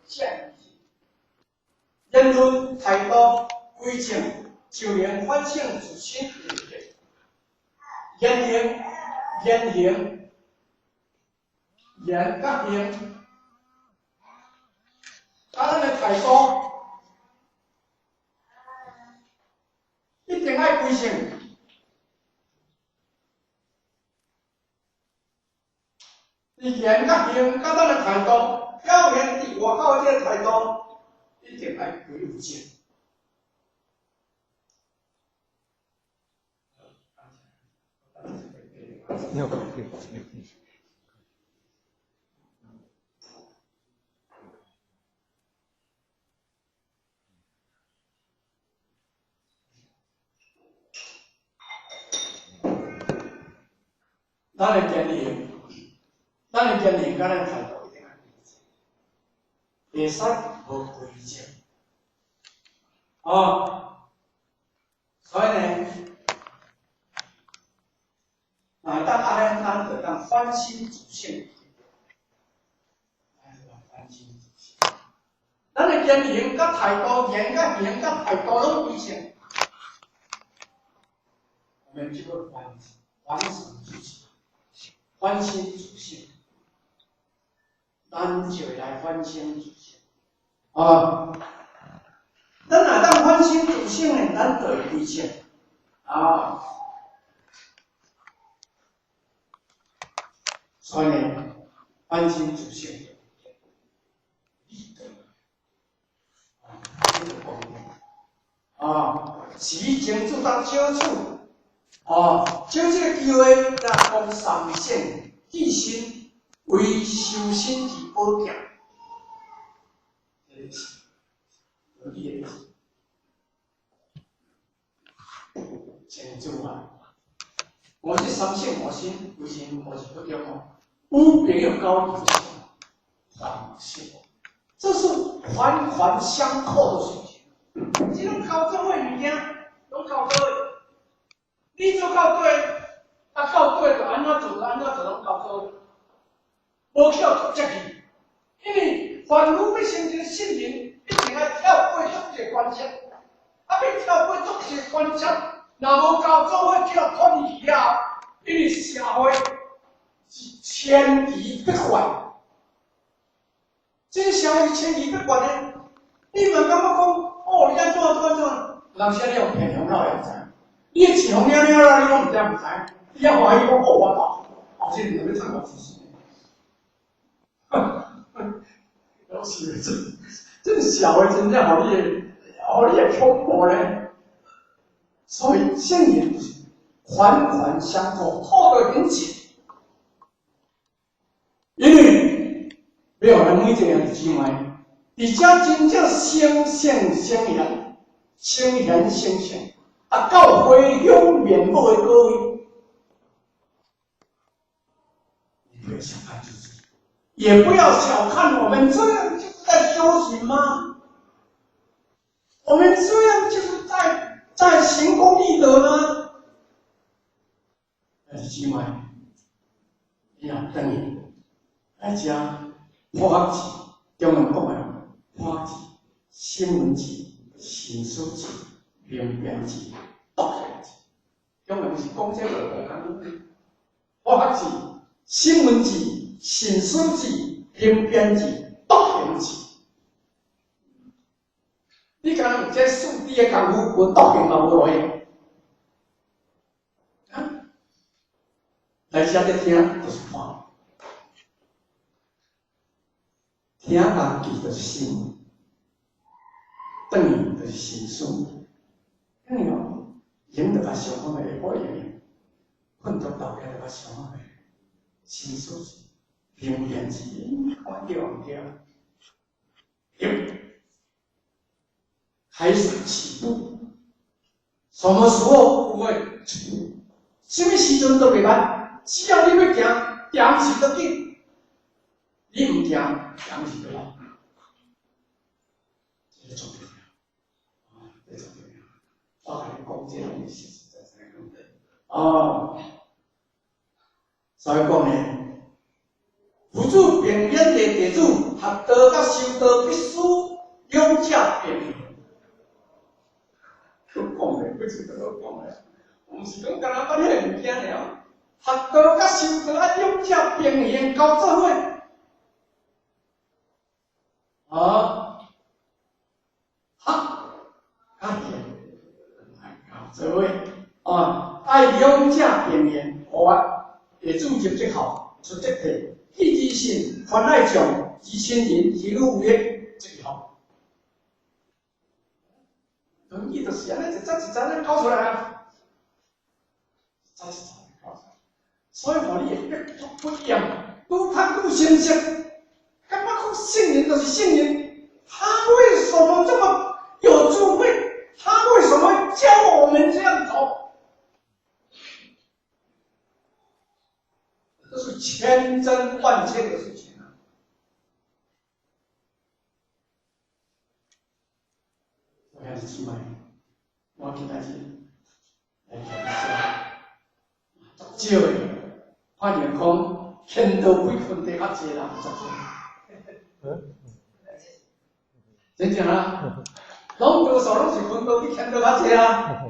正言论态度规正，就能反省自身的言行、言行、言佮行，啊，咱的态度一定爱规正。伊言佮行，佮咱的态度，表现伫外口的这个态度，一定爱规正。咱的言行，咱的言行，佮咱态度一定爱规正，袂使无规正。哦，所以呢，若会当按呢，咱就当反省自省。反省自省。咱的言行佮态度，言佮行佮态度拢规正，我们就会反省自己。反省自省，咱就会来反省自省。啊，咱若当反省自省呢，咱就会规正。啊，所以呢，反省自省，啊，持静住到少处。哦，借这个机会来讲三省自身为修身之宝剑，这是有理的。静住啊！我这三省吾身，为什么是不对哦？有朋友交流反省，这是环环相扣的事情。这种交做伙物件，拢交做伙。你做到底，啊到底就按怎做，按怎做拢交做，无去予接去。因为凡夫欲成就圣人，一定爱跳过足济关节，啊，欲跳过足济关节，若无交做伙去予脱离去了，因为社会是千奇百怪，这个社会是千奇百怪的，你嘛感觉讲，哦，你按怎怎按怎，有当时你用骗人老会知。你的钱红了了啦，你拢毋知毋知？你犹欢喜讲哦，我到，后生就欲创我自身。老实这这社会真正予你会，予你会恐怖咧。所以圣人就是环环相扣，扣得很紧。因为欲予咱每一个人姊妹，伫遮真正成圣成贤，成贤成圣。啊，到回向面貌的各位，你不要小看自己，也不要小看我们，这样就是在修行吗？我们这样就是在行功立德吗？但是姊妹，你若转去来遮破学字，中文讲的破学字、声闻字、寻思字、明辨字、独行字，中文是讲这个无共款。破学字、声闻字、寻思字、明辨字、独行字。你敢若有这四字的功夫，无独行嘛无路用。啊？来遮咧听就是看，听人记就是心，转去就是寻思。转去哦，闲就较想看觅，下晡闲，困足昼起就较想看觅，寻思字、明辨字，看对毋对？对。开始起步，什么时候不会起步？什么时阵都袂慢，只要你欲行，行是就紧；你毋行，行是就老。这个重要，啊，这个重要。我共你讲，这拢是实实在在的问题。哦，所以讲呢，佛祖平远的弟子，学學道佮修道必須兩者並行。講的，不是這個講的，毋是講干焦捌彼个物件爾。學道佮修道愛兩者並行交做伙。啊，學佮行愛交做伙，啊，愛兩者並行。好啊，弟子入則孝，出則悌，敬而信，泛愛眾，知親仁，行有餘力，這個好。論語就是按呢一節一節按呢講出來啊，一節一節講出來，所以予你會百讀不厭，愈看愈深識，感覺講聖人就是聖人，他為什麼這麼有智慧？他為什麼教我們這樣走？這是千真萬確的事情啊！兄弟姊妹，我今仔日來講這，足少的，發現講天道比坤地較濟人，足少。真正啊，攏多數攏是坤道比天道較濟啊。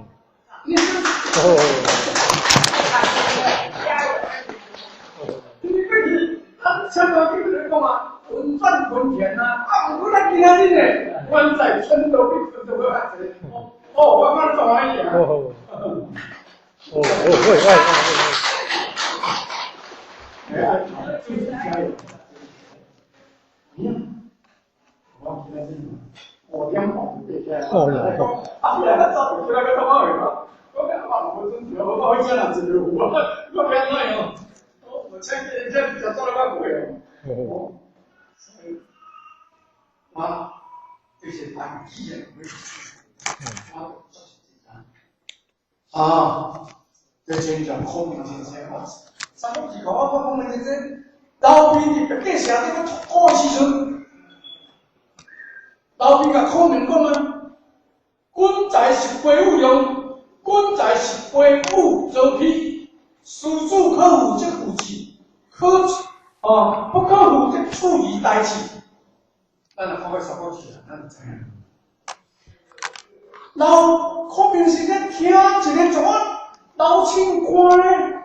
你你過去，咱前頭去咧講啊，運轉坤田啊，啊，毋過咱今仔日呢，原在天道比坤道閣較濟。哦，我感覺足歡喜啊。哦，哦，哦，喂喂喂。哎，繼續加油！我今仔日5點半就爬起來。哦哟。啊，起來較早就起來較早去嘛。我感覺無準時，我講彼人一個有啊，我變怎樣？我請這這食做了較貴哦。哦，所以，我就是單機的，我啊，這真正孔明先生，我三國志講我講孔明先生，劉備佇白帝城頂咧出國的時陣，劉備共孔明講啊，君才是歸附用。君才是歸附曹丕，師子可負則負之，可啊不可負則處以代之。咱若看過三國志啊，咱就知影。老孔明先生聽一个怎啊老清官咧，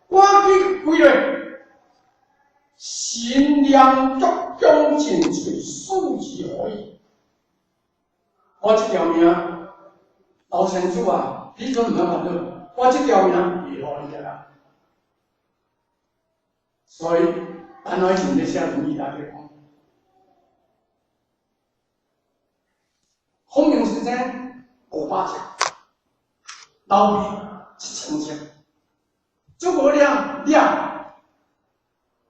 趕緊回來，心念足恭盡瘁，死而後已。我這條命。老先祖啊，你總毋通煩惱，我這條命袂予你啊。所以，咱以前咧寫論語內底講，孔明先生500尺，劉備1000尺，諸葛亮亮，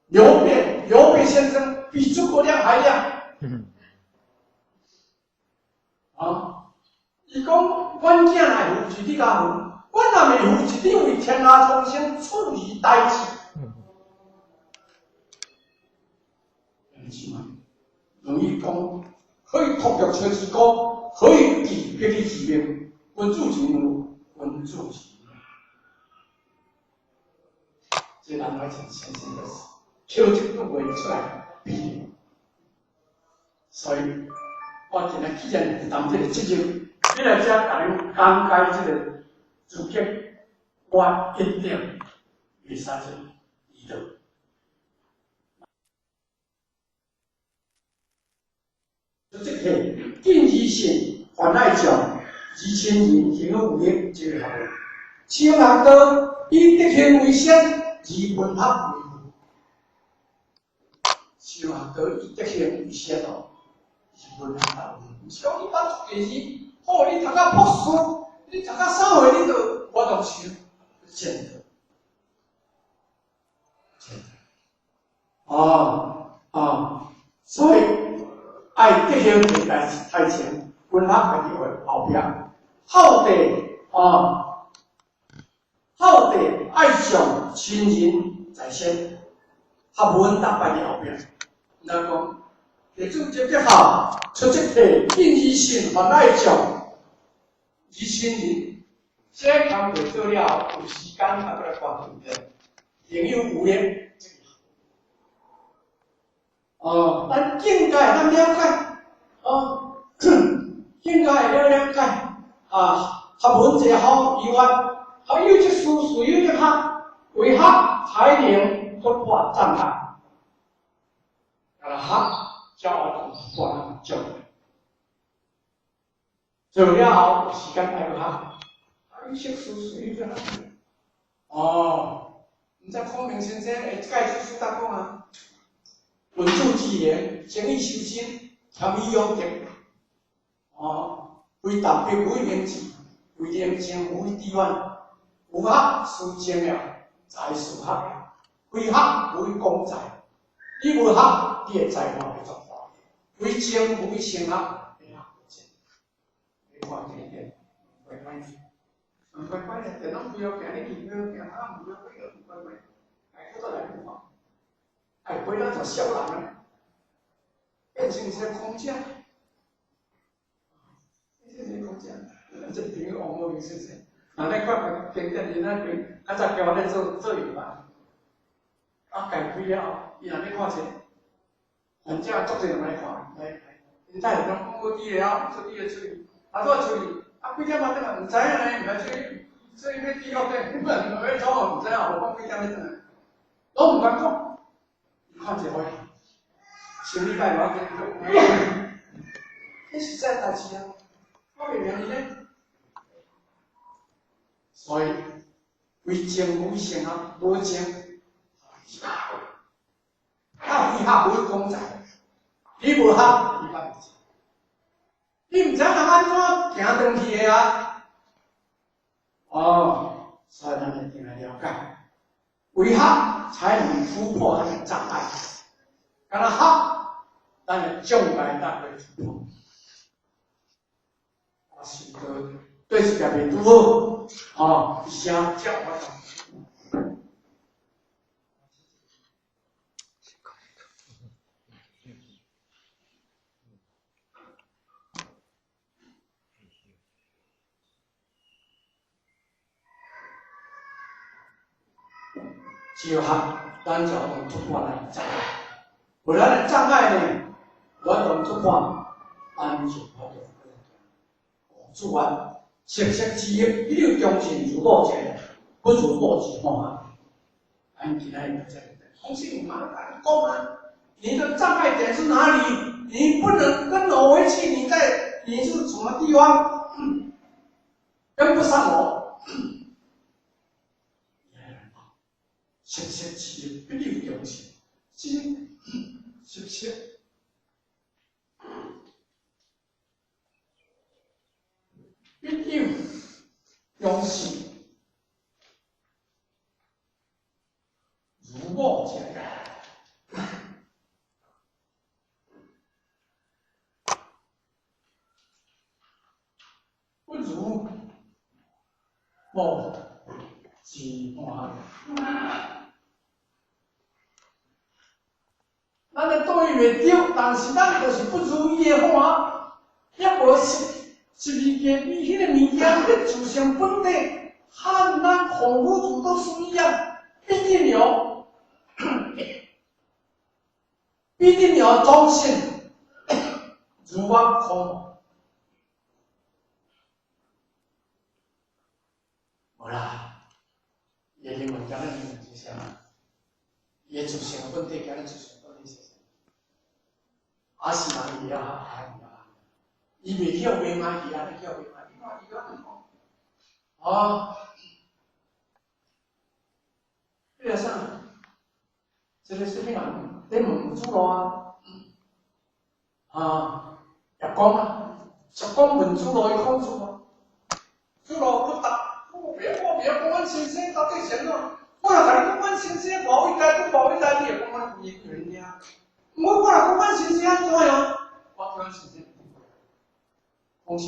劉備劉備先生比諸葛亮還亮。啊！伊講，阮囝若扶持你共扶，阮若袂扶持你，為天下蒼生處理代誌。兄弟姊妹，論語講，可以托玉吹之歌，可以治百里之命。君子之義，君子之義。這難怪前先生就是抽這句話出來比。所以，我今日既然負擔這個責任，你來遮共恁講解這個資格，我一定袂使做離道。這個敬而信，泛愛眾，知親仁，行有餘力，這個學問。修學道以德行為先，以文學為輔。修學道以德行為先哦，以文學為輔。毋是講你捌讀電視，好，你讀到博士，你讀到啥貨，你就無法度修，見得，見得。哦哦，所以愛德行佇台前，文學家己畫後壁。孝弟哦，孝弟愛上親仁在先，學問搭擺佇後壁。咱講，弟子入則孝，出則悌，敬而信，泛愛眾，知親仁。這工課做了後，有時間啊，閣來關注者，行有餘力。啊，哦，咱境界咱了解，哦，境界了了解，啊，学问者好以外，学有则思，思有则学，唯学才能突破障碍。啊，学才有突破障碍。做了后有时间爱阁学，啊，你识思，思有则学。哦，毋知孔明先生会解这书答讲啊？文主自然，精意修身，谦虚养德。哦，非淡泊无以明志，非宁静无以致远。有学思精了，才思学了；非学无以广才。你无学，你的才华会作大；非精无以成学，会学无精。你看这一点，乖乖，乖乖咧，电脑不要行，你去不要行，啊，不要不要，乖乖，哎，搁再来看。哎，回来做小人啊，变成一个空姐，变成一个空姐。这朋友王无明先生，啊，你看经典伊那边，较早叫我咧做做油啊，啊，家开了后，伊若咧看册，反正足济人来看，来，𪜶太太讲，我滴了，出滴个出去，啊，我出去，啊，几点啊？转来？毋知影呢，毋知出去，出去欲滴到底，你问欲走毋知影，无讲几点欲转来，拢毋敢讲。看一回，上礼拜我跟你讲，这实在代志啊，我袂明伊咧。所以，为情无成啊，无情，啊，非学无讲在，你无学，你捌袂你毋知人按怎行转去的啊？哦，所以咱一定来了解，唯学才能突破咱的障碍。敢若学，咱的障碍才会突破。我是对对一件袂拄好，哦，一声叫我。只有学，咱就能突破咱的障碍。无咱的障碍呢，我能突破，咱就法度主啊，色色之业，彼有忠信如某者，不如某之半。咱今仔日就这个，空性嘛，讲啊，你的障碍点是哪里？你不能跟我回去，你在你是什么地方？跟不上我。色色之业，彼有忠信，色色。必有忠信，如某者，不如某之半。咱的对袂对，但是咱就是不如伊的话，也无是。是物件，伊彼个物件，咧自性本体，和咱孔夫子都是一样，必定有，必定有忠信，如我空，无啦，伊的灵魂今日灵魂是啥？伊的自性本体，今日自性本体是啥？啊是人伊啊。伊袂叫卖嘛，伊安尼叫卖嘛，你看伊安尼讲，哦，彼个啥？这个啥物人咧问主路啊？啊，叶公啊，叶公问主路，伊讲主啊，主路不答，我袂晓，我袂晓讲阮先生到底是按怎？我若共你讲阮先生无伟大，都无伟大，你会讲阮规个人尔。我若讲阮先生按怎样？我讲阮先生。讲啥？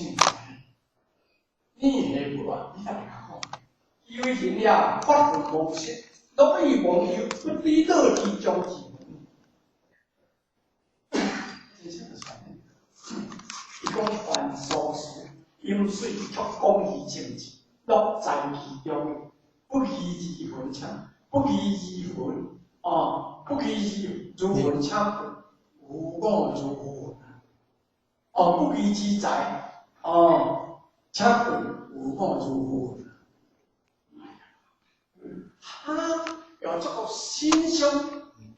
你下不啊？你才会较讲。因为人了，发奋无失，乐于忘忧，不比乐之将至。真正就是按呢。伊讲凡所事，饮水却讲于政治，乐在其中，不疑而魂枪，不疑而魂，哦，不疑而如魂枪。無我如云。哦，不義之財，哦，請問無我如雲。他有這個心胸，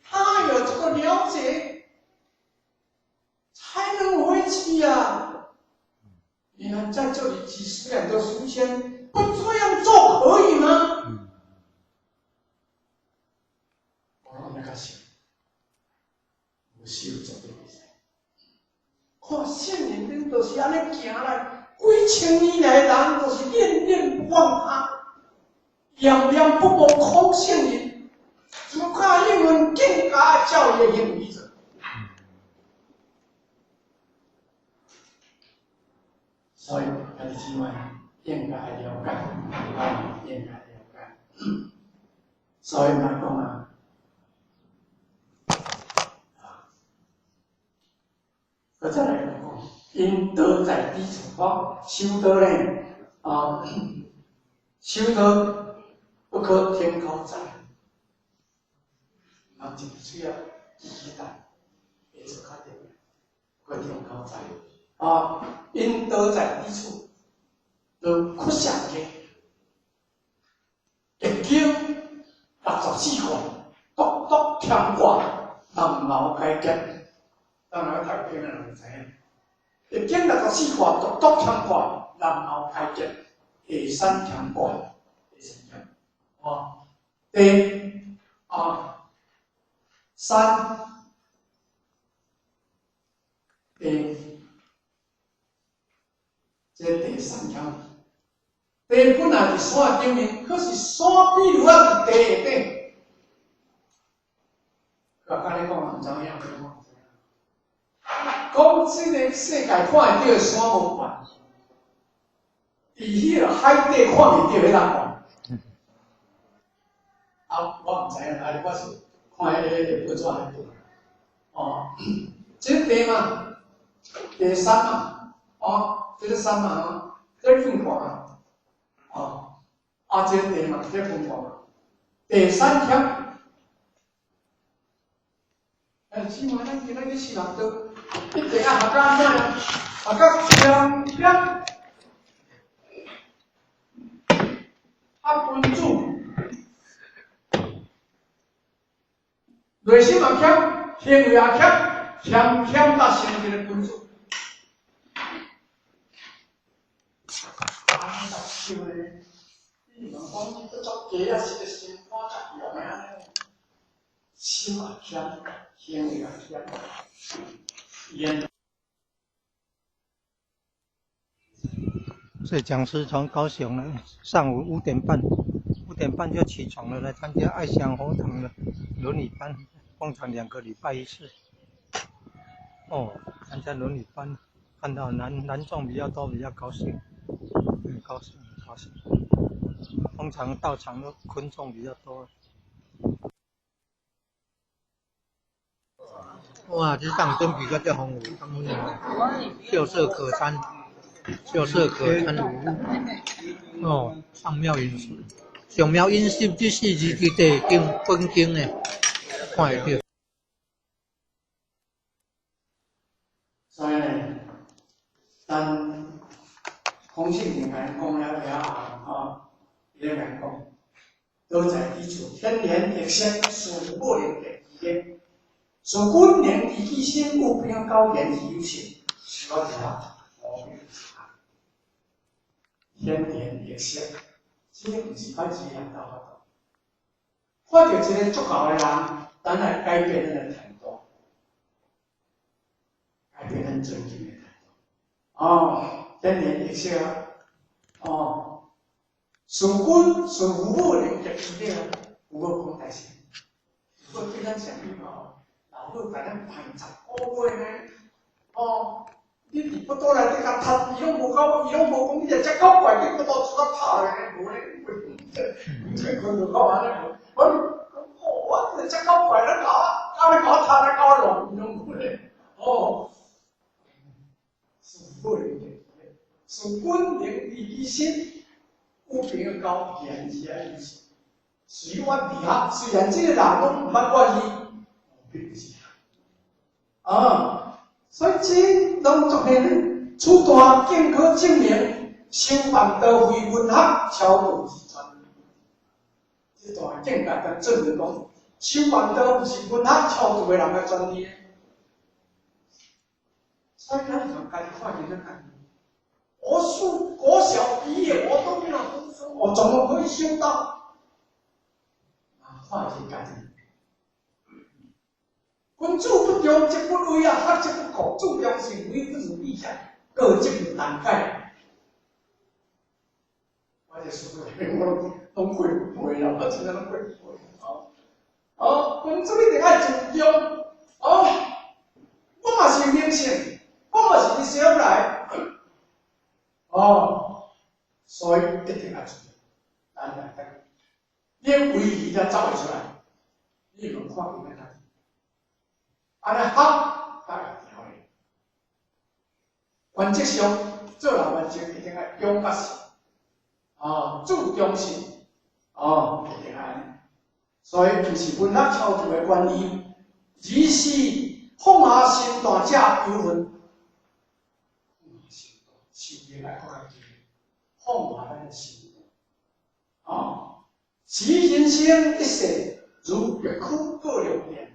他有這個了解，才能回去呀。你看在這裡幾十年的時間，不這樣做可以嗎？我那個想，無修絕對袂使。看聖人恁都是按呢行來，幾千年來人都是念念不忘他，念念不忘空聖人，怎麼看英文更加教育行為者？所以，兄弟姊妹應該了解，啊，應該了解。所以來講啊，我再來講，因道在彼處，修道呢，啊，修道不可天口在，人一個喙仔期待，會做較重要，不可天口在。啊，因道在彼處，都屈上嘅，易經64卦，獨獨乾卦，南爻開結。當然讀經的人就知影，易經64卦，獨獨乾卦，南爻開結，下山乾卦，下山乾。哦，第啊三，第。這第三項，地本來佇山頂面，可是山比如啊佇地下底。我甲你講，毋知影，我毋知影。講這個世界看會著的山無懸，佇彼個海底看袂著彼搭懸。啊，我毋知影，啊，我是看彼個報紙內底。哦，這個地嘛，第三嘛，哦。這個山嘛，吼，這個變卦嘛，哦，啊，這個地嘛，這個變卦嘛，第三險。哎，姊妹，咱今仔去四人桌，一定愛學甲按怎樣？學甲謙謙，啊，君子，內心嘛謙，行為也謙，謙謙到成一個君子。想咧，你毋通講你閣足低啊，是個心肝足勇的按呢？心也謙，行為也謙，言。所以講師從高雄來，上午5點半，5點半就起床了，來參加愛祥佛堂的倫理班，通常2個禮拜一次。哦，參加倫理班，看到男眾比較多，比較高興，很高興。通常道場的昆蟲比較多。哇，這當真比較這豐富，秀色可餐，秀色可餐。哦，上妙飲食，上妙飲食這四字佇地經本經的，看會著。所以呢，咱孔聖人共咱講了後，吼，伊咧共咱講，道在彼處，天然易色，事母能得其的。事君能知其心，有朋友交言而有信，是我伫遐，無變是啊。天然易色，這個毋是歹一個人鬥法度。看著一個足夠的人，咱來改變咱的態度，改變咱尊敬的態度。哦，天然易色啊！哦，事君事父母能得其的啊，父母講代志，如果對咱上禮貌，老母共咱盼10個月呢，哦，你佇腹肚內底共踢，伊攏無夠，伊攏無講，你若遮搞怪，你腹肚出來拍落呢，無咧，這困就搞按呢無，我講，我若遮搞怪，咱搞啊，搞咧搞踢咧搞亂，伊攏無咧，哦，事母能得其的，事君能知其心，有朋友交言而有信。隨我佇遐，雖然這個人攏毋捌我伊，並不是。啊，所以這攏做呢，此段更可證明修辦道非文學超度之專。這段境界甲證明講，修辦道毋是文學超度的人的專利。所以咱就家己看見咱家己。我是國小畢業，我都沒有讀書，我怎麼可以修道？啊，看見家己。君子不重則不威啊，學則不固，注重行為不如意下，過則不難解。我這書內面我攏會背啦，我真正攏會背。哦，君子一定愛注重。哦，我嘛是明星，我嘛是佇小來。哦，所以一定愛注重。來來來，你的威儀才走會出來，你無看見咱家己。按呢學才會調的。原則上做人原則一定愛勇甲信，啊，注重信，哦，一定愛。所以毋是文學超度的關係，而是放下身段者有份。放下身段，心愛閣較低，放下咱的身段。啊，此人生一世，如白駒過良田。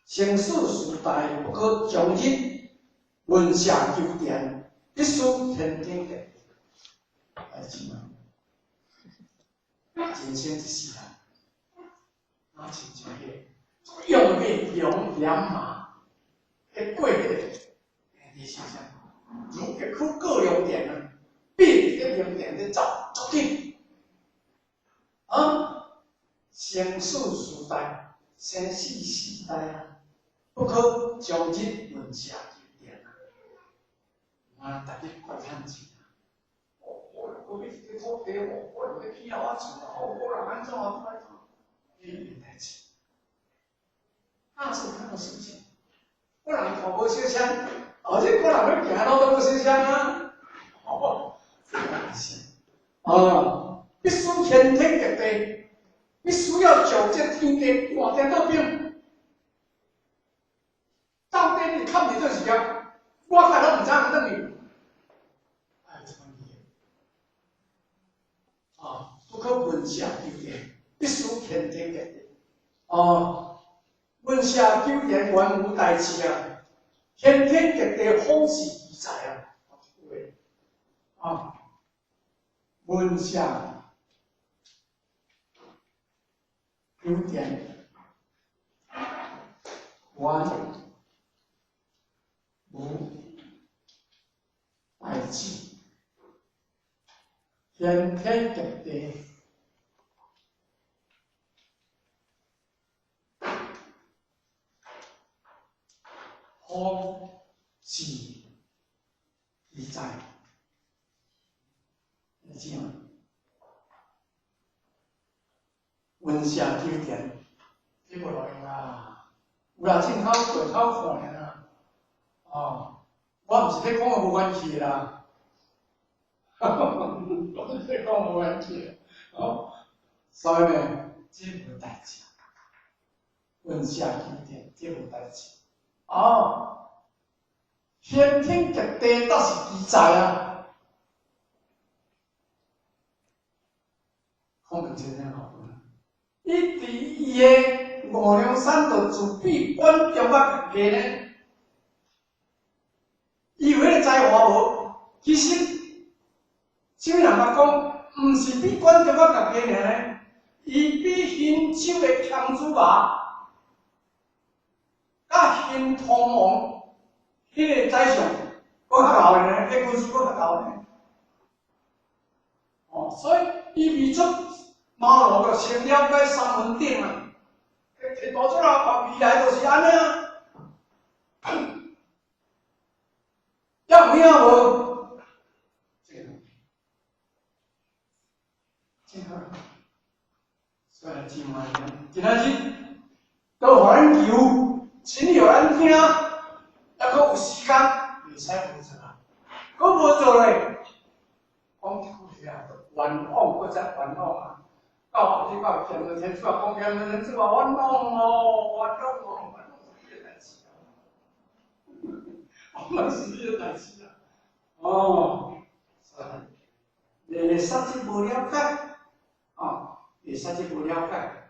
生死時代不可終日，問舍求田，必須天經地義。來，請問，人生一世人，啊，親像彼個用的羊良馬，彼過彼個，你想想，如白駒過良田啊，馬佇咧良田咧走，足緊。啊，生死時代，生死時代啊！不可終日問舍求田啊！啊，逐日怪趁錢啊！我我欲這土地，我我欲起好厝啊！我人按怎啊？怎怎？你没代誌。那是他的事情。我人看無相像，而且我人欲行路都無相像啊！哦，這個是啊，必須天天極地，必須要九節天地掛顛倒變。到底你看你這時間，我看都毋知影轉去。哎，這款嘢，啊，不可問舍求田，必須天天極地。哦，問舍求田原無代誌啊，天天極地方是奇才啊。啊，問舍求田原無代誌，天天極地，方是奇才，你知嗎？問舍求田，這無路用啊！有啦，正好對口看爾。哦，我毋是咧講個無關係啦，我是咧講無關係，哦，所以呢，這無代誌，問舍求田，這無代誌，哦，先天極地倒是奇才啊，孔明先生吼，伊佇伊的五涼山就自比管中仔家己呢。伊有彼個才華無？其實，啥物人捌講，毋是比管中仔家己爾呢？伊比興州的強子馬，佮興通王，彼個宰相，閣較賢的呢，彼個軍師閣較賢呢。哦，所以伊未出茅廬就先了解三分頂啊，提大出來，未來就是按呢啊。有影無？這個，所以真歡喜，今仔日都予咱求，真予咱聽，抑閣有時間，袂使無做啊！閣無做咧，講一句話，冤枉，閣再冤枉啊！到後日到天主天主啊，講天主天主啊，冤枉哦，冤枉哦，冤枉這個代誌啊！嘛是你的代志啊。哦，会使这无了解，哦，会使这无了解。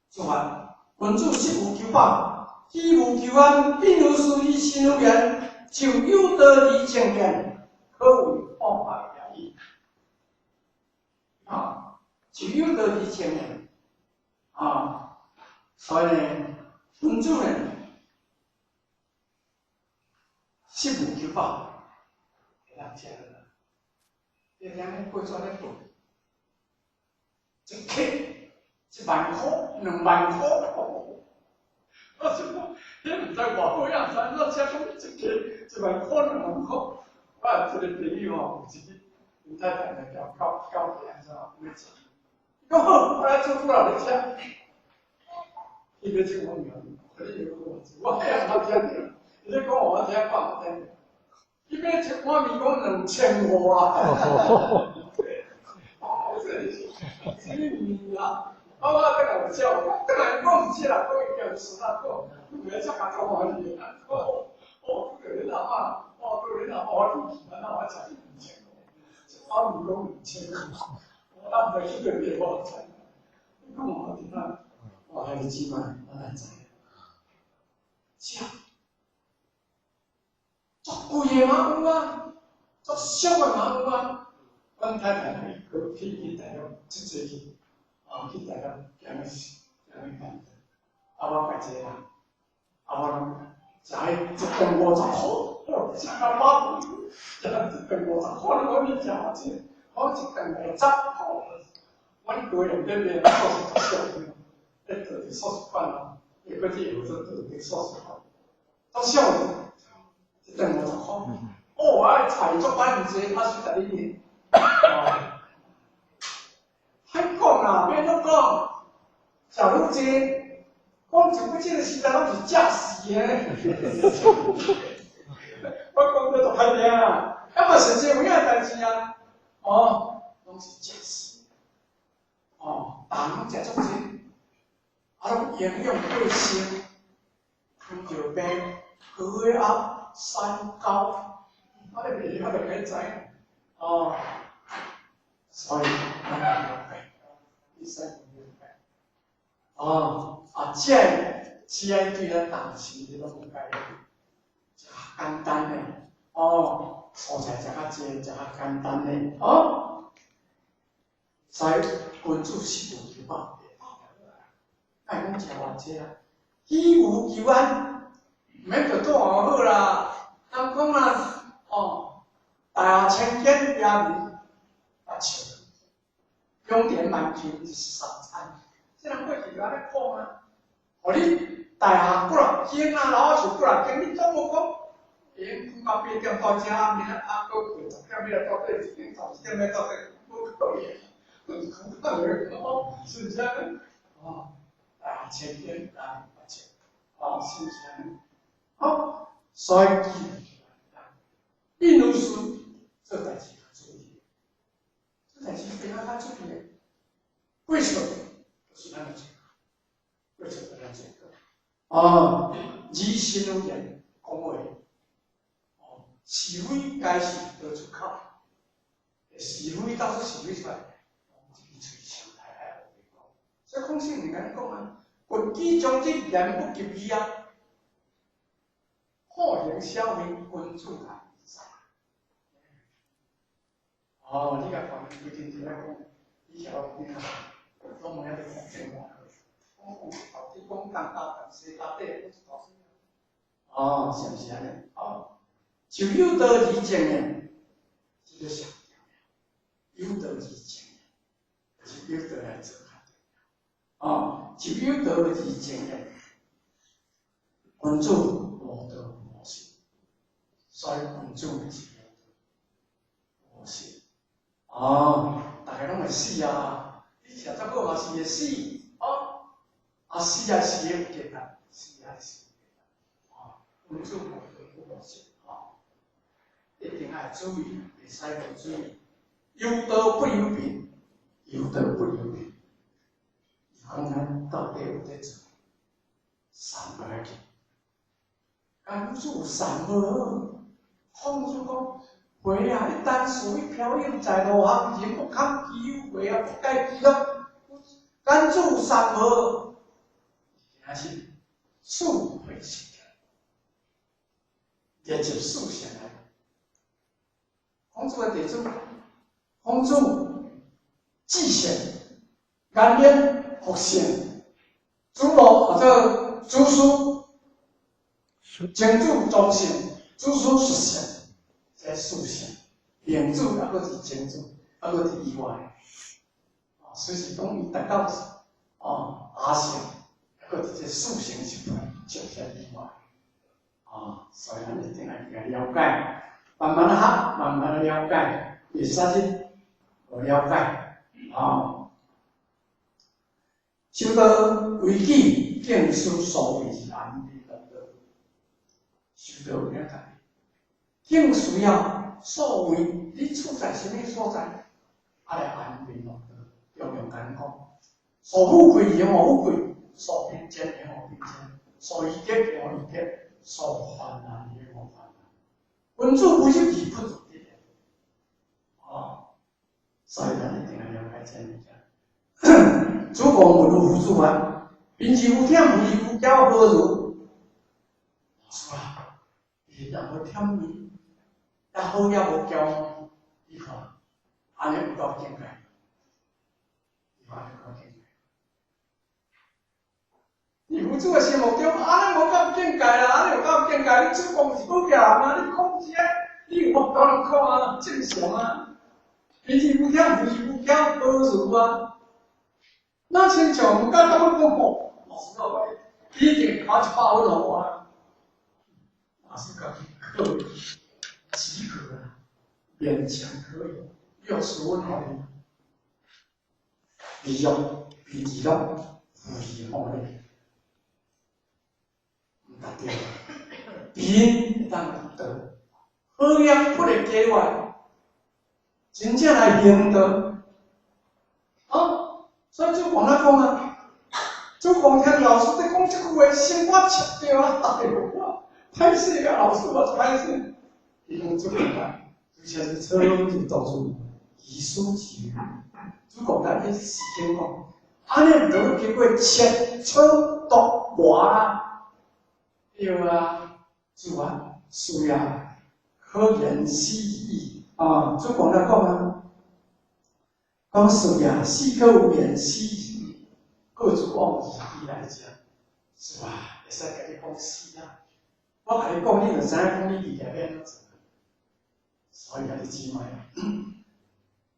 做法，君子食无求饱，居无求安，病如事，以心有缘，就有道而正见，可谓破败而已。啊，就有道而正见，啊，所以呢，君子呢，食无求饱，会当食啦。你听咧过纸咧报，一克1万箍，2万箍。我想讲，彼毋知偌好样，怎怎车讲一克1万箍，2万箍。我有一个朋友吼，有一个𪜶太太来交交交起安怎欲食？伊讲好，我来做主来食。伊欲唱我名，可你又讲我，我也毋捌听著。伊咧讲我听，我毋听著。伊欲一碗面讲2500啊！哦，这是啥物面啊？我转来有食，我转来我毋食啦，讲伊叫孙仔讲，毋免食较足欢喜啊！哦，哦，拄著恁阿嬷，哦，拄著恁阿嬷，我去，那我食2500，一碗面讲2500，我毋知去佗买偌济。你讲我伫哪？我兄弟姊妹，咱来知影，食。足贵的嘛有啊，足俗的嘛有啊。阮太太去去去大陆出差去，啊，去大陆行去行去办，啊，我家一个人，啊，我拢食彼一顿50箍，食甲饱，食一顿50箍，我你食偌济？我一顿50箍。阮高雄这边素食足俗的，咧倒伫素食馆哦，伊过去有做倒伫素食馆，足俗的。一顿50箍，哦，啊菜足歹毋济，啊随在你哦，歹讲啦，免怎讲，食愈济，讲像过这个时代拢是食死的。我讲得足歹听啊，啊嘛实际有影代志啊，哦，拢是食死，哦，逐项拢食足济，啊拢营养过剩，糖尿病、高血压。三高，我咧袂晓就该知，哦，所以咱要了解，你使了解，哦，啊，这只爱对咱当时你拢有解，食简单的，哦，素菜食较济，食较简单的，哦，所以君子食无求饱，爱讲食偌济啊，居无求安。免著住偌好啦，人讲啦，哦，大千金也民八笑，仰田万金一日三餐，这人过去就按呢讲啊。予你大厦几若间啊，楼仔厝几若间，你总无讲会用睏到8点到遮，明仔啊，阁过10点欲来到底，1点11点欲到底，无可能，睏到落哦，是毋是按呢？哦，大千金也民八笑，哦，是毋是按呢？好，所以印如是做代志较注意，做代志比较较注意的，过错就是咱的错，过错就是咱错。哦，以心有言讲话，哦，是非该是都出口，是非到处是非出来，一支喙伤太爱乌白讲。所以孔圣人按呢讲啊，群己将直，言不及义啊。好行小为君子来在。哦，你共看，规定是咧讲，以前我听啊，拢问遐咧讲正话，讲讲到底讲东搭东西搭底，哦，是毋是按呢？哦，就有道而正的，这个上重要。有道而正的，是有道来做较重要。哦，就有道而正的，君子无道无术，所以君子是无道无术。哦，逐家拢会死啊！你食足好嘛是会死，哦，啊死也死会有价值，死也死有价值。哦，君子无道无术，哦，一定爱注意，袂使无注意。有道不忧贫，有道不忧贫。伊讲咱到底有咧做，散落去，敢子有善無？孔子講：會啊！你單事一飄影在路行人，不堪其憂，會啊！不改其樂。敢子有善無？今仔日四會時間，列入四善來。孔子的弟子，孔子至聖，顏淵、復聖，子路或者子思，曾子宗聖，子思述聖，這四聖，孟子猶閣佇曾子，猶閣佇以外。哦，所以是講伊達到哦阿聖，猶閣佇這四聖集團集團以外。哦，所以咱一定愛去了解，慢慢學，慢慢了解，會使去無了解，哦。修道為己，敬師所謂是安貧樂道。修道有影家己，敬需要所謂你處在啥物所在，啊來安貧樂道，中庸講講，所富貴榮予富貴，所貧賤榮予貧賤，所威德榮予威德，所患難榮予患難。君子無入而不足的，哦，所以咱一定愛了解這物件。子貢問汝夫子啊，貧而無忝，富而無驕，何如？老師啊，貧也無忝命，也好也無驕傲，你看，按呢有夠境界？你看有夠境界？佇夫子的心目中，按呢無夠境界啦，按呢有夠境界？你子貢是好人啊，你講這個，你有法度來講啊，正常啊。貧而無忝，富而無驕，何如啊？那親像甲感覺講吼，老師我已經考100分予我啊，老師家己可以及格啊，勉強可以，60分予你，貧欲貧而樂，富而好禮，毋達著，貧會當有道，好業不會假話，真正來行道，啊！所以子貢怎講啊？子貢聽老師咧講這句話，心肝切著啊！哎喲，我歹勢啊，老師，我歹勢。伊講子貢啊，而且是車就導致以書其子貢在彼時間講，按呢毋著經過切磋琢磨啊，對啊，子啊，是啊，可言思矣啊！子貢來講啊。講是啊，死可有言死矣，各自往自己來食，是吧？會使共你講死啊！我共你講，你就知影講你佇遐欲按怎做。所以兄弟姊妹，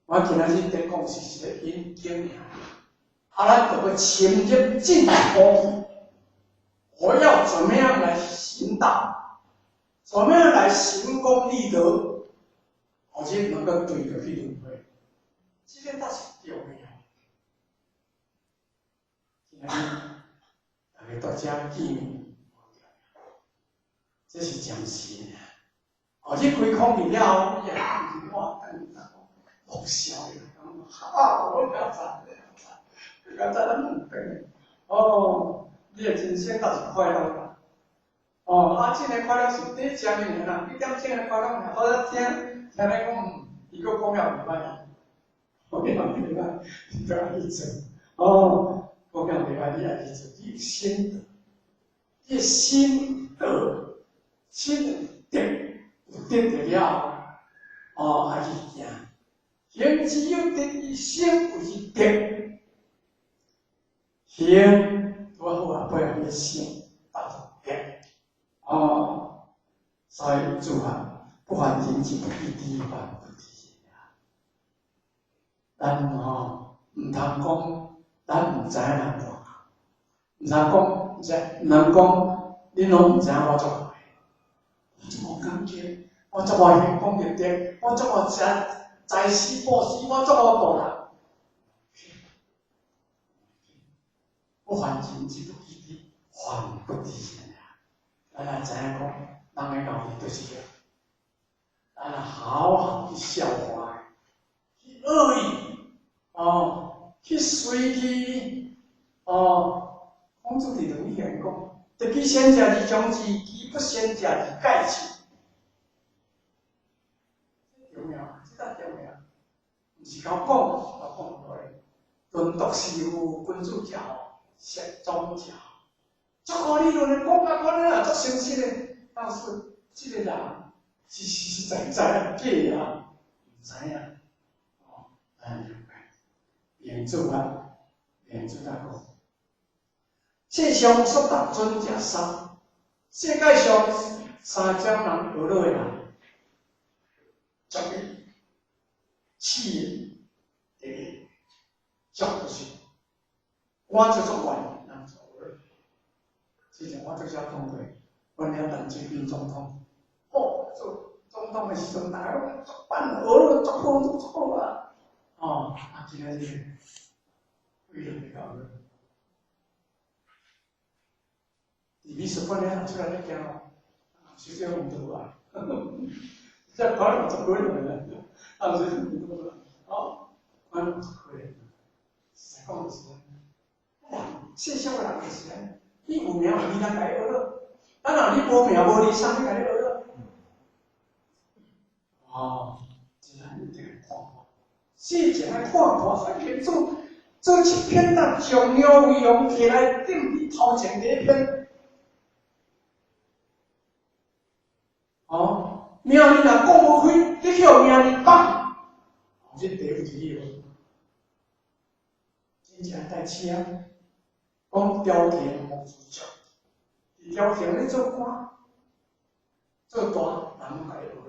我今仔日佇講是一個引經爾，啊，咱就欲深入進一步，我要怎麼樣來行道？怎麼樣來行功立德？或者能夠對著去輪迴？這個倒是重要。今仔日大家佇遮見面，這是暫時的。哦，你開空氣了後，你也講我等落笑的，啊，我較讚，較讚，咱毋轉。哦，你的人生倒是快樂啦。哦，啊，這个快樂是短暫的爾啦，一點鐘的快樂爾，我聽聽咧講，伊閣講了袂歹。講了袂歹，你著愛去做。哦，講了袂歹，你愛去做，你有心得，你的心得，心得有得著了後，哦，愛去行。行之有德，以行為是德。行拄好啊，配合你的心，當做德。哦，所以主啊，不煩人情，不計地，煩不知啊。咱吼毋通講，咱毋知影人偌，毋通講，毋知，毋通講，恁攏毋知影我足壞，我足無感激，我足無行功立德，我足無財財施布施，我足無大人。不煩人情，不計地，煩不知啊。咱也知影講，人的後日就是個，咱若好好去消化，去學伊，哦，去隨伊，哦，孔子佇論語內講，得其善者而将之，其不善者而戒之。重要，这才重要。毋是靠讲，靠讲落来。论笃师父，君子者吼，设宗者。足好理论的，讲甲可能也足诚实的，但是这个人是实实在在假啊，毋知影。哦，咱明白。明主啊，明主大讲，世上所达尊者三，世界上三种人学落的人，足一、四个，第一，足就是官做足悬，人做学。之前我做啥讲过，阮遐陈水扁总统，哦，做总统的时阵，大家拢足办学落足好足好啊，哦，啊，今仔日为了袂到了，伫美术馆遐出来咧行哦，小小唔对啊，这可能足可怜的，啊，小小唔对啊，哦，可能足可怜，实在讲就是安尼，世上的人就是安尼。你有名有利，人共你学落；啊，若你无名无利，啥物共你学落？哦，这咱一定要看破，事情爱看破，所以天主做七篇啊，重要内容摕来顶伫头前第一篇。哦，名字若讲无开，你去予名字绑，哦，这地有一理无？真正代志啊！讲朝廷莫自足，伫朝廷咧做官、做大，人拢共伊学落，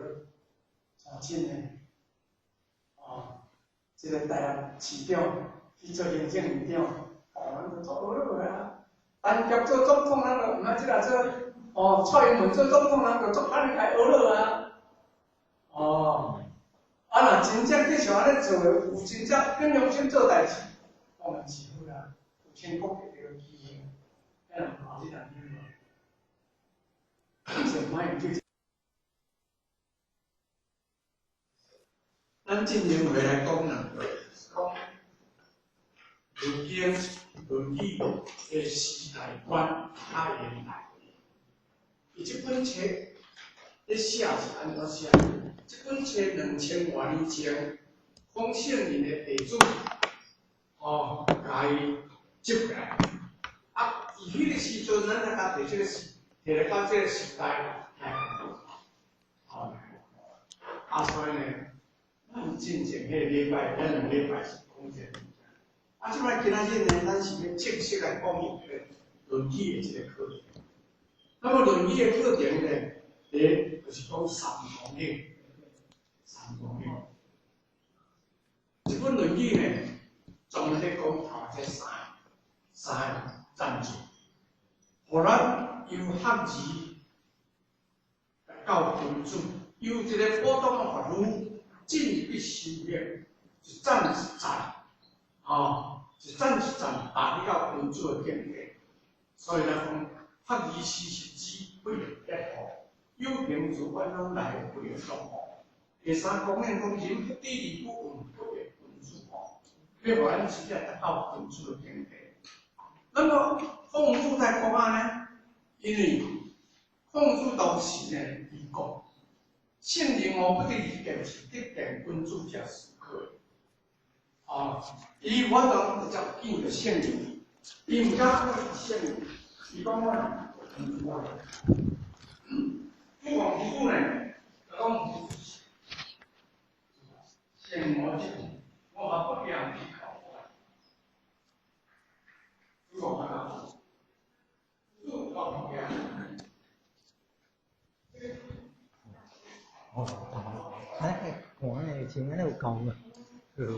像真的，哦，这个台南市长去做行政院长，哦，人就做学落啊。陈菊做总统，人就毋爱这个做，哦，蔡英文做总统，人就足歹共伊学落啊。哦，啊，若真正继续按呢做的，有真正凭良心做代志，当然是好啊，有成功的。咱进前话来讲啦，讲《论经》《论语》的时代观较现代。伊这本册咧写是按怎写？这本册2000外年前，孔圣人的弟子哦，共伊接过来。啊，伫彼个时阵，咱才共提这个时，提来到这个时代来。哦，啊，所以呢，咱进前彼个礼拜，咱两礼拜是讲这个。啊，这摆今仔日呢，咱是欲正式来讲伊个《论语》的这个课程。那么《论语》的课程呢，第一就是讲三纲领，三纲领。这本《论语》呢，专门咧讲头这三个赞助，予咱由学儿到君子，由一个普通的凡夫进入去修行，一站一站，哦，一站一站达到君子的境界。所以咱讲，学而时习之，不亦说乎？有朋自远方来，不亦乐乎？第三方面讲，人不知而不愠，不亦君子乎？欲予咱真正达到君子的境界。那么孔子在讲啥呢？因为孔子当时呢，伊讲圣人哦，不得已见是得见君子者是可。啊，伊无当直接见著圣人，伊毋敢讲是圣人，伊讲我是君子啊。不王夫呢，讲圣我这，我也不愿去考。哦，哎，看咧，像按呢有够啊，哦。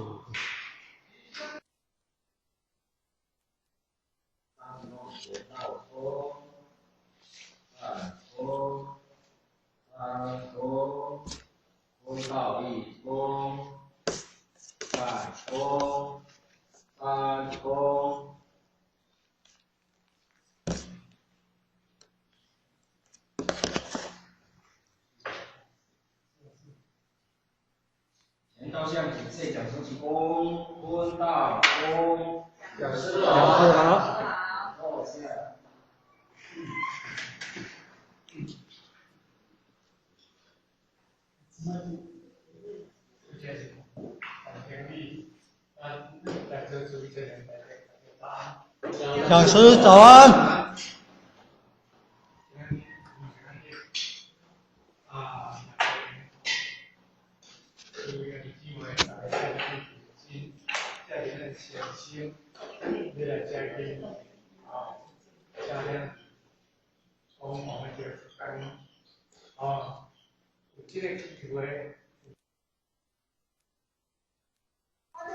前道相请谢讲师鞠躬，问道恭，讲师好。好，谢。講師早安。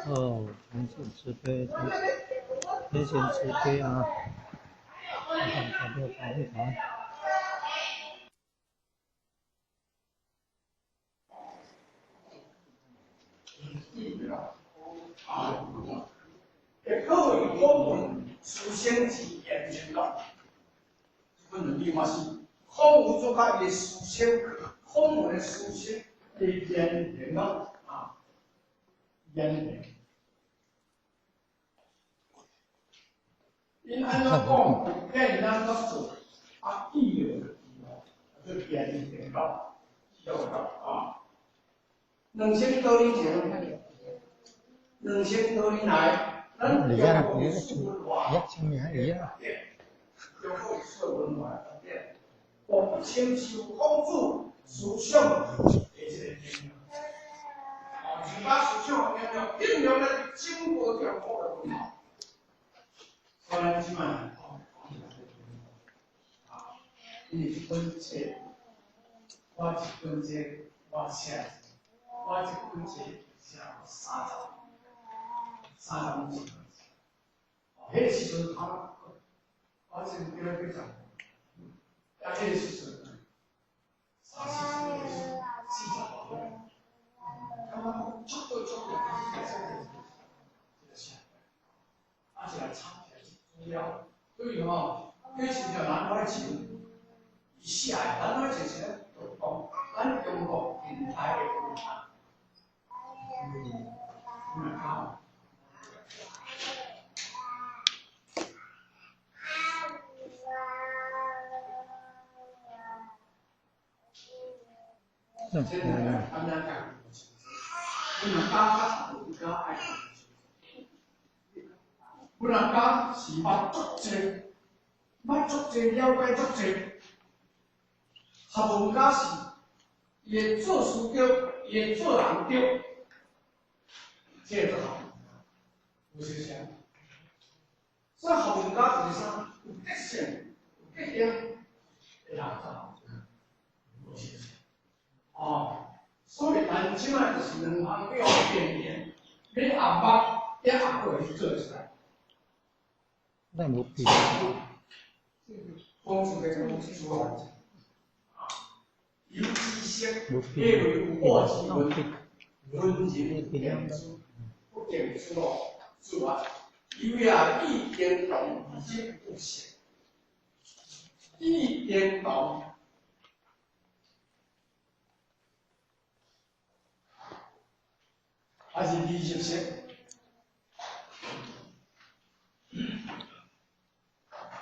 哦，天显慈悲，天显慈悲啊！看这个保护团。也可为我们思想之研究咯。这本论语嘛是孔夫子甲伊的思想，孔门的思想的研究咯啊，研究。𪜶按怎讲，变按怎做，啊，记录就研究咯，记录咯啊。2000多年前，2000多年来。你呀，你呀，清明你呀。中国历史文化对，我不清楚孔子思想的这个应用，哦，就把思想应用应用在整个中国的文化。所以咱这摆啊，因为一本册，我一本册我写，我一本册写30。30几本，哦，彼个时阵他，我真记得几十，啊，彼个时阵三四十岁，40多岁，感觉讲足多足多，这个写，啊，一来抄起来资料，对吼，对亲像南海琴，伊写的南海琴是咧，就讲咱中国近代的文化，你若讲。阮阿家是捌足济，捌足济，了解足济。学问家是伊会做事对，伊会做人对，这个做好，有是啥？所以学问家就是啥？有德性，有德行，会人做好，有是啥？哦，所以咱这摆就是两项要变现，要红目，要红过去做出来。咱无变。讲出来讲出来，有知识，因为有过之文，文人言之，不见出路，自然，有也意颠动，心不闲，意颠动。还是20色，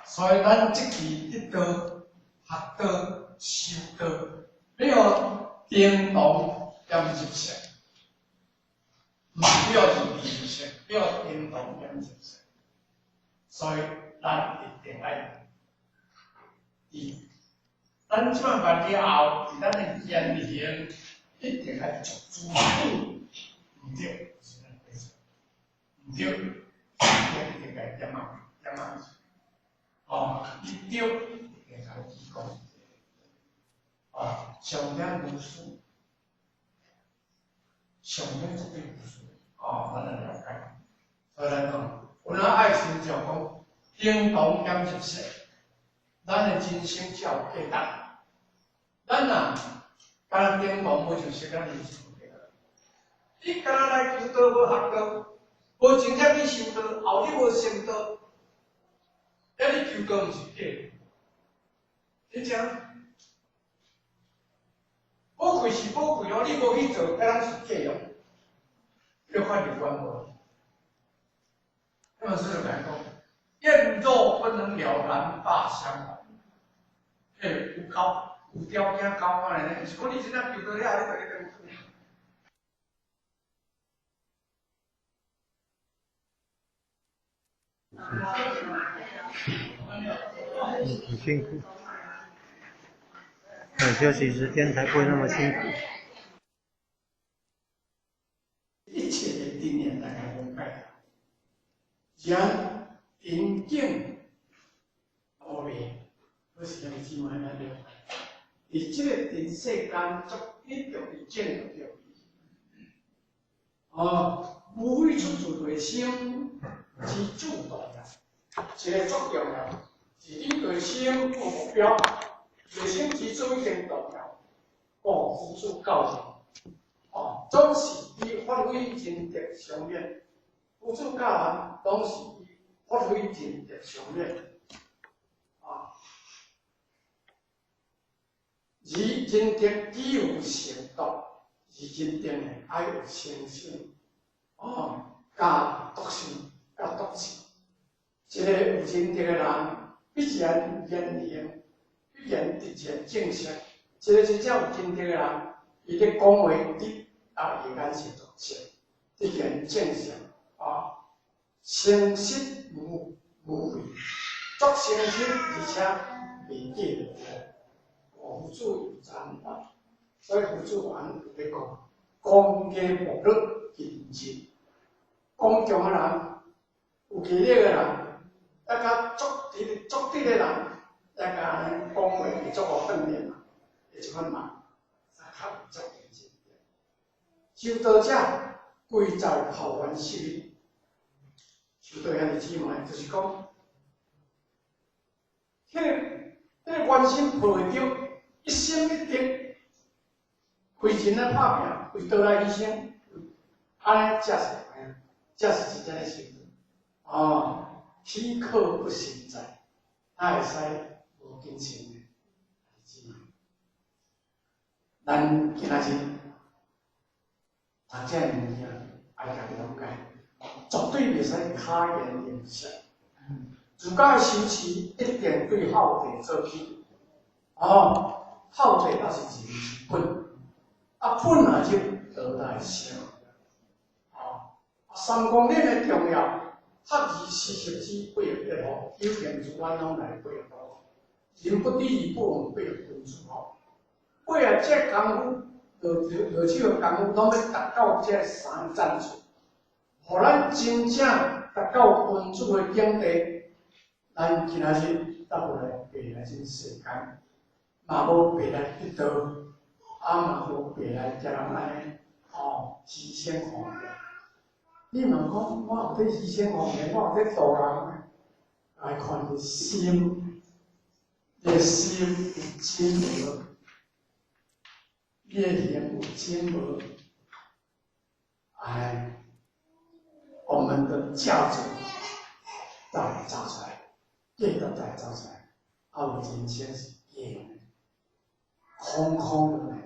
所以咱这期得道、学道、修道，你要颠动兼入色，毋是要是20色，要颠动兼入色。所以咱一定爱伫，咱这摆办了后，伫咱的言行一定爱做主。毋对，是咱对错。毋对，一定该点啊点啊。哦，你对，一定该提供。啊，上点无私，上点绝对无私。哦，咱来了解。所以咱讲，有咱爱亲像讲，顶同减入色，咱的人生才有价值。咱若干焦顶同无入色，咱人生。你敢若来求道无学道，无真正去修道，后日无成道，遐你求道毋是假？你讲，宝贵是宝贵哦，你无去做，遐拢是假哦。你看着关无？那么是就讲，燕若不能了，难罢相还。嘿，有狗有条件交换的呢，是讲你真正求道了，你就去转去。很辛苦，有休息時間才不會那麼辛苦。一切的經驗大家了解。人定境無明，好是啥物姊妹來了解？佇這個塵世間，足一定會見著著。哦，無非出自內心之主動啦，一個足重要，是你內心有目標，內心之主已經動搖，哦，夫子教人，哦，總是以發揮仁德相勉，夫子教人總是以發揮仁德相勉，啊，而仁德基於善道，而仁德呢愛有誠信，哦，佮篤信，佮篤信。一個有仁德的人，必然言行，必然直接正直。一個真正有仁德的人，伊咧講話直，啊，伊眼神就直，必然正直，啊，誠實無偽，足誠實而且袂假的。哦，夫子有讚啊，所以夫子還有咧講，剛毅薄弱勤實，剛強的人，有氣力的人，抑較足直足直的人，抑較按呢講話會足予訓練嘛，會這款人，才較有足認真。修道者貴在抱怨失意，修道兄弟姊妹，就是講，彼個願心抱會著，一心一德，為人來拍拼，為道來犧牲，按呢才是才是真正的修道。哦，豈可不實在？哪會使無謹慎呢？姊妹，咱今仔日讀這个物件，愛家己了解，絕對袂使巧言令色。儒家的修持一定對孝弟做起。哦，孝弟也是人之本，啊本若入，道才會成。哦，三公練的重要。合而施協之，不亦樂乎？有賢之阮攏來不亦樂乎？人不知而不慍，不亦君子乎？尾啊，這个功夫，落落手的功夫，攏欲達到這三層次，予咱真正達到君子的境地。咱今仔日倒過來白來這世間，嘛無白來得道，啊嘛無白來共人按呢，吼，犧牲奉獻。你嘛講，我有咧犧牲奉獻，我有咧度人，來看你心，你的心有真無？你的行有真無？哎，我們的價值才會走出來，價值才會走出來，啊，無人生是假的，空空的，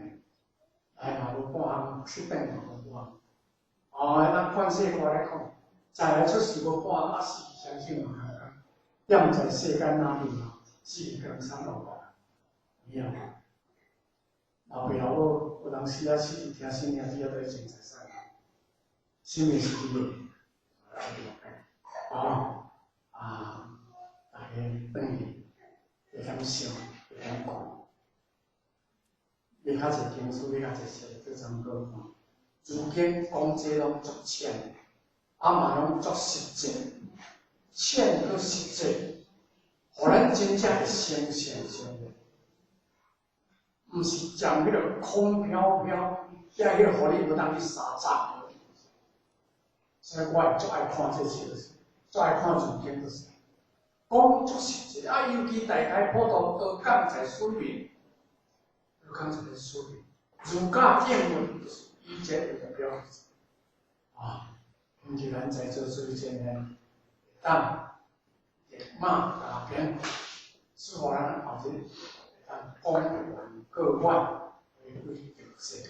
來嘛無半項，出轉嘛無半項。哦，咱勸世歌咧講，再來出世無半項，啊死相信嘛共款，踮在世間哪裡嘛，死江山落來，有影。老爸老母有人死啊死，聽生命死啊，都已經在世。生命是你的，啊啊，大家轉去，會曉想，會曉看，買較濟經書，買較濟書做參考看。如今講這攏足淺，啊嘛攏足實際，淺閣實際，予咱真正會相信上帝，毋是講彼個空飄飄，遐彼個予你無當去相爭。所以我會足愛看這書，足愛看儒經就是，講足實際，啊尤其大開普度都講在水面，都講在水面，儒家正論就是以這為目標，啊，毋是咱在座諸位青年會當立馬踏平，使予咱後日會當講遠過遠，回歸這個世界，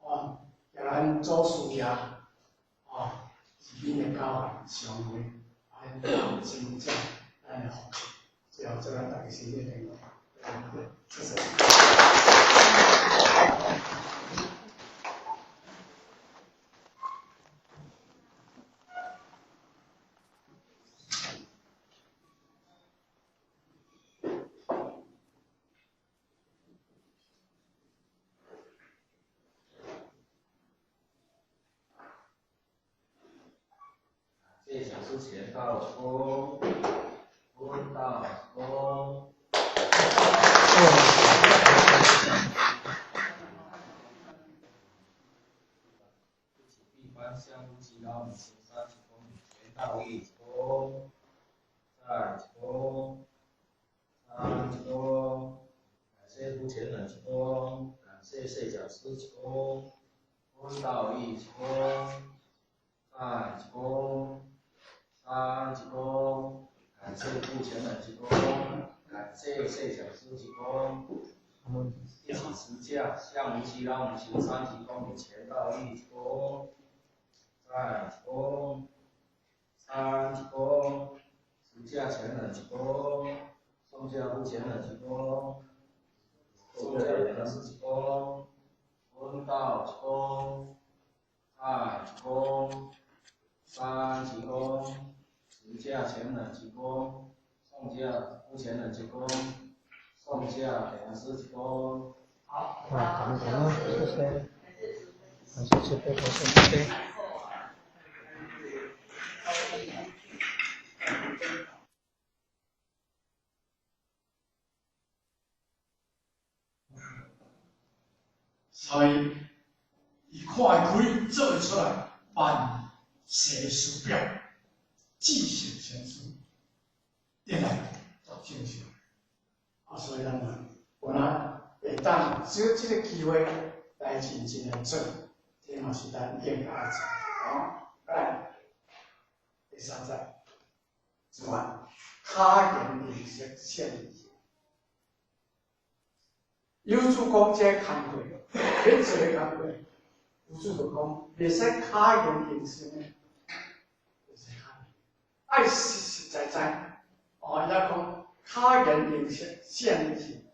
啊，共咱祖師爺，啊，慈悲的教化相會，安尼真正咱的福氣，最後祝咱大家身體健康，謝謝。师签到一躬，问道一躬。一般相夫妻老母亲三鞠躬，签到一躬，再一躬，三鞠躬，感谢肤浅人一躬，感谢谢讲师一躬，问道一躬，再一躬，三鞠躬，感谢肤浅人一躬，感谢谢讲师一躬。一起持架，向无其让我们行三鞠躬，前到一躬，再一躬，三鞠躬，持架前人一躬，送架付钱人一躬，送架人是一躬，问道一躬，再一躬，三鞠躬，持架前人一躬，送架付钱人一躬。送驾两师一躬。好，啊，感恩，谢谢，感谢慈悲，感谢慈悲。所以，伊看会开，做会出来，办世事表，至圣先师，进来做正常。啊，所以咱嘛，有哪会当借这个机会来认真来做，这嘛是咱应该做。哦，来，第三节，一万，卡言认识圣义。有主讲这工课，咧做的工课，有主就讲，袂使卡言认识呢，袂使卡言，爱实实在在。哦，伊遐讲。卡言认识圣义，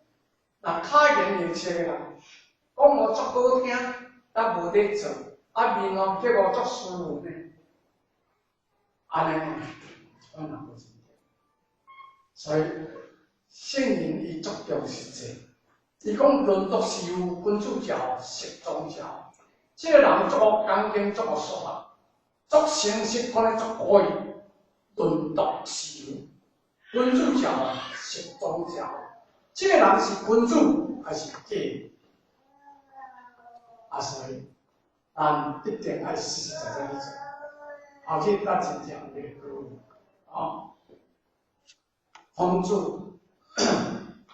若卡言认识的人，讲我足好听，但无咧做，啊面哦结果足斯文的，按呢，这款人无真正。所以圣人伊足重实际，伊讲论笃是有君子教，实宗教。这个人足学讲经，足学数学，足成绩可能足高伊，论笃是有。君子教，实宗教，这个人是君子还是假？啊，所以咱一定爱实实在在去做，后日咱真正会好。啊，孔子，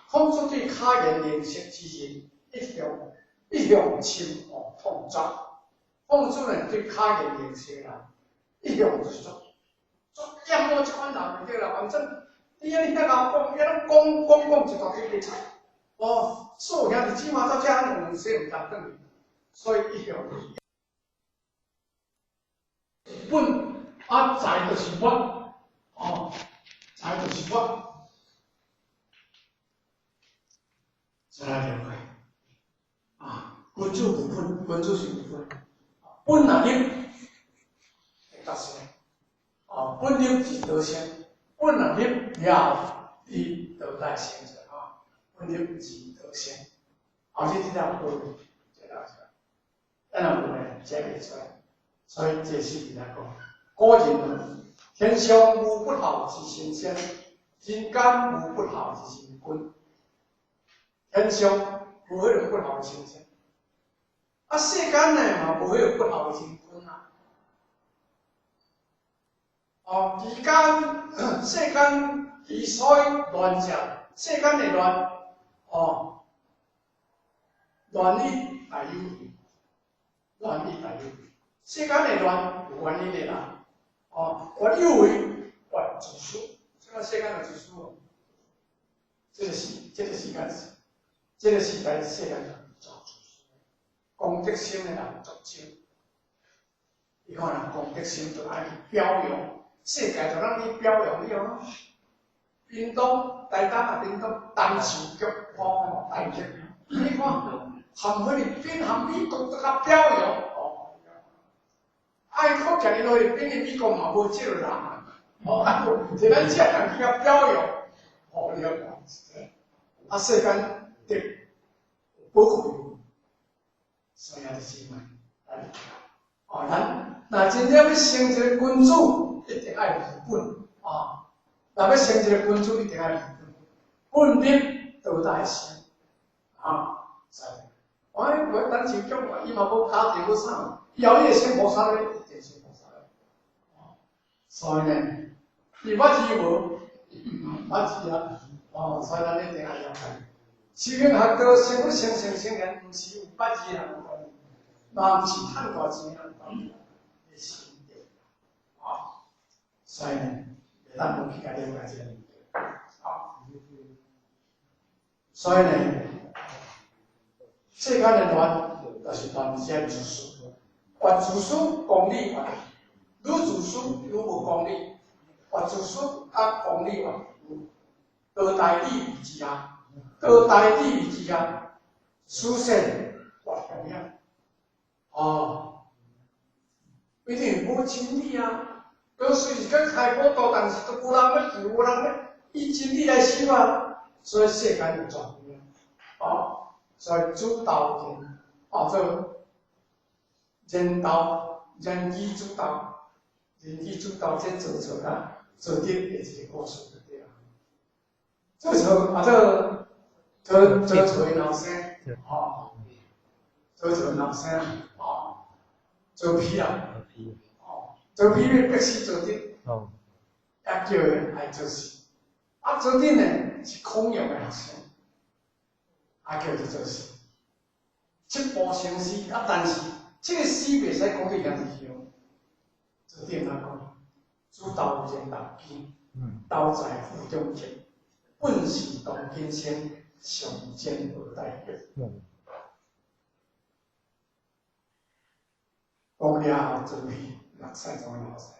孔子对卡言认识之人，一向深恶痛绝。孔子呢，对卡言认识的人，一向就是足足厌恶这款人就对啦，反正。你遐你遐𠢕讲，遐拢讲讲讲一大堆白菜，哦，所有兄弟姊妹到遮两势毋通转去，所以一向本啊财就是我，哦，财就是我，再来了解，啊，君子无本，君子是无本，本若立，会达成，哦，本立是德性。本若立了，伊就来成就啊！本立是德性，后日这条路，这条出来，咱若无呢，这袂出来。所以这是来讲，古人云：天上无不孝之神仙，人间无不孝之神君。天上无彼个不孝的神仙，啊，世间呢嘛无彼个不孝的神君啊。哦，期间世间之所以乱者，世间的乱，哦，乱以大有为，乱以大有为，世间的乱有原因的啦，哦，越有为越自私，这个世间就自私哦。这个时间是，这个时代世间就自私，公德心的人足少，你看人公德心就爱去表扬。世界就咱去表扬你哦，屏东、台东啊，屏东东树菊哦，台菊，你看含菲律宾、含美国都较表扬哦。啊，伊靠徛伫菲律宾的美国嘛无少人哦，啊，无，就咱这人去较表扬，哦，你看，啊，世间的宝贵，所以啊，就是嘛，哦，咱若真正欲成一个君子。一定愛離本啊！若欲成一个君子，一定愛離本，本立道才會成啊！我我等前講，伊嘛無家庭無啥，以後伊會成菩薩咧，一定成菩薩咧。所以呢，伊捌字無？捌字啊！哦，所以咱一定愛了解。修行學道，成佛成聖成賢，毋是有捌字人有關係，嘛毋是趁大錢人有關係，是心地啊。所以呢，咱無去共了解這個問題。啊，所以呢，世間的亂，就是亂這自私，越自私功利越，愈自私愈無功利，越自私較功利越，道大利益之下，道大利益之下，思想越重要。哦，一定無真理啊！都隨時講開寶道，但是都無人欲求，無人欲以真理來修啊，所以世間就轉變。哦，所以主導權，哦，做人道、人機主導、人機主導，這做錯啊，做得的一個故事就對啦。做錯啊，做做做錯的老生，哦，做錯老生，哦，做痞啦，哦，做痞欲逼死做得，哦，也叫伊愛做事，啊，做得呢是孔融的學生，啊，叫伊做事，七步成詩，啊，但是這個詩袂使講對兄弟兄，做得按怎講？主道人道經，道在府中靜，本是同根生，上賤無代價。講了後，做痞目屎總會流出來。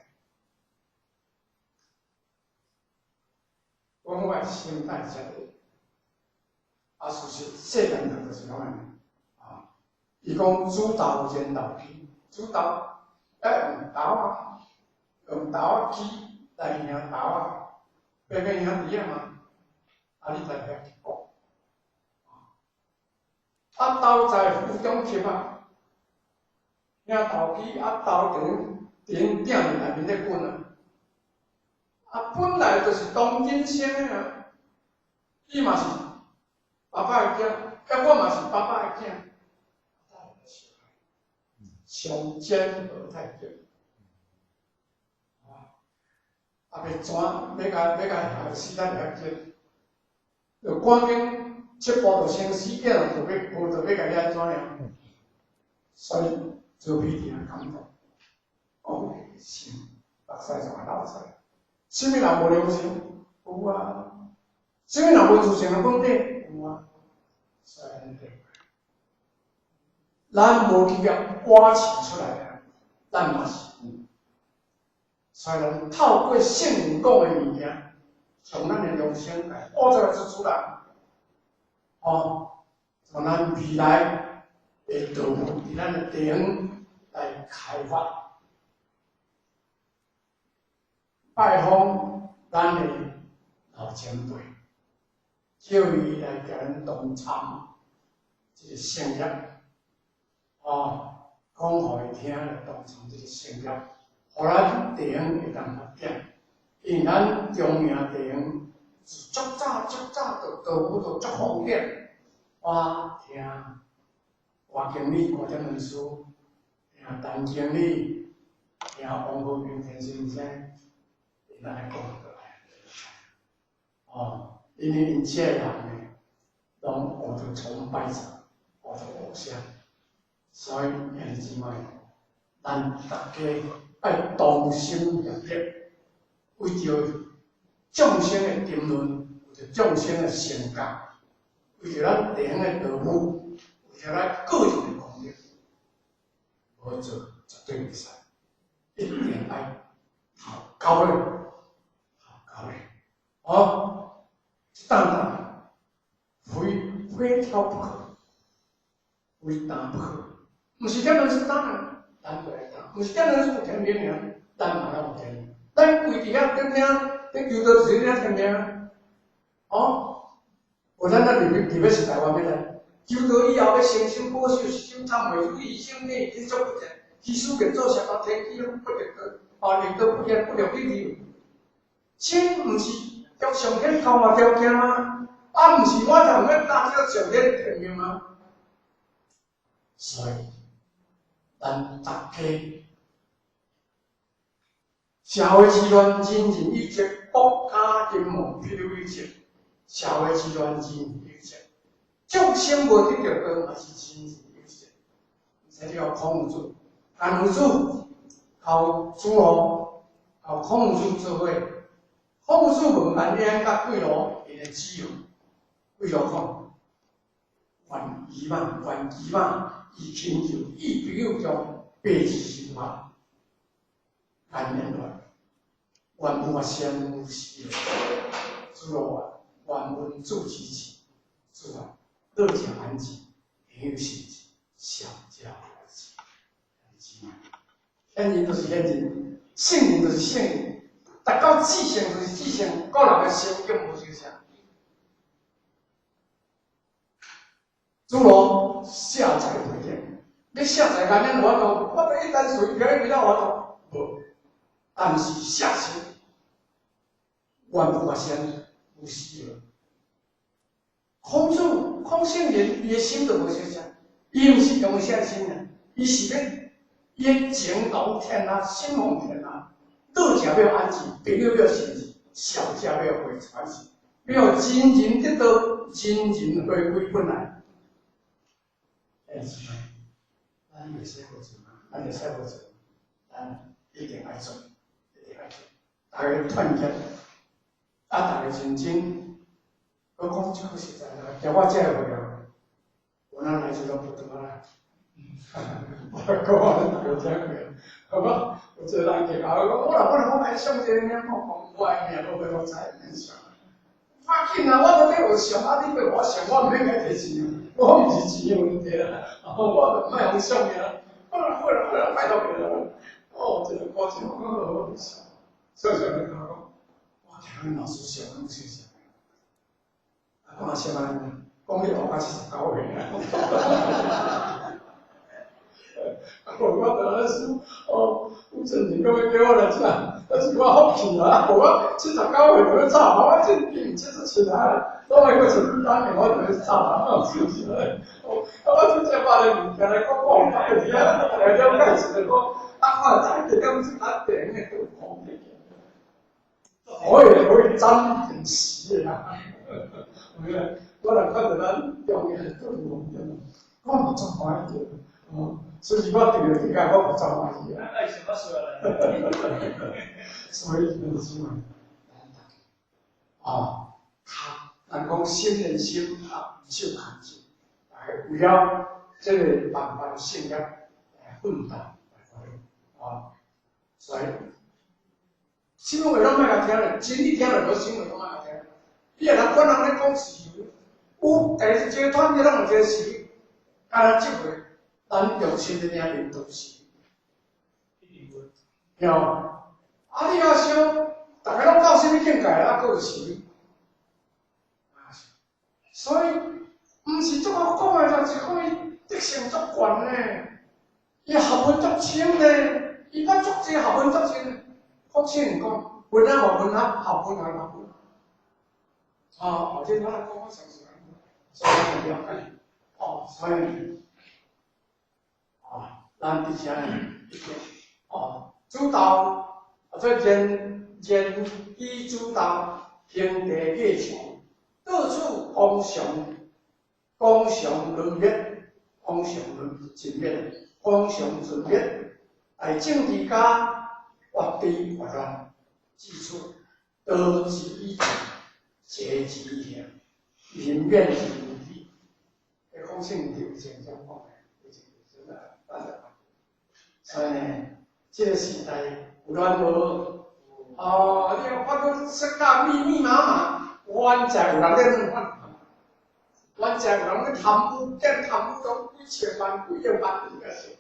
講我的心態遮個，啊，事實世間人就是攏按呢。啊，伊講主導人道經，主導愛用刀仔，用刀仔機來贏刀仔，變變兄弟仔嘛。啊，你在遐去講，啊，刀在斧中吸啊，贏刀機啊，刀佇恁鼎內面咧滾啊。啊，本來就是同根生的啊，伊嘛是爸爸的囝，啊，我嘛是爸爸的囝，上賤無太極，啊，啊，欲怎欲共欲共害死咱會較急，就趕緊七步就成詩，囝就欲無就欲共你按怎樣？所以做彼定感動，講心目屎就會流出來。啥物人無良心？有啊。啥物人無自信的問題？有啊。所以咱無去共挖起出來，咱嘛是有。所以咱透過聖人講的物件，從咱的良心來挖出來做主人，哦，從咱未來的道路，佇咱的地方來開發。拜訪咱的老前輩，叫伊來共咱同參這個聖業，哦，講予伊聽來同參這個聖業，予咱地方會當發展。因為咱中營地方自足早足早就道府就足方便。我聽郭經理、郭建文師，聽陳經理，聽王和平先生。咱來講過來，哦，因為𪜶這個人呢，攏學著崇拜者，學著偶像，所以兄弟姊妹，咱大家愛同心協力，為著眾生的沉淪，為著眾生的成功，為著咱地方的道務，為著咱個人的功德，無做絕對袂使，一定愛頭交咧。哦，這擔擔非非挑不可，非擔不可。毋是這樣是擔啊，咱就來擔；毋是這樣是有天命爾，咱嘛攏有天命。咱跪佇遐咧聽，咧求道就是咧天命。哦，無咱咱入入欲是台灣欲來，求道以後欲誠心保守、修懺悔、如意心呢，去做不成，其實個做啥物天機攏不得得。哦，令到不言不了理由。心毋是叫上天交换条件吗？啊，毋是我就欲打这个上天天命吗？所以，咱大家社会治乱，人人有责；国家兴亡，必有责。社会治乱，人人有责。众生无得著道，嘛是人人有责。所以叫孔子，孔子靠主罗，靠孔子做伙。孔子问万安佮贵罗，𪜶的子哦，贵罗讲，愿伊嘛，愿伊嘛，伊亲像伊朋友中白日生活，安然乱，愿无先无时，主罗啊，愿闻主持志，主啊，乐者安静，朋友信志，小家和气，显人就是显人，圣人就是圣人。达到至圣就是至圣，个人的心境无相像。主罗下载回应，你下载安尼我都，我都一旦随便伊了我都无，但是下心，愿无先无死了。孔子、孔圣人，伊的心就无相像，伊毋是用啥心啊，伊是欲伊情投天下，心奉天下。乐者欲安置，朋友欲信志，小者欲回传世，欲人人得道，人人回归本来。哎，是吗？咱会使无做，咱会使无做，咱一定爱做，一定爱做。大家团结，啊，大家认真。我讲这句实在啦，听我这个话啊，我哪来就拢不得啦。我讲我大家听过，好无？有一个人去甲我讲，我若本来我爱上这个名，我讲我的名无予我知，免上。要紧啊，我都咧学上，啊，你欲我上，我毋免共提钱，我毋是钱的问题啦，我就莫予上名。好啦好啦好啦，拜托你啦。哦，这个过程我好上，上上咧甲我讲，我听恁老师上讲说啥？啊，讲啥物？讲你活到79岁啊。我就按呢想，哦，有阵人阁欲叫我来遮，但是我福气啊，无我79岁就欲走，我这已经77啊，拢还阁剩两年，我就欲走啊，是毋是？哦，啊，我拄则把个物件来讲，我有讲伫遐，大家了解一下讲，啊，我知这敢是较甜的，都讲的，可以可以斩定时的啦。我若看著咱中央的政府，我嘛足欢喜的，哦。所以我对着这个我无足欢喜啊。所以就是嘛，哦，人讲心连心啊，手牵手，来为了这个万般圣业来奋斗来发展啊。所以，什么话拢莫共听咧，真理听了无什么话拢莫共听。你若管人咧讲是非，有第一个团体拢有一个是非，敢若这回。咱用心的领面都是，对。啊，你若想，逐家拢到啥物境界，啊，阁有是非，所以，毋是足好讲的，就是讲伊德性足悬呢，伊学问足深呢，伊捌足济学问足深。国圣讲，文学无文学，学问也学问。啊，这我来讲，我相信，所以咱了解，哦，所以。啊，咱伫遮呢，哦，主道，啊，这人人以主道，平地过墙，到处光祥，光祥轮灭，光祥轮尽灭，光祥尽灭，大政治家越低越乱，指出道之以政，节之以刑，民免之无礼。这孔圣就以前这样讲的，以前真的。所以呢，这个时代有乱无？哦，你发觉世界密密麻麻，原在有人咧乱反，原在有人咧贪污，见贪污都几千万、几亿万这个是，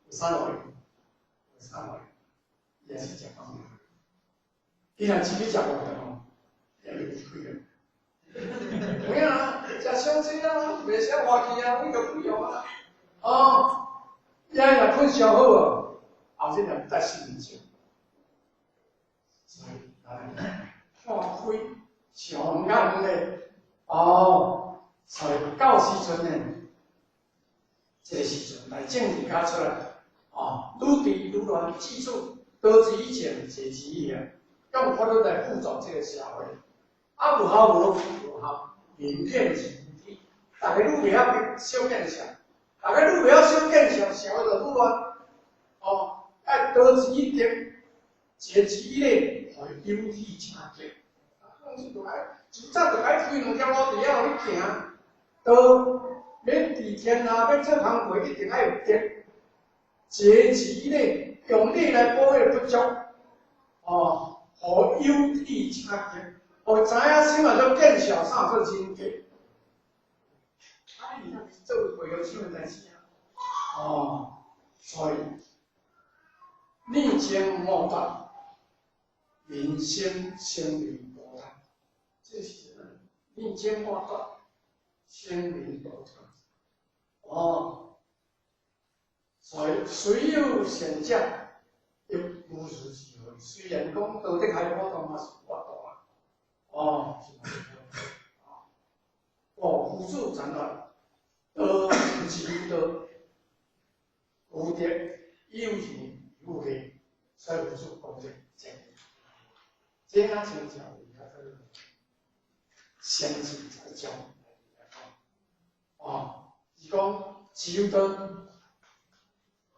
有啥路？有啥路？也是食饭。伊若自己食无得吼，也会亏的。有影啊，食伤济啊，袂使活去啊，阮就亏哦啊。哦，伊若困上好啊，后这两才4分钟。所以来看开上眼的哦，所以到时阵呢，这个时阵来政治家出来，哦，愈治愈乱，记住多之以前，解之以后，用法律来辅助这个社会。啊，有效无？有效，民变是体，大家愈袂晓小见识，大家愈袂晓小见识，社会就愈乱。哦，爱多之以德，解之以礼，予伊有体请德。啊，就爱自早就爱开两条路伫遐，予你行。道要治天下，要做工课，一定爱有德。节之礼，用礼来补迄个不足，哦，予有体请德，予知影什么叫见笑，啥叫人格。啊，你做袂晓啥物代志啊？哦，所以逆境莫断，民生生灵涂炭，这是逆境莫断，生灵涂炭。哦，所以虽有善者，亦无如智慧。虽然讲道德海普通嘛是有法度啊，哦，是嘛是哦，夫子禅乱，道是道，无德有仁有义，所以夫子讲这真，这啊亲像先进在讲，哦，伊讲只有道，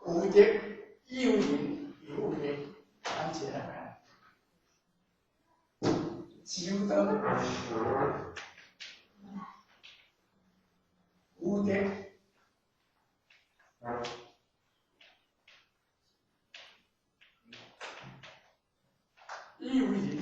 无德有仁有义，咱一个来看，只有道，无德有仁有义。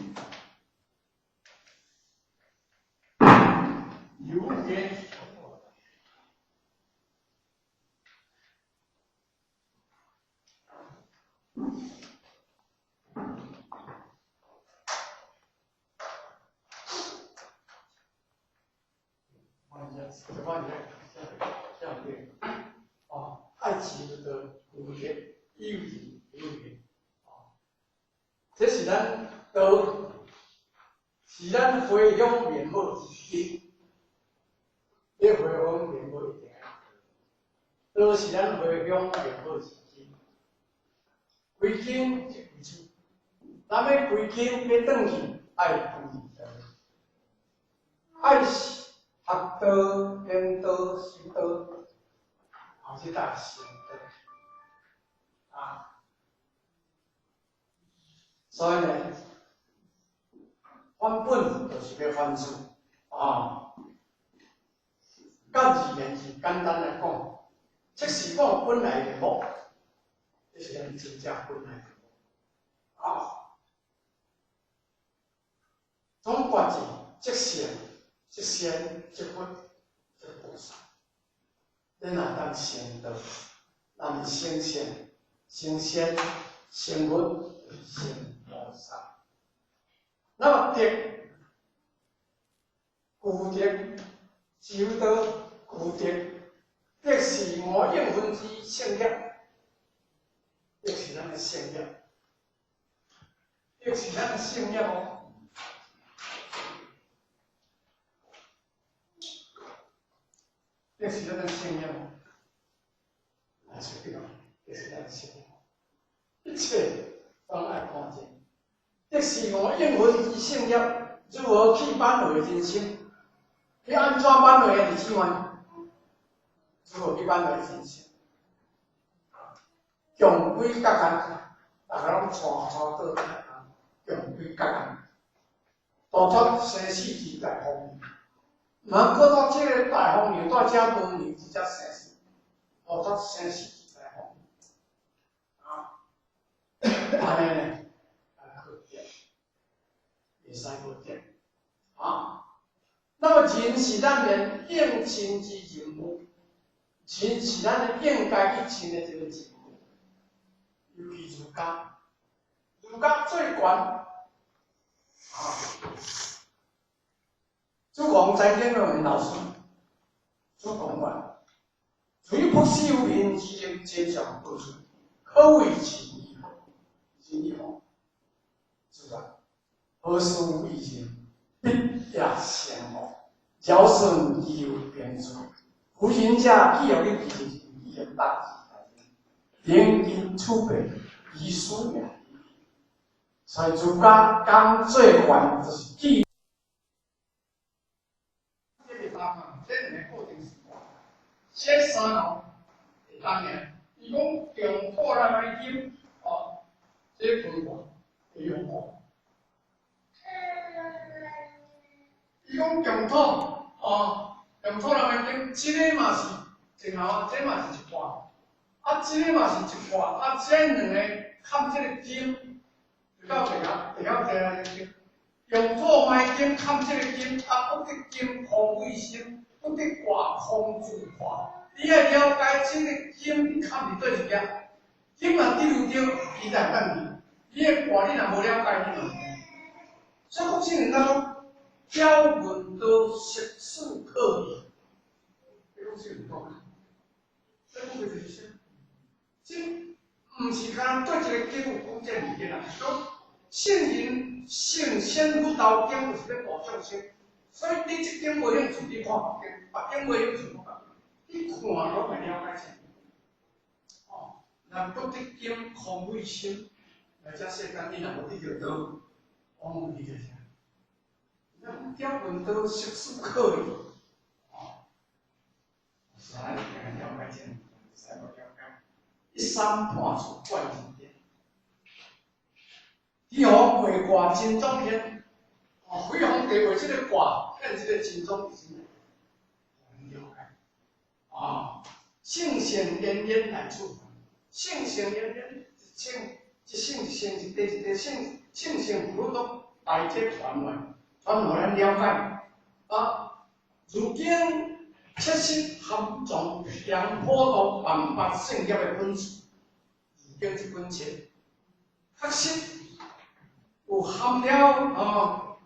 哦，爱情的无德有仁有义，哦，这是咱道，是咱回向面貌之一。你回向面貌一定爱道，是咱回向面貌之一。归根即归处，咱欲归根欲转去，爱归道，爱学道、行道、修道，后这才成道啊。所以呢，反本就是欲反思啊。简而言之，简单来讲，这是我本来面目，这是咱真正本来面目啊。总括是即善、即仙、即佛、即菩萨。咱若当成道，咱是成圣、成仙、成佛、成菩萨。那么德、具德、修道、具德，德是五应分之圣业，德是咱的圣业，德是咱的圣业哦。德是咱的圣业哦，来说对哦，德是咱的圣业，一切拢爱看见。德是五应分之圣业，如何去挽回人生？去按怎挽回啊？弟姊妹，如何去挽回人生？穷鬼甲艰，大家拢带带倒啊！穷鬼甲艰，度脱生死之大风雨。毋通过到这个大风雨，在遮多年，直接生死，度脱生死之大风雨。啊，按呢呢，啊，靠德，袂使无德，啊。那么仁是咱连应尽之任务，仁是咱应该去尽的一个任务。尤其儒家，儒家最悬，啊，主讲财经论的老师，主讲话，至于朴素民之能，皆上不出，可谓仁义。真理吼，自然何事无异人，必也成哦。尧舜有平处，夫人者既有你其实已大灵因处变，以书也。所以儒家讲做凡就是记。这个答案，这两个过程是写三哦，当然，伊讲中土来买金哦，这个开挂会用哦。伊讲中土哦，中土来买金，这个嘛是真好，这嘛是一卦，啊，这个嘛是一卦，啊，这两个含这个金，就到地下，地下地下金。用土买金，含这个金，啊，不得金空为心，不得卦空自化。你爱了解这个金含伫佗一个，金若得有着，伊才会当去。你的卦你若无了解，你就。所以讲，圣人讲，表文道释事可义。你讲圣人讲，这讲的就是啥？这毋是干对一个经有讲这物件啦，是讲圣人圣先佛道经就是咧度众生，所以你这经无兴趣，你看别经；别经无兴趣，看别经。你看拢会了解清。哦，咱不得经空为心，来这世间你若无得著道，枉费着啥？咱表文道释事可义，哦，是安尼了解清，使无了解。一三半处怪人点，天皇画卦真宗现，哦，飞黄地画这个卦，变这个真宗是啥？了解。啊，圣贤言言来处，圣贤言言，圣一圣一圣一地一地圣圣贤佛都大这传来，传予咱了解。啊，如今切实含藏阳普度万法圣业的本事，如今这本册确实有含了哦，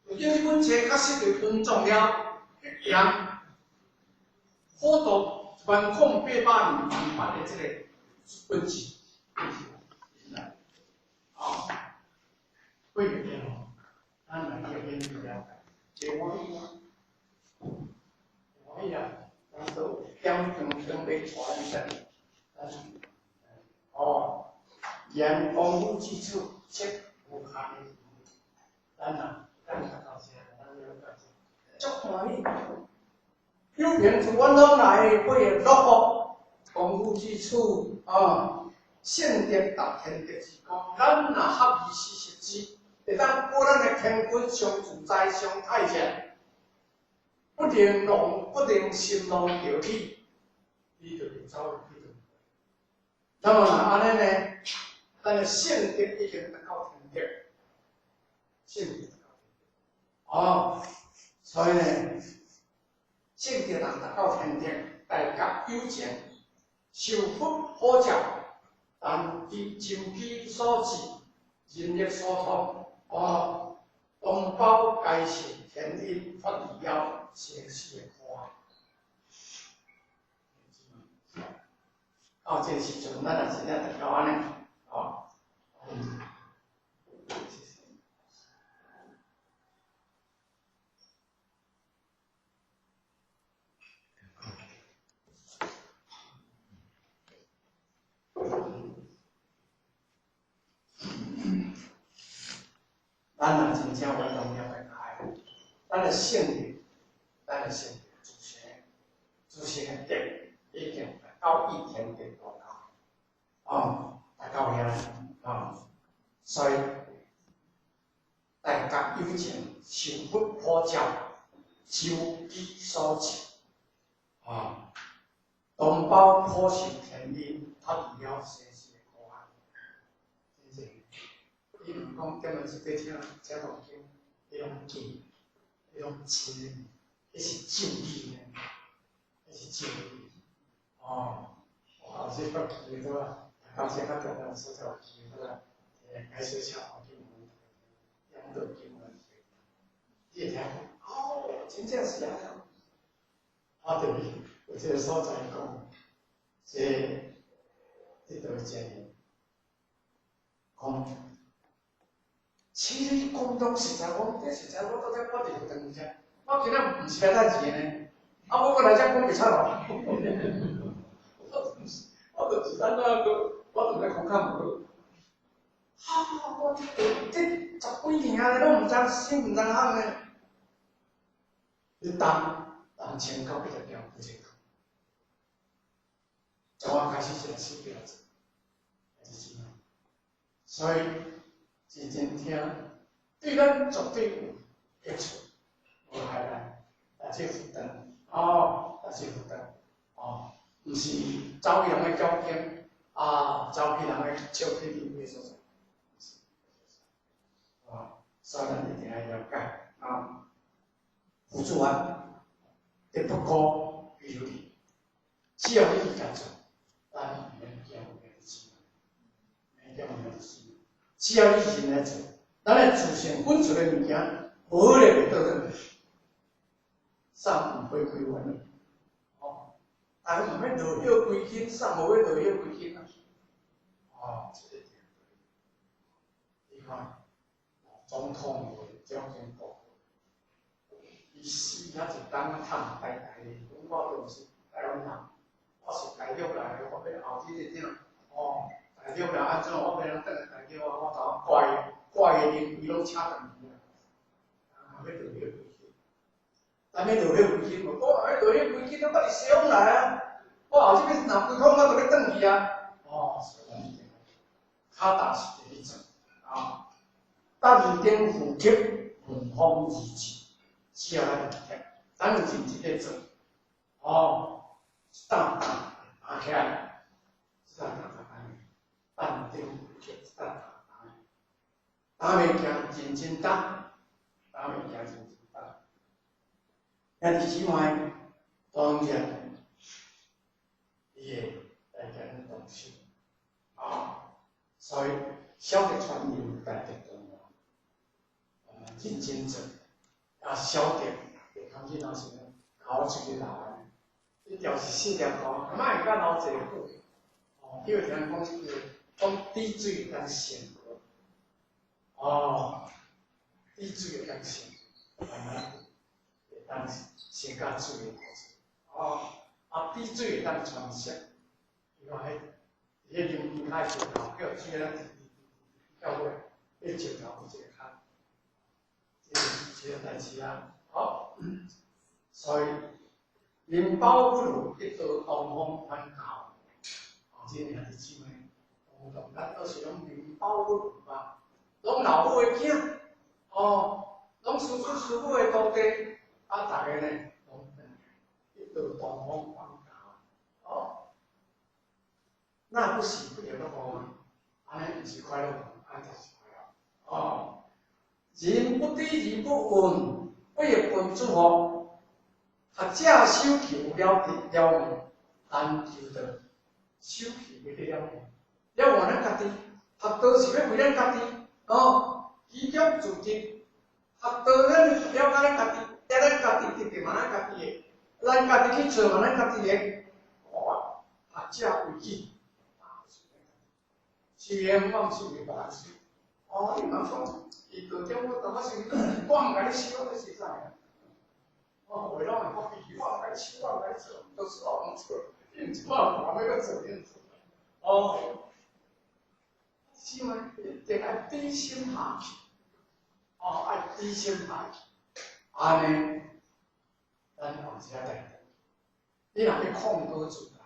如今这本册确实就蕴藏了阳。普度1万0800年万法的这个本事，啊，几个点哦，咱来去研究了解，会欢喜吗？欢喜啊！咱都点钟准备带咱这，咱哦，言功夫之处，切无限的，咱啊，咱较到这，咱了解这，足欢喜。有凭自阮拢来，不会落福功夫之处啊！圣德达天德之功，咱若合而实实之，会当保咱的天君上自在上太上，不能弄，不能心弄着你，你就会走入去。那么若按呢呢，咱的圣德已经达到天德，圣德达到天德。哦，所以呢。圣德人达到天德，大觉有情，受福普照，但伫真机所致，人力所通，哦，同胞皆是天因脱离了生死的苦海。到这个时阵，咱也真正达到按呢，哦。咱若真正愿动了会开，咱的圣德，咱的圣德自成，自成的德已经达到一天德多高，哦，达到遐哦，所以大觉有情，受福普照，受机所致，哦，同胞普受天因，脱离了生死的苦海，真正。伊毋讲点仔是伫听听道经，彼种见，彼种真，彼是正理呢，彼是正理。哦，我后世较记得对吧？到这较重要所在有记得对吧？开始唱经文，点道经文，你会听讲，哦，真正是按呢。我特别有这个所在讲，这这都是真。讲，其實伊講當實在，我這實在我到底我佇佛堂遮，我今仔毋是來趁錢的呢，啊，我閣來遮講袂出咯。我就是，我就是按怎閣，我就咧講較無好。哈！我這這十幾年啊，攏毋知心毋知行呢。你擔擔1980條不健康，從我開始是死不要做，是這樣。所以真真聽，對咱絕對有益處，無害咱，來這負擔，哦，來這負擔，哦，毋是走去人的繳金，啊，走去人的笑 KTV 的所在，啊，所以咱一定愛了解啊，付諸啊，得不過有理，只要你去共做，咱毋免驚有咩事，免驚有咩事。只要你認來做，咱的自性本出的物件，無咧會倒轉，送毋回歸原來。哦，但是毋免落葉歸根，送無欲落葉歸根啊。哦，這個對。你看，總統的條件報告，伊死遐一冬啊，嘆呆呆的，講我都毋是台灣人，我是大陸來的，我欲後日的哦。大陸來按怎？我欲人轉來大陸啊！我頭怪怪的靈龜攏請轉去啊！啊，欲落葉歸根，咱欲落葉歸根無？我欲落葉歸根，我佇西方來啊！我後日欲若歸空，我就欲轉去啊！哦，所以咱一定較踏實地去做啊！但頂負責，聞風而至，只要咱認真，咱有認真咧做，哦，一擔擔擔起來，一擔擔擔擔。但頂負責，一擔擔擔，擔物件認真擔，擔物件認真擔。兄弟姊妹，當然，伊會來共咱動手，啊，所以小德傳人，大德傳我，認真做，啊，小德會通去哪是呢？溝出去流安呢？這條是四條溝，莫會甲流濟好。哦，因為聽人講這句，講滴水會當成河，哦，滴水會當成，慢慢會當成甲水的過程。哦，啊，滴水會當穿石，伊講彼，彼個林邊跤石頭，叫水安呢滴滴滴滴跳落，彼石頭佇一個跤，這個這個代誌啊，好，所以人飽不如一道東風反教，哦，這兄弟姊妹，咱都是攏人飽不如嘛，攏老母的囝，哦，攏師祖師母的徒弟，啊，逐个呢，攏一道東風反教，哦，那不是不樂樂嗎？按呢毋是快樂，按呢才是快樂。哦，人不知而不慍，不亦君子乎？學者守去有了得了悟，但求道守去袂得了悟，了悟咱家己，學道是欲為咱家己，哦，祈求自得，學道咱了解咱家己，咱家己得著嘛咱家己的，咱家己去做嘛咱家己的，哦，學者為己，修行我毋是為別人修，哦，你毋通講，伊道長我淡仔時我毋共你修，我是啥個？哦，話攏會發脾氣，我毋共你修，我毋共你做，都是我毋做，你毋做，我毋欲閣做，你毋做。哦，是嘛？一定愛低心下去，哦，愛低心下去，按呢，咱後一下代，你若欲控高自大，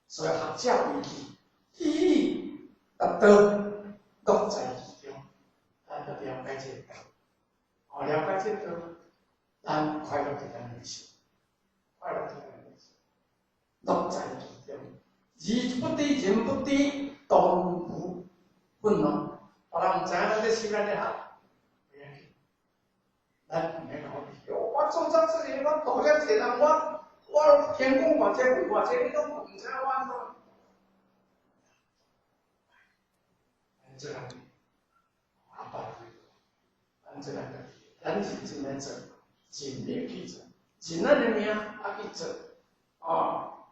所以學者為己，以達道，樂在其中，咱就了解這個道，哦，了解這個道，咱快樂佇咱內心，快樂佇咱內心，樂在其中，而不知人不知，當無憤怒。別人毋知影咱咧修，咱咧學，袂要緊，咱毋免講我做遮濟，我度遮濟人，我天公偌濟，鬼偌濟，你攏毋知影我按怎？咱做人，阿爸，咱做人，咱認真來做，盡力去做，盡咱的命啊去做，啊，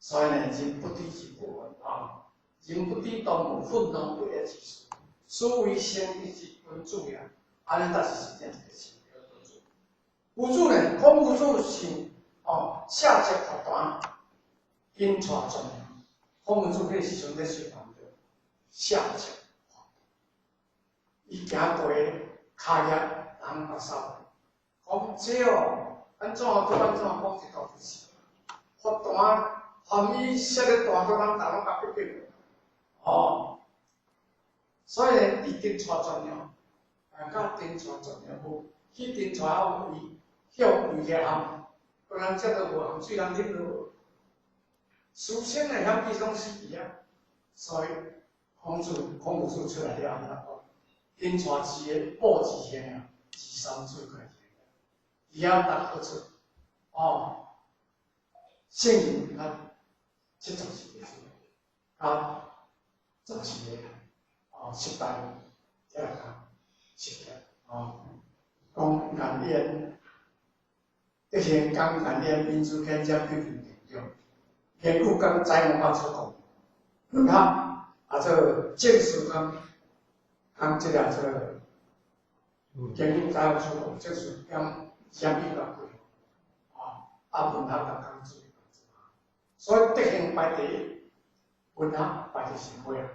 所以呢，人不知是不闻啊，人不知當無憤怒不義之事，所謂聖義之君子呀，按呢才是真正一個聖的君子。有主呢，講有主是哦，下接佛壇，引帶眾。孔夫子彼時陣咧說法著下接佛壇，伊行過跤業人目梢，講這哦，按怎閣按怎講一道就是佛壇。含伊設咧大，都人逐攏共逼逼，哦，所以呢，伊頂帶全了，啊，甲頂帶全了無，去頂帶後位，向位起含，不然這都無含水人啉落。思想的险起拢死去啊，所以孔子孔夫子出來了後，頂帶一个布置行啊，二三水塊錢，伊曉答不出，哦，聖人啊。74個字，啊，14個，哦，失敗，才來講失敗，哦，講顏淵，德行講顏淵，民主憲章批評研究，研究講宰王法出國，文學啊做正史講講這個做研究宰王出國，正史講啥物較貴，啊，啊文學就講做。所以德行排第一，文學排第上尾啊，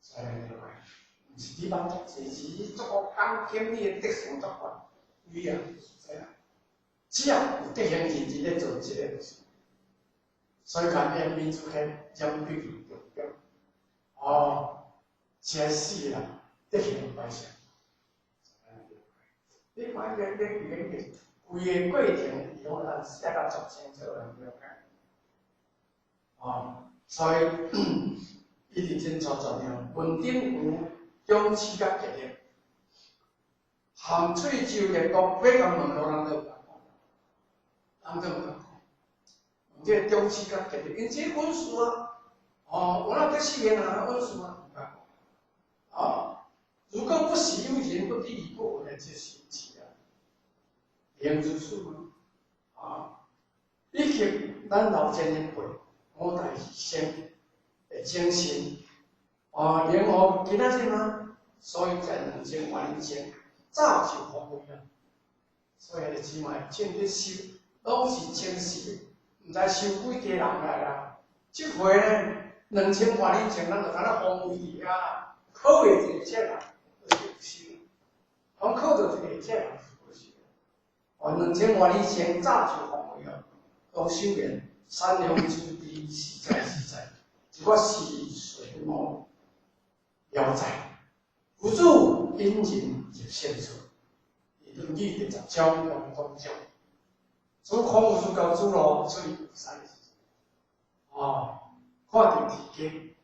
所以了解，毋是你捌足濟字，足個講經你的德行足懸，你啊就是這樣。只要有德行認真咧做，這個就是。所以講言民主憲將必定重點。哦，這死啦，德行排上。你看這這這規個過程，伊攏咱寫甲足清楚，人了解。哦，所以伊佇真錯重要，文頂有勇氣佮決力，含喙就連講，欲共問路人都毋敢講，人都毋敢講。這個勇氣佮決力，因這本事啊，哦，有哪得四面人的本事啊？毋敢講。哦，如果不是有人不知而不聞的，這神奇啊，言如此嗎？啊，以及咱老前一輩。五代先的精神，哦，然後今仔日嘛，所以在2000多年前早就發揮啊。所以彼个姊妹正咧收，攏是前世，毋知收幾家人來啦。這回呢，2000多年前，咱就敢若荒廢佇遐，考袂一個這啦，就是有收，講考著一個這啦，是無收。哦，2000多年前早就發揮啊，都修煉。善良之地，實在實在，一我是水某了哉，有主引人入聖處，伊論語第十章講講章，主孔夫子交子路出去山時，哦，看著天經，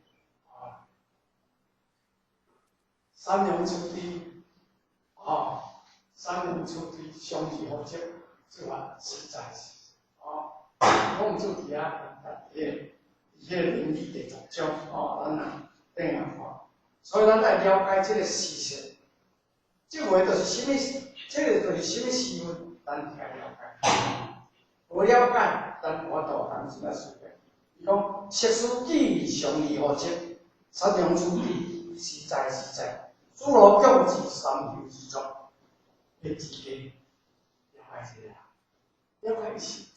哦，善良之地，哦，善良之地，相宜好者，這話實在是，哦。孔子佇遐，佇彼個論語第十章，哦，咱來轉來看，所以咱愛了解這個事實，這話就是啥物？這個就是啥物時分，咱該了解。無了解，咱無法度通怎啊思維。伊講，釋師記上義何者？善良之地，實在實在，諸羅共治三途之中，你自己了解這個，了解是。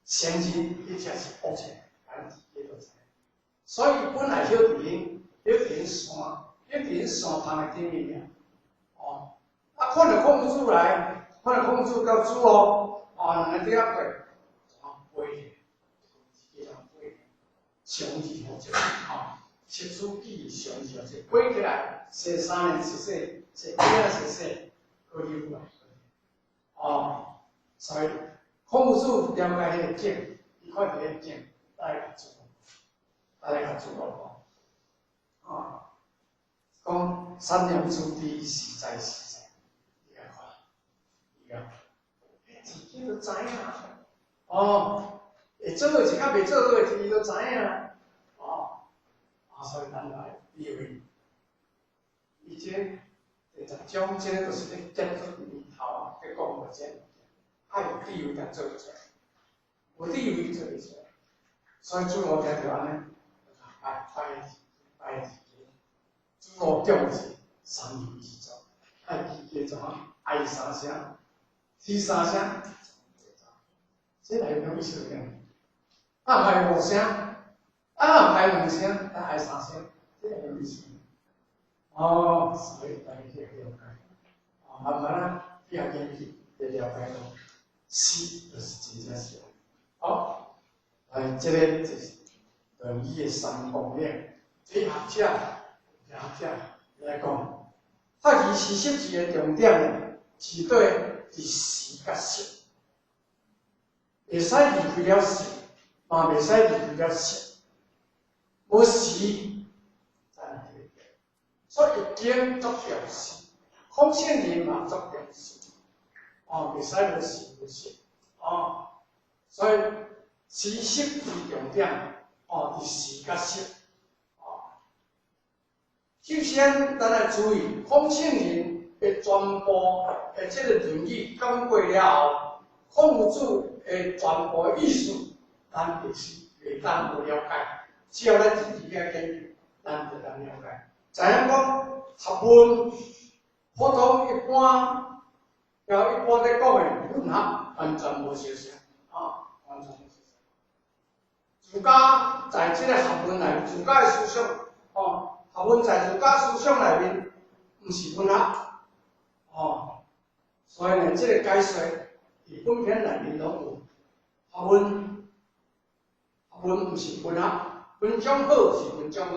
承認彼才是惡者，咱自己都知。所以本來歇佇𪜶，歇佇𪜶山，歇佇𪜶山旁的頂面爾。哦，啊，看著孔子來，看著孔子佮子路，哦，兩个佇遐過，怎飛去？自己人飛，上義何者？哦，釋師記上義何者？飛起來，踅3年，踅四，踅幾啊？踅四，閣入來。哦，所以。孔子了解彼個景，伊看著彼個景，來共子路，來共子路講，啊，講善良之地，實在實在，你來看，伊講，自己都知影，哦，會做的是佮袂做的，伊都知影，哦，啊，所以咱來以為，伊這第十章，這個就是咧結束念頭啊，咧講的這。愛有智慧才做會出來，無智慧做袂出來。所以主路聽著按呢，拜拜拜自己，主路重視三義之作，愛記記怎啊？愛三聲，聽三聲，這來有意思咧？啊，愛五聲，啊，愛兩聲，啊，愛三聲，這個有意思。哦，所以大家去了解，哦，慢慢啊，去學研究，就了解到，時就是真正是。好，來，這個就是論語的三綱領，這學者、學者來講，學而時習之的重點呢，是對佇時佮習，會使離開了時，嘛袂使離開了習，無時才能得。所以易經足重視，孔聖人嘛足重視，哦，袂使無時無習，哦，所以時習之重點，哦，佇時佮習，哦。首先，咱來注意，孔聖人的全部的這個論語講過了後，孔夫子的全部意思，咱就是會當有了解。只要咱自己去研究，咱就當了解。知影講學問，普通一般，佮一般咧講的文學完全無相像，啊，完全無相像。儒家在這個學問內，儒家的思想，哦，學問在儒家思想內面，毋是文學，哦，所以呢，這個解說佇本篇內面攏有。學問，學問毋是文學，文章好是文章好，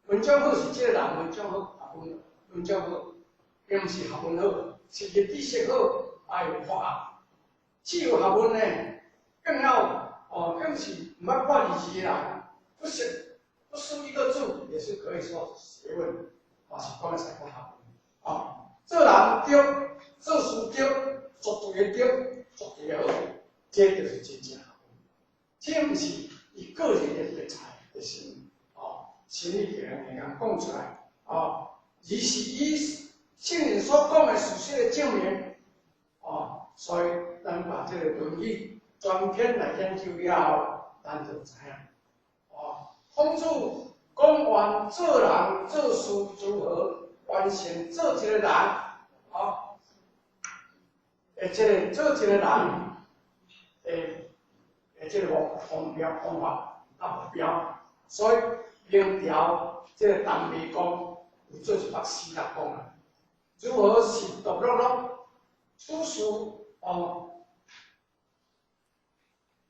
文章好是這個人文章好，學問文章好，並毋是學問好，是伊知識好，愛有化學。只有學問呢，更要哦，更是毋捌看字的人，不識不識一個字，也是可以說是學問，嘛是講會使講學問。哦，做人對，做事對，絕對的對，絕對的好，這就是真正學問。這毋是伊個人的德才的心，哦，心裡邊會當講出來，哦，而是以聖人所講的事實的證明，哦，所以咱把這個論語全篇來研究了後，咱就知影，哦，孔子講完做人做事如何完成做一個人，哦，會這個做一個人的這個目標方法佮目標，所以明朝這個陳眉公有做一幅詩來講啊，如何是獨樂樂，處事哦，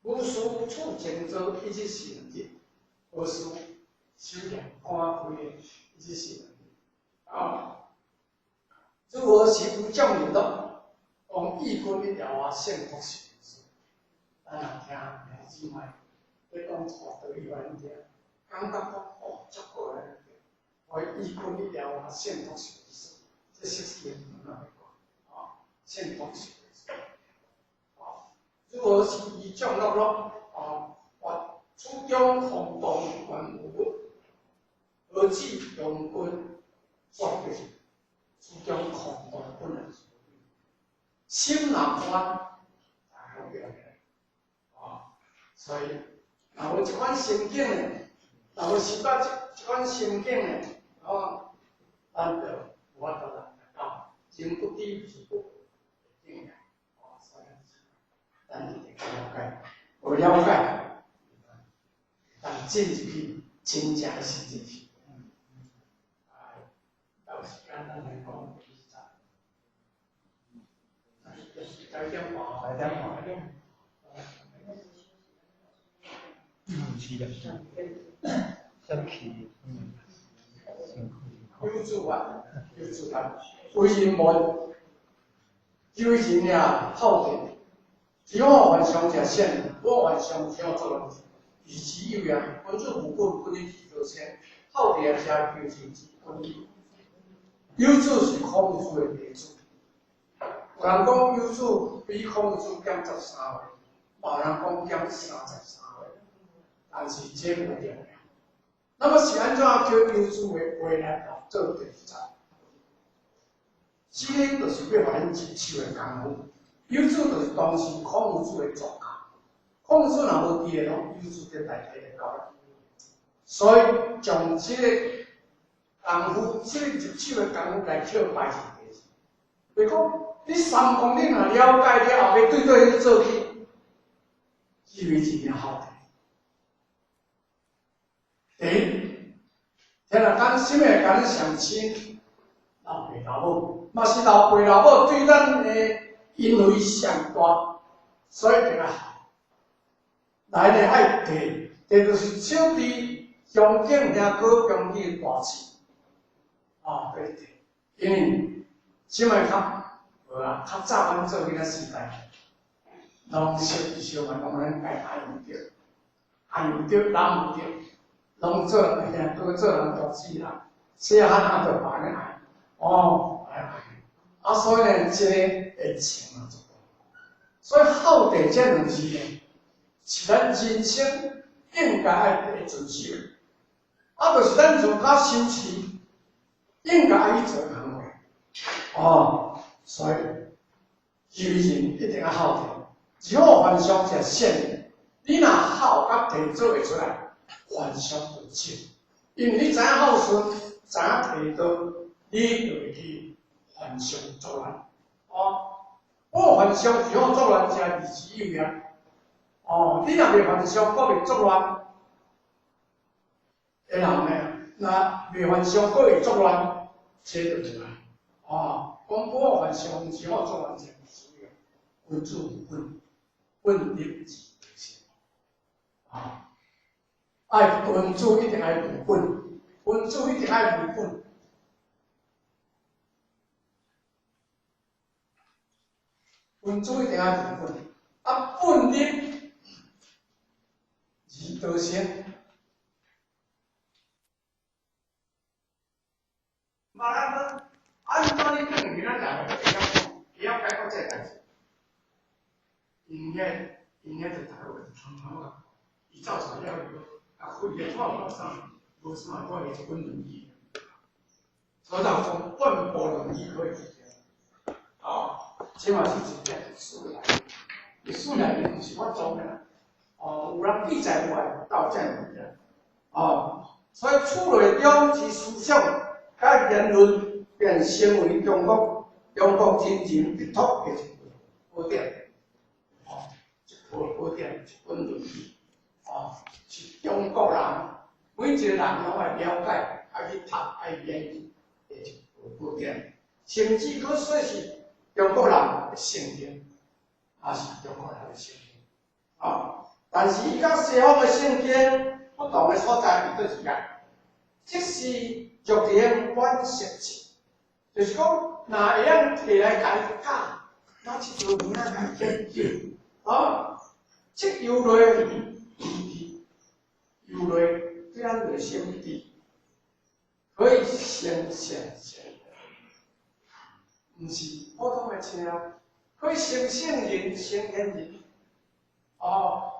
無事處靜坐，一日四兩日；無事修煉看開的，一日四兩日。啊，如何是無將人樂？講義君一條啊，勝福是。咱若聽兄姊妹咧講道理話，恁聽，感覺講哦，足好咧。我義君一條啊，勝福是意思，這實際的哪會講？啊，勝福是意思。啊，如何是以將樂樂？啊，我處中風動萬物，何止用君？煞就是處中空洞本來是無心若寬，才好表現。啊，所以若無這款心境呢，若無修到這款心境呢，哦，咱就無法度來達到人不知自不的境界。哦，所以咱一定要了解，無了解，但進入去真正的實際去。哎，有時間咱來講第二集。9點半，9點半。嗯，是的，是。生氣，嗯，辛苦辛苦。有主啊，有主啊，為人問，有人啊，透電，只我幻想者善，我幻想聽作人，以其有也，君子無本，君子之先，透電者求是之君。有子是孔子的弟子，有人講有子比孔子減13歲，嘛有人講減33歲，但是這無重要。那麼是按怎叫有子的話來做第二集？這個就是欲予恁入手的功夫。有子就是當時孔夫子的助教，孔子若無佇的，攏幼稚的代替就夠了。所以將這個功夫，這個入手的功夫來扣排是第二。就是講，你三公你若了解了後，欲對對去做去，以為真正孝悌。第一，聽若講啥物會共咱上親？老爸老母，嘛是老爸老母對咱的恩惠上大，所以定愛孝。來呢愛悌，悌就是小弟恭敬兄哥恭敬大姊，哦，對悌。因為啥物較無啊？較早阮做囡仔時代，攏小小嘛，攏咱家阿姨著，阿姨著，老母著，攏做人兄哥，做人大姊啦，細漢啊就別人愛，哦，愛愛。啊，所以呢，這個會情啊，所以孝悌這兩字呢，是咱人生應該愛會遵守的，啊，就是咱儒家修持應該愛去做工課，哦，所以修人一定愛孝悌，如果犯上是善，你若孝佮悌做會出來，犯上就少，因為你知影孝順，知影悌道，你就會去犯上作亂，哦，我犯上如果作亂，才二字有啊。哦，你若袂犯上，閣袂作亂，會人呢？若袂犯上，閣會作亂，這就無啊。哦，講不犯上，只好作亂，這毋是君子無本，本立而得成。啊，愛君子一定愛無本，君子一定愛無本，君子一定愛無本，啊，本立。而得成。馬來講，按怎你轉去咱台灣，會曉講，會曉解決這個代誌。因遐因遐就逐個通通啊，伊走出來了以後，啊，開個破破啥，無啥看伊一本論語。所以講半部論語可以記起來。哦，這嘛是一個歷史來，歷史內面毋是我裝的啦。哦，有人記載過來到這物件，哦，所以處內中之思想佮言論，便成為中國真人必讀的一本寶典，哦，一部寶典，一本論語，哦，是中國人每一個人攏愛了解、愛去讀、愛研究的一部寶典，甚至閣說是中國人的聖經，也是中國人的聖經，哦。但是伊佮西方的聖經不同的所在佇佗一個？這是著重軟實質，就是講，若會用提來共伊教，那這條物仔共伊研究，啊，這由內而治，由內對咱內心治，可以成聖成人，毋是普通的書啊，可以成聖人、成賢人，哦。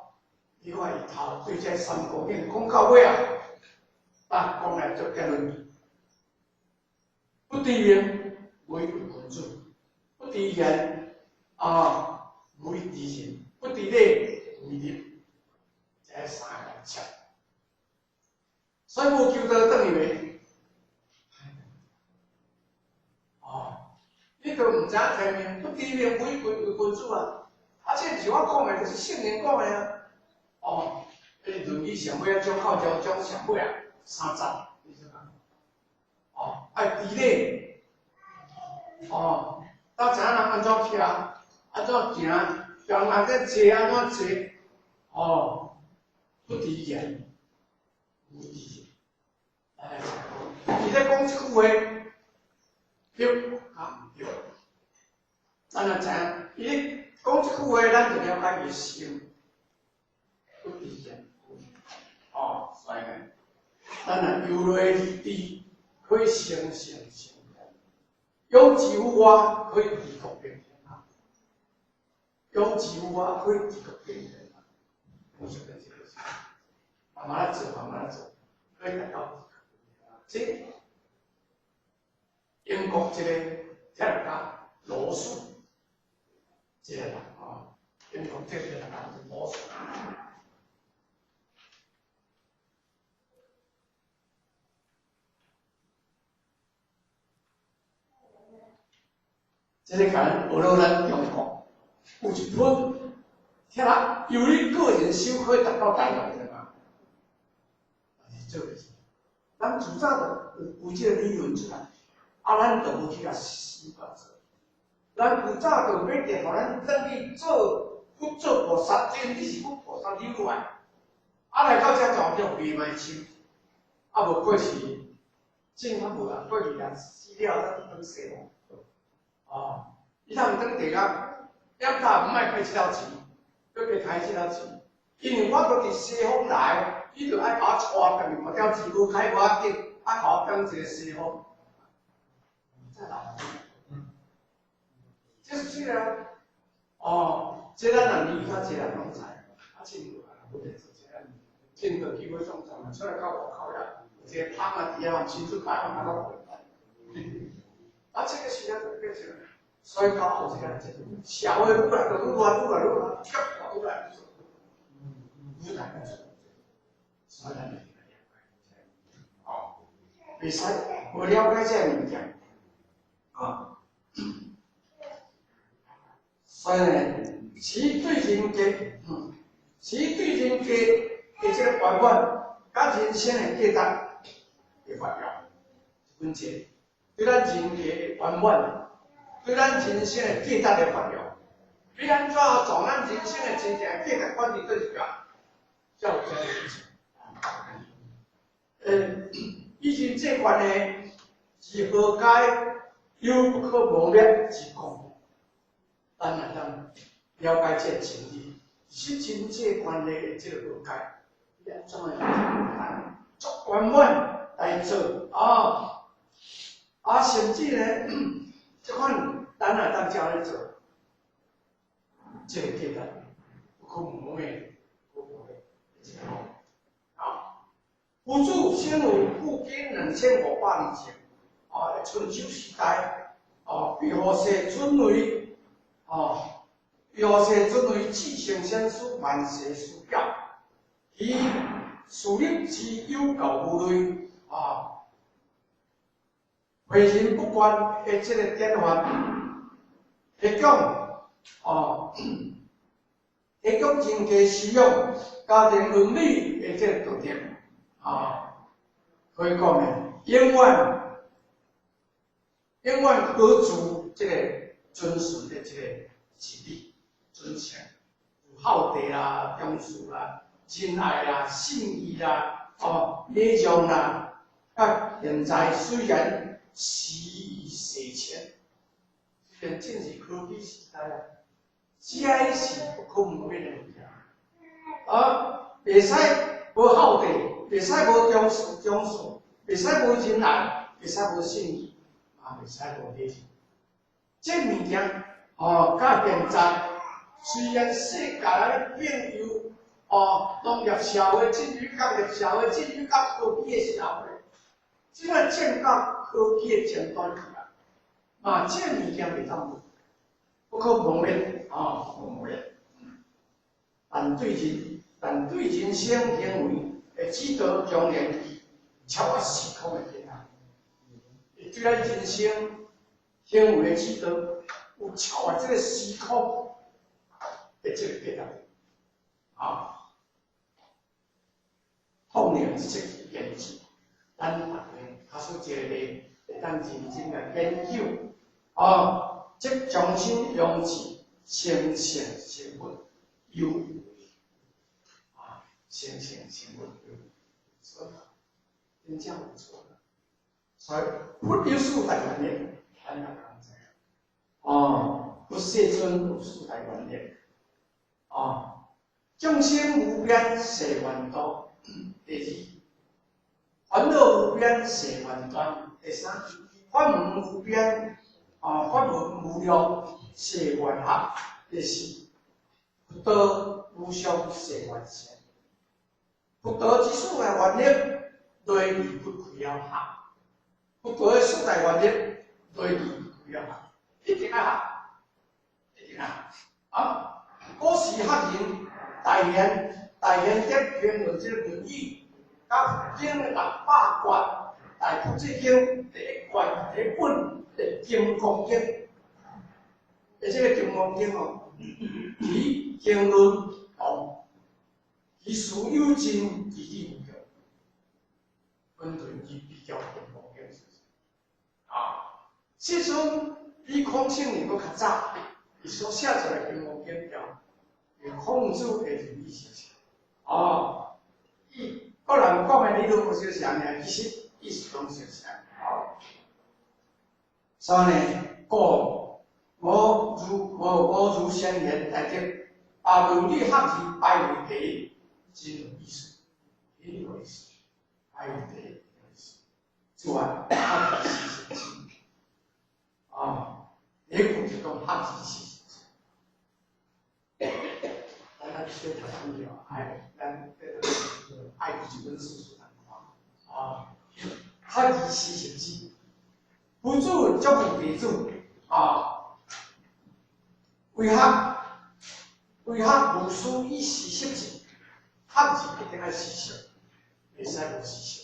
你看伊頭對這三國經講到尾啊，啊，講來做結論，不知名，為君子；不知言，啊，為知人；不知禮，為禮。這三個來切，所以無求道轉去袂？哦，你都毋知影天命，不知名，為君子啊！啊，這毋是我講的，這是聖人講的啊。哦，彼個論語上尾啊，講到講講上尾啊，三節，你說講，哦，愛知禮，哦，咱知影人按怎徛，按怎行，人按怎坐，按怎坐，哦，不知言，無知言，哎，伊咧講這句話，對抑毋對？咱若知影，伊咧講這句話，咱就了解伊心。不知言，哦，所以呢，咱若由內而治，可以成聖成賢；有自有我，可以治國平天下；有自有我，可以治國平天下。我說的這個是慢慢來做，慢慢來做，可以達到治國平天下。這英國這個哲學家羅素，這個人哦，因講這個人無數。這個共咱學了咱中國有一本，聽啦，由你個人修可以達到大道的嘛？但是做袂出。咱自早就有這個理論出來，啊，咱就無去共修共做。咱古早就欲定予咱轉去做佛做菩薩，這你是佛菩薩留落來，啊來到遮就叫袂歹修，啊無過去進較無啊，過去人死了，咱轉西方。哦，伊通轉地獄，點解毋愛開這條錢，閣加開這條錢？因為我都佇西方來，你就愛共我帶轉去，無條錢無開無要緊，啊，共我轉一個西方，再來。這是這個哦，這咱若年較濟人攏知，啊，真無啊，無得做這，真著機會創造嘛，出來到外口遐，一個蜂仔佇遐伸出來，嘛攏袂啊，這個時陣就變成，所以到後這個社會愈來愈亂，愈來愈亂，急愈來愈做，愈來愈做，所以咱就了解，哦，袂使無了解這個物件，啊。所以呢，其對人格，其對人格的這個圓滿，佮人生的價值的發表，本冊對咱人格的圓滿，對咱人生的價值的發表，欲按怎從咱人生的真正價值觀佇佗一個，才有這個事情。以前這關係是何解猶不可磨滅之講。咱會當了解這個真理，其實人際關係的這個和解，欲按怎樣足圓滿來做啊？啊，甚至呢，這款咱會當照咧做，這個價值不可磨滅，不可磨滅，這個吼。啊，佛祖先有古今2500年前，啊，春秋時代，啊，毗婆舍尊為。哦，毗婆舍尊為至聖先師萬世師表，伊事理之有夠無類啊，詢人不倦的這個典範，提供哦，提供人格修養、家庭倫理的這個道德啊，可以講呢，永遠永遠保持這個。尊順的這個治理，尊敬，有孝悌啦、忠恕啦、仁愛啦、信義啦、哦禮讓啦。啊，現在雖然時移世遷，雖然正是科技時代啊，這是不可磨滅的物件。啊，袂使無孝悌，袂使無忠恕，忠恕，袂使無仁愛，袂使無信義，啊，袂使無禮讓。這物件哦，佮現在雖然世界咧變由哦農業社會進入工業社會，進入到科技的社會，這擺進到科技的前端去啊，嘛這物件袂當不可磨滅啊，不可磨滅。但對人生行為的指導，將連超越時空的價值，對咱人生。行為的指導有超越這個時空的這個價值，啊，透明這個研究，咱逐家假使一個會當認真來研究，啊，即將心用智，成聖成佛有啊，成聖成佛有錯，真正有錯，所以佛有四大願力。咱逐家知影，哦，佛世尊有四大願力，哦，眾生無邊誓願度，第二，煩惱無邊誓願斷，第三，法門無邊，哦，法門無量誓願學，第四，佛道無上誓願成。佛道之四大願力，離離不開了學。佛道的四大願力。對，不要，一定愛學，一定愛學。啊，古時字学人大贤大贤德评论这个论语，佮佛经的600卷，大部这经第一卷第一本的金刚经，而这个金刚经哦，其经论同，其事有尽，其理无穷，分对去比较金刚经是啊，世尊比孔圣人阁较早，伊所写出来金刚经叫孔子的论语是啥？哦，伊个人讲的理论无相像尔，其实意思拢相像。哦，所以呢，故我如先贤大德，把论语学字摆为第一，真有意思，很有意思，摆为第一有意思。此外，学字四圣谛，啊，第一句就讲学字四圣谛。咱咱小读书了，爱咱爱这本书书通看，啊，学字四圣谛，夫子嘱咐弟子，啊，为学为学无须以四摄字，学字一定爱四摄，袂使无四摄。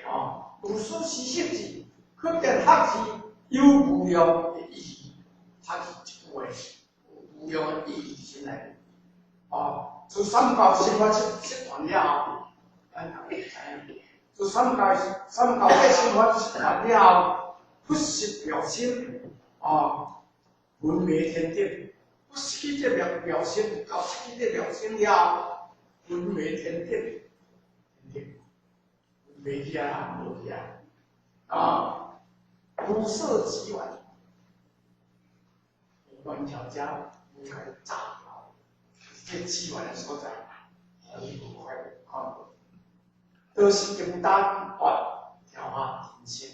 啊，无须四摄字，可见学字有无量的意义。学字一句话有无量的意义伫心内。啊，自三教心法失传了后，咱大家知影。自三教三教的心法失传了后，不失妙心，啊，魂迷天顶。不失去这妙妙心，到失去这妙心了后，魂迷天顶，天顶，迷去啊，无去啊，啊，无色机缘，无缘巧家，无开炸掉，这机缘的所在，予伊无快看无，都是金丹发调下人生，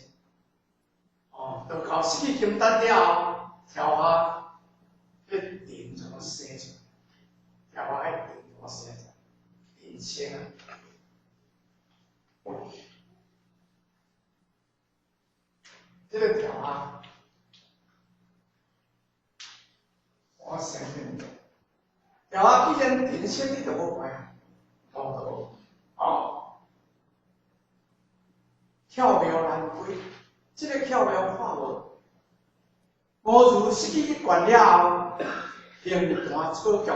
哦，都到失去金丹了后，调下。彼电怎么生出来？调下彼电怎么生出来？人生啊！这个调下，我承认。调下既然人生你就无怪啊，无哦，巧妙难归，这个巧妙化无。我如失去一贯了后，形单草局。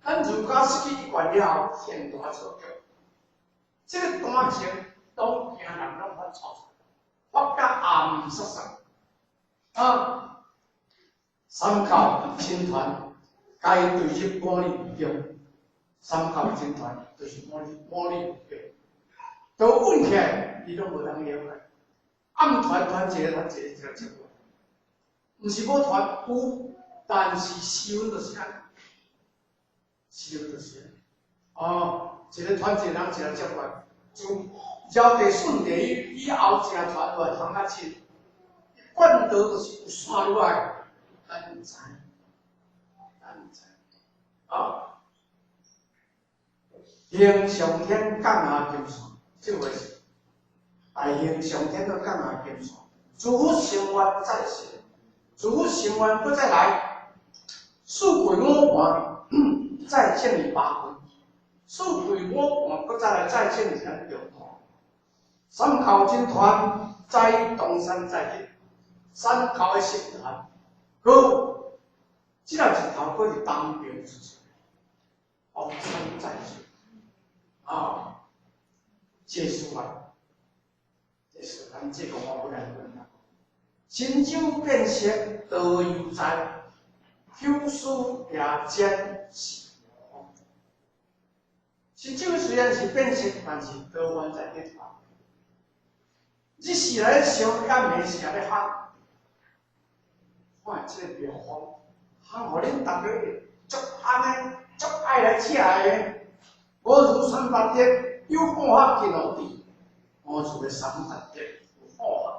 咱儒家失去一贯了后，形单草局。这个单情拢惊人拢发错，发甲暗杀杀。啊，三教亲团，该对入魔力中。三教亲团就是魔力魔力中，都稳起来，你拢无当了解。暗团团一个团一个一个结果。毋是无团有，但是时运就是按，时运就是按。哦，一个团一个人一个接过来，自尧帝舜帝以后，一个团落来团较深，管道就是有线落来，咱毋知，咱毋知。啊，行上天降下金线，这话是大行上天都降下金线，诸佛成愿再现。诸佛成愿，阁再来，四鬼五盘再见于八分，四鬼五盘阁再来再见于咱中团，三教真团在东山再起，三教的神团，阁这个日头阁伫东边出现，东山再起，啊，这事啊，这事咱这个我不来讲。神州变色多悠哉，九思夜间是妙方。神州虽然是变色，但是多元在咧传。日时来想，暗暝时也咧喊，看这个妙方，喊予恁大家足香的，足爱来食的。我如三八德，有放学见落地，我如的三八德有放学。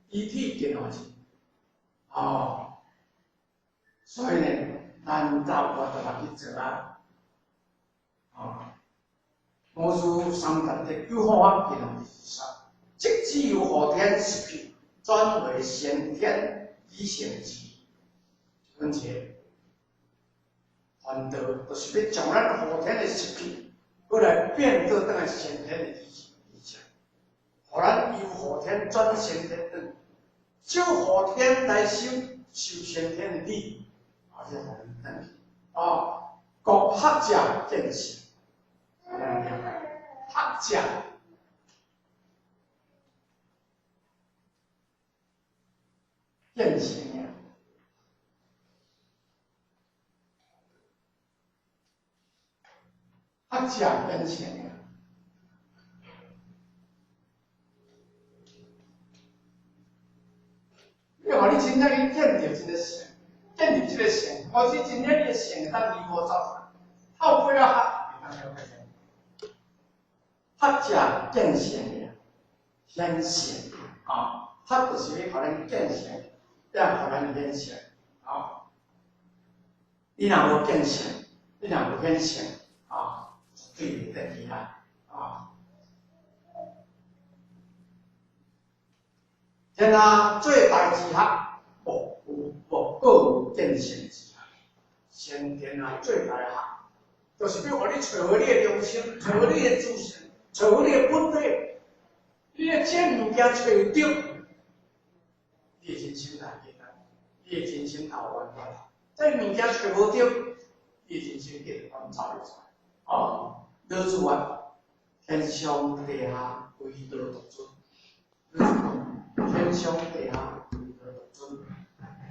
遗体见落去，哦，所以呢，咱到我就来去做啊，哦，我如三达德有法见落去，即只有后天失去，转为先天理性智，问题，反道就是欲將咱後天的習氣，閣來變做轉來先天的意志，予咱由後天轉先天轉，借後天來修修先天的理，啊，這予咱轉去。哦，國學者見性，咱了解，學者見性啊。學者見性啊！你看，你真正去見著這个性，見著這个性，或是真正你的性會當如何走出來？透過了學，會當了解。學者見性啊，顯性啊，學就是欲予咱見性，也予咱顯性啊。你若無見性，你若無顯性啊，絕對袂轉去啦啊！天下最大之學，莫有莫過有見性之學。先天下最大的學，就是欲予你揣無你的良心，揣無你的自信，揣無你的本體，你的這物件揣著，你的人生大簡單，你的人生頭圓滿。這物件揣無著，你的人生計就走袂出來。哦，老子話：天上地下，唯道獨尊。老子講：天上地下，唯道獨尊。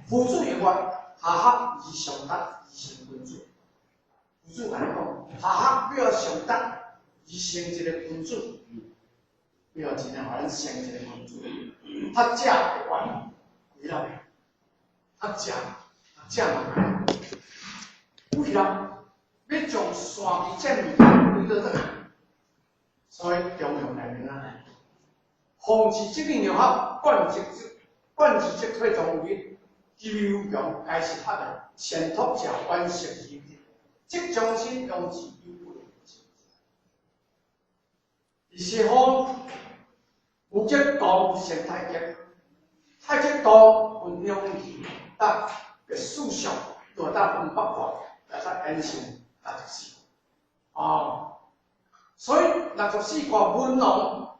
夫子言話：下學而上達，而成君子。夫子按呢講：下學欲上達，而成一個君子，欲真正予咱成一個君子。學者會完，幾落個？學者，學者嘛，有去啦，欲將山去這物件歸倒轉來，所以中庸內面啊，防治疾病藥學，貫徹貫徹則退從有一，急有強，該是學的，先托者遠色而即將心用之有不。伫西方有這道成太極，太極道分兩期，搭個四象，就搭分八卦，來才演成六十四。哦，所以六十四卦文龍，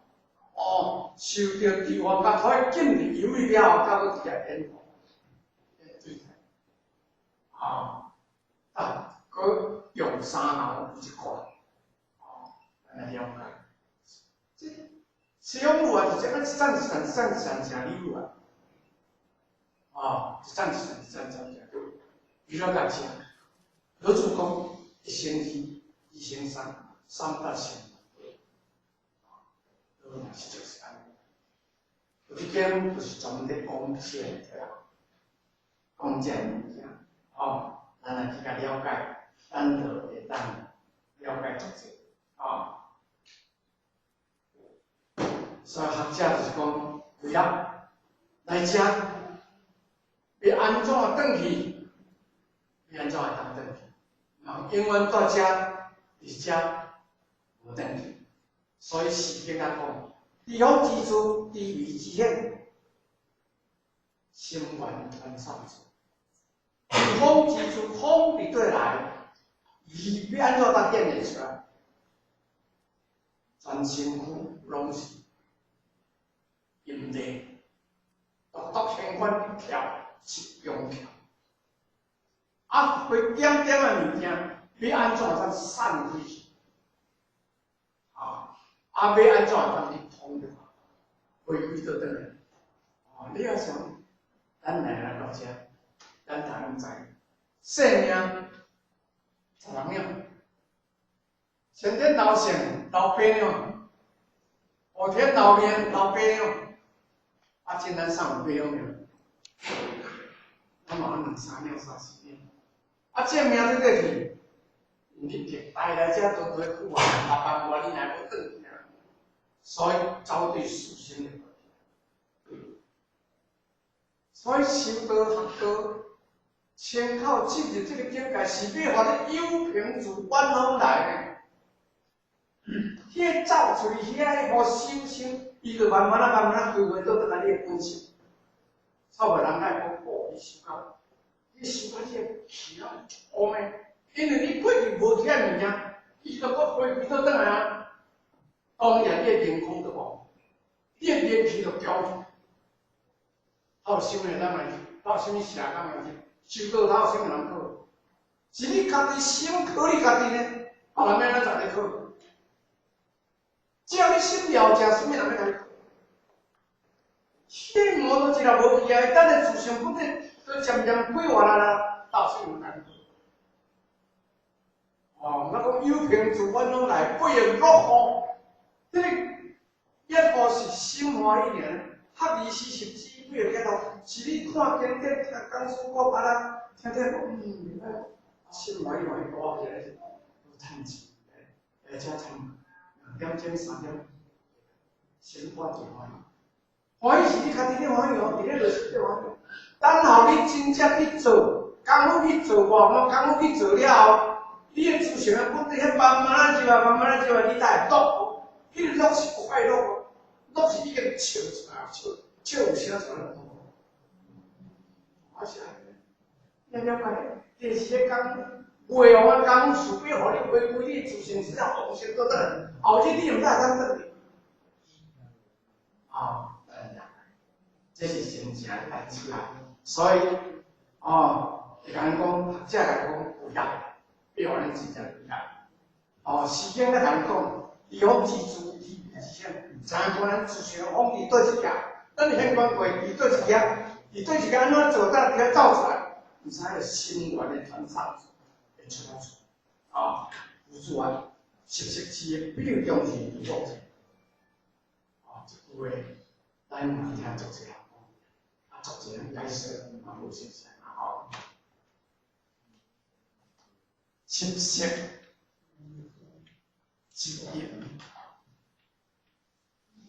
哦，受著地方甲土的禁制有了後，才閣直接演化，對，啊，啊，閣用三爻一卦，哦，按呢了解。這西方有啊，就是這樣一層一層一層一層成理有啊，啊，一層一層一層一層成對，伊了解啥？老子講一生二，二生三，三得成。老是就是按呢。有一間就是專門咧講這個，講這个物件，哦，咱來去共了解，咱就會當了解足濟，哦。所以學者就是講，為了來遮，欲按怎轉去，欲按怎會當轉去？人永遠蹛遮，佇遮無轉去。所以聖經仔講，知風知處，知微知顯，心源傳散處。知風知處，風佇佗來，伊欲按怎當顯現出來？全身軀攏是陰力，獨獨玄關跳是陽跳，啊，會點點的物件，欲按怎當散開去？啊，啊，欲按怎當去通著？回歸倒轉來，哦，你也想，咱來來到遮，咱逐個攏知，生命16秒，先天老性老8秒，後天老命老8秒，啊，真咱送有8秒，咱嘛有兩三秒、三四秒，啊，這命這個去，毋是特帶來遮都做久啊，6萬外年來無轉去啊，所以走對事生的問題。所以修道學道，先靠進入這個境界，是欲予你有憑自遠方來的。彼個走出去遐個修心，伊就慢慢仔、慢慢仔歸回倒轉來你的本性。臭無人愛講，哦，你修到，你修到這個氣啊，粗的，因為你過去無這物件，伊就閣回歸倒轉來啊。當然，你的靈空都無，你的靈氣就掉去。頭啥物人來去？頭啥物邪人來去？修道頭啥物人考？是你家己心考你家己呢？別人欲按怎共你考？只要你心了解，啥物人欲共你考？心魔都一粒無去啊！等下自性本體都漸漸歸還啦，到啥物人共你考？哦，我講有憑自阮攏來，不用落雨。這個一個是心歡喜爾，合二四十支不用解脫，是你看經典、聽講師講啊啦，聽聽講，心歡喜歡喜，我起來有趁錢，而且趁2點鐘、3點，心歡就歡喜。歡喜是你家己咧歡喜哦，佇咧落實咧歡喜。等候你真正去做，功夫去做，我功夫去做了後，你的自性的本體，遐慢慢仔入來，慢慢仔入來，你才會樂。彼個樂是快樂，樂是已經笑出來，笑笑有聲出來。我是按呢，你了解？電視咧講，袂用的功夫，勢必予你回歸你自性，是了往生倒轉來，後日你毋知會當轉去。啊，這是真正代誌啊！所以，哦，會共咱講，學者來講有效，比予咱真正有效。哦，時間咧共咱講，地方之主，伊是啥？知影講咱自性往佇佗一行，咱玄關過佇佗一行，佇佗一行按怎做到佇遐走出來？毋知影心源的傳送會出來出。啊，有主啊，實實之的，比如中是如果。啊，這句話，咱嘛聽足濟人講，啊，足濟人解釋嘛無相像啊吼。實實之義，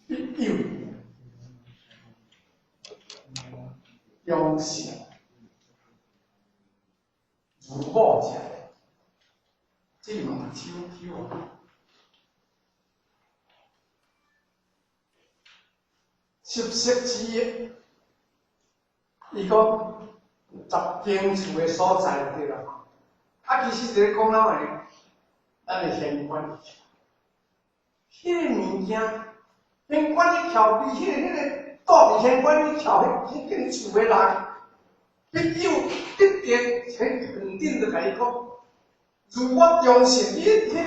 必有忠信如母者，這嘛手手啊。實實之義，伊講十間厝的所在對啦。啊，其實就是講咱的，咱的玄關，彼個物件，玄關去徛佇彼個住佇玄關去徛彼間厝的人，必有一定很肯定的共伊講，如我忠信，你彼個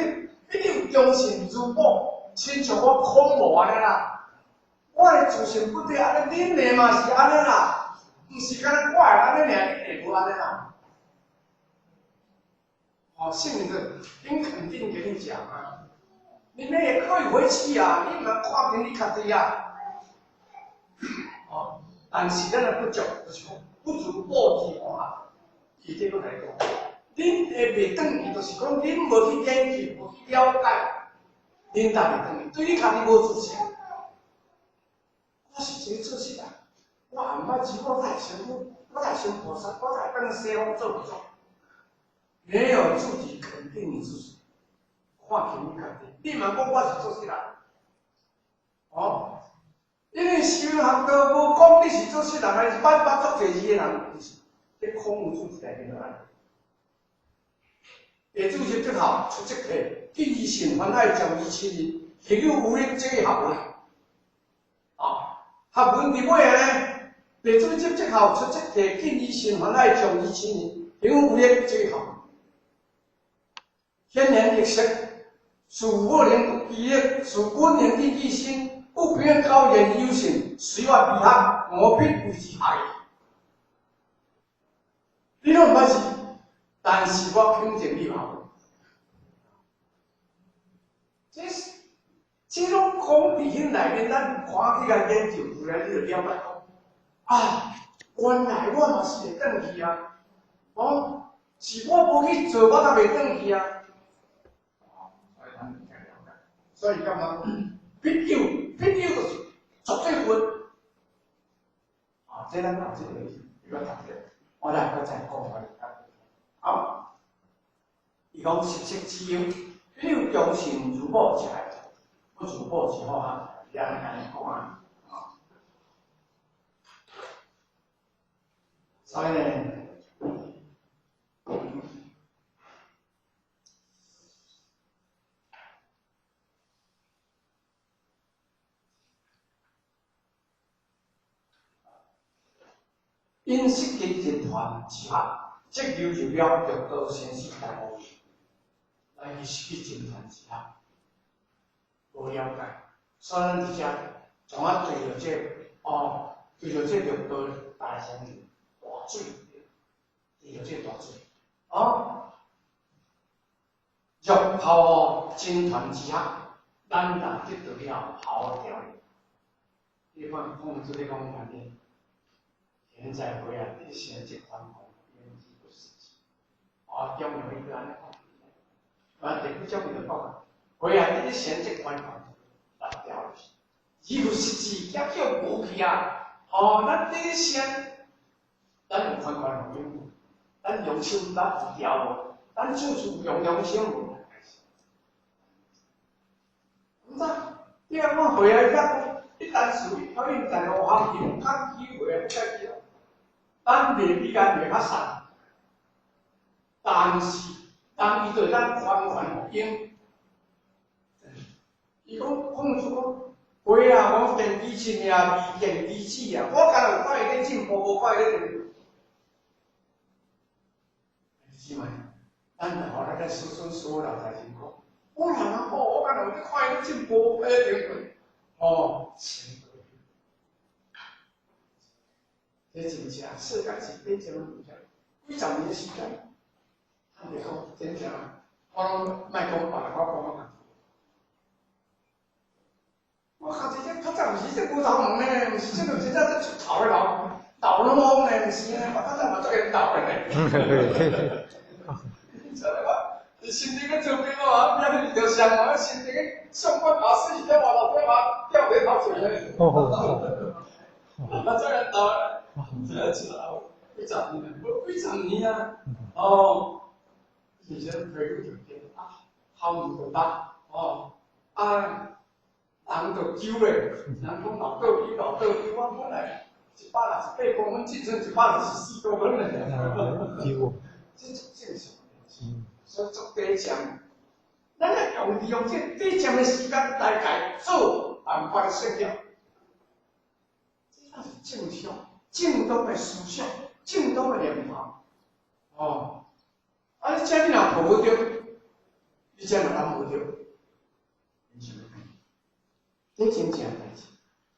必有忠信如母，親像我孔母按呢啦。我的自性本體按呢，恁的嘛是按呢啦，毋是干焦我的按呢爾，恁的無按呢啦。哦，聖人很肯定給你講啊，你們也可以回去啊，你們看見你家己啊。哦，但是咱的不足，就是講不如報之啊。伊這閣來講，恁會袂轉去，就是講恁無去研究，無去了解，恁才袂轉去，對你家己無自信。我是一個做事人，我也毋捌知我才會成佛，我才會成菩薩，我才會當西方做做。沒有自己肯定你自己，看起你家己，你嘛講我是做事人，哦，因為修學道無講你是做事人，還是捌捌足濟字的人，毋是，這空無自內面來。地主入即校出則題，敬疑信歡愛將疑親人，行有無力這個學問。啊，學問佇尾呢，地主入則校出則題，敬疑信歡愛將疑親人，行有無力這個學問。顯然易色，是無能記憶，是本能的記心，不平高言有信，隨我悲學，我必為之學。你攏毋捌是，但是我肯定你嘛有。這是這種講佇彼內面，咱看起來研究出來，你就了解講啊，原來我嘛是會轉去啊，哦，是我無去做，我才袂轉去啊。所以感覺必有，必有就是絕對有。啊，這咱後這個伊個讀者，我來閣再講下。好，伊講實實之有，必有忠信如母者，不如母之好啊，伊按呢按呢講啊。所以呢， 𪜶失去人团之下，即流入了六道生死大无，来去失去人团之下，无了解，所以咱伫遮从啊坠著这哦，坠著这六道大风大水，坠著这大水，哦，若抛真团之下，咱若得到了抛掉。你看，孔子咧讲安呢？现在回来，你先这宽广，言之不实际。啊，中央伊就按呢讲，啊，第几章伊就讲，回来你先这宽广，达掉去，伊有实际，遐叫无去啊！哦，咱这先，咱有宽广无？咱用手咱有调无？咱处处用良心无？毋知，你若讲回来遐。一旦属于讨厌在路行有较机会不该去咱袂比咱袂较散，但是当伊对咱宽宽应，伊讲孔子讲，过啊，我电机亲啊，未见其始啊，我敢若有看伊咧进步，无看伊咧进步。是嘛？咱后来咱子孙孙老在辛苦，我若人好，我敢若有咧看伊咧进步，哎，对不对？哦，钱多，这真正世界是变这种几十年时间，坦白讲，真正，我拢莫讲别个，我讲我家己。我家己这较早毋是这骨头毛呢，毋是这个真正这出头的老老拢戆呢，毋是呢，我较早嘛足缘投的呢。知影无？伫新竹咧做兵哦，边仔遇著伤哦，新竹咧上官马死，伫外头底嘛吊伫头前咧。啊，足缘投的，这出来几十年啊，无几十年啊，哦，而且皮肤就变啊，头毛就白，哦，啊，人就揪咧，人讲老倒揪老倒揪，我本来168公分，进剩164公分咧。揪。这足正常。所以足短暂，咱要用利用这短暂的时间来家做办法的设计，这才是正常、正当的思想、正当的念头。哦，啊，你这你若抱无著，你这若揽无著，你想欲讲？这真正代志。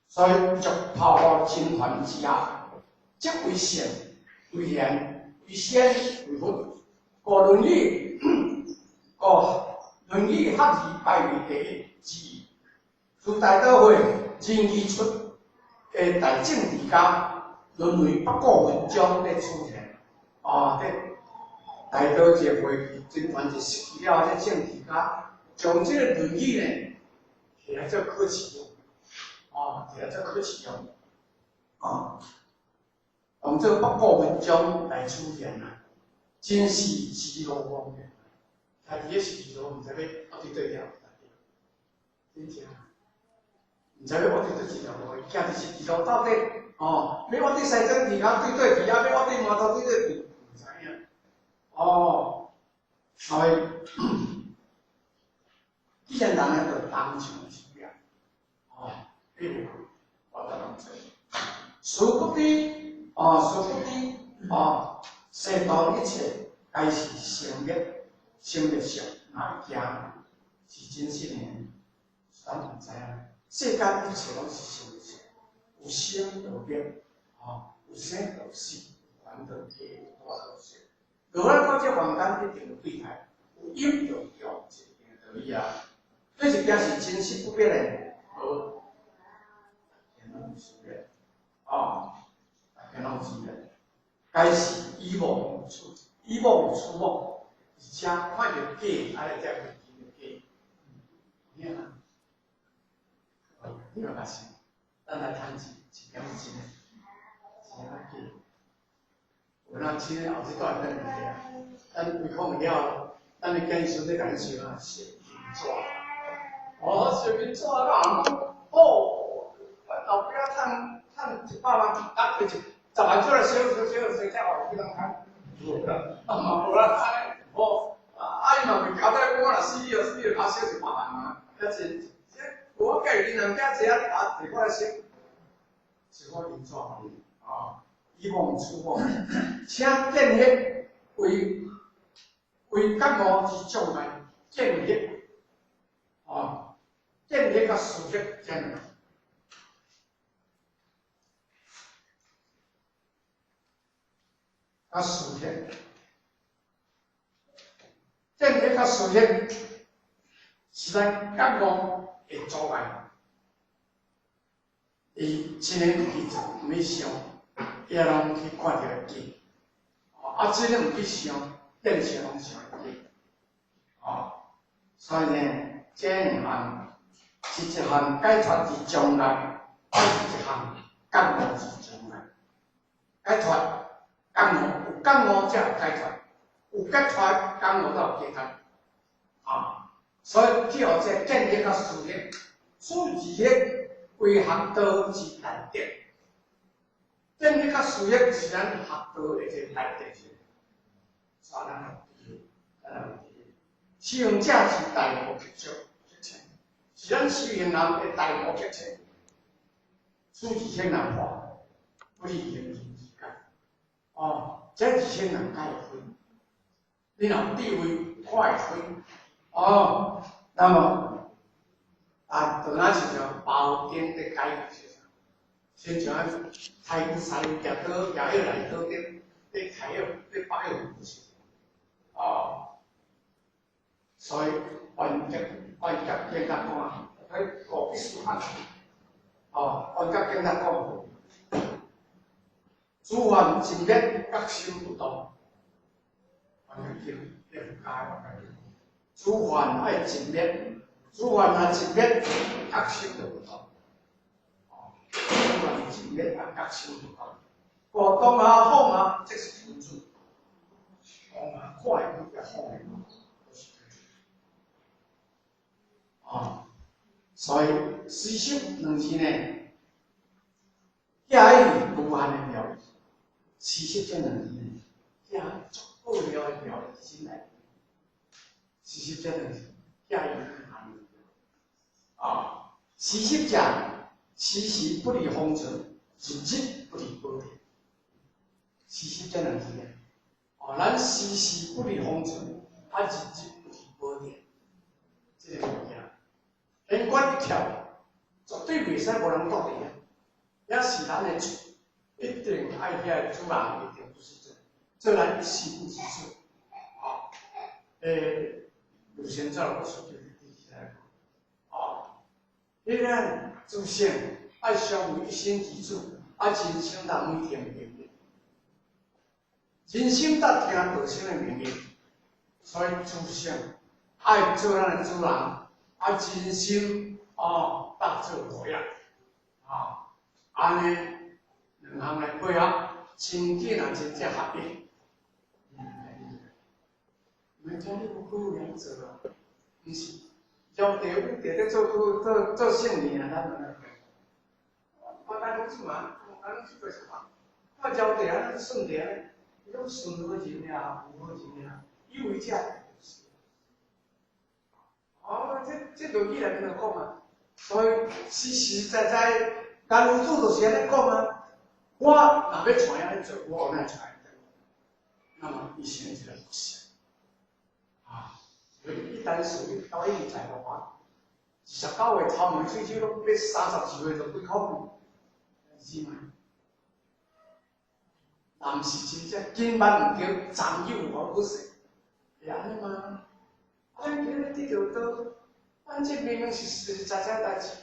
所以欲抛真团之下，即为圣、为贤、为仙、为佛。故《论语》，故《论语》学而排位第一之义。自大道会仁义出的大政治家，沦为八股文章咧出现。啊，这大道这会真团就失去了这政治家，将这个《论语》呢，摕来做考试用。啊，摕来做考试用。啊，当做八股文章来出现啊。真是前路茫茫，家己咧十字路，毋知欲挖伫佗条，真正，毋知欲挖伫佗一条路，徛伫十字路到底，哦，欲挖伫西装池跤对佗去，啊，欲挖伫码头对佗去，毋知影。哦，所以，既然人咧就当场之变，哦，比如我得人做，殊不知，哦，殊不知，哦。世道一切皆是生灭，生灭相，哪一件是真实的？咱毋知影。世间一切拢是生灭相，有生就灭，哦，有生就死，有凡就假，有大就小。落来到这凡间一定有对待，有因就有果，一定道理啊。这一件是真实不变的，无，大家拢有知的，哦，大家拢有知的。该是以妄出，以妄出妄，而且看著假，啊，才会记著假。有影啊？你有发现？咱来趁钱，一点是真的，一点仔假。有哪真的后日带咱问题啊？咱唯恐了，咱的子孙咧共恁想啊，烧金纸。哦，烧金纸啊，人讲，哦，阮老爸趁趁100万，啊，摕一10万出来烧烧烧烧，才后几人趁？无啦，啊嘛无啦，安呢，哦，啊伊嘛袂交代讲我若死了死了，较烧100万啊，遐济，这无我计恁人家济啊，啊摕我来烧，烧我金纸予你，啊，以妄取妄，请见惑为为觉悟之障碍，见惑哦，见惑佮思惑这两个，佮思惑，见惑佮思惑是咱觉悟的阻碍。伊真个毋去做，毋去想，伊也拢去看著会记。啊，真个毋去想，变相拢想会记。哦，所以呢，这两项是一项解脫之障礙，抑是一項覺悟之障礙。解脫覺悟，有覺悟才有解脫，有解脫覺悟才有解脫。啊，所以去予這見惑佮思惑，此二惑為學道之大敵。見惑佮思惑是咱學道的一個大敵。所以咱要注意，咱要注意。修行者是大無克足，是咱修行人的大無克制。此二聖人話，不離行之間。哦，這二聖人才會分。你若有智慧，看會分。哦，那麼啊，就若親像包頂的解決，親像太古山舉刀，舉彼來刀頂，咧抬咧擺彼是。哦，所以原則原則經甲講啊，彼五必須學。哦，原則經甲講，諸凡盡滅，覺心不動。原則經，你佛教的原則經。諸凡愛盡滅，諸凡若盡滅，覺心就不動。哦，諸凡盡滅啊，覺心不動。故當下放下，即是天主。當下看會開，也放會開，就是天主。哦，所以隨息兩字呢，寄予無限的妙義。隨息這兩字呢，寄足奧妙的妙義心內。隨息這兩字，寄予無限的妙義。啊，隨息者，時時不離方寸，日日不離寶殿。隨息這兩字呢，哦，咱時時不離方寸，啊，日日不離寶殿，這個物件。天官一跳，絕對袂使無人蹛佇遐，遐是咱的主，一定愛遐個主人一定不是做，做咱一心之主。啊，盧先生老師就是第一來講，啊，彼個諸聖愛相為一心之主，啊，人生當每天命令，人生當聽道生的命令，所以諸聖愛做咱的主人。啊，人生哦，當做模樣，啊，按呢兩項來配合，真緊啊，真正合一。毋免聽你有好樣做啊，毋是，搖地有地咧做做做聖人啊，咱們。我咱講什麼？咱講這個什麼？我搖地啊，順地啊，伊攏順好人啊，有好人啊，有為者。哦，這道理來跟講啊，所以實實在在，甘露主就是按呢講啊。我若欲帶按呢做，我有哪帶做？那麼伊成一個佛像啊，所以一旦屬於到一在的話，29歲頭毛喙齒攏變32歲就幾箍，是嘛？若毋是真正金萬毋對，長幼無好勢，會按呢嗎？咱今日得著刀，咱這明明是實實在在代誌，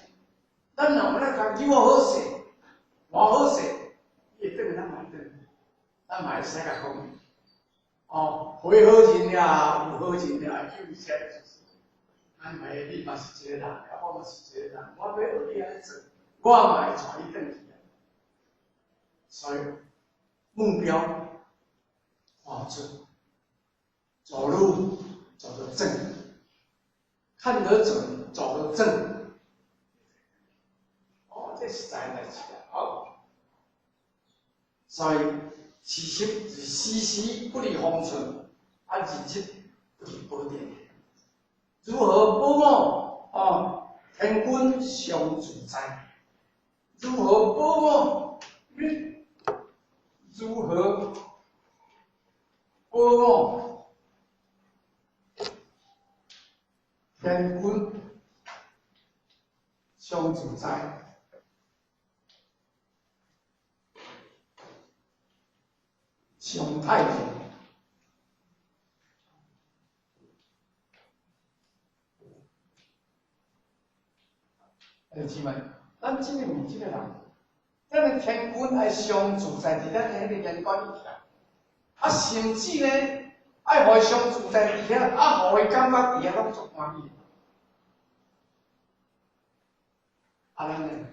咱若無咧共叫我好勢，無好勢，伊會轉來咱嘛會轉，咱嘛會使共講。哦，回好人呀，有好人呀，有啥就是，咱嘛會你嘛是一個人，啊，我嘛是一個人，我欲學你按呢做，我嘛會帶你轉去。所以目標看準，走路走得正，看得準，走得正。哦，這實在代誌啊！好，所以事實是時時不離方寸，啊，日日不離寶殿。如何保我？哦，天君常自在。如何保我？你如何保我天君上自在，上太平。弟姊妹，咱这个问这个人，咱的天君爱上自在伫咱的彼个天官以下，啊，甚至呢，爱予伊上自在伫遐，啊，予伊感觉伫遐拢足欢喜。啊，咱呢，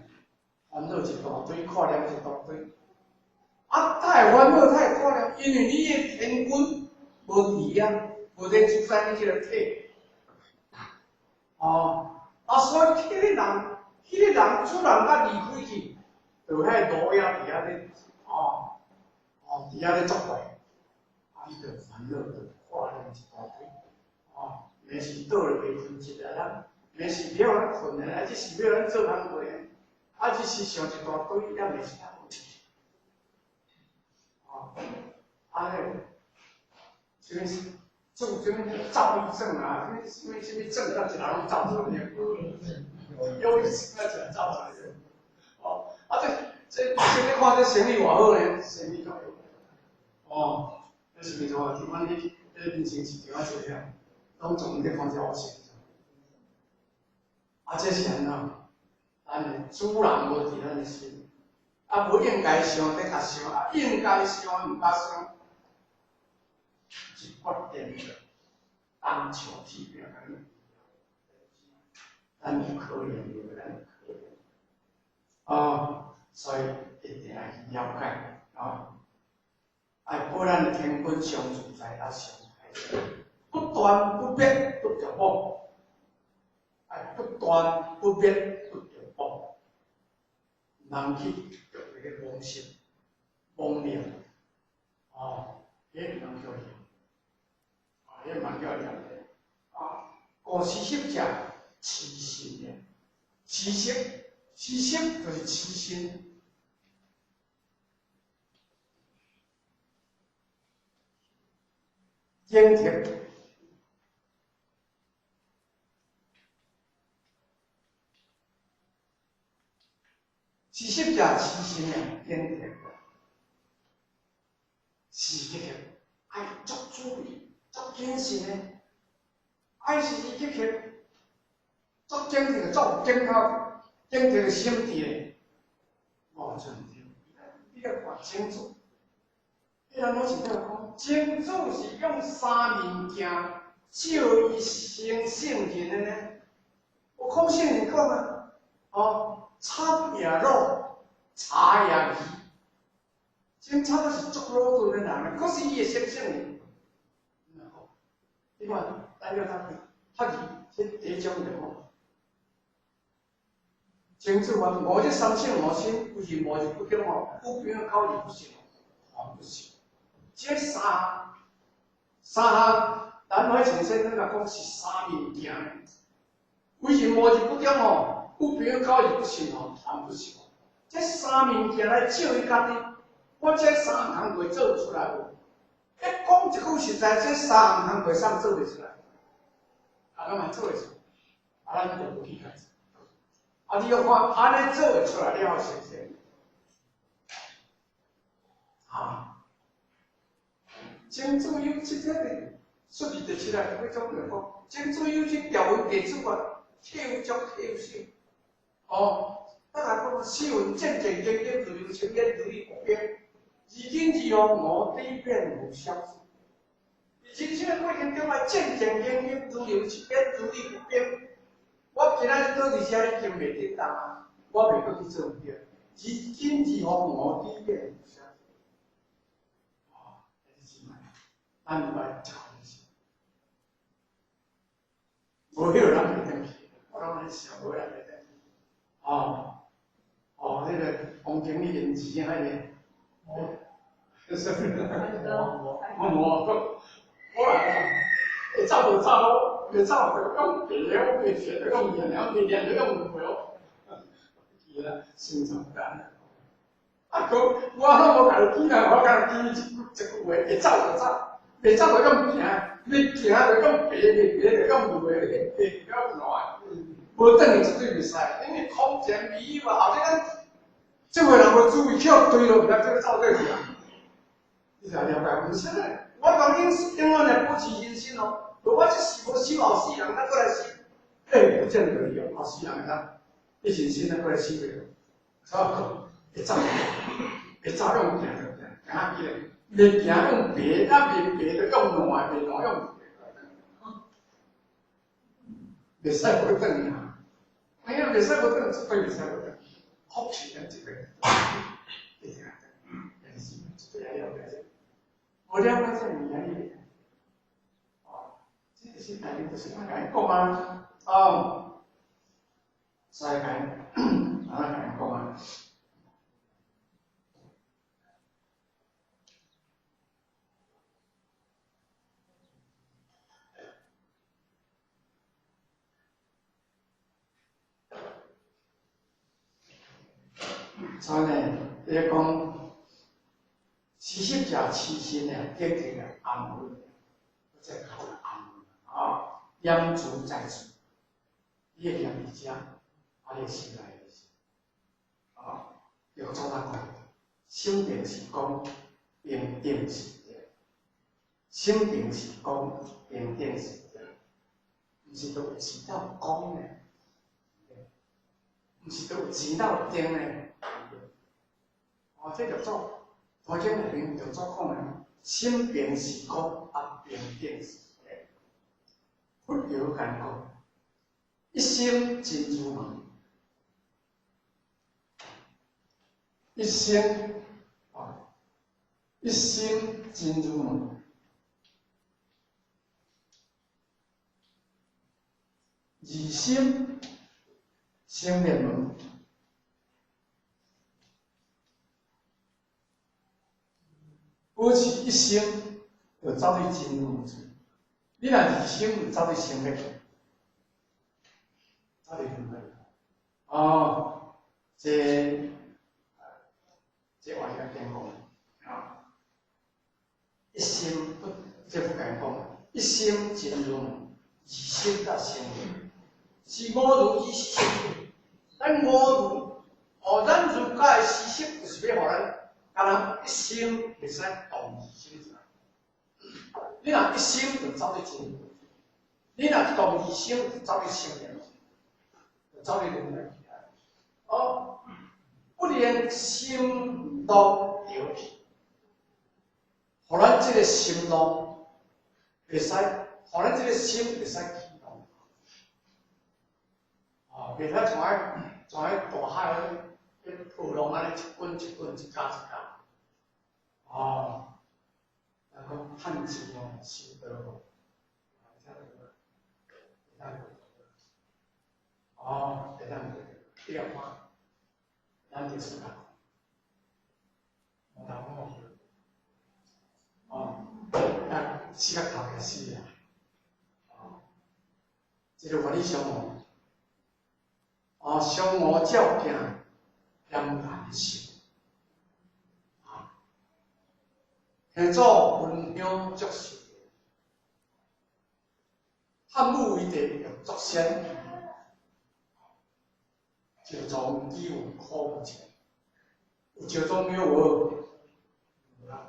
烦恼一大堆，苦念一大堆。啊，太烦恼，太苦念，因为你的天君无伫遐，无咧主宰你这个体。哦，啊，所以彼个人主人甲离开去，就遐路仔伫遐咧，哦，哦，伫遐咧作怪，啊，伊就烦恼，就苦念一大堆。哦，暝时倒咧袂困一下啦，暝时袂晓咱困的，啊，这是欲咱做工课的，啊，这是想一大堆，也袂是通困。哦，啊，迄个，啥物做啥物躁郁症啊？啥物啥物啥物症，甲一人拢走出来。忧郁症啊，一人走出来。哦，啊，这，你看这生理偌好呢？生理足好。哦，这是毋是话？伫阮迄迄面前市场啊，坐遐，拢总咧看这乌色。啊，这是按怎？咱的主人无伫咱的心，啊，无应该想得较想，啊，应该想毋敢想，是决定着当场天命安尼。咱有可能，咱有可能。哦，所以一定爱去了解，哦，爱保咱的天君上自在啊，上开心，不断不灭不着宝，爱不断不灭不着宝，人去着迄个妄心、妄念，哦，彼个毋通叫念，啊，彼个毋通叫念，啊，50者痴心的，痴心，痴心就是痴心。警惕，40者痴心的警惕，时刻刻爱足注意、足谨慎的，爱时时刻刻足警惕、足有警觉、警惕的心伫的，无错对。你要看清楚。彼人拢是咧讲，真主是用三物件照伊成圣人的呢。有孔圣人讲啊，哦，参也鲁，茶也愚，真差不多是足鲁钝的人，可是伊会成圣人。你看，咱要较较愚，这第一种就好。真主啊，无这三圣五心，为是无是不中哦，有朋友口而不信，还不信。这三项，咱海前先生来讲是三物件。为是无是不中哦，有朋友口而不信哦，谈不信。这三物件来照伊家己，我这三项工课做出来无？一讲一句实在，这三项工课上做袂出来，啊，咱嘛做会出来，啊，咱就无去开始。啊，你要看按呢做会出来了后，成圣。啊。真主有这个说字就出来，要怎样讲？真主有这条文地主啊，体有足，体有少。哦，咱来讲，四文战战兢兢，如流清烟，如履薄冰。而今而后，我底变无消失。人生的过程中来战战兢兢，如流清烟，如履薄冰。我今仔日倒伫遮已经袂振动啊，我袂阁去做毋对。而今而后，我底变无消失。咱就爱这款事，无彼个人袂当去，我拢咧想，无人袂当去。哦，哦，彼个王经理因钱啊，彼个，啥物？我无，我来，会走就走，袂走就讲白，我袂学，讲念，讲袂念，就讲唔会。是啦，心脏干。啊，阁我拢无共你记啊，我共你记一句一句话，会走就走，袂走就用行，欲行就用爬，袂爬就用爬，爬就用烂。无转去绝对袂使，因为空前未有啊，后日咱这位人无注意，去予坠落，毋知这走倒去啊？你就了解，毋是咧，我讲永永远来保持人生哦。无我这世无死后世人，咱阁来死，欸，不见得哦，后世人会当，你人生咱阁来死袂落，所以会走，会走用行就行，行起来，袂行用爬，啊袂爬就用烂，袂烂用。袂使无转去啊！哎呀，袂使无转，绝对袂使无转。福气咱这个，一定爱转，但是绝对爱了解这，无了解这物件，你哦，这就是大家就是我共你讲啊，哦，所以共，我共你讲啊。所以呢，伊讲，施习者痴心呢，得这个安稳，这较安稳啊。念住在处，你会念伫遮，啊，你心内就是啊，六祖他讲，心定是光，平定是定，心定是光，平定是定，毋是都有钱斗光呢，毋是都有钱斗定呢。哦，这六祖，佛经内面六祖讲的，心平是光，啊平定是定。佛有讲过，一心真如门，一心啊，一心真如门，二心生灭门。保持一心，就走去真如处。你若二心，就走去生灭，走去轮回。哦，这话是讲啊，一心不，这不敢讲，一心真如，二心才生灭，是五如意识。咱五如，哦，咱儒家的思想就是欲予咱。敢若一心袂使动二心出来，你若一心就走去真如，你若动二心就走去生灭，就走去轮回去啊！哦，不连心动着去，予咱这个心动袂使，予咱这个心袂使起动，哦，袂使像彼大海。波浪按呢一滚一滚，一加一加，哦，人讲趁钱哦，修道哦，哦，会当你来看，咱就是讲，无头母，哦，啊，死甲头开死啊，哦，这个原理相互，哦，相互照镜。严难受，啊！天祖闻香足受，汉武为帝欲作仙，石庄只有苦无钱，有石庄庙无？无啦，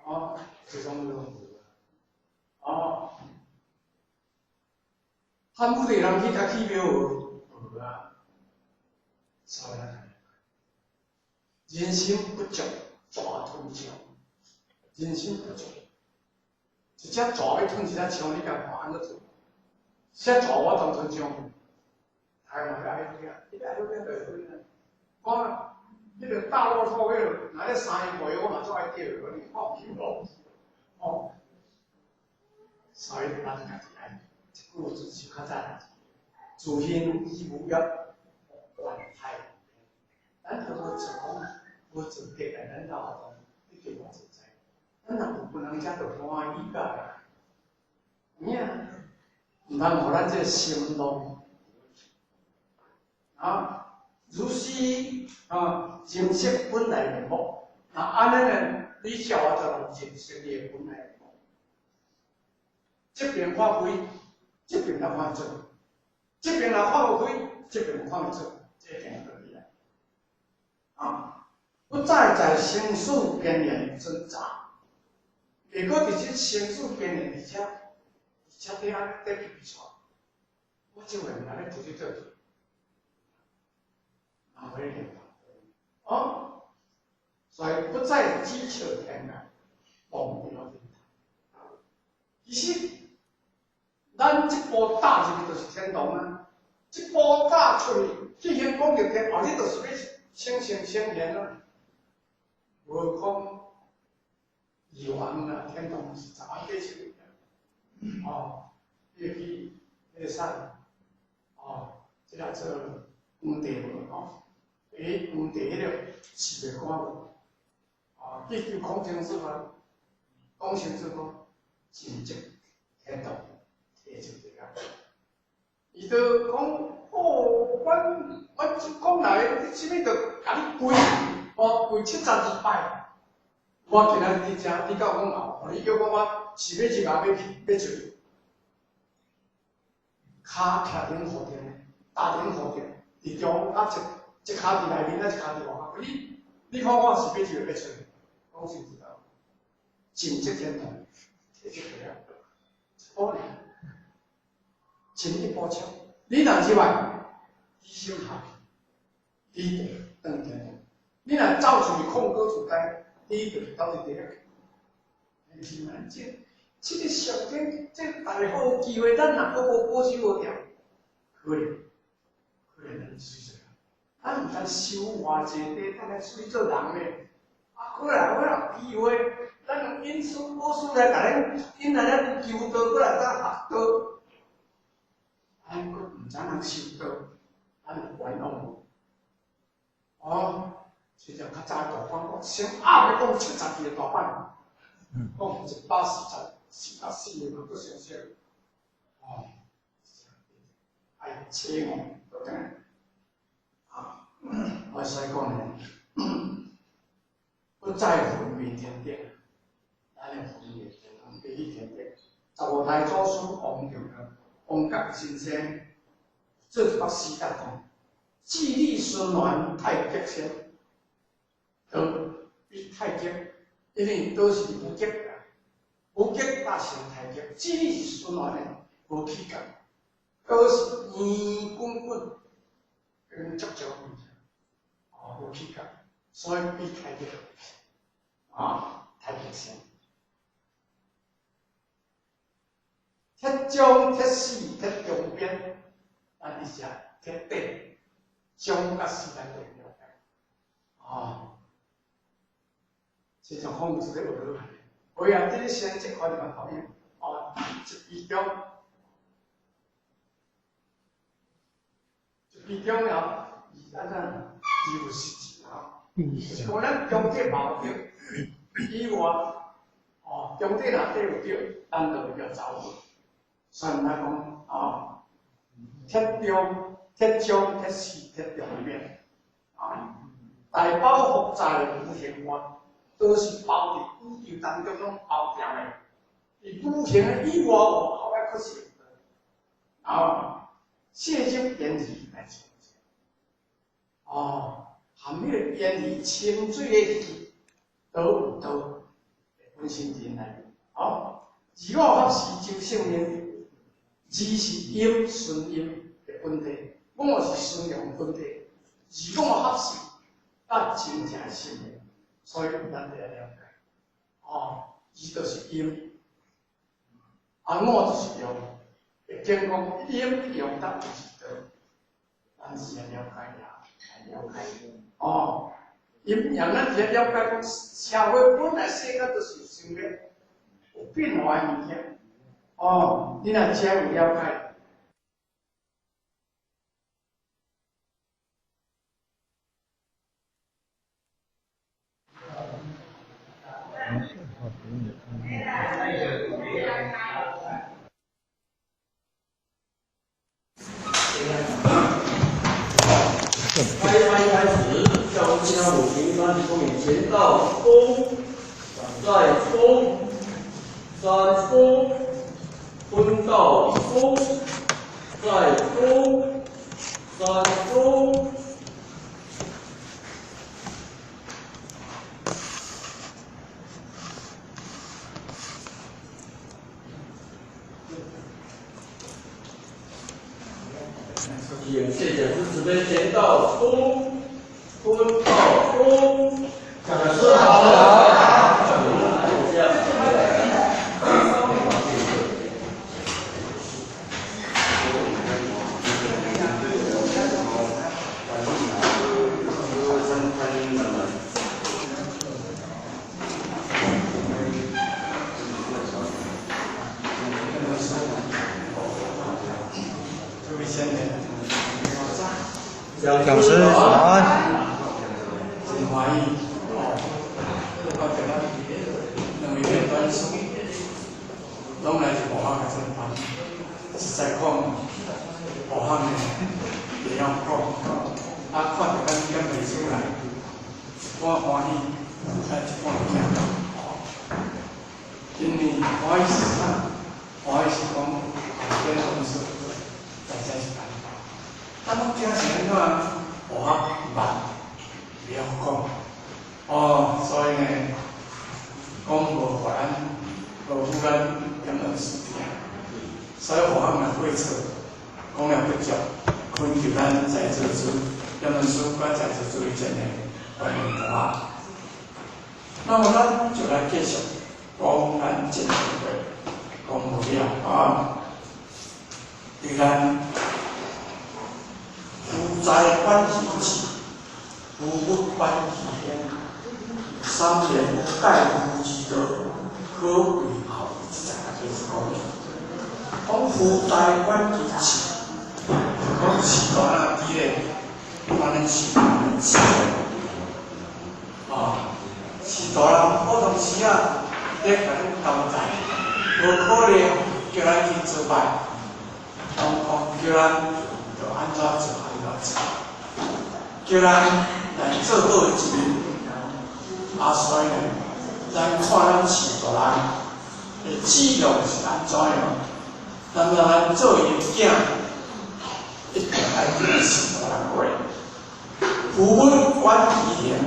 哦，石庄庙无啦，哦，汉武帝人去共起庙无？无啊。所以，人心不足，蛇吞象。人心不足，一只蛇欲吞一只象，你共看按怎做？这蛇我当吞象，哎嘛，爱好听，你爱好听就好听。讲彼个大骆驼，彼个若咧三个月，我嘛足爱钓的，你看唔哦，所以咱家己爱一句就是较早，自行以无业。咱头拄做讲，无做德来，咱到后头一定无自在。咱若有本人才就欢喜甲，有影？毋通予咱这个心动啊！如是啊，認識本來面目。那按呢呢，你才有法度認識你的本來面目。這邊看開，這邊來看做；這邊來看無開，這邊看會做，這定道理啦。啊，不再在生死邊緣掙扎，袂閣佇這生死邊緣，而且佇遐佇比賽。我這回毋來咧出去做去，嘛無咧念哦，所以不再咰尺天涯，忘掉天堂。其實，咱這步踏入去就是天堂啊！這步踏出去，去行廣德天，後日就是欲升仙升仙啊！無講二萬啊，天堂是10萬八千里哦，你去彼个啥？哦，這個做黃帝無吼？欸，黃帝彼個是袂看無？啊，去求孔清師傅，孔清師傅真正天堂，提就對啊。伊就講，哦，阮祖公來，你啥物都共你跪，哦，跪72擺。我今仔日佇遮，你到阮後，你叫我我是欲入抑欲去欲出去？跤徛頂雨頂，踏頂雨頂，佇中啊一跤佇內面，啊一跤佇外口。你看我是欲入欲出去？講真知道，進這天堂，提這個了，一步爾，進一步超。你若入來，你先下去，你就轉天堂。你若走出去控過自在，你就到佇地獄去。是安這，這个上天這个大好機會，咱若閣無保守牢，可憐，可憐咱水做人，咱毋通修偌濟地，咱來水做人咧。啊，過來我有機會，咱用因師老師來共咱引來咱求道，閣來當學道。咱閣毋知通修道，咱會冤枉無？哦，這就較早大班，我先鴨欲講72个大班，講144，44个嘛，閣上少。哦，愛切五倒轉來。啊，我使講呢，不再魂迷天頂，咱的魂迷天堂，飛去天頂。15代祖師王長王覺先生做一幅詩甲講：智理循環太極先，道比太極，因為道是無極啦，無極搭成太極，智理是循環的，無起角，道是圓滾滾，跟足少物件，哦，無起角，所以比太極，啊，太極先。鐵終鐵始鐵中邊，咱佇遮鐵底，終佮始咱都會了解。哦，這種方式咧學落來，會啊，這個先這款嘛投影，哦，一比中，一比中了，伊安怎伊有實質啊？就是講咱中底無對，以外，哦，中底若底有對，咱就會叫走。所以咱講，哦，鐵中、鐵終、鐵始、鐵中邊，啊，大包覆在無形外，都是包佇宇宙當中攏包掉的。佇無形的以外，後擺閣是，啊，謝入煙魚來清水，哦，含彼个煙魚清水的魚，都有道，本身佇內面，哦，二五合時周聖明。二是陰順陰的本體，五是順陽本體。二五合四，咱真正的生命，所以咱得了解。哦，二就是陰，啊五就是陽，會經講陰陽搭有一道，咱是愛了解呀，來了解。哦，陰陽咱是了解講，社會本來世間就是有生命，有變化的物件。哦，你若遮有了解。空，三空，分道空，再空，三空。谢谢师慈悲，前道空，分道空，讲师好。讲师早安。真欢喜哦！看到咱两位院长拢来自武汉的这班，实在讲武汉的会晓讲，啊，看到咱减袂出来，一半欢喜，啊，一半惊。因为欢喜是啥？欢喜是讲后边同事大家是安怎？啊，我惊是按怎？我毋捌，袂晓讲，哦，所以呢，讲无予咱，无予咱感觉输听，所以我们会错，讲了不足，恳求咱在座诸，咱们师佮在座诸位真的欢迎同学。那么咱就来继续讲咱前一回讲无了啊，伫咱。夫在观其志，夫不观其言。三年无盖夫之道，可为孝。这在就是讲，讲夫在观其志，讲士大人伫咧，安尼士大人志啊，士大人普通时啊，咧共咱交代，无可能叫咱去做拜，拢讲叫咱著按怎做。叫咱来做好一面，啊，所以呢，咱看咱士大人的志向是按怎样，咱咱做伊的囝，一定爱听士大人话。父母管其行，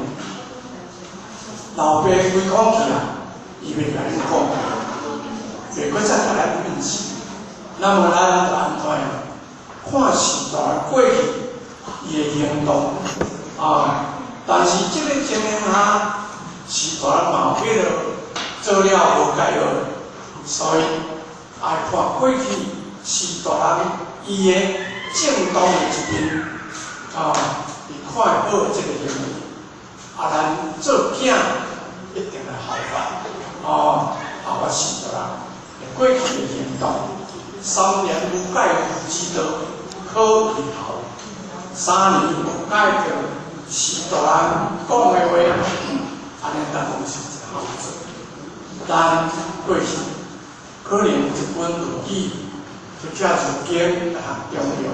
老爸规讲起啊，伊袂共恁讲，袂阁再共咱训示。那么咱就按怎样？看时代过去。伊的行动啊，但是这个情形下，时代嘛有彼个做了无该学，所以爱看过去时大人伊的正当的一面啊，伊看会好这个行为，啊，咱做囝一定来效法，哦，效法时大人过去的行动，三年无改夫之道，可为孝。三年无改著序大人讲的话，按呢当讲是一个孝子。咱过去可能一本论语，或者是经啊，中庸、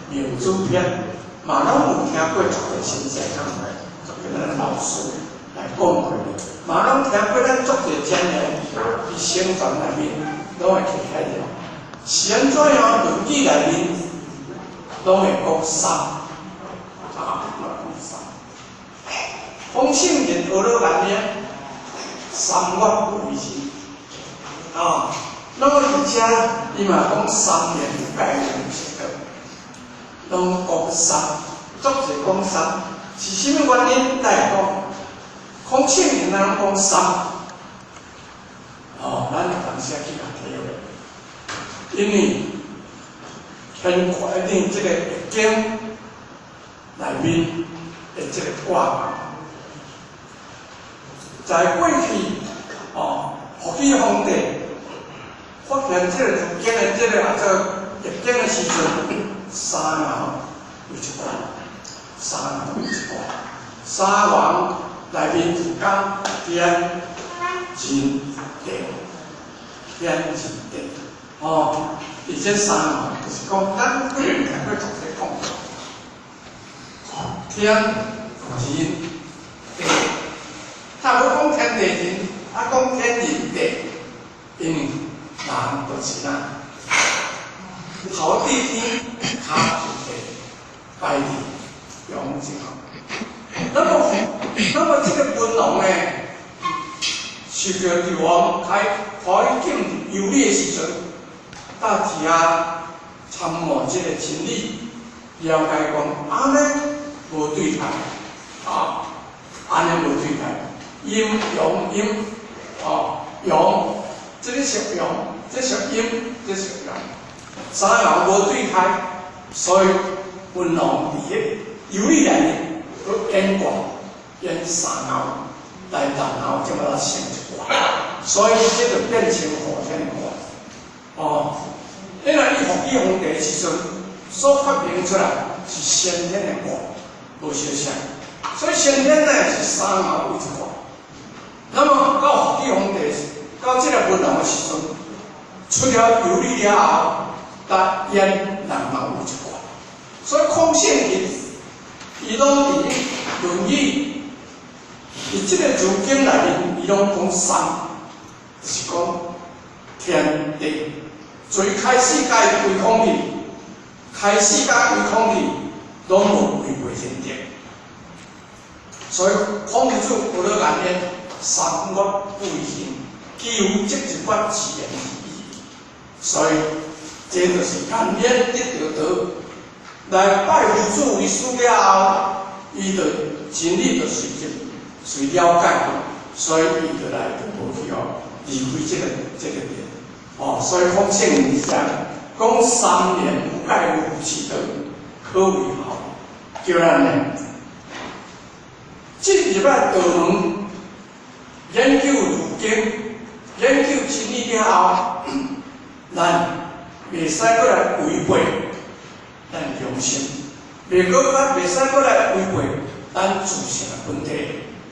明主篇，嘛拢有听过足济先生讲过，足济咱老师来讲过，嘛拢听过咱足济前人伫圣传内面拢会提起来。是按怎样？论语内面拢会讲三。啊，讲三。讲圣人学了难呢，三月为心。啊，那么而且伊嘛讲三年有改变是的，拢讲三，足济讲三，是啥物原因？来讲，讲圣人咱拢讲三。哦，咱有当时去共体会，因为天决定这个易经内面的这个卦，在过去哦，伏羲皇帝发现这个易经的这个啊，做易经的时阵，三爻有一卦，三爻有一卦，三爻内面有讲天、人、地，天、人、地，哦，而这三爻就是讲，咱过去听过足济讲，天、人、地，他无讲天地人，啊讲天人地，人就是咱，頭對天，跤對地，拜地用這個。那麼這個文王呢，受著紂王開開進遊歷的時陣，到佇遐參悟這個真理，了解講按呢無對待，啊，按呢無對待，陰陽陰，哦，陽，這個屬陽，這屬陰，這屬陽，三陽無對開，所以文王佇彼遊歷內面，閣演卦，演三爻，來然後才把它成一卦，所以這就變成後天的卦，哦。因為伊復起皇帝的時陣，所發明出來是先天的卦，無相像。所以先天呢是三爻為一卦。那麼到復起皇帝，到這個文王的時陣，出了遊歷了後，才演人爻為一卦。所以孔聖人，伊攏佇《論語》佇這個儒經內面，伊攏講三，就是講天地。最開始共伊歸空去，開始共歸空去，攏無違背天地。所以孔子學了言言，三月不為形，其有則一法自然而已。所以這就是顏淵得著道，來拜夫子為師了後，伊就真理就隨即隨了解，所以伊就來就無去哦，離開這個殿。哦，所以孔聖人講，講三年無改夫其德，可謂孝。叫咱呢進入來道門，研究儒經，研究真理了後，咱袂使閣來違背咱良心，袂使閣來違背咱自性的本體。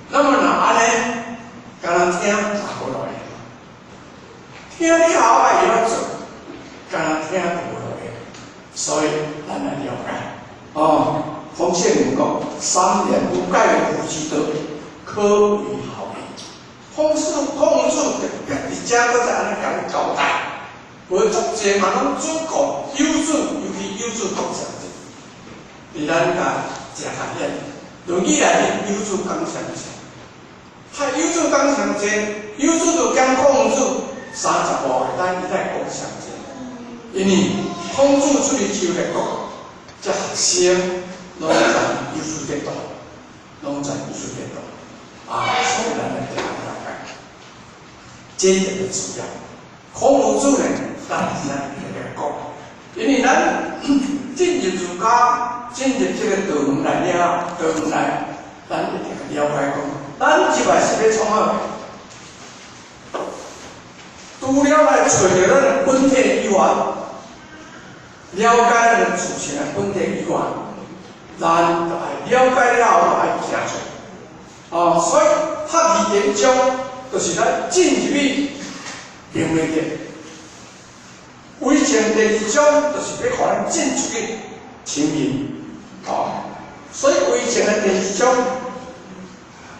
那麼若按呢，敢若聽嘛無路用，聽了後愛會曉做，敢若聽就無路用。所以咱來了解，哦，孔聖人講，三年無改夫其德，可謂孝矣。孔子特別佇遮閣再按呢共你交代，無足濟嘛，攏主顧有主，尤其有主講上濟，佇咱家食學院，論語內面有主講上濟，他有主講上濟，有主就講孔子35歲，咱伊來講上濟，因為孔子出去周列國，這學生攏在有主這度，攏在有主這度，啊，所以咱來了解，這特別重要。孔夫子呢，咱是咱特別講，因為咱進入儒家，進入這個道門來了，道門來，咱一定要了解講，咱這擺是欲創啥？除了來揣著咱的本體以外，了解咱的自性的本體以外，咱就愛了解了後，就愛行出來。哦，所以學義研究就是咱進入去明明的。為前第二章就是欲予咱進出去清明，哦，所以為前的第二章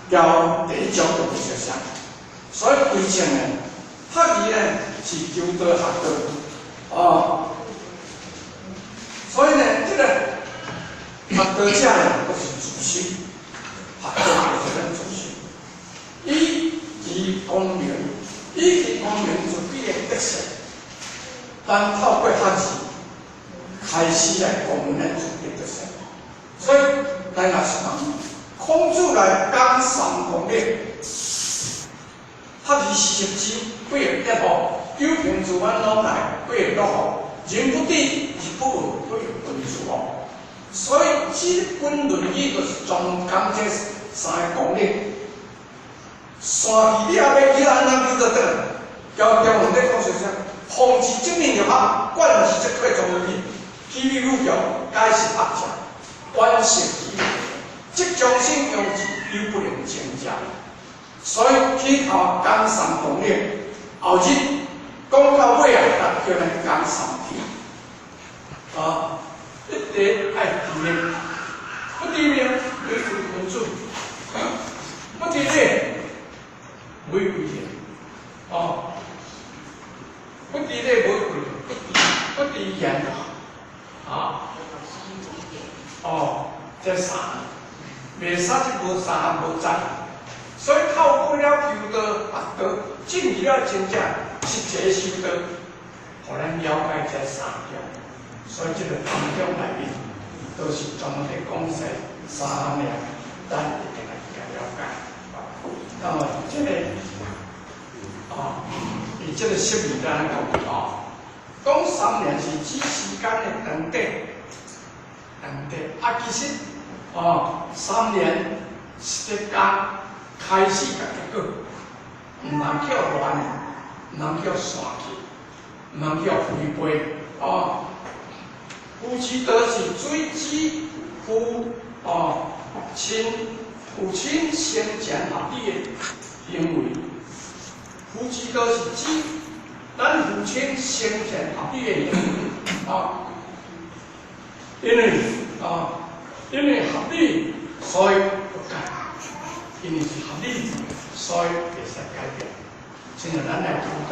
交第一章就無相像，所以為前呢，學義呢是求道學道，哦，所以呢，這個學道者呢，就是自修，學道就是咱自修，以其光明，以其光明自己的德性，咱透過學字開始來光明咱自己的德性，所以咱也是講，孔子來講三功德，學而時習之，不亦說乎？久平自安往來，不亦樂乎？人不知而不愠，不亦君子乎？所以這本《論語》就是專講這三個功德。山去你也欲去按怎去就轉來？交中文咧講是啥？方知正念入學，貫之則克中去，其必有強，解是惡者，觀色其則將心用之，猶不能成者。所以起頭講三功德，後日講到尾啊，就叫咱講三天。啊，一定愛知命，不知命為君子，不知禮為貴人。哦，不知禮無貴，不知不知言啊！哦，這三，袂使這無三項無知，所以透過了求道學道，進入了真正實際修道，予咱了解這三點。所以這個當中內面，都是專門佇講說三項，咱一定愛去了解。那麼這個啊，伊這個釋義咱講啊，講三年是指時間的長短，長短啊，其實哦，三年是咧講開始佮結果，毋通叫亂，毋通叫散去，毋通叫違背哦。夫妻道是水指父哦親父親生前合理的行為。夫妻道是指咱父親生前合理的行為啊，因為啊，因為合理，所以不改；因為是合理，所以袂使改變。親像咱來求道，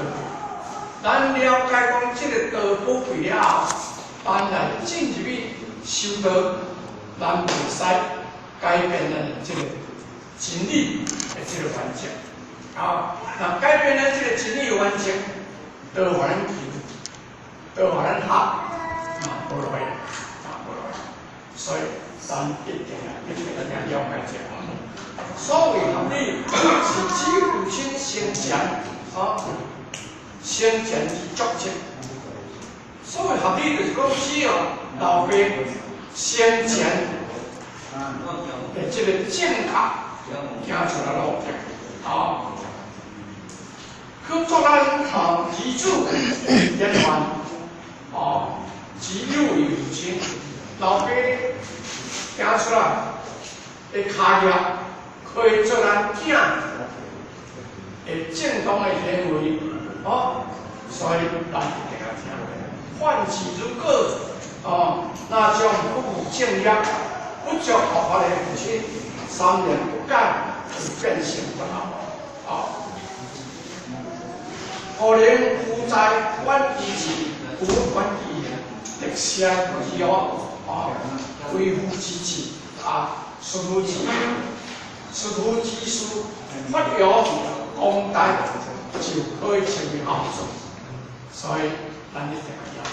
咱了解講這個道寶貴了後，咱來進入去修道，咱袂使改變咱的這個真理的這個原則。啊，若改變咱這個真理的原則，道予咱求，道予咱學，嘛無路用，嘛無路用。所以咱一定要一定要了解這個。所謂合理，是指父親生前啊，生前之足跡。所謂合理，就是講只要老爸生前的這個正確行出來路徑，啊，去做咱啊兒子典範，哦，只有為父親，老爸行出來的跤跡，可以做咱囝的正當的行為，哦，所以咱一定要聽。反其如果哦，那將不務正業、不作學法的父親，三年不改，就變成不孝。啊，可能夫在反其志，不反其言，特寫之哦，啊，為父之志啊，順夫之順夫之事，發揚光大，就可以稱為孝順。所以，咱一定要了解。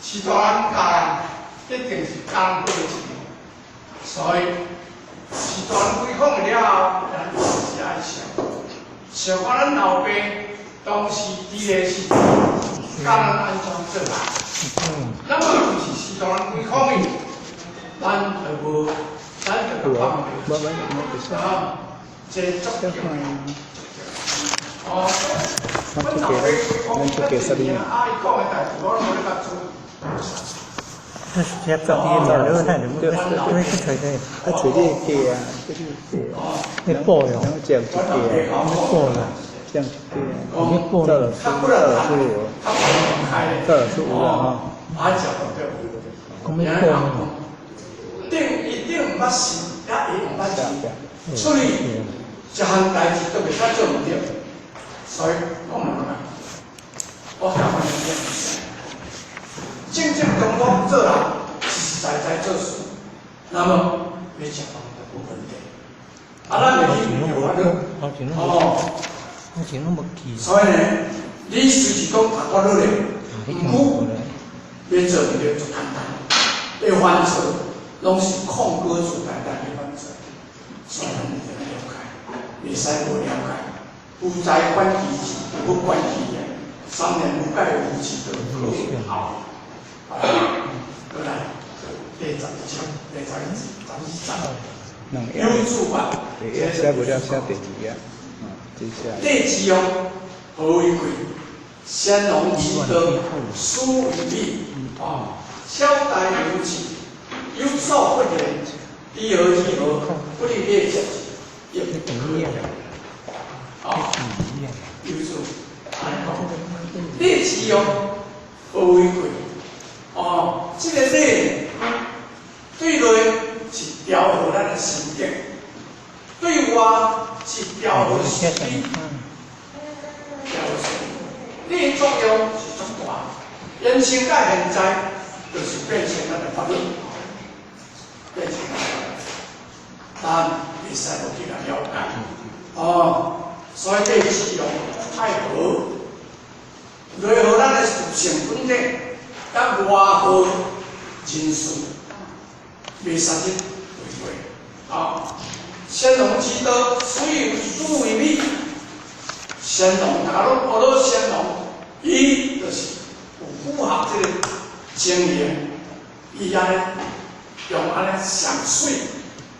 序大人教人，一定是講好一面，所以序大人開講了後，咱是愛想，想講咱老爸當時佇個時陣教咱按怎做人。那麼就是序大人開講的，咱就無，咱就放袂啊，這足重要。哦，阮老爸開講，啊，伊講的代誌，我攏無咧共做。這去揣這，啊，揣這個價啊，這個價，你報喲，然後這樣一個，你報啦，這樣一個，你報趙老師，趙老師有，趙老師有啦吼。講咩報呢？頂一定毋捌信，也伊毋捌信，所以這項代誌都袂使做毋對，所以我毋講。我感覺正正當當做人，實實在在做事，那麼欲食飯都無問題。啊，咱會去有法律，哦，所以呢，你隨時講讀法律咧，毋過欲做毋對，足簡單，會犯錯，攏是控過自簡單去犯錯，所以咱一定要了解，袂使無了解。夫在反其志，不管其言，三年不改夫之道，可以好。啊，過來，第11節，第11、12節，有主法，寫無了寫第二頁，嗯，這寫。第二哦，和為貴？先農之德，始於禮。啊，小大由之，有所不言，知何之何？不立列者，亦不可。啊，有主，禮字哦，和為貴？哦，這個禮對內是調和咱的心境，對外是調和心理，調和心理。的作用是足大，延伸到現在，就是變成咱的法律，變成咱的法律，咱會使無去來了解。哦，所以禮之用愛和，內合咱的屬性本體，佮外合人事，袂使去違背。啊，先王之道，始於始為美。先王大家攏學到先王，伊就是有符合這個經驗，伊按呢用按呢上媠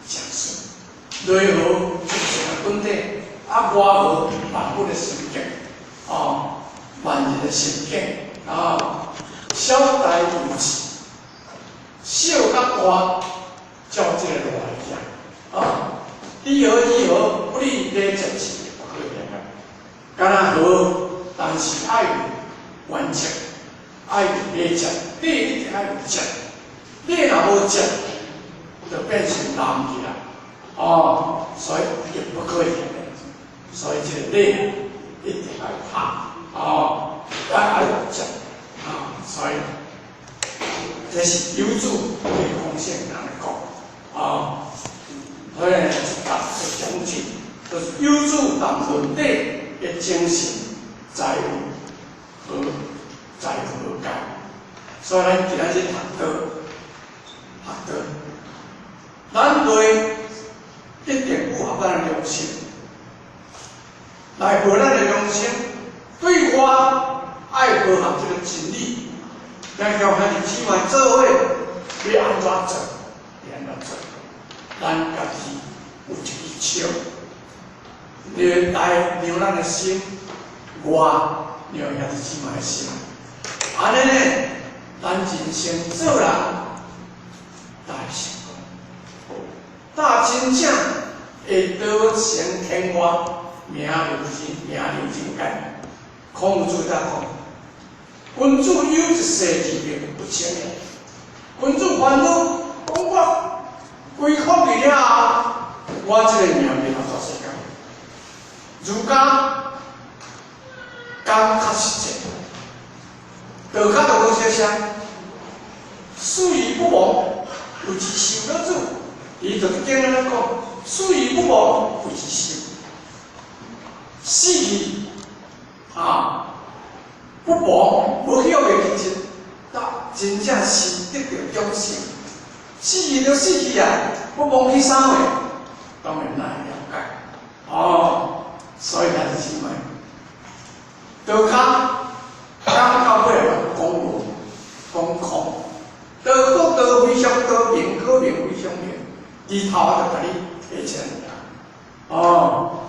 上媠，內合屬性的本體，啊外合萬物的心境，哦，萬人的心境，啊，小大由之，小佮大照這個落來行，啊，禮何義何，不離禮節是不可言的。敢若和，但是愛有原則，愛有禮節，禮一定愛有節，禮若無節，就變成濫去啦。哦，所以亦不可以的。所以這個禮一定愛拍，哦，愛有節，啊，所以這是有主對空性人來講，啊，所以呢，一節的宗旨就是有主當倫理的精神在何在何解？所以咱今仔日學道，學道，咱對一定符合咱的良心，來合咱的良心，對外愛符合這個真理，來共兄弟姊妹做伙，欲按怎做？欲按怎做？咱家己有一支尺，來量咱的心，外量兄弟姊妹的心。按呢呢，咱人生做人才會成功。才真正會道成天外，名留人，名留人間。孔子才講：君子有一世而名不清也。君子煩惱講我歸空去了後，我這個名袂留全世界。儒家講較實際，道家就無相像，死而不亡，謂之壽。老子伊就經按呢講：死而不亡，謂之壽。死去啊，不亡，無去予袂記得，那真正是得著永生。死去就死去啊，不亡去啥貨？當然難了解。哦，所以兄弟姊妹，道家講到尾講無，講空，道閣道非常道，名閣名非常名，日頭就共你提出來。哦，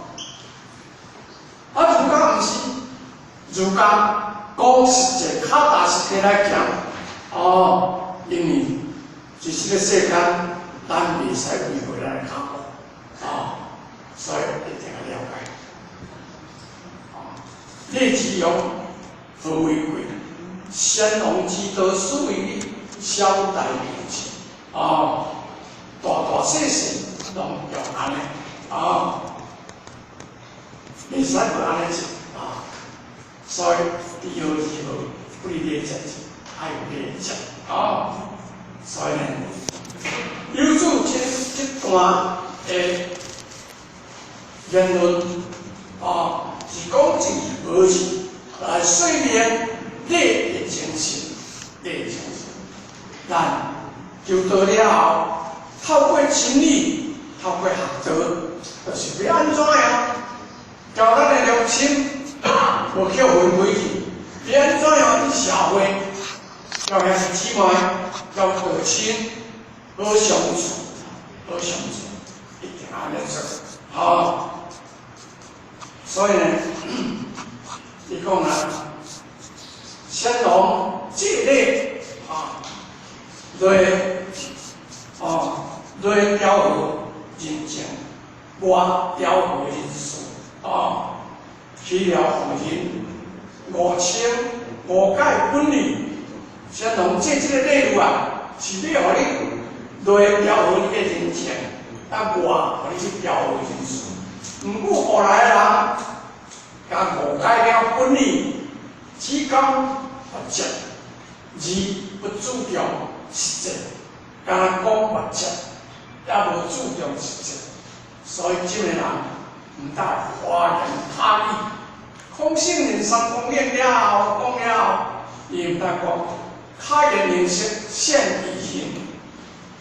啊，儒家毋是，儒家講實際，腳踏實地來行。哦，因為佇這個世間，咱袂使違背咱的腳步，啊，所以一定要了解。啊，禮之用，和為貴？先王之道，始為禮，小大由之。啊，大大細細攏用按呢，啊，袂使無按呢做，啊，所以禮何義何，不離禮節，愛有禮節，啊，所以呢，有主這段的言論，啊，是講一義無二，來說明禮的精神，禮的精神。咱求道了後，透過真理，透過學道，就是欲按怎樣，教咱的良心無去分開去，欲按怎樣佇社會，交兄弟姊妹，交道親，好相處，好相處，一定按呢做，好。所以呢，伊講啊，先王制禮啊，內哦內調和人情，外調和人事啊，起了予人誤稱誤解本意。先王制這個禮律啊，是欲予你內調和你的人情，啊外予你去調和人事。毋過後來的人，共誤解了本意，只講物質，而不注重實際，敢若講物質，也無注重實際，所以這個人毋但華言他語，空性人三公練了講了，伊毋但講，巧言令色，現異形。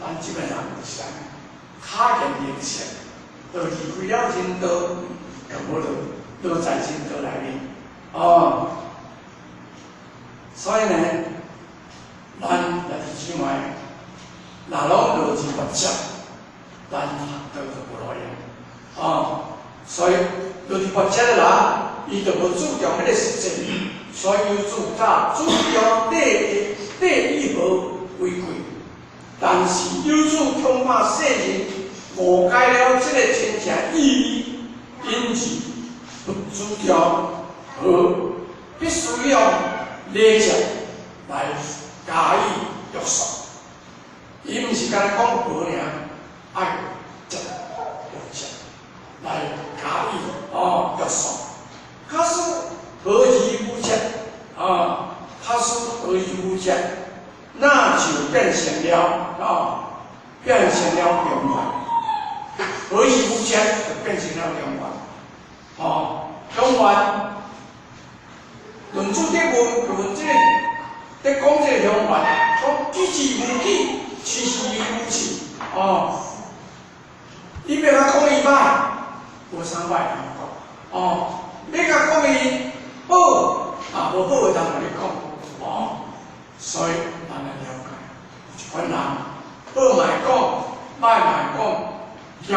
咱這個人就是按呢，巧言令色，就離開了人道，就無落落在人道內面，哦。所以呢，咱兄弟姊妹，若攏落入物質，咱學道就無路用，哦。所以落入物質的人，伊就無注重彼個實際，所以有主早注重利益，利益和為貴。但是有主恐怕世人誤解了這個真正意義，因而不注重和，必須用禮節來加以約束。伊毋是干焦講和爾，愛節有節來加以約束。假使合而無節啊，假使合而無節，那就變成了啊，變成了中原。合而無節就變成了中原。哦，中原，論主咧問問這個，咧講這個中原，講記之無記，其實無記，哦，你欲共講伊歹，無啥歹通講，哦，欲共講伊好，啊，無好的通共你講，哦，所以咱來了解，一款人好嘛會講，歹嘛會講，交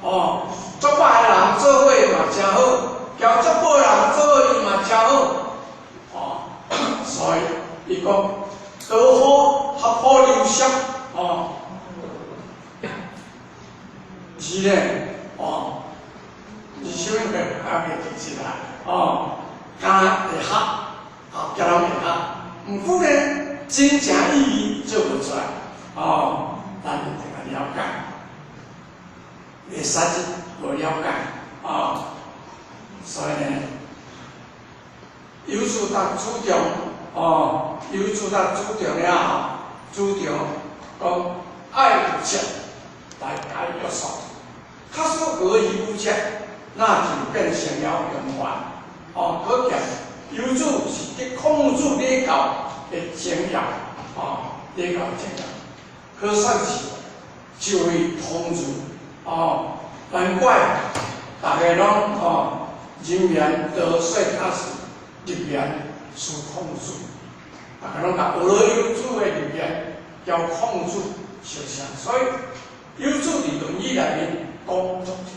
哦，足歹的人做伙嘛誠好，交足好的人做伙伊嘛誠好，哦，所以伊講道好合乎流俗，哦，是咧，哦，你啥物個還袂記得啦，哦，敢若會合，啊，交人會合，毋過呢，真正意義做無出來，哦，咱一定愛了解，袂使無了解，哦，所以呢，有主當主張，哦，有主當主張了後，主張講愛有節來加以約束，假使合而無節，那就變成了庸凡。哦，可見有主是得孔子禮教的精要，哦，禮教精要，可算是一位通儒，哦，難怪大家攏哦，人言多說較是立言師孔子，大家攏共學了有主的立言交孔子相像，所以有主佇《論語》內面講足濟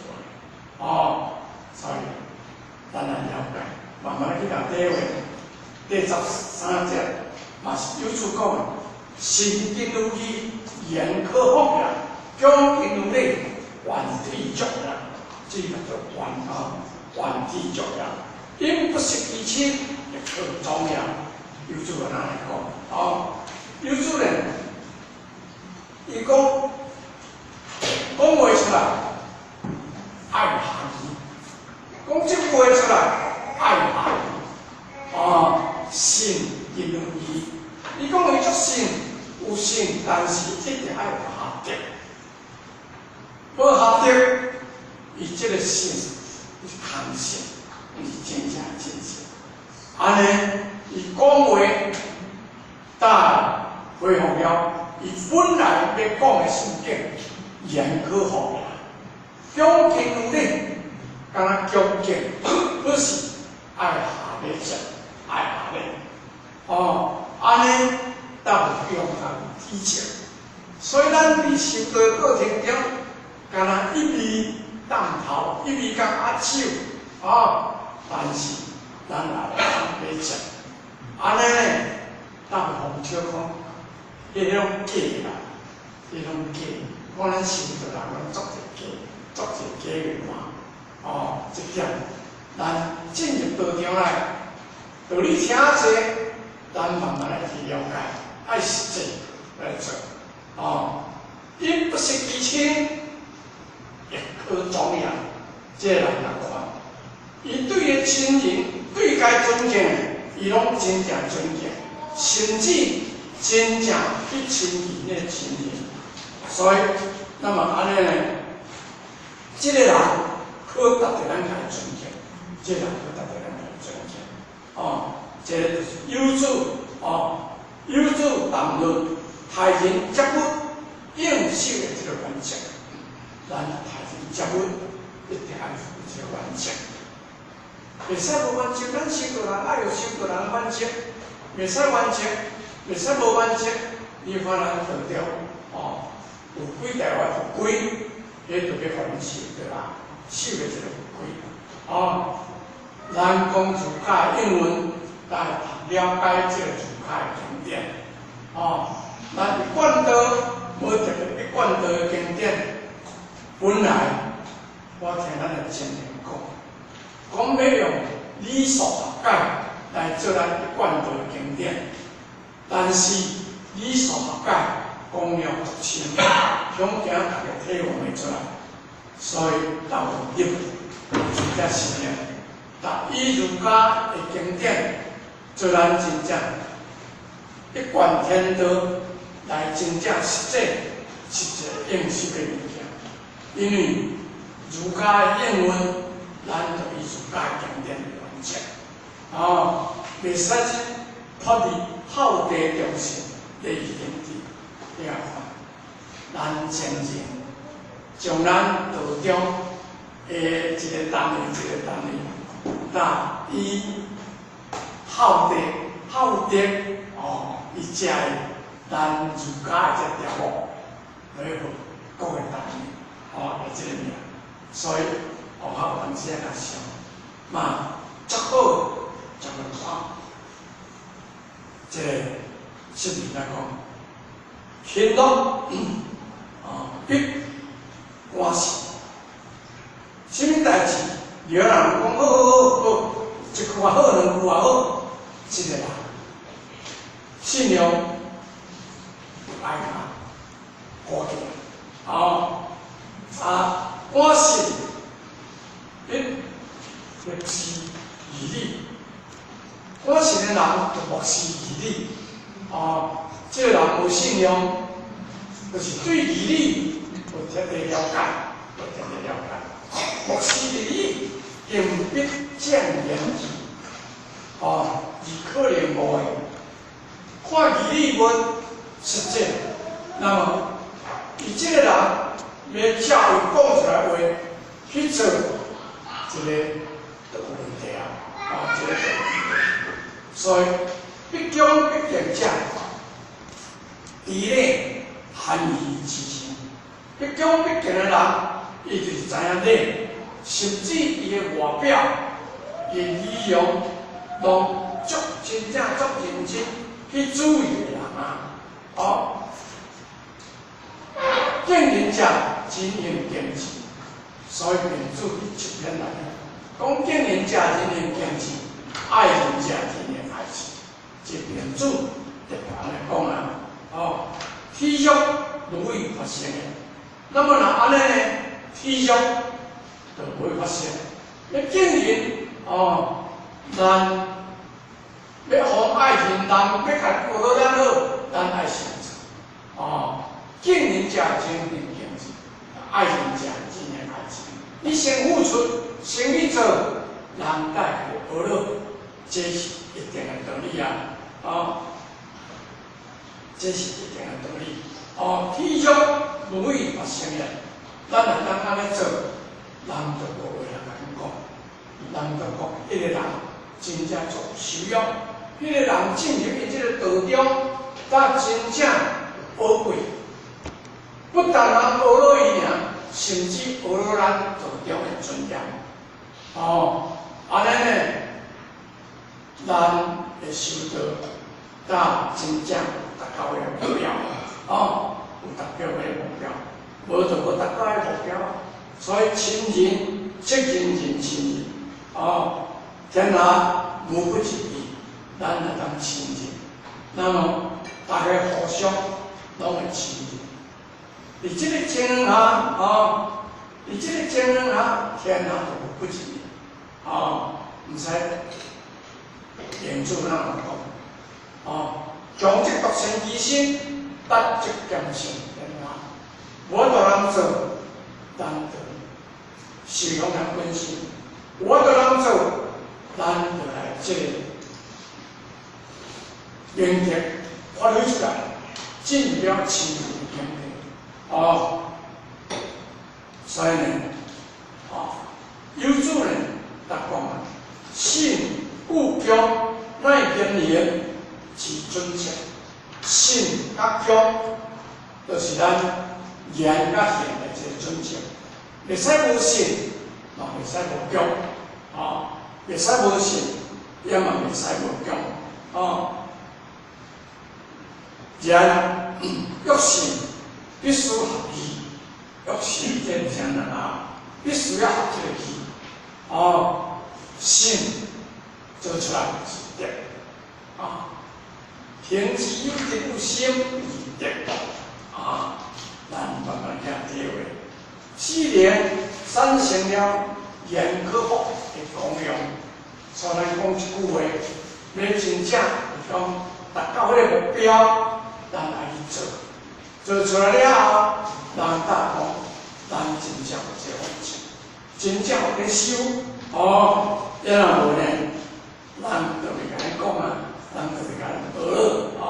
話，哦，所以咱來了解，慢慢去共體會。第13節嘛是有主講的，信經如義，言可奉也；恭敬如禮，遠體足也。這個叫遠啊，遠體足也。因不失其親，亦可忠也。有主按呢來講，哦，有主呢，伊講講話出來愛含義，講這句話出來愛含義，哦，信因如義。伊講伊足信，有信，但是一定愛有合德。無合德，伊這個信是空信，毋是真正真信。按呢，伊講話，但恢復了伊本來欲講的心境，言可奉也。恭敬如禮，敢若恭敬，不是愛下禮節，愛下禮。哦，按呢，當有用人體情。所以咱佇修道過程中，敢若一味當頭，一味共壓手，哦，但是咱也會當禮節。按呢，當予小可，彼種假啦，彼種假。講咱修道人攏足濟假，足濟假的話，哦，這點咱進入道場來，道理聽濟，咱慢慢來去了解，愛實際來做，哦，因不失其親，亦可忠也。這個人來看，伊對伊親人，對該尊敬的，伊攏真正尊敬，甚至真正去親近那個親人。所以，那麼按呢呢，這個人可值得咱來尊敬，這個人可值得咱來尊敬。哦，這個就是有主哦，有主談論待人接物應守的這個原則，咱待人接物一定愛有這個原則。袂使無原則，咱修道人愛有修道人原則，袂使原則，袂使無原則，你反而道中哦，有幾條的法規，彼就欲予恁守著啦，守的這個法規哦。咱講儒家的應運來了解這個儒家的經典哦。咱一貫道無特別一貫道的經典，本來我聽咱的前人講，講欲用理數學解來做咱一貫道的經典，但是理數學解講了足深，恐驚大家體會袂出來，所以鬥入真正是呢。但以儒家的經典做咱真正一貫天道來真正實際實際應守的物件，因為儒家的應運，咱就以儒家的經典為原則，哦，袂使去脫離孝弟忠信禮義廉恥。你來看，咱前人將咱道中的一個單位一個單位，那以孝弟孝德哦，伊才會咱儒家的這條目來予各個單位哦，的這個名，所以學校有當時仔較像嘛，足好，足好看。這個釋名來講，勤樂哦，必歡喜，啥物代誌？有人講好好好，一句話好，兩句話好，這個人信用愛較高起來，哦，啊，我信必漠視義理，我信的人就漠視義理，哦，這個人無信用，就是對義理無徹底了解，無徹底了解，漠視義理，行必見言語，哦，而可能無會看義理論實際，那麼伊這個人欲照伊講出來話去做，這個就有問題啊！啊，這個就有問題。所以畢恭畢敬者，知禮含義之心。畢恭畢敬的人，伊就是知影禮，甚至伊的外表、伊的儀容，攏足真正足認真去注意的人啊！哦，敬人者真應敬之，所以孟子佇七篇內面講敬人者人應敬之，愛人者人應愛之。這孟子特別按呢講啊！哦，體恤如意發生的，那麼若按呢呢，體恤就無會發生。欲敬人哦，咱欲予愛人，人欲共學咱好，咱愛先做。哦，敬人者人應敬之，愛人者人應愛之。你先付出，先去做，人才會學落，這是一定的道理啊！哦，這是一定的道理。哦，體恤如意發生的，咱若當按呢做，人就無話來共講，人就講彼個人真正做修養，彼個人進入伊這個道中，才真正寶貴。不但人學落伊爾，甚至學落咱道中的尊嚴。哦，按呢呢，咱會修道，才真正達到的目標。哦，有達到的目標，無就無達到的目標。所以親人則人人親人，哦，天下無不是義，咱會當親人。那麼大家互相攏會親人。佇這個情形下，哦，佇這個情形下，天下就無不治，哦，毋使言主咱有講，哦，強則獨善其身，德則兼善天下。無法度人做，咱就受用人本身；無法度人做，咱就來這个明德發揮出來，進入了清淨的境界。哦，所以呢，哦，有主呢，他講啊，信故恭，乃言言之準則。信佮恭，就是咱言佮行的一个準則。袂使無信，嘛袂使無恭，哦，袂使無信，也嘛袂使無恭，哦。言欲信，必須合義；欲信這毋啥人啊，必須要合這個義。哦，信做出來是德，啊，行之有德有心是德，啊，咱慢慢聽體會。四年產生了言可福的功用，所以咱講一句話，欲真正是講達到彼个目標，咱來去做，做出來了後，人才講咱真正有這個完成，真正有咧修，哦，抑若無呢，人就袂共咱講啊，人就袂共咱學哦。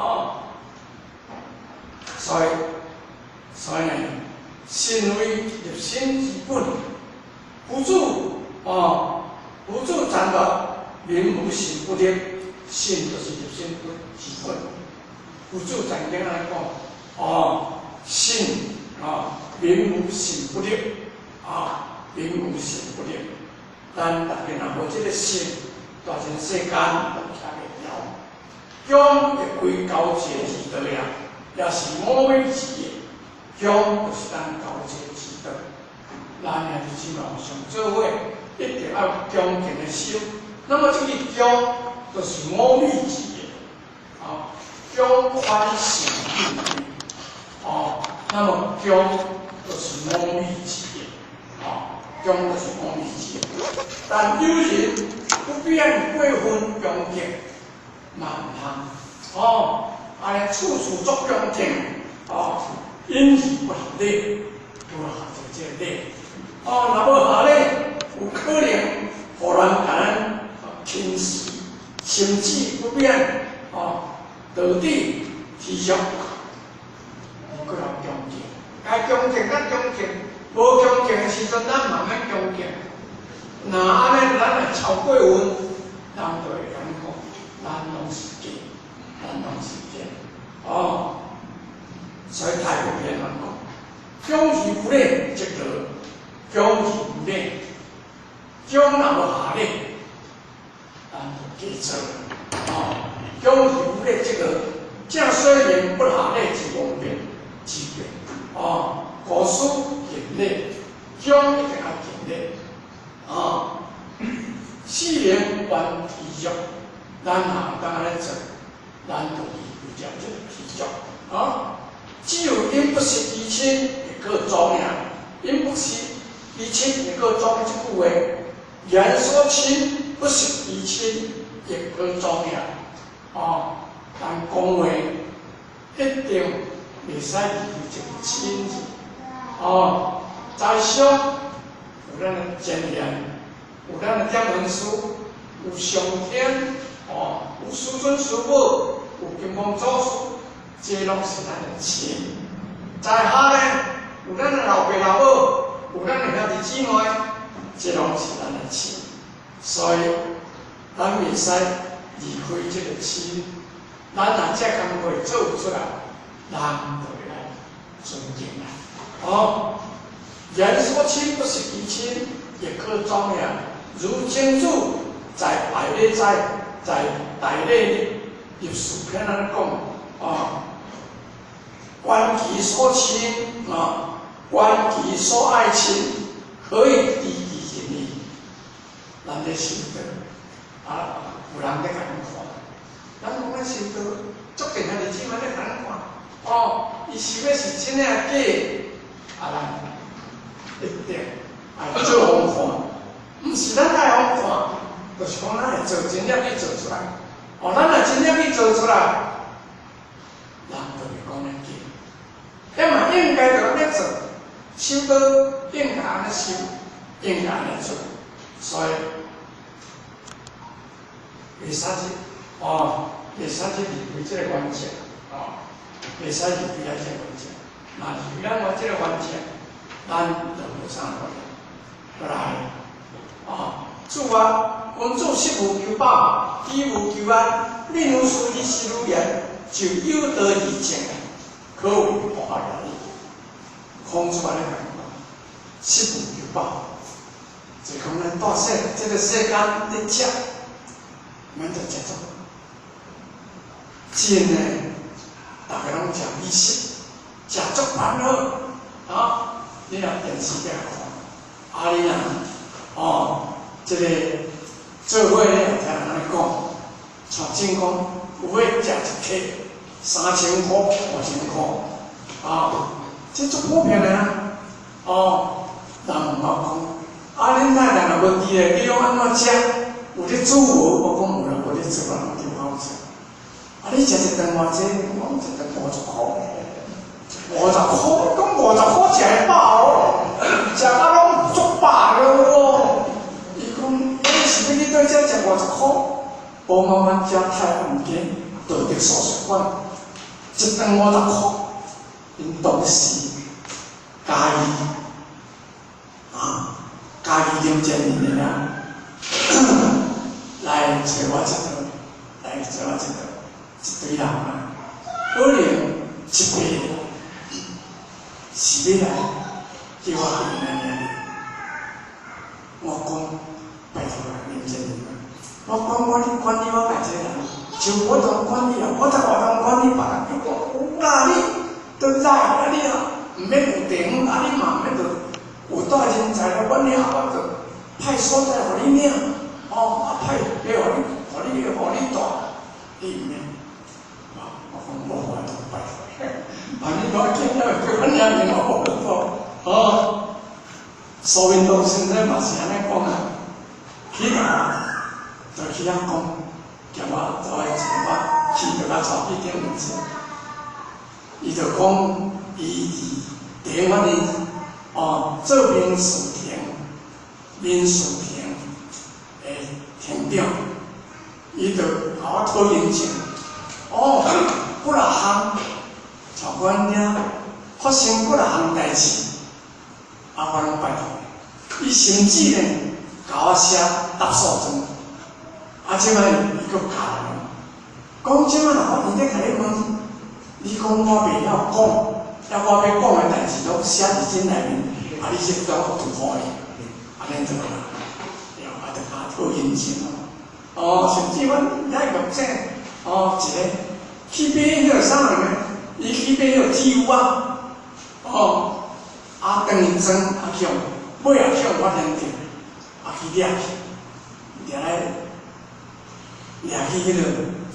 所以呢，信為立身之本，夫子哦，夫子讚道，民無信不立，信就是立身之本。夫子曾經按呢講，哦，信啊，民無信不立，啊，民無信不立。咱逐家若無這个信，大千世間都徛袂牢。恭會歸高潔之德呀，也是五味之業。恭就是咱高潔之德。咱兄弟姊妹上做伙，一定要有恭敬的心。那麼這个恭就是五味之業，啊，恭寬信敬禮，哦，那麼恭就是五味之業，啊，恭就是五味之業。但有人不免過分恭敬，嘛毋通，哦，按呢處處作恭敬，哦，因而不合禮，無合這個禮，哦，若無合禮，有可能予人共咱輕視，甚至不免，哦，導致天上過來恭敬，該恭敬咱恭敬，無恭敬的時陣，咱嘛免恭敬。若按呢，咱若超過分，人就會感覺咱攏是假，咱攏是假，哦。所以太平篇講，恭而無禮則訛，恭而無禮，恭若無下禮，咱就假做。哦，恭而無禮則訛，正所言不下禮之方便之變。哦，故須敬禮，恭一定愛敬禮。哦，四能願知足，咱若會當按呢做，咱就離開這個知足。啊，只有飲不食其親，亦可莊嚴；飲不食其親，亦可莊這句話，言所親不食其親，亦可莊嚴。哦，但講話一定袂使離開這個親字。哦，在上有咱的前賢，有咱的點恩師，有上天，哦，有師尊師母，有金剛祖師，這攏是咱的親。在下呢，有咱的老爸老母，有咱的兄弟姊妹，這攏是咱的親。所以，咱袂使離開這個親。咱若這工課做出來，人就會來尊敬咱。哦，言所親不食其親，亦可莊嚴。如曾子在大禮在在大禮立事篇按呢講，哦，觀其所親啊，觀其所愛親，何以知其仁矣？咱咧修道，啊，有人咧共咱看，咱講咱修道，足濟兄弟姊妹咧共咱看，哦，伊修的是真的抑假？啊，咱一定愛做予看，毋是咱愛予看，就是講咱會做真正去做出來。哦，咱若真正去做出來，人就會講咱假。遐嘛應該著按呢做，修道應該按呢修，應該按呢做，所以袂使去哦，袂使去離開這個原則，哦，袂使離開這個原則。若離開咱這個原則，咱就無啥路用。來，哦，主啊，君子食無求飽，居無求安，敏於事理，行於言，就有道而靜，可謂不可矣。孔子按呢講，食無求飽，就講咱大世這個世間咧食，免得食足。真的，逐家攏食美食，食足煩惱啊！你若電視在看，啊你若哦，這個做伙咧，聽人按呢講，像真講，有的食一客3000箍、5000箍，啊，這足普遍的啊。哦，人問我講，啊，恁太太若無佇咧，你攏按怎食？有咧煮無？我講無啦，無咧煮啦，攏就好食。啊，你食一頓偌濟？我講一頓50箍，50箍，講50箍食會飽哦，食甲攏足飽了哦。伊講，你是欲去佗遮食50箍？無嘛，阮遮泰安街道德素食館，一頓50箍。𪜶當時嘉義啊，嘉義林建仁的啊，來揣我這頓，來揣我這頓，一堆人啊，可能七八個是欲來叫我去𪜶遐領。我講拜託啊，林建仁，我講我咧管理我家這個人，像我當管理啊，我在外當管理別人，伊講有啦，你都來啊，你啊，毋免有地方，啊你嘛毋免著有帶人才來阮遐，我就派所在予你領，哦，啊派予你，予你，予你帶，你毋免。我講無法度，拜託，啊你我見了叫阮遐面我無法度，哦，蘇明東先生嘛是按呢講啊，去啊，就去遐講，叫我走來一我去著甲帶去頂面去。伊就講，伊佇台灣的哦做民事庭，民事庭的庭長，伊就共我討人情。哦，幾若項，像阮遐發生幾若項代誌，啊，我攏拜託伊。伊甚至呢，共我寫答訴狀，啊，這擺伊閣教我，講這擺若法院咧共你問，你講我袂曉講，抑我欲講的代誌攏寫佇這內面，啊，你這當拄好伊，按呢就好啦。對，啊，就共我討人情咯。哦，甚至阮遐個這，哦，一個去買彼個啥物呢？伊去買彼個鐵牛啊，哦，啊，當伊裝啊去予，尾仔去予我連著，啊去掠去，掠來掠去彼個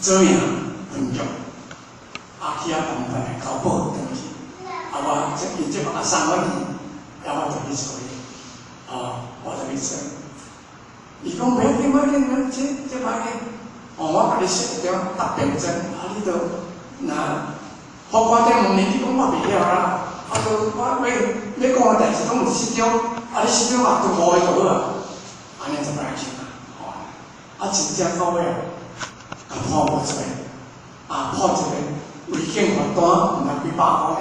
左營分局，啊去遐辦辦來交保轉去，啊我這伊這擺啊送我去，啊我就去揣伊，哦，我就去揣。伊講袂要緊，袂要緊，這這袂要緊。哦，我共你寫一張答辯狀，啊，你就若法官在問你，你講我袂曉啦，啊，都我欲欲講的代誌攏有這張，啊，你這張也拄好就好啊，按呢就袂去啊，吼，啊，真正到尾啊，共判無罪，啊，判一個違建罰單，毋知幾百箍爾，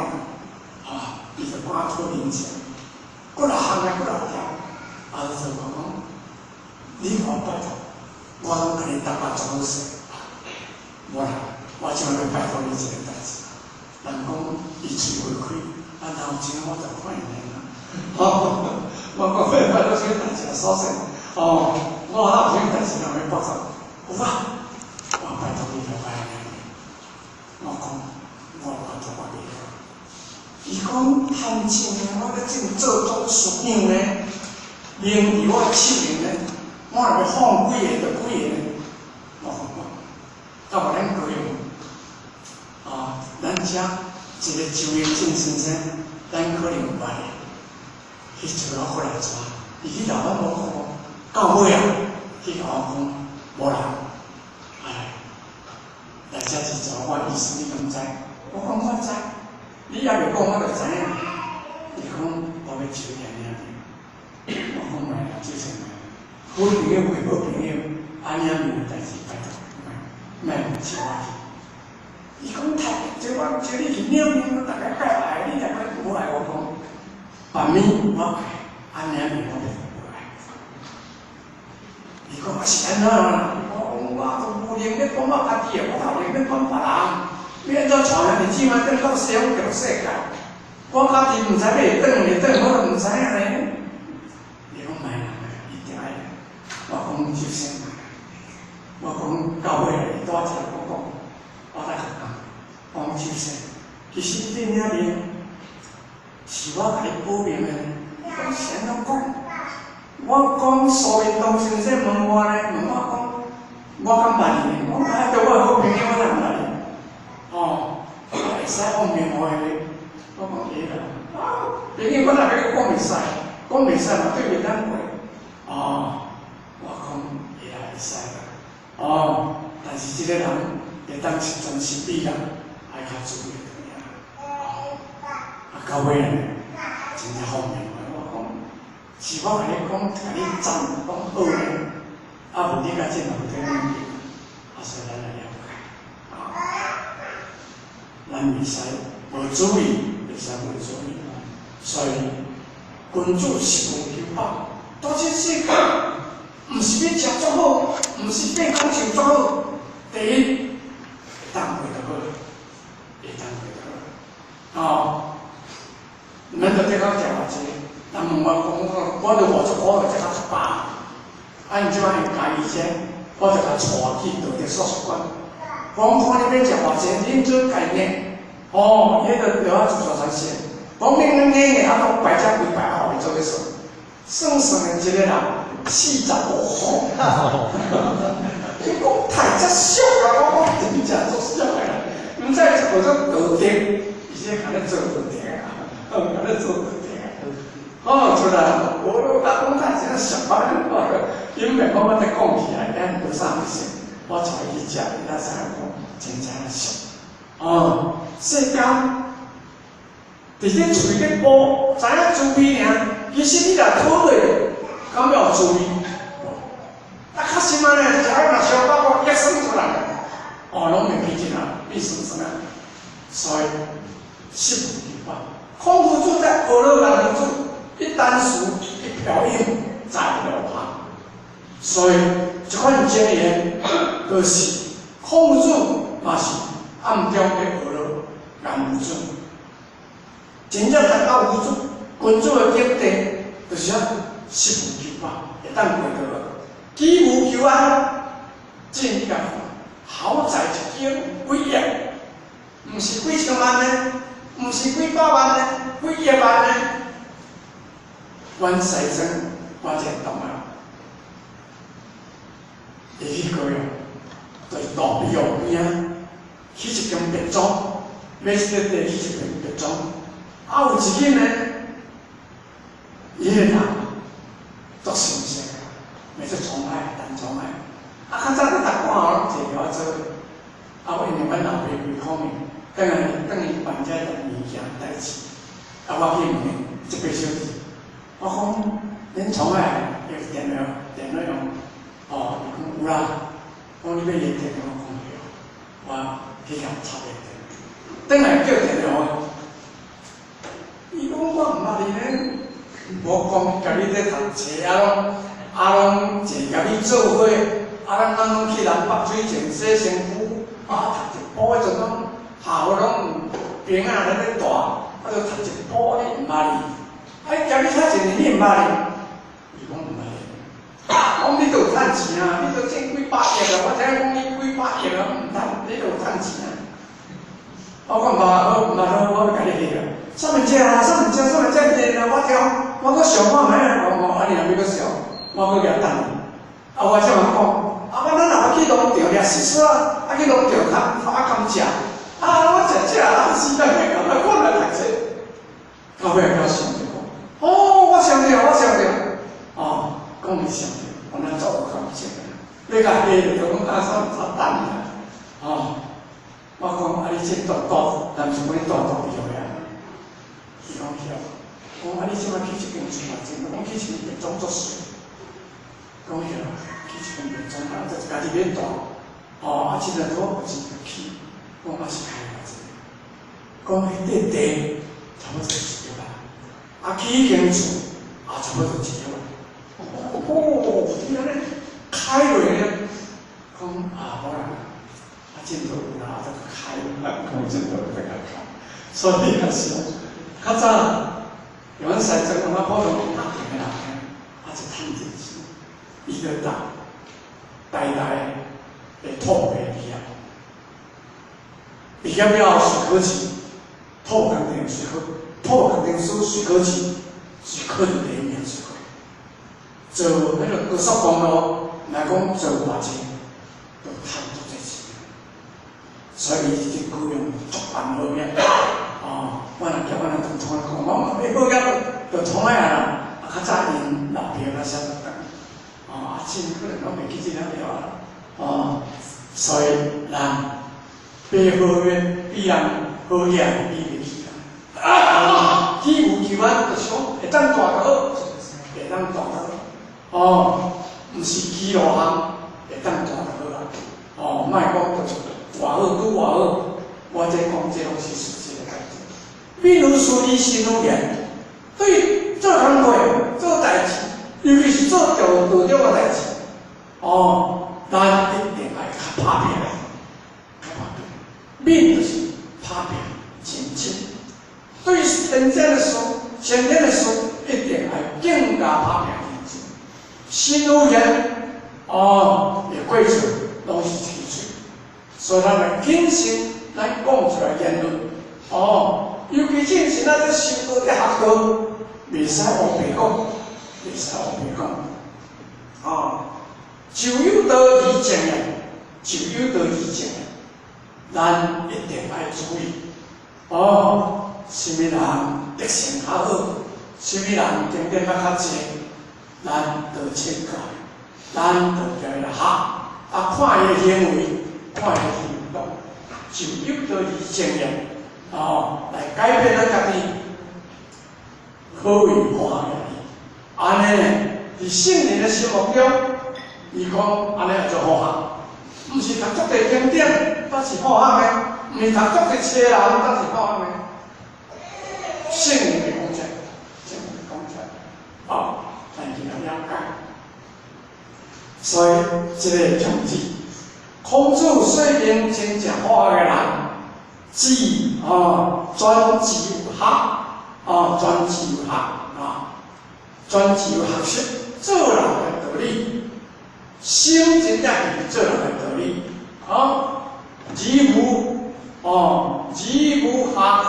啊，伊就趕討人情，幾若項啊，幾若條，啊，就講講，你予我拜託，我攏共你答甲足好勢，無啦，我這擺欲拜託你一個代誌。人講伊喙袂開，啊，若有錢我就看伊啦。吼，我講欲拜託啥物代誌所說，哦，我還有啥物代誌人欲拜託？有啊，我拜託你來拜爾。我講，我拜託我袂曉。伊講趁錢呢，我咧正做董事長呢，名佇我手面呢，我若欲放幾個就幾個呢。我講我，到予咱高雄，啊，咱遮一個周英進先生，咱可能有捌的，去找我過來帶，伊去老闆無講，到尾啊，去共我講無人，哎，遮是做我意思，你敢知？我講我知，你猶未講我就知影。伊講我欲招你領面，我講莫啦，這先莫。好朋友歸好朋友，啊領面的代誌拜託，莫莫招我去。伊講太招我招你去領面，我逐家介愛你，逐家無愛我講。別物我愛，啊領面我就無愛。伊講啊是按怎啦？我講我都無閒咧管我家己的，我頭前咧管別人。欲按怎帶兄弟姊妹轉到西方極樂世界？我家己毋知欲會轉袂轉，我都毋知影咧。伊講莫啦，一定愛。我講就先莫。我講到尾伊拄仔才我講，我才甲講，講就先。其實你領面是我共你保命的，伊講是按怎講？我講蘇明東先生問我咧，問我講，我敢捌伊？我講啊，對我好朋友，我哪毋捌伊？哦，我會使放命予伊，我講會啦。啊，朋友我若欲講袂使，講袂使嘛對袂當過。哦，我講會啦，會使啦。哦，但是這個人會當是專心美人，愛較注意點。哦，啊，到尾呢，真正放命我講，是我共你講，共你讚講好咧，啊無你較這嘛無得領面，啊所以咱來了解，啊，咱袂使無注意，袂使無注意，所以君子十無求飽，在這世間，毋是欲食足好，毋是欲享受足好，第一會當過就好，會當過就好，哦，咱就這個食偌濟，人問我講，我都50足箍，就食較飽。啊，因這擺用家己這，我就共帶去道德素食館。我講看你欲食偌濟，恁做概念。哦，伊彼個著啊自助餐線。講恁恁恁的，啊，攏排這幾排後面做咧算，算算的一個人45箍。伊講太遮俗啊！我講真正足俗的啦，毋知一個做道德，伊說共咧做道德啊，共咧做道德啊。哦，出來，我講太真俗啊！因為我我才講起來，咱無啥物事，我帶伊去食，伊才知影講真正俗。哦，世間佇咧喙咧補，知影滋味爾，其實你若討落，敢有滋味？啊，較實嘛呢，食了若燒飽，我一酸出來，哦，攏袂記得啊，變酸酸啊。所以十無求飽。孔夫子在學了老子，一簞食，一瓢飲，在流旁。所以這款經驗，就是孔夫子嘛是暗中咧學了顏夫子。真正達到夫子君子的境地，就是啊，十無求飽，會當過得好。飢無求安，進你共豪宅一間幾億，毋是幾千萬呢，毋是幾百萬呢，幾億萬呢。阮西庄，我一個同學，伊去高雄，就是大庇湖邊仔，起一間別莊，買一塊地起一間別莊。啊，有一日呢，伊彼個人足神聖，名做滄海，陳滄海。啊，較早佇逐半暝攏坐橋仔做，啊，因為阮老爸規苦命，轉來轉去辦這個物件代誌，啊，我去問伊這八小時，我講恁滄海有電話電話用？哦，伊講有啦，講你欲連電話，我講對，我去共插個電，轉來叫電話，伊講我毋捌你呢，無講共你咧讀冊啊攏，啊攏坐共你做伙，啊咱咱攏去南北水井洗身軀，啊讀一晡彼陣攏下午攏有朋仔咧咧帶，啊就讀一晡你毋捌伊，啊伊共你較一年你毋捌伊，伊講毋捌伊，講你都有趁錢啊，你都掙幾百億啊，我聽講你幾百億啊，毋趁，你都有趁錢啊。我講毋捌好，毋捌好，我欲共你去啊。啥物食啊？啥物食？啥物食？我挑，我閣想看覓啊？我講啊，你若欲閣想，我閣舉等你。啊，我才講，啊，我咱若欲去農場掠蟋蟀啊，啊去農場較較甘蔗。啊，我食食啊，時間欲到，我來讀冊。到尾我想著講，哦，我想著，我想著，哦，講伊想著，我咱做有感情。欲共下就講啊，啥啥等啊，哦，你這大大，人是講你大大對啊？伊講對。講啊，你這擺起這間厝偌濟？我講起一間便裝足水。講對，起一間便裝，啊，就家己免住。哦，啊，這陣我有錢就起。講啊是開偌濟？講彼塊地差不多一億萬，啊，起彼間厝也差不多一億萬。哦，你按呢開落呢？講啊，無啦，啊，進度有啦，就開，講進度就較開。所以也是較早，阮西藏阮普通打電的人，啊，就趁錢，伊就搭台大的土木畢業，畢業了後隨考試，土木工程隨考，土木工程師隨考試，是考到第一名隨考。做彼个高速公路來講做偌濟，都趁足濟錢。所以伊佇高雄足辦好命，哦，我若叫我若同創講，我講好額就創來啊啦。啊，較早𪜶老爸較啥就等，哦，啊，錢可能攏袂記這了了啊，哦，所以人爬好的比人好額比袂起啦。啊，去有求安，就是講會當大就好，會當大就好。哦，毋是基路項會當大就好啦。哦，莫講就是偌好拄偌好，我這講這攏是事實的代誌。比如說你心有緣，對做工課、做代誌，尤其是做道道長的代誌，哦，咱一定愛較拍拚，較拍拚。敏就是拍拚前進，對先天的事、先天的事，一定愛更加拍拚前進。心有緣，哦，的過程攏是吹嘴，所以咱來謹慎咱講出來言論，哦，尤其進前咱咧修道咧學道，袂使烏白講，袂使烏白講，哦，就有道而正言，就有道而正言，咱一定愛注意，哦，啥物人德性較好，啥物人經典較較濟，咱就請教，咱就共伊來學，啊，看伊的行為，看伊的行動，就有道而正言，哦，來改變咱家己，好為好學按呢，佇聖人的心目中，伊講按呢叫做好學，毋是讀足濟經典，才是好學的；毋是讀足濟冊人，才是好學的。聖人袂講出來，聖人袂講出來，哦，咱就來了解。所以，這个宗旨，孔子說明真正好學的人，只哦專注有學，哦專注有學啊，專注有學識做人的道理，心真正是做人的道理，啊，而無哦，而無下課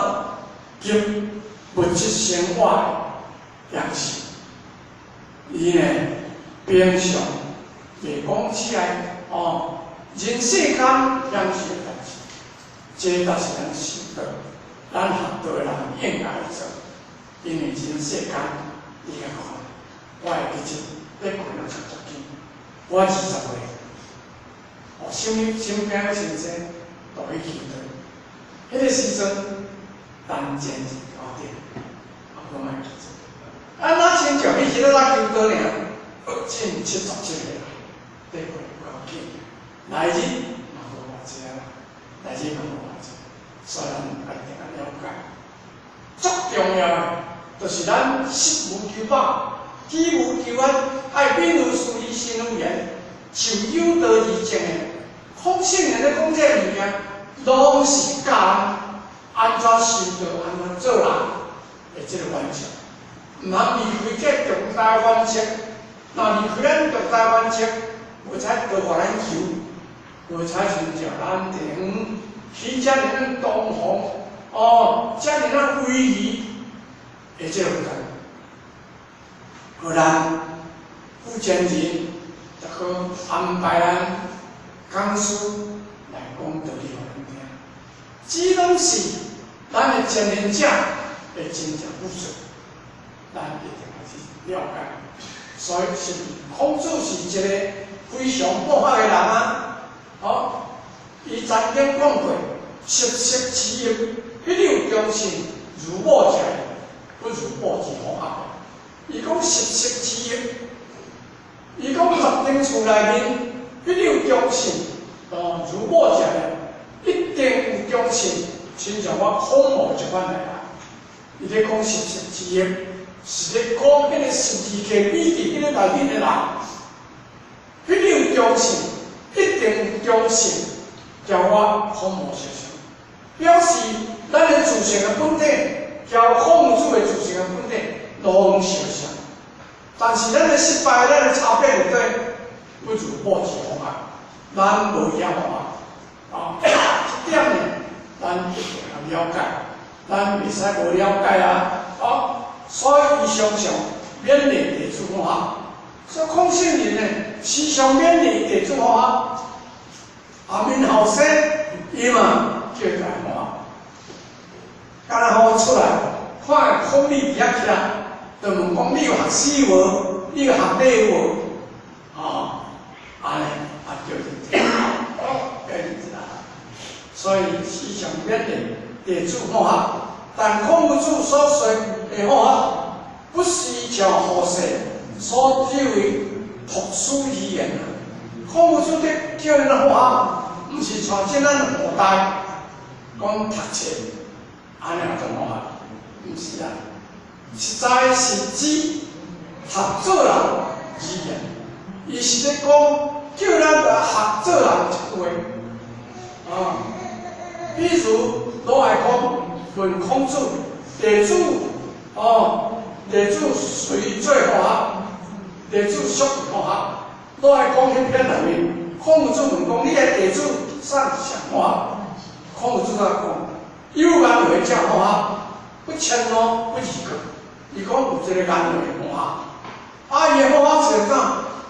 及物質生活的樣式，伊呢平常袂講起來，哦，人世間樣式的代誌，這才是咱修道、咱學道的人應該做。因為人世間，你來看，我會記得咧過了足足緊，我20歲，哦，身身邊的先生都去求道，彼个時陣，陳前是高點，啊，我嘛會記得。啊，若親像你彼個才求道爾，進77歲啦，咧過有夠緊，來日嘛無偌濟啊，來日嘛無偌濟，所以咱一定愛了解。足重要的，就是咱實無求飽，虛無求安，愛敏有思慮，心有緣，就有道而正的。講聖人咧講這个物件，攏是教咱按怎修道、按怎做人的這个原則。毋通離開這重大原則，若離開咱重大原則，無彩倒予咱求，無彩親像咱頂起遮爾仔東風，哦，遮爾仔威儀的這个負擔，予咱有錢人就好安排咱講師來講道理予咱聽，這攏是咱的前人者的真正付出，咱一定愛去了解。所以是孔子是一個非常博學的人啊！哦，伊曾經講過，十色之業，彼有忠信如母者，不如母之好學。伊講十色之業，伊講十間厝內面，彼有忠信，哦，如母者，一定有忠信，親像我孔母這款來啊。伊咧講十色之業，是咧講彼個12家比佇彼個內面的人，彼有忠信，一定有忠信，交我孔母相像，表示咱的自性的本體，交孔子的自性的本體攏相像。但是咱的失敗，咱的差別就對，不如母之好學，咱無遐好學，啊，這點呢，咱一定要了解，咱袂使無了解啊，啊，所以伊常常勉勵弟子好學，所以孔聖人呢，時常勉勵弟子好學，啊，面後生伊嘛叫伊好學，敢若好出來，看孔鯉佇遐徛，就問講你有學詩無？你有學禮無？啊，按呢啊叫認真，叫認真啊。所以時常勉勵弟子好學，但孔子所說的好學，不是像後世所以為讀書語言啊。孔子佇叫𪜶好學，毋是像這咱後代講讀冊，按呢就好學，毋是啊。實在是指學做人語言，伊是咧講叫咱來學做人一句話，啊，比如攏愛講問孔子，弟子哦，弟子誰最好學？弟子屬好學？攏愛講彼篇內面，孔子問講你的弟子啥是上好學？孔子怎講？有緣話才好學，不遷怒不貳過。伊講有一個緣話好學，啊，伊的好學是講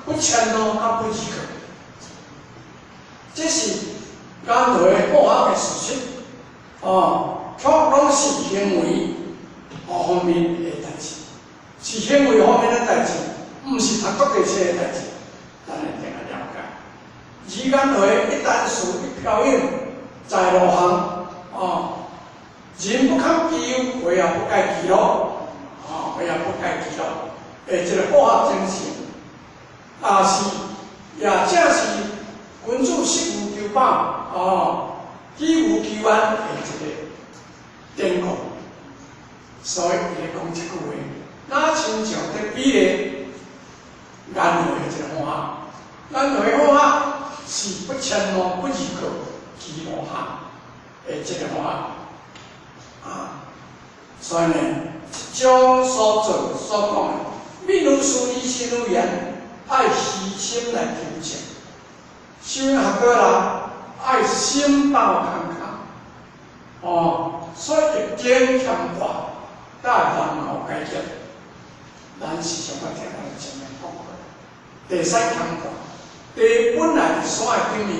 不遷怒佮不貳過，這是緣話好學的事實。哦，卻攏是行為方面的代誌，是行為方面的代誌，毋是讀國際冊的代誌。咱一定愛了解。語言話一旦事一飄影在路行，哦，人不堪其憂，話也不蓋其樂，哦，話也不蓋其樂，的這個好學精神，也是也正是君子食無求飽，哦，居無求安的一個典故。所以伊咧講這句話，若親像佇比喻緣話的一個好學，緣話好學是不遷怒不貳過其路行的這個好學啊。所以呢，這種所做所講的，愍有事理心有緣，愛虛心來求證。修學過人愛心鬥坎坎，哦，所以經欠掛，才會難熬解決。咱時常捌聽人前面講過，地使牽掛，地本來佇山的頂面，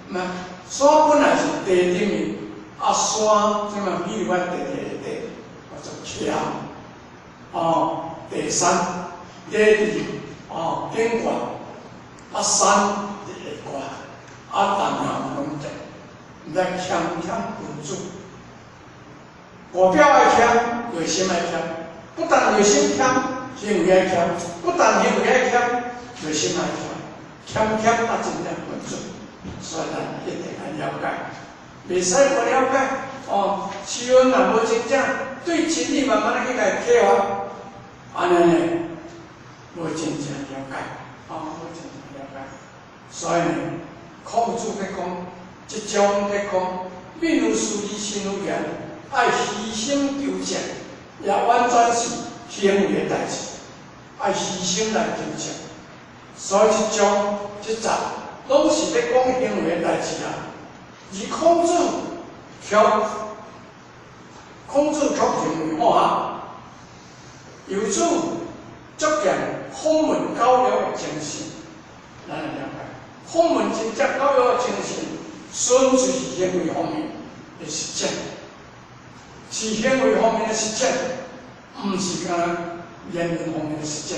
嘛，山本來是地頂面，啊山這嘛比如講地地的地，叫做徛，哦，地山，地佇哦頂懸，啊山佇下懸，啊但也毋攏地，毋知謙謙君子，外表愛謙，內心愛謙，不但內心謙，行為愛謙，不但行為愛謙，內心愛謙，謙謙啊真正君子，所以咱一定愛了解，袂使無了解哦。時陣若無真正對真理慢慢去共伊啟發，按呢呢，無真正了解，哦，無真正了解。所以呢，孔子佇講，這章佇講，愍有事理心有緣，愛虛心求證，也完全是行為的代誌，愛虛心來求證。所以這章這節攏是咧講行為的代誌啊。而孔子卻孔子卻認為好學，由此足見孔門教育的精神，咱來了解。孔門真正教育的精神，純粹是行為方面的實踐，是行為方面的實踐，毋是干焦言論方面的實踐，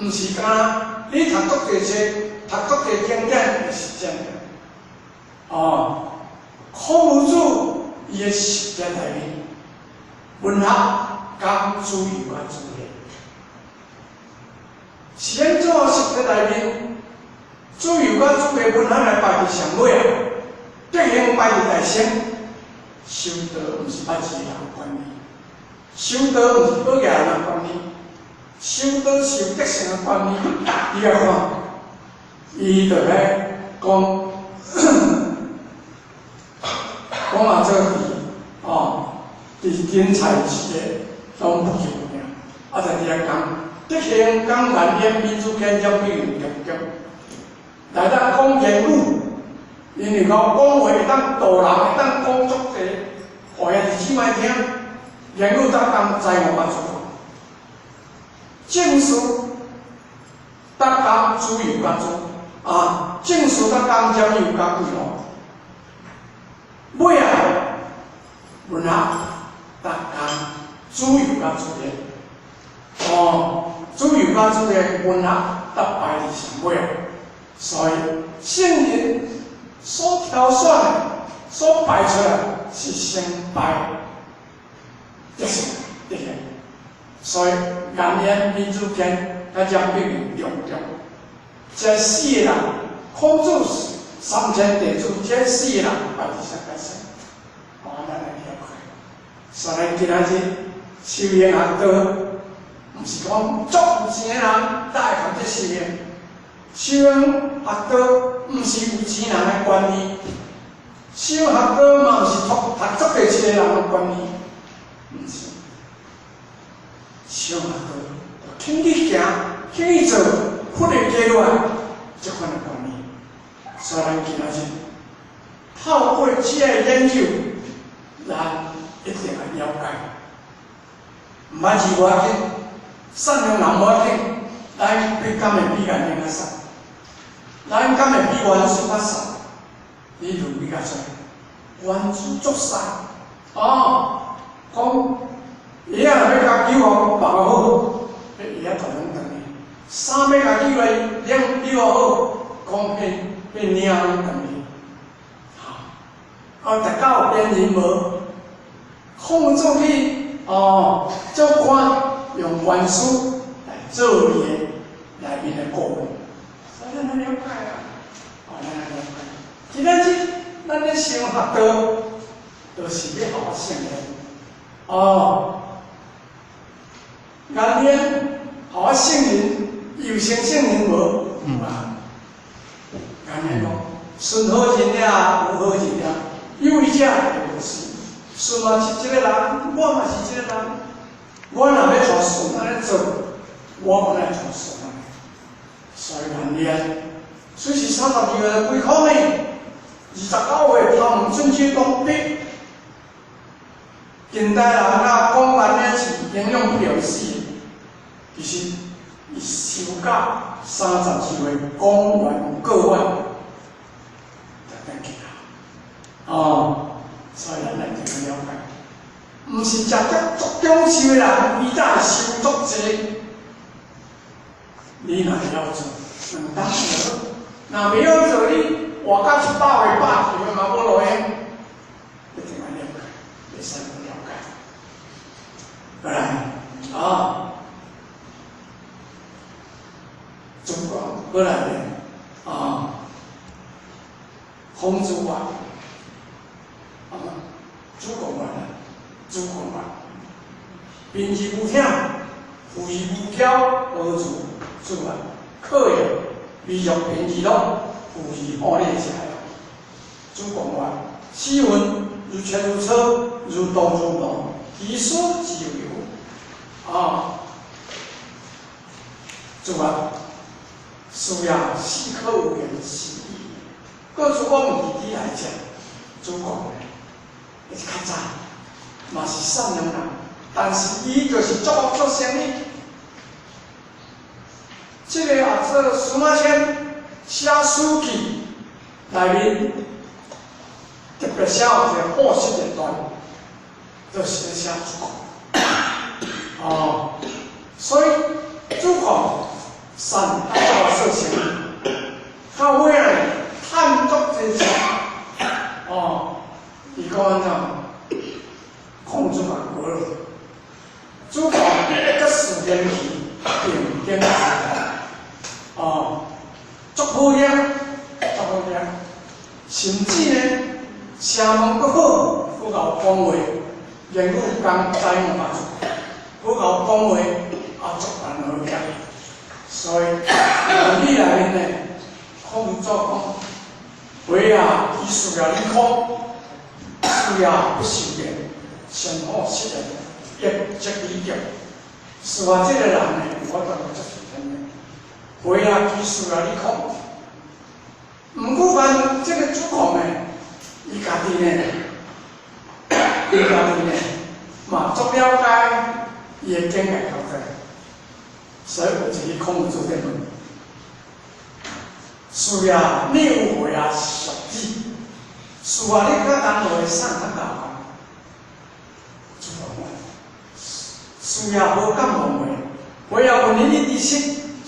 毋是干焦你讀國際冊、讀國際經典的實踐。哦，孔夫子伊的實踐內面，文學講自由啊，自然。是按怎實踐內面，自由佮自然文學來排佇上尾啊，德行排佇內先。修道毋是捌字人的觀念，修道毋是保業人的觀念，修道是有德性的觀念。你來看，伊就咧講講啊，這個哦，佇天才一個攏不求命，啊，在佇遐講德行講難言民主見將比用強強，來咱講言語，因為講講話會當導人，會當講足濟，予兄弟姊妹聽，言語逐工知我甲主講，正事逐工自由甲主啊，正事逐工將有甲記錄，尾啊，文學逐工自由甲自然，哦，自由甲自然文學得排佇上尾，所以聖人所挑選的、所排出來是先排德性、德行，所以顏淵、閔子騫佮蔣碧雲中中，這四個人，孔子三千弟子，這四個人排佇啥個先？哦，咱來了解。所以今仔日修行學道，毋是講足有錢的人才會學這修行。修行學道毋是有錢人的觀念，修學道嘛毋是讀讀足濟書的人的觀念，毋是。修學道，肯去行，肯去做，佛的加落來，這款的觀念。所以咱今仔日透過這個研究，咱一定愛了解。毋捌字無要緊，善良人無要緊，咱比敢會比顏淵較善？咱敢會比原師較善？你論比較濟，原師足善哦。講鞋仔若欲共扭予別个好，彼鞋仔大攏斷去；衫欲共扭來領扭好，講彼彼領攏斷去。啊，大家有辨認無？孔子去哦，做官用原師來做伊的內面的顧問，所以咱了解啊，哦，咱了解。今仔日咱咧修學道，就是欲學聖人。哦，顏淵學聖人，有成聖人無？有啊。顏淵講：孫好人也，吾好人也，有為者亦無是。孫嘛是這個人，我嘛是這個人。我若欲像孫按呢做，我嘛愛像孫按呢。所以顏淵，雖是32歲歸空呢，29歲頭毛春秋當筆。近代人啊講顏淵是營養不良死的，其實伊修到32歲講完過萬，才轉去啊。哦，所以咱來一定了解，毋是食得足長壽的人，伊才會修足濟。你若會曉做，兩當就好；若袂曉做，你活到100歲、100歲嘛無路用。一定愛了解，會使無了解。過來啊，中國過來咧啊，孔子話啊，子貢話啦，子貢話，貧而無僥，富而無驕，何如？子話可也，彼若貧而樂，富而好禮者也。子貢話：斯文如切如磋，如刀如磨，其師之有。啊，子話：是也，斯可無言是矣。各自講弟弟來講，子貢咧，伊是較早，嘛是善良人，但是伊就是作惡做生意。這個啊，這司馬遷寫《史記》內面特別寫有一個布施的段，就是咧寫子貢。哦，所以子貢善愛做生意，到尾仔趁足濟錢，哦，伊講按怎？孔子嘛過了，子貢一事言辭，定經哦，足好聽，足好聽，甚至呢，聲望閣好，閣𠢕講話，言語講知影嘛足，閣𠢕講話啊足難好聽。所以論語內面呢，孔子講：話啊，其事也理空，事也不受言，先好失言，亦則理得。是話這個人呢，我當作是天的。話啊，其事也理空。毋過凡這個子貢呢，伊家己呢，伊家己呢，嘛足了解伊的境界所在，所以有一日孔子在問：師啊，你有話啊俗子？師啊，你佮同學啥較𠢕？子貢講：師啊，無敢忘話，話啊問伊以知識，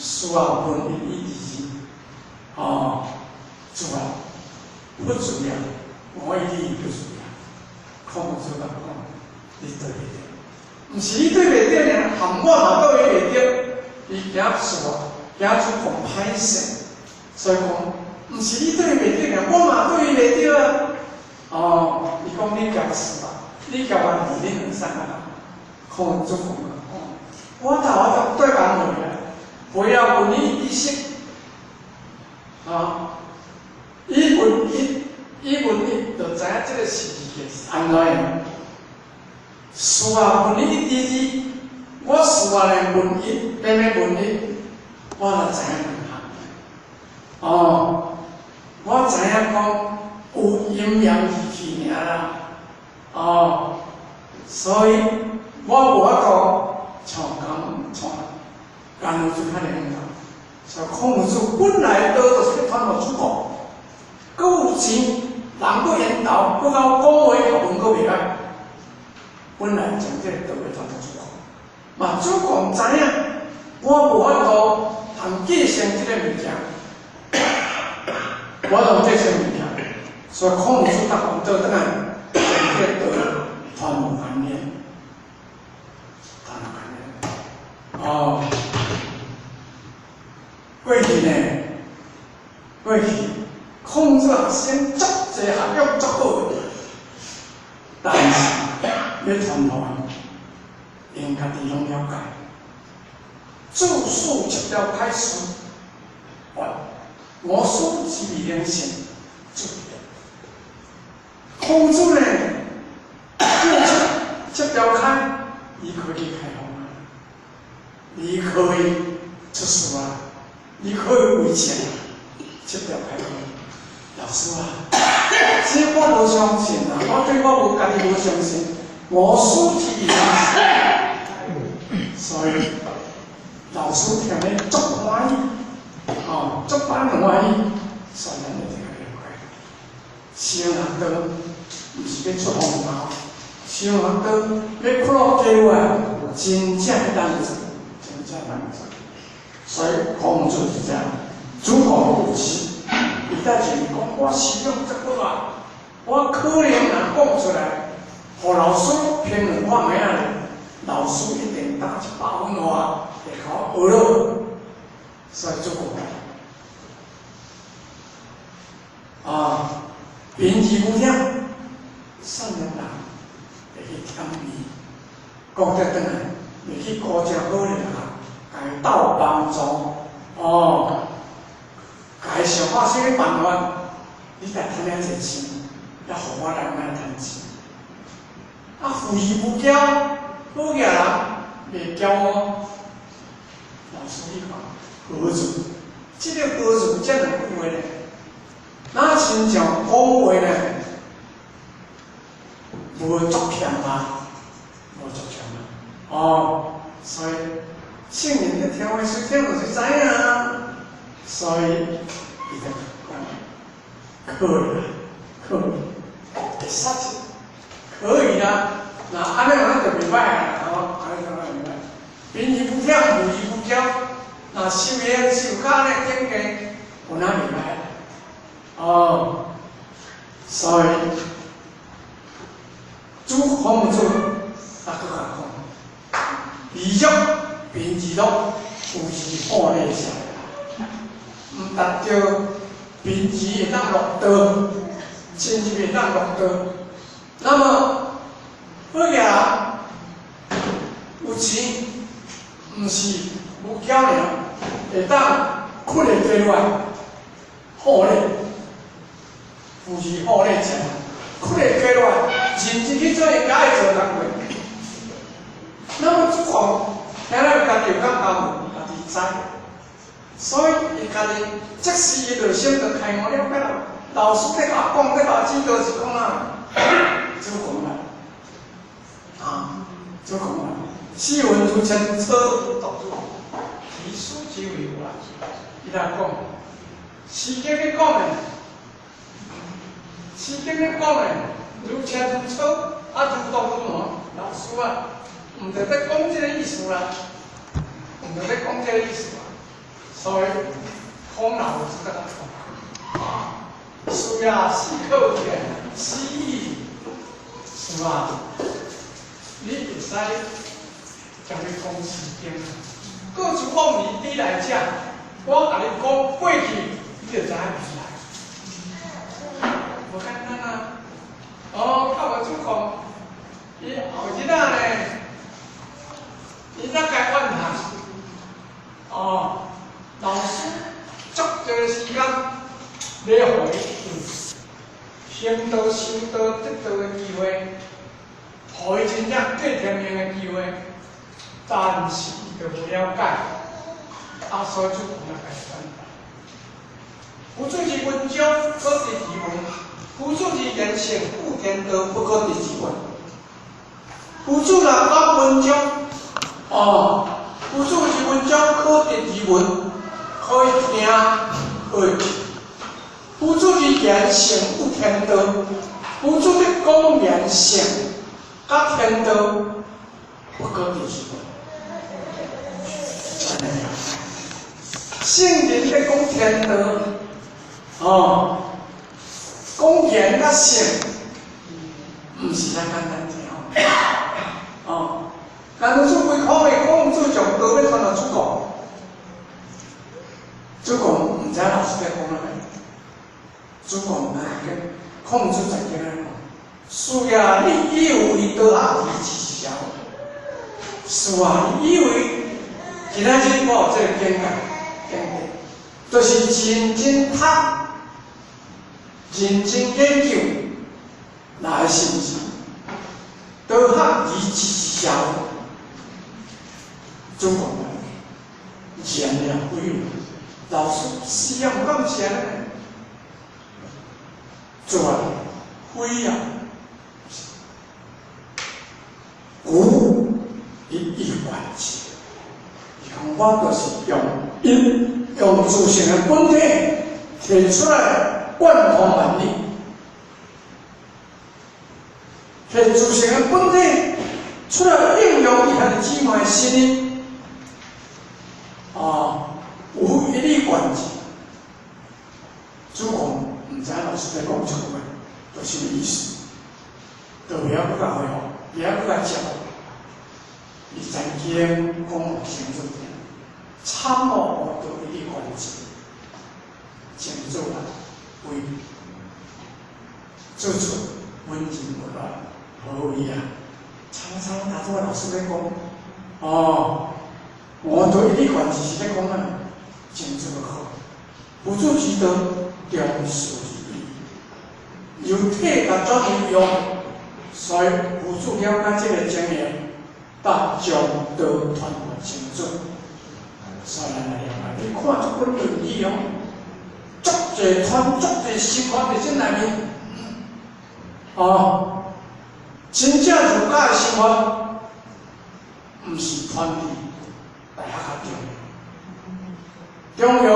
師啊問伊以知識。哦，子啊，不知啊，我以你不知啊。孔子講：你對袂對？毋是你對袂對爾，含我嘛對袂對。伊驚師啊，驚子貢歹勢，所以講，毋是你對袂對爾，我嘛對袂對啊。哦，伊講你夾師啊，你夾我二，你兩啥啊？孔子講哦，我頭我就對講話啊，話啊問你知識，啊，伊問伊，伊問伊，就知影這個是按怎樣。師啊問你知識，我師啊來問伊，欲問伊，我就知影兩項。哦，我知影講有陰陽二氣爾啦。哦，所以我無法度像講像甘露就較靈啦。所以孔子本來道就是傳予子貢，閣有錢，人閣緣投，閣𠢕講話，學問閣袂歹。本來將這個道理傳予子貢，嘛子貢知影，我無法度通繼承這個物件，我通繼承物件，所以孔子甲王倒轉來，將這個道傳予顏淵，傳予顏淵。哦，過去呢，過去孔子學生足濟學養足好的，但是欲傳予𪜶，𪜶家己攏了解。自述七條開始，吾師之未能信，注意。孔子呢，七七條開，伊可以開放啊，伊可以出師啊，伊可以為政，七條開放。老師啊，這我無相信啊，我對我無家己無相信，吾師之未能信，所以老師聽咧足歡喜，哦，足板歡喜，所以咱就這個了解。修學道毋是欲出風頭，修學道欲看落機會，真正難做，真正難做。所以孔子是這樣，子貢有時，伊在前講我修養這好啊，我可能若講出來，予老師評論我名咧，老師一定打100分話，會共我學落。所以子貢啊，貧而無忝，少年人會去添伊，講得轉來，會去顧誠好咧啊，共伊鬥幫助，哦，共伊想看啥物辦法，你若趁遐濟錢，猶予我來莫趁錢。啊，富而無驕，好額人袂驕傲。老師你看，何如？這個何如這兩句話呢？若親像講話呢，無足謙啊，無足謙啊。哦，所以聖人咧聽話隨聽就是知影啊。所以伊就講可以啦，可以，會使可以啦。那按呢樣就袂歹啊，吼，按呢樣就袂歹。貧而無忝，富而無驕，若修行修到按呢境界，有哪袂歹？哦，所以主孔子啊，閣共讲，离欲贫而乐，富而好礼者，毋达到贫而会当乐道，真正会当乐道。那么好个人有钱，毋是无巧尔，会当困会过来，好礼，富而好礼者，困会过来，认真去做应该做工课。那么主讲，听了家己有感觉无？家己知，所以伊家己即时伊内心就开悟了解了。老师咧共讲，咧共指导是讲啥？主讲啦，啊，主讲啦，诗云如千草如独子，其书之为有啦。伊来讲，诗经咧讲的，诗经咧讲的，如千如草，啊如独如何？老师啊，毋就咧讲这个意思啦，毋就咧讲这个意思啦。所以孔老师甲咱讲，啊，是啊，思可见，思义，是吧？你会使将你讲诗经，过去往年你来遮，我共你讲过去，你就知影未来。无简单啊！哦，较无主讲，伊后日仔呢，伊才该怨恨。哦，老师足济时间咧，予伊有行道、修道、得道的机会，予伊真正过天命的机会，但是伊就无了解，啊，所以主讲来该怨恨。夫子伫文章可得其文，夫子伫言性悟天道，不可得其文。夫子若讲文章，哦，夫子伫文章可得其文，可以听，可以。夫子伫言性悟天道，夫子伫讲言性，佮天道不可得其文。圣人咧讲天道，哦，讲言佮性，毋是遐简单听。哦，但是做规空的，孔子将道欲传予子贡，子贡毋知老师咧讲啥物，子贡来跟孔子在经咧讲，是啊，你以为道学而知是啥？是啊，你以为今仔日我有这个见解，见解，就是认真读、认真研究，来是毋是？道学而知是啥？子贡言了非老师是啊，毋敢是按呢？做啊，非啊，故一以贯之。伊讲我就是用因用自性的本体提出来贯通万理，提自性的本体出来应用伊兄弟姊妹的心意，啊，有一以贯之。子贡毋知老师咧讲这句话，就是啥物意思，就袂晓阁共回复，袂晓阁共接。伊曾经讲予清楚听，参悟悟道一以贯之，清楚啊，为做出温情无乱，何为啊？常常大多老师咧讲，哦，我对一以贯之是咧讲啊，清楚好，夫子之道，中事而已，由体甲转为用，所以夫子了解这个经验，才将道传予清楚。所以咱来了解，你看这本论语哦，足济传，足济心法伫这内面，哦，真正儒家的生活，毋是传伫大学较重要，重要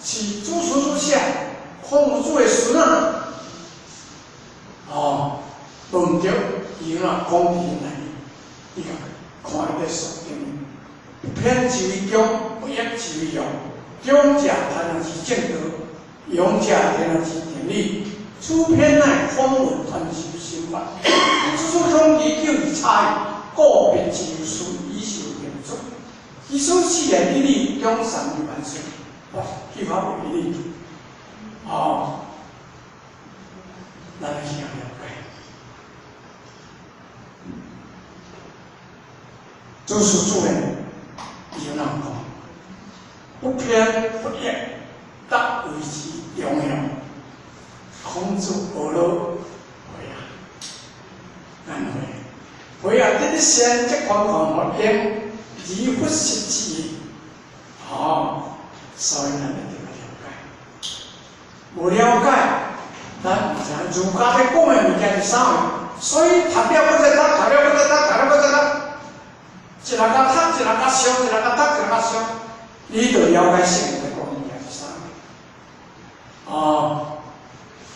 是祖孙所写，孔子的孙仔，哦，论著伊怎讲伫内面，你看，看伊咧说经，不偏之为中，不抑之为用，中者天之正道，庸者天之定理。此篇乃孔文传授心法，此处中疑究而差異，個別自有事，以受定出。其所示的義理，總善於萬事，哇，句法袂義理，哦，咱去了解。祖師主人，伊有哪講？不偏不倚，得維持中庸。孔子學了會啊，難會，會啊！這個善則寬寬和應，而不失之。哦，所以咱一定要了解。無了解，咱毋知儒家咧講的物件是啥物，所以讀了閣再讀，讀了閣再讀，讀了閣再讀，一人共讀，一人共想，一人共讀，一人共想，你就了解聖人咧講的物件是啥物。哦，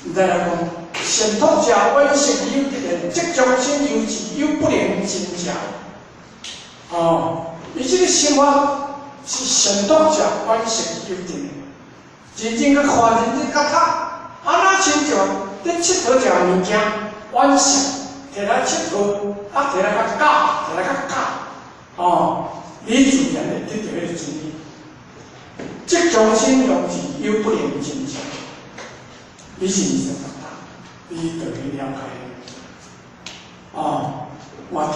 毋知來講，善託者遠色有得言，則眾生有智有不能盡者。哦，伊這個心法是善託者遠色有得的，認真去看，認真去讀，啊若親像咧𨑨迌食物件，遠色摕來𨑨迌，啊摕來較教，摕來較教，哦，你自然會得著彼個真理。則眾生有智有不能盡者，你認真讀，你就去了解。哦，我聽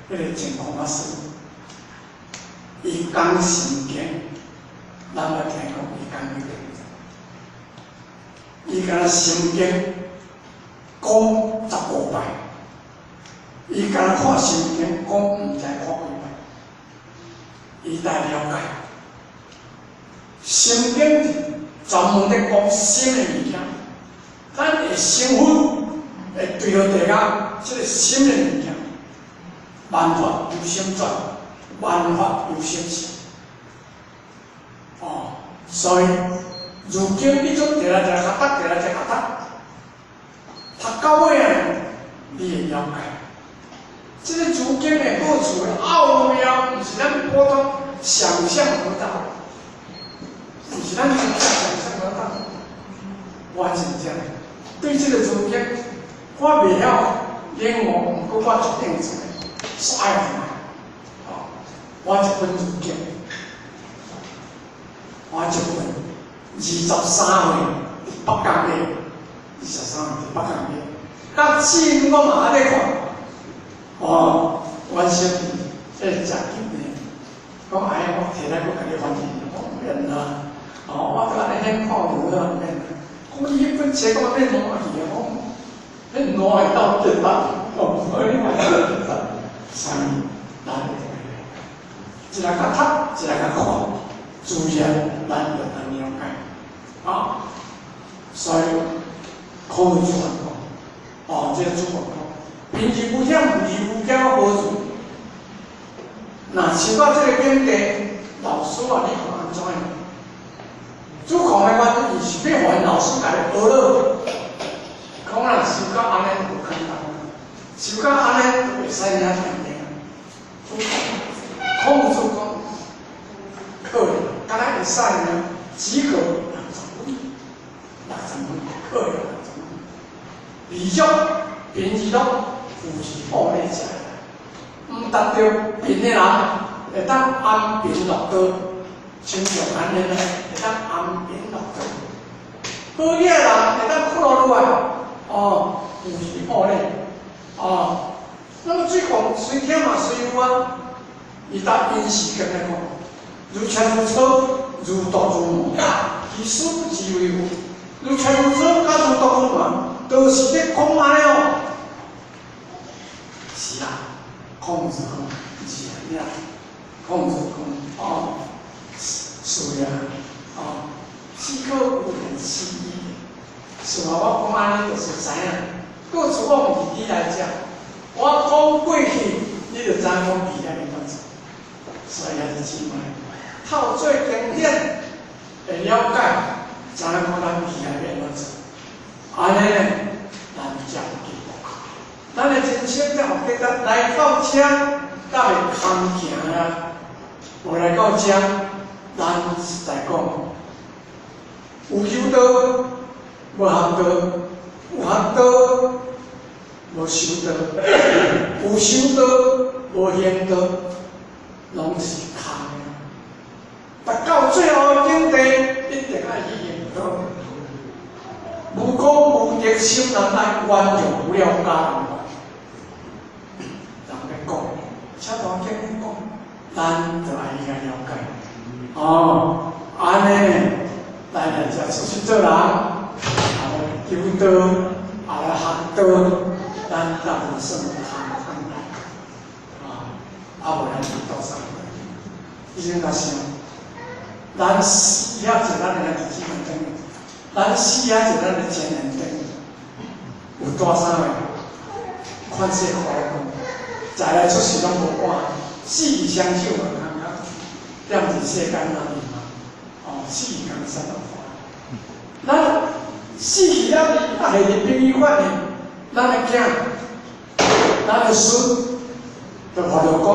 彼個淨空法師，伊講心經，咱捌聽講伊講彼個，伊敢若心經講15擺，伊敢若看心經講毋知看幾擺，伊才了解。心經是專門咧講心的物件，咱會成佛，會對著地下這個心的物件，萬法由心轉，萬法由心生。哦，所以如今你總摕來一個較讀，摕來一個較讀，讀到尾啊，你會了解。這個儒經的好處的奧妙，毋是咱普通想象得到，毋是咱真正想象得到。我真正對這個儒經，我袂曉領悟，毋過我決定做，煞愛看。哦，我一本儒經，我一本23歲佇北港買，23歲佇北港買，到今我嘛還咧看。哦，阮小弟這個誠急呢，講哎呀，我摕來閣共你翻譯，我毋免啦。哦，我閣按呢顯看無啦，毋免。講你彼本冊講免爛去啊，講彼爛會鬥結單，哦，所以嘛結單。所以咱會一個較讀，一個較看，自然咱就能了解。啊，所以孔子講，哦，這個主講。貧而無忝，富而無驕，何處？若修到這個境界，老師啊，你看按怎樣？主控的原因是欲予𪜶老師共伊學了，講若修到按呢無簡單，修到按呢就會使領聽聽。主控，孔子講，可以，敢若會使呢？及格60分，60分可以60分。禮足貧而樂，富而好禮者，毋達著貧的人會當安貧樂道，親像按呢，會當安貧樂道。好額的人會當苦落落來，哦，富而好禮，哦。那麼水講雖忝嘛雖有啊，伊答因時間來講，如車如車，如毒如麻，其事不知為何。如車如車，佮如毒如麻，都是咧講按呢哦。是啊，孔子講是啊，孔子講哦，是啊，哦，斯可無言其意。是啊，我講按呢，就是知影。過去我毋是你來講，我講過去，你就知影講未來按怎做。所以兄弟姊妹，透過經典會了解，知影講咱未來欲按怎做。按呢，咱才有進步。咱的人生才有價值。來到遮，才會空行啊！無來到遮，咱實在講，有修道，無學道，有學道，無修道，有修道無行道，攏是空的。達到最後的境地，一定愛去行道。無功無德心難耐，冤枉無了家人。人咧講，請大經咧講，咱就愛去了解。哦，按呢，咱來才出世做人，也來求道，也來學道，咱才無算空轉來。啊，啊無咱就倒啥？以前若想，咱死遐濟，咱的日子頂，咱死遐濟，咱的前緣頂，有帶啥物？款式快講，再來出世攏無關，死去雙手嘛，空空，踮佇世間那裡嘛，哦，死去江山落看。咱死去了，啊，下佇殯儀館的，咱的囝，咱的孫，就看著講，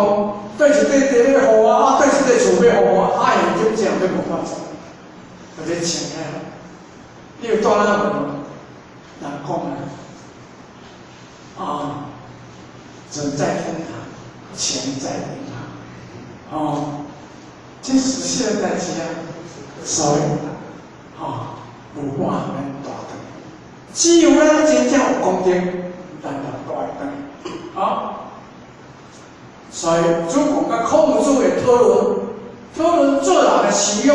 對一塊地咧予我，啊，對一塊厝欲予我，啊，現金這樣欲無法做，就咧穿起來。你有帶哪無？人講啊，啊，人在天堂，錢在銀行，哦，這是實的代誌啊，所以，吼，無半項咱帶轉，只有咱真正有功德，咱才帶會轉，好。所以主公佮孔子的討論，討論做人的修養，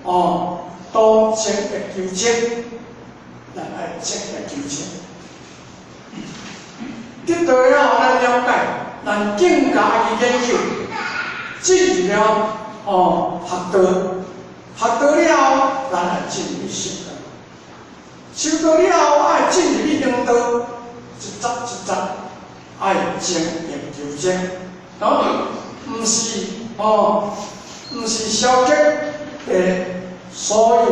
哦，都精益求精，咱愛精益求精。得到了後，咱了解，咱更加去研究，進入了哦學道，學道了後，咱愛進入修道，修道了後，愛進入去行道，一節一節愛精益求精。哦，毋是哦，毋是消極的所有，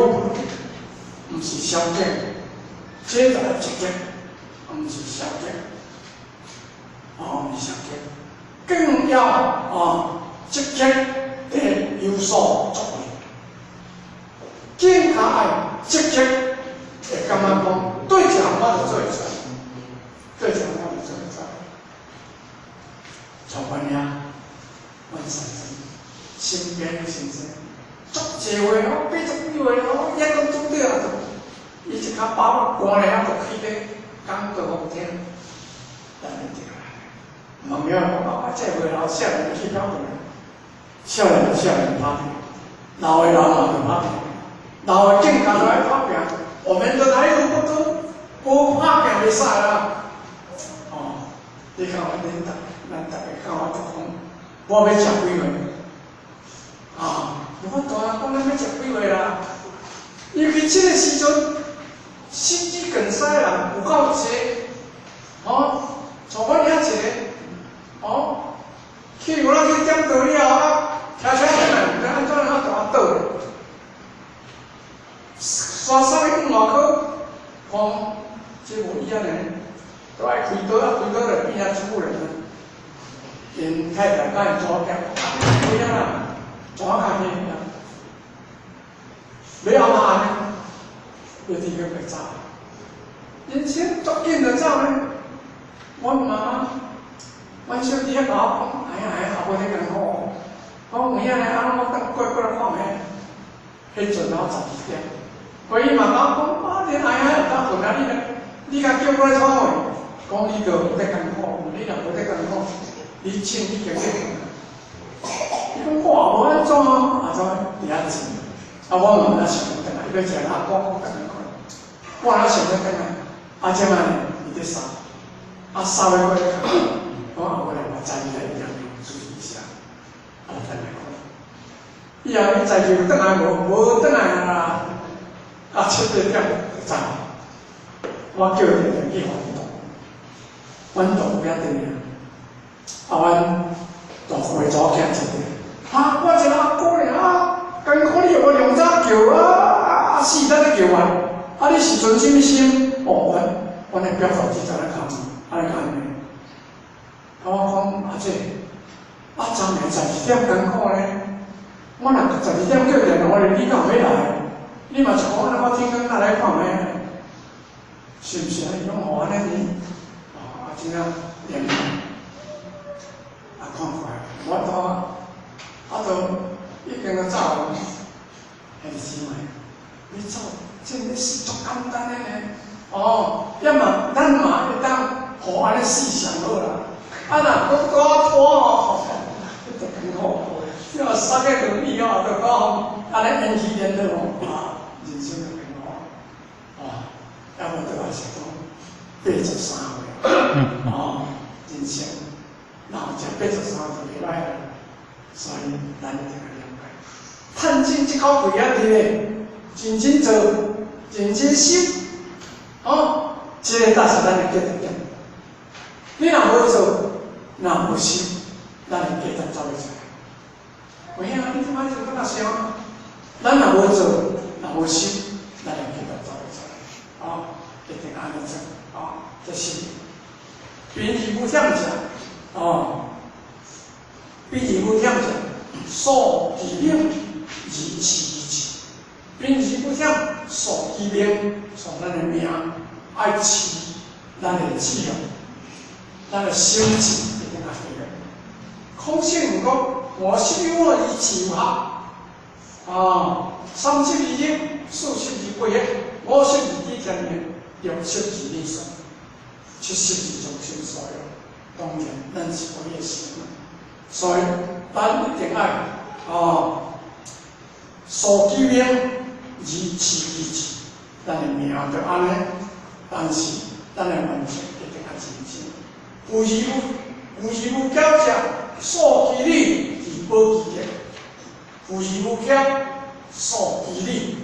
毋是消極，這就愛積極，毋是消極，哦，毋是消極，更要哦積極的有所作為，更加愛積極，會感覺講對一項我就做會出來，對一項我就做會出來。像阮遐，阮先生身邊的先生，足濟歲哦，80幾歲哦，抑閣拄著啊，伊一跤包關咧，猶閣去咧講道予聽，但係對啦。問了講啊，這歲老少年去搞定，少年少年拍拼，老的老嘛就拍拼，老的更加都愛拍拼。我們的來路不多，無拍拼袂使啦。哦，你看我恁大，咱逐家看我就講，我欲食幾歲？啊，無法度啊，講咱欲食幾歲啦？尤其這個時陣，心肌梗塞的人有夠濟，哦，像阮遐一個，哦，去有人去點道了後啊，騎車轉來，毋知按怎啊，就啊倒咧，刷送去外科，講這無醫啊呢，都愛開刀啊，開刀就變成植物人啊。𪜶太太佮𪜶祖囝，開啊啦，怎啊較去啊？欲按怎按呢？欲佇個袂走，人生足緊就走呢。阮媽媽，阮小弟仔共我講，哎呀哎呀，後尾咧艱苦。我有影呢，啊，我等過過來看覓，彼陣我12點，所以嘛共我講，啊，你哎呀，會當睏啊，你咧，你較叫我來創貨，講你閣無得艱苦，你若無得艱苦，你穿已經咧睏。伊講我也無按怎啊，怎佇遐穿？啊，我嘛毋知想欲轉來，伊欲食辣鍋，我轉來看，我哪想欲轉來？啊，這擺伊佇掃，啊，掃欲過來看，我後尾來我知伊來伊也注意一下，啊，轉來看。以後伊在就轉來無？無轉來啊！啊，七八點就走。我叫伊定去環島，阮大有遐電啊，阮大姑的查某囝一個，啊，我一個阿姑爾啊，艱苦你予我兩早叫啊啊啊死等咧叫完，啊你是存啥物心？哦，阮阮的表嫂子在咧看，按呢看呢。啊，我講阿姐，啊，昨暝12點艱苦咧，我若十二點叫電話，你敢會來？你嘛是講我天光才來看覓？是毋是啊？伊講哦，按呢呢，哦，啊，真正連啊，看看，無法度啊，啊，都已經都走兄弟姊妹，你走，這個是足簡單的呢。哦，要麼咱嘛會當予按呢死上好啦。啊，若閣閣拖吼，就艱苦。你若殺個輪椅哦，就講按呢延期連落吼，啊，人生就艱苦。啊，要無就話是講83歲，哦，人生若有食83就袂歹啦。所以咱一定愛了解，趁錢這口氣仔佇咧，認真做，認真修，哦，這個才是咱的價值點。你若無做，若無修，咱的價值走袂出來。有影，你這擺就感覺想，咱若無做，若無修，咱的價值走袂出來。哦，一定按呢做，哦，這是貧而無忝者，哦，貧而無忝者，素其名而飼其志。貧而無忝，素其名，素咱的名，愛飼咱的志向，咱的心志一定愛對的。孔聖講：我十有五而志有合，啊，三十而立，四十而不惑，五十而知天命，六十而耳順，七十而從心所欲。當然，咱是無伊的心，所以咱一定愛啊，素其名而飼其志，咱的名就按呢，但是咱的原則一定愛認真。富而無富而無巧者，素其理而保其德；富而無巧，素其理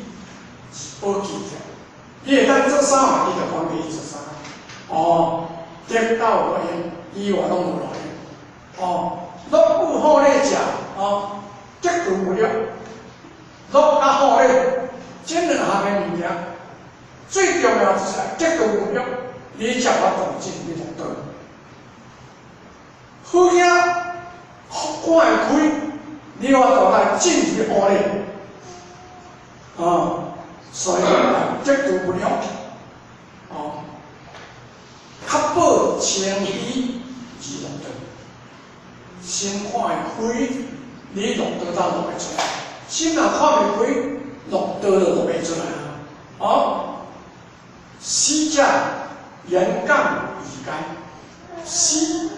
而保其德。你會當做啥，你就講你做啥。哦，得道無用，以外攏無路用。哦，樂有好禮者，哦，極度無欲。樂較好禮，這兩項的物件，最重要就是極度無欲，你才有法度進入道。好囝看會開，你有法度來進入好禮。啊，所以極度無欲，哦，確保清虛而樂道。心看會開，你樂道才樂會出來。心若看袂開，樂道就樂袂出來啊！哦，死者言簡意賅，死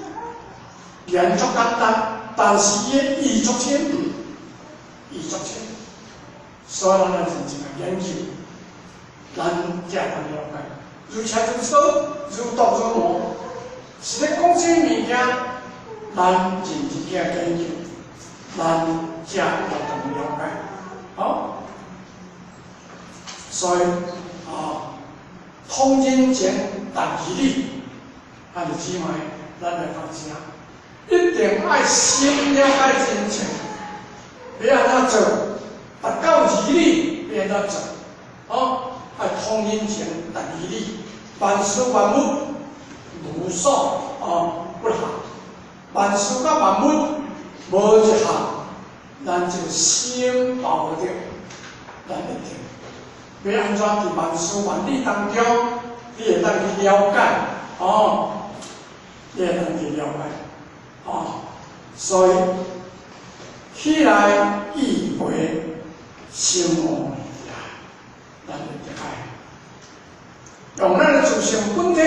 言足簡單，但是伊的意足深，意足深。所以咱來認真來研究，咱才會當了解。如切如磋，如琢如磨，是咧講這個物件，咱認真去研究，咱才有當了解。好，所以啊，通人情，達義理，兄弟姊妹，咱來發聲，一定愛先了解人情，欲按怎做，達到義理欲按怎做，哦，愛通人情，達義理，萬事萬物無所哦不合，萬事佮萬物無一項，咱這個心包著，咱一定欲按怎佇萬事萬理當中，你會當去了解，哦，你會當去了解，哦，所以起來意會心無呀，咱一定愛用咱的自性本體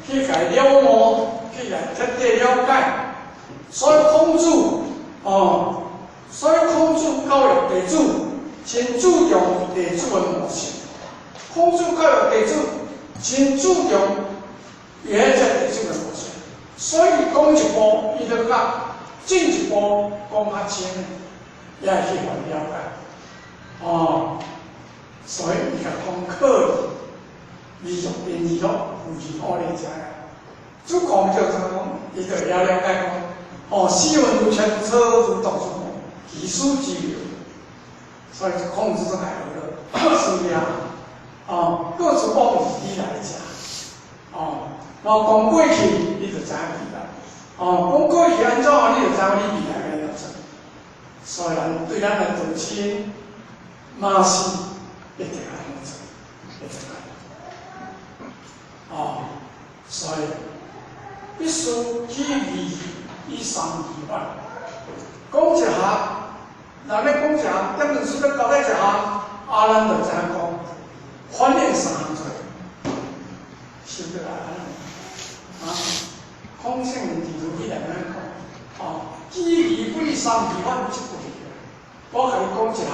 去共伊了悟，去共徹底了解。所以孔子哦，所以孔子教育弟子，真注重弟子的悟性。孔子教育弟子，真注重伊彼隻弟子的悟性。所以講一步，伊就較進一步講較深，也會去予了解。哦，所以伊共講課義，義樂貧而樂，富而好禮者。主講就怎講，伊就會曉了解講，哦，斯文如切如磋，如琢如磨，其師之流。所以孔子就愛學了，是啊，哦，各自往義理來食，哦，然後講過去，你就知影未來，哦，講過去按怎，你就知影你未來欲按怎做。所以咱對咱的父親，嘛是一定按呢做，一定按。哦，所以必須舉二以三二法。講一項，人咧講一項，點陣時欲交代一項，啊，咱就知影講，反映三項出來，收得來啊？空性地圖起來按呢講，哦，舉二不以三二法，這句。我共你講一項，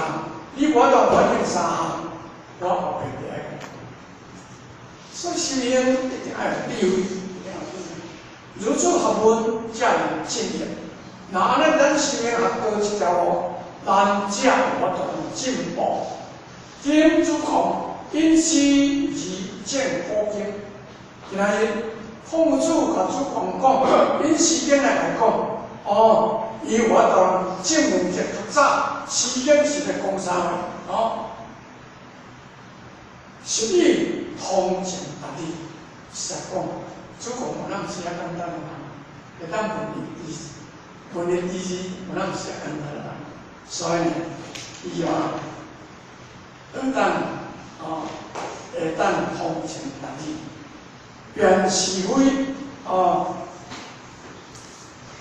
你無法度反映三項，我後壁就愛講。所以修行一定愛有智慧，一定愛有智慧。如此學問才能進業。若按呢，咱修行學道這條路，咱才有法度進步。今主講因師而證古經，今仔日孔子共子貢講，因時間來來講，哦，伊有法度證明者較早，時間是咧講啥話？哦，是以通情達理，實在講，子貢有哪毋是遐簡單的人，會當問伊知識，問伊知識，有哪毋是遐簡單的人，所以呢，伊話會當哦，會當通情達理，辨是非哦，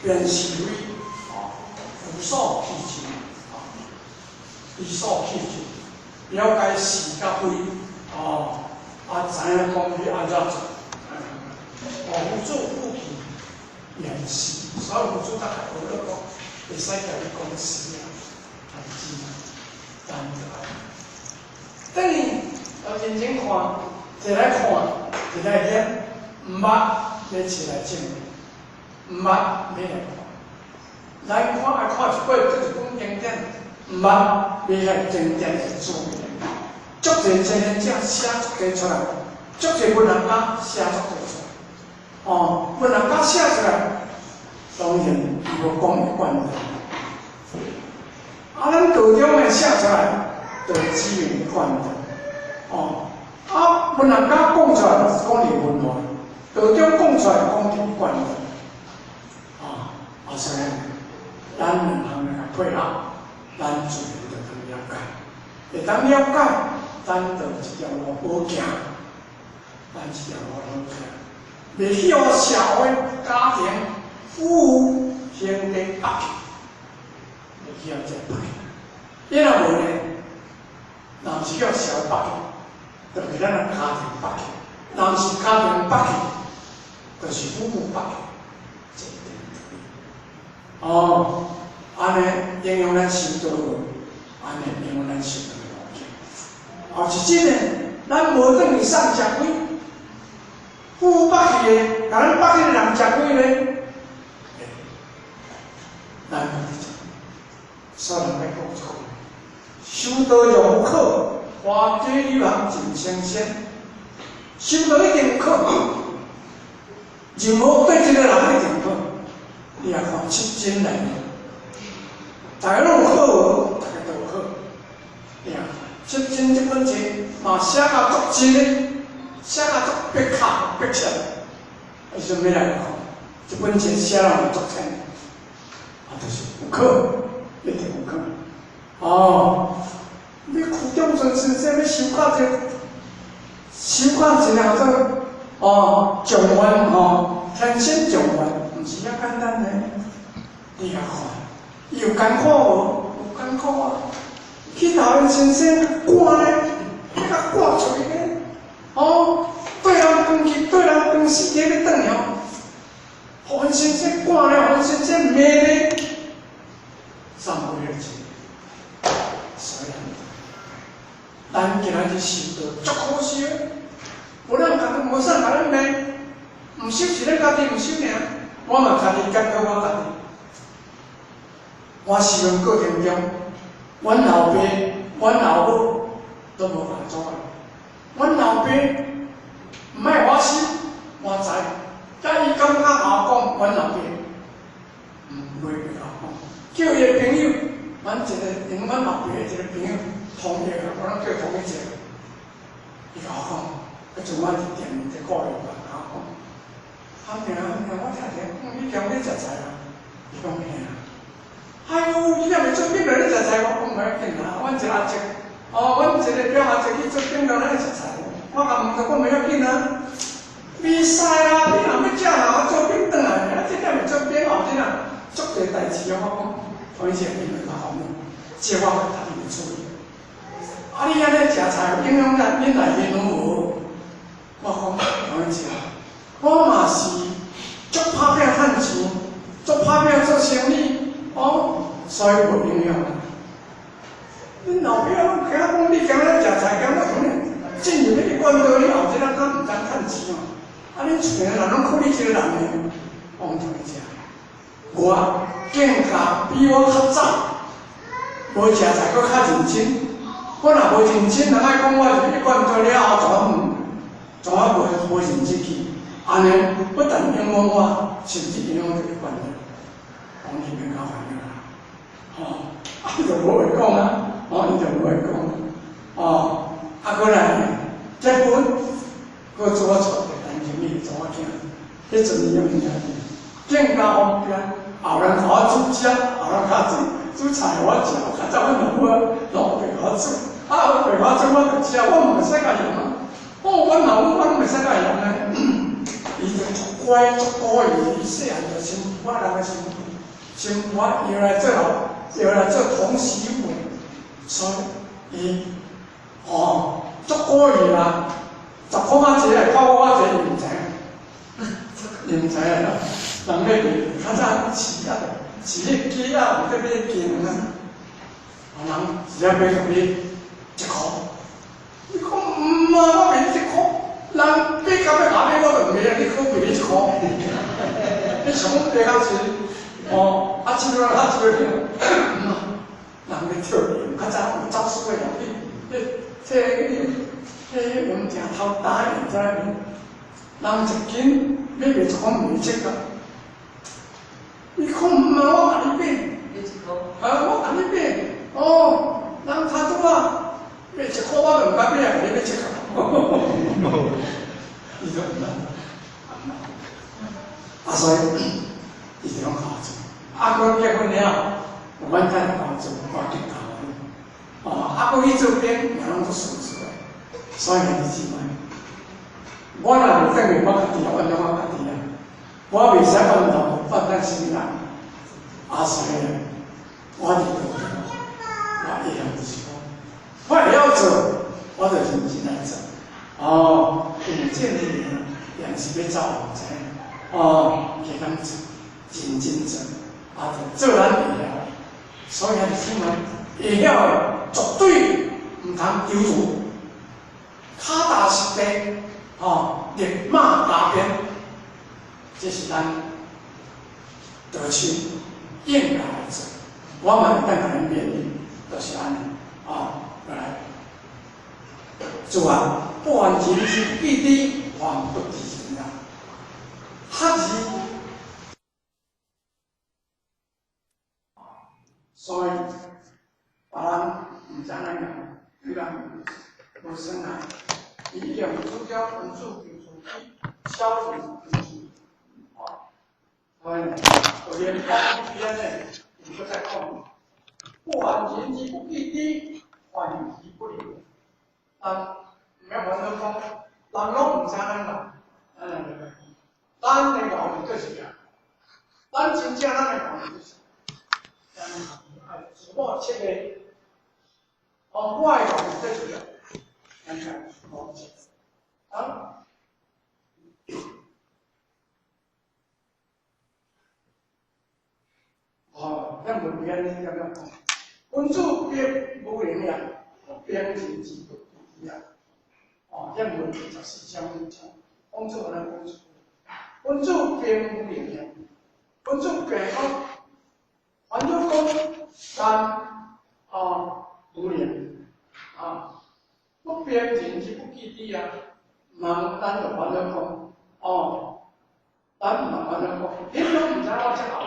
辨是非哦，無所棄情哦，無所棄情，了解是佮非哦，啊，知影講欲按怎做，哦，夫子不欺言師，所以夫子才會學咧講，會使共你講是啊，但是咱就愛等於要認真看，一來看，一來念，毋捌欲起來證明，毋捌欲來看。咱看愛看一擺，這一本經典，毋捌欲遐經典的注明，足濟前賢者寫足濟出來，足濟文學家寫足濟出來，哦，文學家寫出來，當然伊無講一貫的。啊，咱道中的寫出來，就只用一貫的，哦，啊，文學家講出來講佇文化，道中講出來講佇一貫的，啊，啊，所以咱兩項來配合，咱自然就當了解，會當了解，咱就這條路好行，咱這條路好行，袂去予社會、家庭、夫婦、兄弟壓去，袂去予這壓去。你若無呢，若毋是叫社會縛去，就是咱的家庭縛去；若毋是家庭縛去，就是夫婦縛去，這一定對。哦，按呢影響咱修道，按呢影響咱修道的路徑。後一種呢，咱無轉去送食虧，夫婦縛去的，共咱縛去的人食虧呢？咱家己做，所以人欲講一句：修道若有苦，花果柳行盡神仙。修道一定有苦，任何對一個人一定好。你也看七真內面，大家攏有好無？大家都有好。你看七真這本冊嘛寫甲足真的，寫甲足逼卡逼切。伊陣欲來看，這本冊寫了嘛足清，啊，就是有苦，一定有苦。哦，你苦中尊先生欲修到這個，修到一個叫做哦狀元吼，天仙狀元，毋是遐簡單的。你也看，伊有艱苦無？有艱苦啊！去桃園先生趕咧，欲共趕出去咧，哦，綴人轉去，綴人轉4天欲轉來哦，予𪜶先生趕咧，予𪜶先生罵咧，3個月前，所以咱今仔日修道足可惜的，無人共無啥共咱罵，毋修是咱家己毋修爾，我嘛家己檢討我家己。我修行過程中，阮老爸、阮老母都無共阻礙。阮老爸毋愛我修，我知，但伊感覺共我講，阮老爸毋袂共我講，叫伊的朋友，阮一個因阮老爸的一個朋友，同意啊，我攏叫同一個，伊共我講，彼陣我佇店佇顧料館，共我講，阿明阿明，我聽聽講你踮咧食菜啊？伊講嘿啊。哎喲，你若袂做檳榔咧食菜，我講無要緊啦。阮一個阿叔，哦，阮一個表阿叔去做檳榔咧食菜，我共問講無要緊啊。袂使啊，你若欲食，我做冰糖我讲，同学你袂较烦恼，这我会家己去处理。啊，你按呢食菜有影响咱恁内面拢无？我讲同学，我嘛是足拍拼趁钱，足拍拼做生意，哦，所以无影响。恁老爸拢听讲你今日食菜，今日可能进入一贯道，你后日咱敢毋知趁钱哦？啊，恁厝的人拢靠你一个人呢，我讲同学，我更加比我较早，无食菜阁较认真。我若无认真，人爱讲我是一贯道了后，怎啊无认真去？按呢不但影响我，甚至影响著一贯道。讲你免较烦恼啦，吼，啊伊就无话讲啊，哦，伊就无话讲，哦，啊，阁来结婚，阁做我娶一个单亲的查某囝，彼阵伊物件更加方便，后人予我煮食，后人较煮煮菜予我食，較早阮老母老爸予我煮，啊，爸予我煮我就食，我嘛袂使共嫌啊。哦，阮老母我拢袂使共嫌呢。伊就足乖足古意，伊细汉就辛苦人的辛苦，辛苦伊来做又来做童媳妇，所以伊哦足古意啦，10箍仔一个，9箍仔一个，伊毋知影，伊毋知影啦。人咧较早饲啊，饲彼鸡仔，有咧买鸡卵啊，人直接买予你1箍，你讲毋啊，我卖你一箍，人买到欲共买我就毋买啊，你阁卖你一箍，你想讲买较济，哦，啊，这落较少了，毋啊，人咧跳盐，較早有走私的人去，去去去盐埕偷打盐在那边，人一斤欲卖1箍卖7角。你讲毋啊，我共你买，啊，我共你买，哦，人較拄啊，賣1箍我就毋敢買啊，共你買7角。伊就毋捌，啊，所以伊就攏共我做。啊，閣結婚了，阮太太共我做，我更加哦，啊，閣去做兵，嘛攏做順遂的。所以兄弟姊妹，我若袂轉去，我家己也怨了我家己啊。我袂使怨老怨咱啥物人，啊，所以我伫道場，我會曉就是講，我會曉做，我就認真來做。哦，有正的人，也是欲走毋知影。哦，加減做，認真做，啊，就做咱會曉。所以兄弟姊妹，會曉的絕對毋通丟住，腳踏實地，哦，立馬加鞭。這是咱道親應該來做，我嘛會當共恁勉勵，就是按呢，哦，來，做啊，不患人之不己知，患不知人啊。學字，所以別人毋知咱講，對人無損害，伊一定主張君子求自己，小人求自。所以，我連講邊呢，伊閣再講，不患人之不己知，患其不留。咱毋免煩惱講，人攏毋知咱老，咱來來，咱的老是做啥？咱真正咱的老是做啥？咱愛自我切個，哦，我的老是做啥？咱來自我切，啊？哦，咱無安呢咁樣講，君子必無能也，不辨人之不知啊。哦，這文14章講，講出來講出，君子辨無能也，君子辨講，反正講咱哦無能啊，不辨人之不己知啊，茫咱就反正講，哦，咱毋通反正講，恁攏毋知我遮後。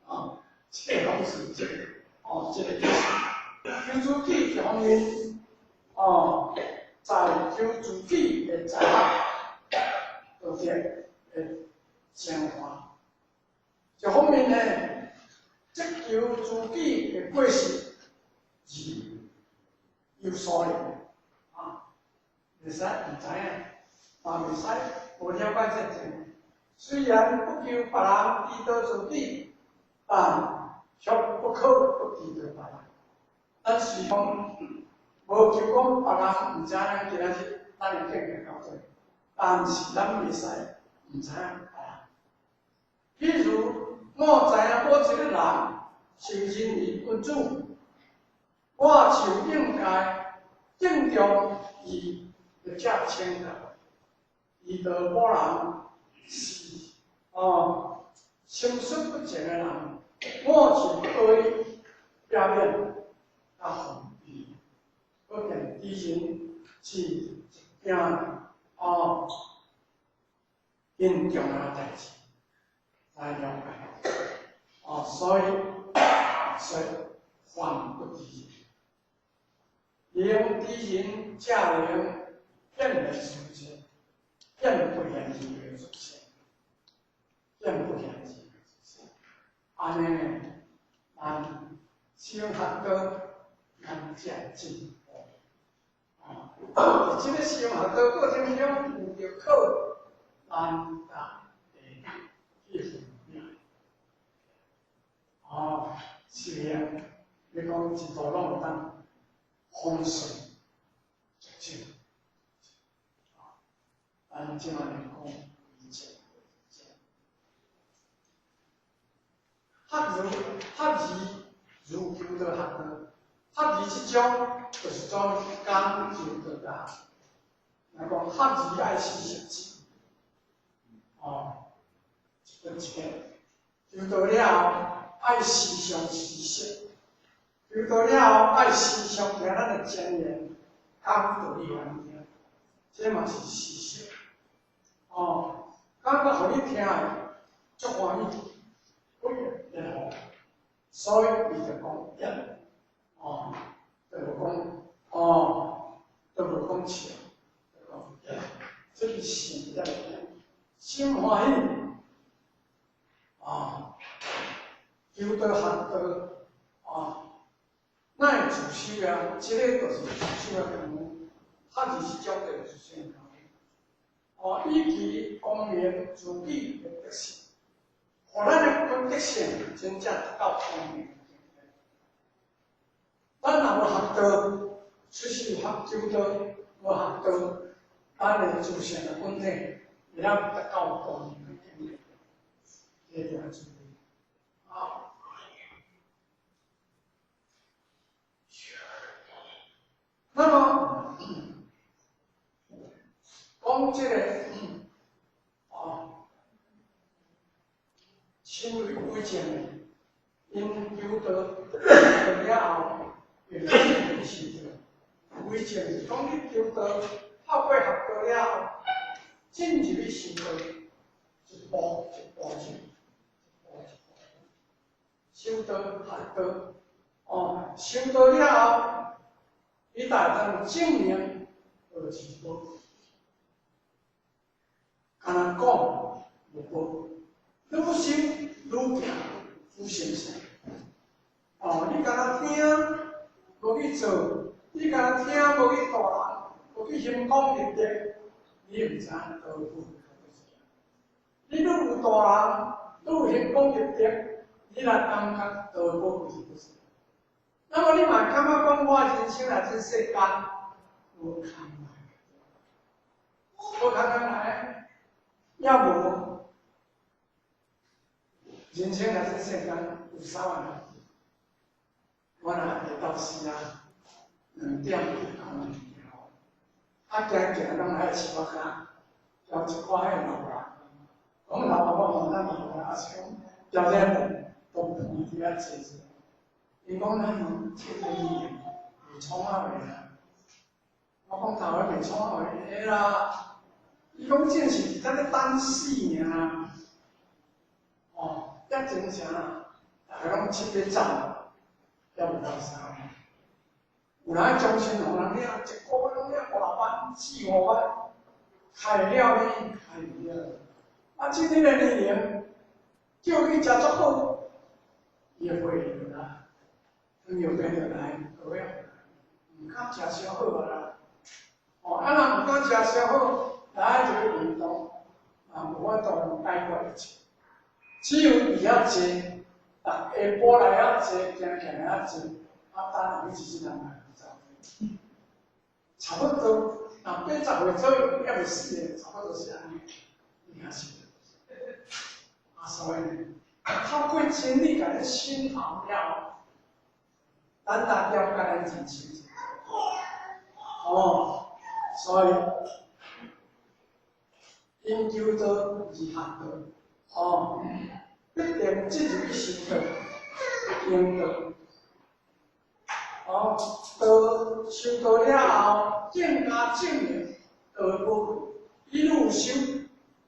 啊，這攏是這個，哦，這個意思。求自己一方面，哦，在求自己的才學，道德的升華。一方面呢，追求自己的過失而有所能，啊，袂使毋知影，嘛袂使無了解這種。雖然不求別人知道自己。但卻不可不知道別人。咱雖講無求講別人毋知咱今仔日咱的境界到佗，但是咱袂使毋知影別人。譬如我知影某一个人受認為君主，我就應該敬重伊或者請教。伊的某人是心術不正的人，我就可以表演較防備，可見知人是一件真重要的代誌來了解。所以說犯不知人，用知人才能辨別事情，辨不嫌疑的出現，辨不嫌疑的出現。按呢，咱修學道，咱才進步。佇這个修學道過程中，有著考咱才會去分辨。是啊，你講一路攏有當風順就正。咱這擺來講，為正為正。學如學義如求道學道，學義這種就是專講求道的。來講學義愛思實際，一分一個，求道了後愛時常思識，求道了後愛時常聽咱的前人講道理予咱聽，這嘛是事實。感覺予你聽的足歡喜，然後，所以伊就講一，就無講，就無講笑，就講一，這是心在心歡喜，求道學道，咱會自修啊，這个就是自修的功夫，學義是種就是自修的功夫。以其光明自己的德性，予咱的德性真正達到光明的境界。咱若無學道，只是學修道，無學道，咱的自性的本體會當達到光明的境界。這個要注意。好。那麼講這個，身為偽證的，𪜶求道道了後，會進入修道。偽證是講你求道，透過學道了後，進入去修道，一步一步進，一步一步修道學道，修道了後，你才會當證明學一步。敢若講無無，愈修愈行愈成熟。你敢若聽無去做，你敢若聽無去度人，無去行功立德，你毋知影道寶。你愈有度人，愈有行功立德，你若感覺道寶就是不是？那麼你嘛感覺講我人生來這世間無空來，無空來，也無人生來這世間有啥辦法？我若下晝時啊，2點就到了，行行攏來樹仔跤，交一寡彼老人，講老啊，我嘛咱老人，是講交這都旁佇遐坐坐。𪜶講咱這個年齡袂創啊袂啊，我講頭仔袂創啊袂會啦。伊講正是佇咧等死爾，遐精神啊，逐个攏七八走，猶無到三。有人終身予人領，一个月攏領五六萬、四五萬，開了呢，開袂了。這個年齡叫伊食足好，伊會肥啦，糖尿病就來，高壓來，毋敢食傷好啊啦。若毋敢食傷好，來就去運動，嘛無法度解決一切。只有伊遐坐，逐下晡來遐濟，行行遐濟，啊，等下去一世人來走。差不多，若80歲左右猶未死的，差不多是按呢，應該是。啊，所以呢，透過真理共你熏陶了後，咱來了解咱人生。哦，所以因求道而學道，哦，必定進入去修道、行道。哦，道修道了後，更加證明道的寶貴。你愈有修，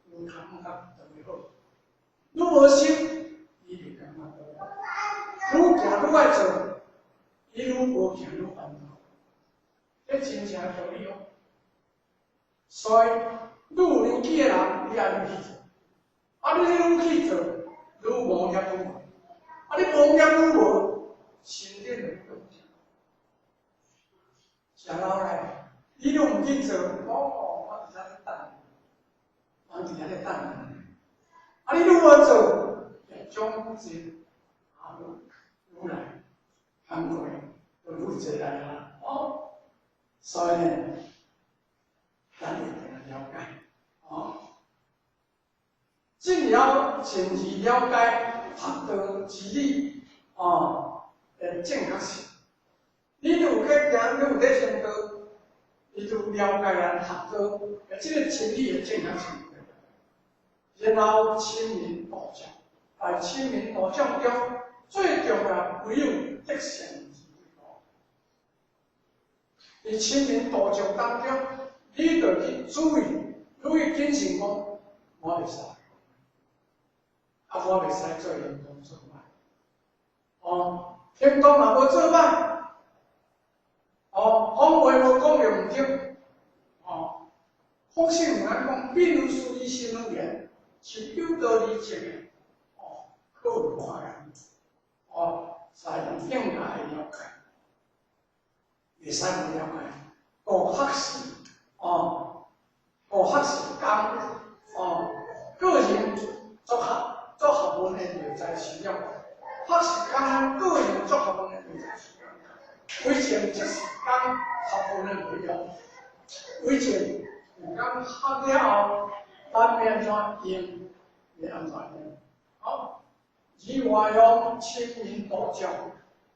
愈感覺道的好；愈無修，你就感覺道。愈行愈愛做，你愈無行愈煩惱。這真正道理哦。所以，愈有年紀的人，你愛愈去做。啊，你愈去做，愈無業愈無。啊，你無業愈無，心靈就愈痛。食老來，你愈毋去做，哦，我佇遐咧等，人佇遐咧等。啊，你愈無做，業障濟，啊，愈愈來，工課就愈濟來啊，哦，所以呢，咱一定要了解，哦，進了前期了解學道之理，哦，的正確性。你有去行，你有咧修道，你就了解咱學道，這個真理的正確性。然後親民道眾，在親民道眾中，最重要唯有德善之道。佇親民道眾當中，你就去注意，你去謹慎講，我袂使，啊，我袂使做行動做歹，哦，行動若無做歹。哦，講話無講著毋對，哦，佛性毋按講，比如說以心而言，是有道理證的，哦，可有看啊，哦，所以應該了解，袂使無了解，顧學士，哦，顧學士講，哦，個人做學做學問的內在修養，學士講個人做學問的內在修養。為證這是講學問的內容，為證講學了後，咱欲按怎用，欲按怎用。好，以外用親民道眾，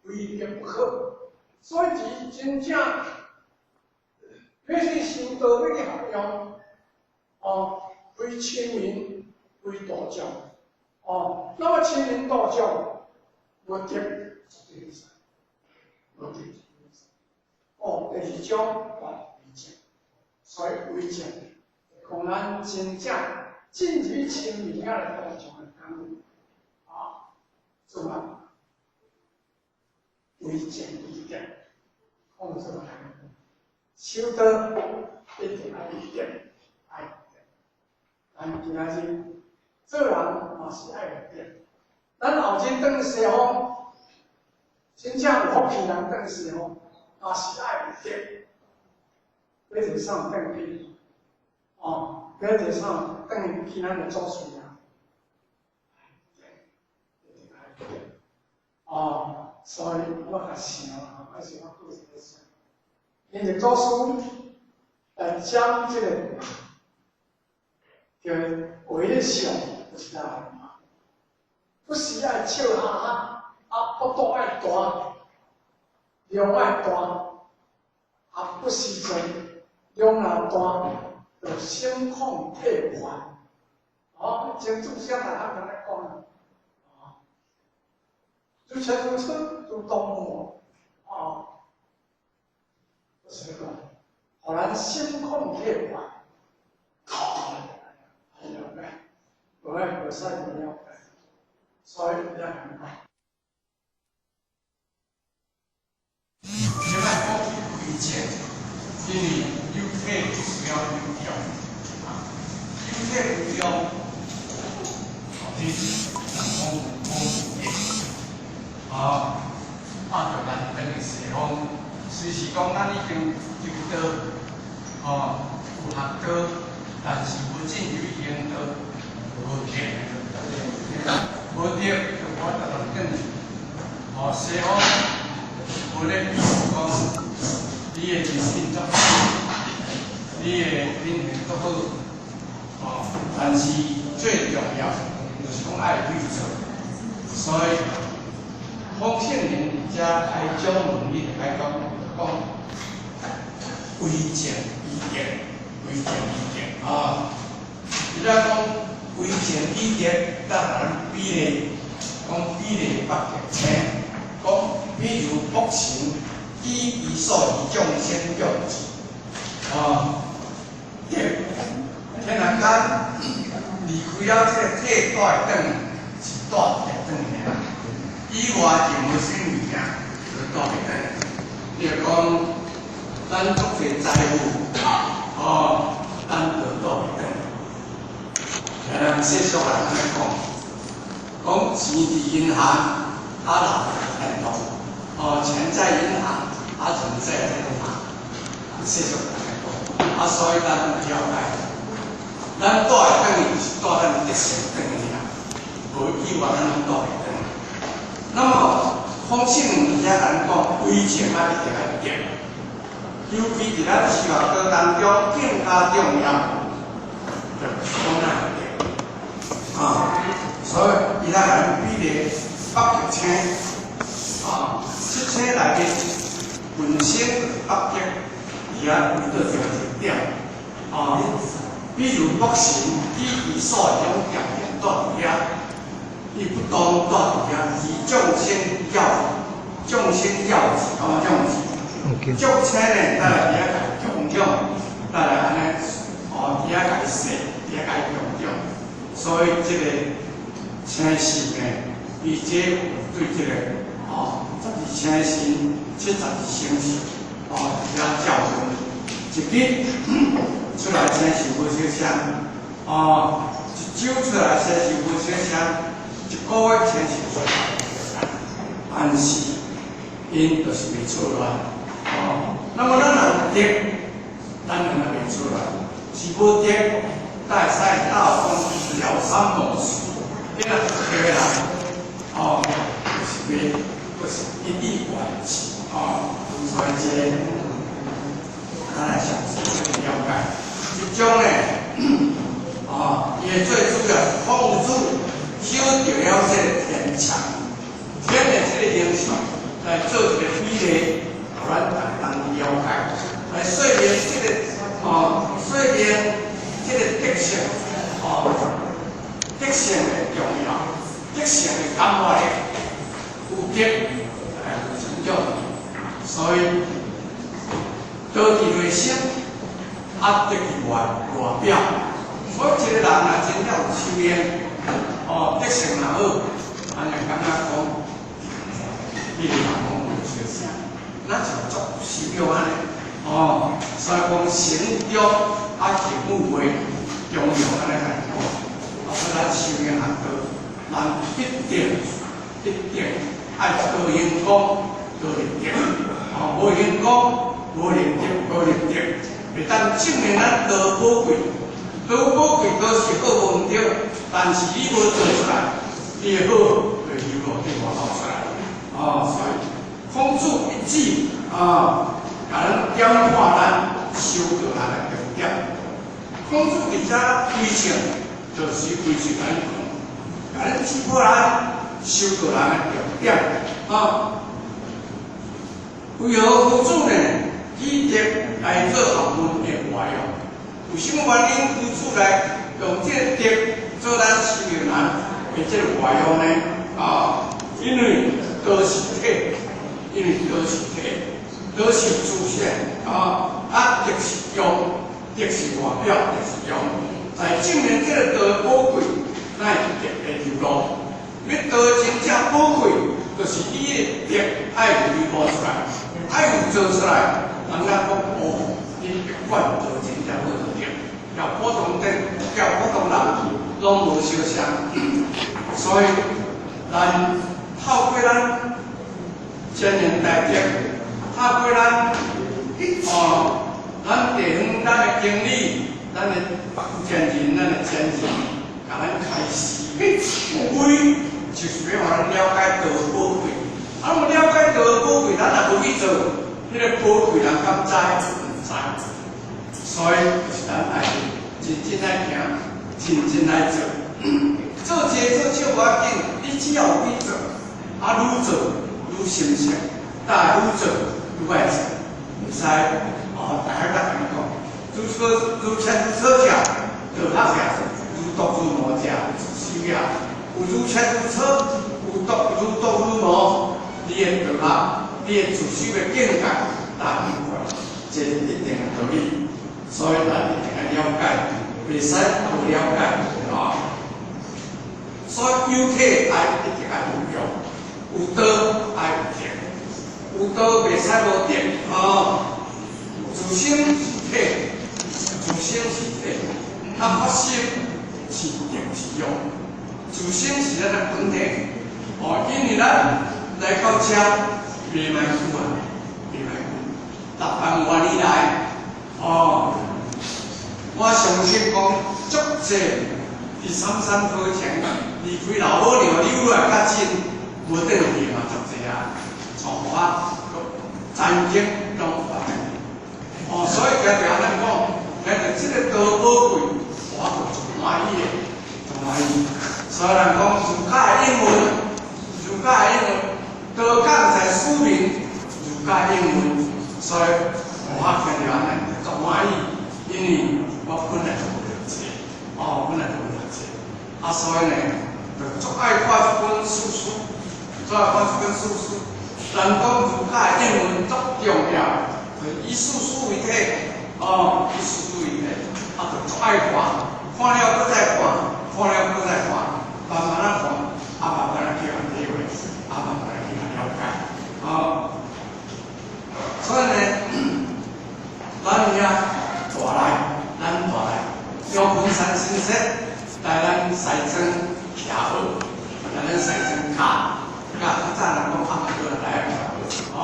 非德不可。所以，是真正欲去修道，欲去學用，哦，非親民，非道眾，哦，那麼親民道眾，無德絕對會使。無德哦，第二種為證，所以為證，講咱真正進入親民仔的道眾的工夫，啊，做啊，為證為德，講做來，修道一定愛為德，愛德。咱今仔日做人嘛是愛有德，咱後日轉西方。真正有福氣人轉西方，也是愛有德，欲坐啥轉去？哦，欲坐啥轉去咱的祖厝啊？一定愛有德。哦，所以我較想啊，還是我個人咧想，因為祖師來講這個叫畫像，就是來嘛，不是愛笑哈哈。啊，幅度愛大，量愛大，啊，不時陣量若大，就心曠體快。哦，前祖先大漢安呢講啊，哦，如切如磋，如琢磨，哦，就是講，予咱心曠體快，了解，無愛無使無了解，所以你愛明白。先來講為證，因為有體需要有用，啊，有體有用，你人講講有啊，啊，就咱轉去西方，雖是講咱已經修道，哦，有學道，但是無進入行道，無德，無德就我逐逐轉去。哦，西方無咧比講，你的人品足好，你的品行足好，哦，但是最重要就是講愛去做。所以，方聖靈佇遮開講論，伊就開講講為政以德，為政以德啊！伊咧講為政以德，當然比例講比例北極星，講比如木神以伊所以眾生眾智，啊，德天下間離開了這個體帶轉是帶袂轉的，以外就無啥物件就帶袂轉。你若講咱足濟財富，哦，咱就帶袂轉。人世俗人按呢講，講錢佇銀行，啊留佇天堂；哦，錢在銀行，啊人在天堂。世俗人按呢講，啊，所以咱了解，咱帶會轉去是帶咱德性轉去啦，無以外咱攏帶袂轉。那麼方聖靈佇遮咱講，為政啊一定愛德，尤其佇咱修學道當中更加重要，就是講咱德。啊，所以伊來咱比例北極星，啊，七星內面本身北極，伊遐圍到這一點，啊，比如木神以伊所用條件住佇遐，伊不當住佇遐，以眾生教，眾生教智，哦，眾生，眾生呢，咱來佇遐共供養，咱來按呢，哦，佇遐共伊說，佇遐共伊供養。所以這個星神呢，伊這有對這個哦，十二星神、72星宿，哦，佇遐教訓，一日出來星宿無相像，哦，一周出來星宿無相像，一個月星宿出來，但是𪜶就是袂出來，哦，那麼咱若有德，咱就袂出來，是無德，才會使鬥講了三無事，你若有德的人，哦，就是袂，就是一以貫之，哦，所以這個，咱來詳細了解。這種呢，哦，伊的最主要是孔子修著了這個天長，天的這個形象來做一個比例，予咱大家當了解，來說明這個，哦，說明這個德性，哦，德性的重要，德性的感化力，有德來有成長，所以道佇內心，啊德佇外外表。所以一個人若真正有修煉，哦，德性若好，咱就感覺講，彼個人講無相像，咱就足有修養按呢，哦，所以講成長啊，行有為重要按呢來講，啊，所以咱修煉學道，咱必定必定愛多用功，多練德，哦，無用功，無練德，無練德，會當證明咱道寶貴，道寶貴都是好無毋對，但是你無做出來，你的好就流落佇外口出來，哦，所以孔子一句啊，共咱點化咱修道人的重點。孔子佇遮規勸，就是規勸咱講，共咱指破咱修道人的重點啊。為何夫子呢？以德來做學問的外用？為什麼原因夫子來用這個德做咱修行人的這個外用呢？啊，因為道是體，因為道是體，道是主線啊，啊德是用，德是外表，德是用，來證明這個道寶貴，咱會德的流露。欲道真正寶貴，就是你的德愛有流露出來，愛有做出來。人家講哦，你別管道真正好就對，共普通人，共普通人攏無相像，所以咱透過咱前人大德，透過咱哦，咱地方咱的經理，咱的前人，咱的前人，共咱開示，為就是欲予咱了做，彼个寶貴人敢知？毋知。所以就是咱愛認真來行，認真來做。做濟做少無要緊，你只要有去做，啊，愈做愈心熟，但愈做愈愛做，毋使哦。大家甲講，如草如切如草者，道學者如毒如魔者，自修也。有如切如草，有毒如毒如魔，你的道學，你的自修的境界，大不快，這是一定的道理。所以咱一定愛了解，袂使無了解啊。所以有體愛一定愛有用，有道愛有德，有道袂使無德哦。自性是體，自性是體，啊，發心是德是用，自性是咱的本體。哦，因為咱來到遮袂歹久啊，袂歹久，6萬外年來，哦，我相信講足濟佇三山坡前離開老母娘溜來較近，無轉去嘛足濟啊，從我曾經攏發生。哦，所以今日按呢講，今日這個多寶貴，我就足歡喜的，足歡喜。所以人講儒家的英文，儒家的英文，道講在書名，儒家英文，所以我今日按呢足歡喜，因為我本來就無讀冊，哦，本來就無讀冊，啊，所以呢，就足愛看這本書書，足愛看這本書書。人講儒家的英文足重要，就以事事為體，哦，以事事為體，啊，就足愛看，看了閣再看，看了閣再看，慢慢仔看，啊，慢慢仔去予體會，啊，慢慢仔去予了解，哦。所以呢，咱遐大來，咱大來，陽雲山神社來咱西庄徛好，來咱西庄跤，較較早人講阿媽來哦，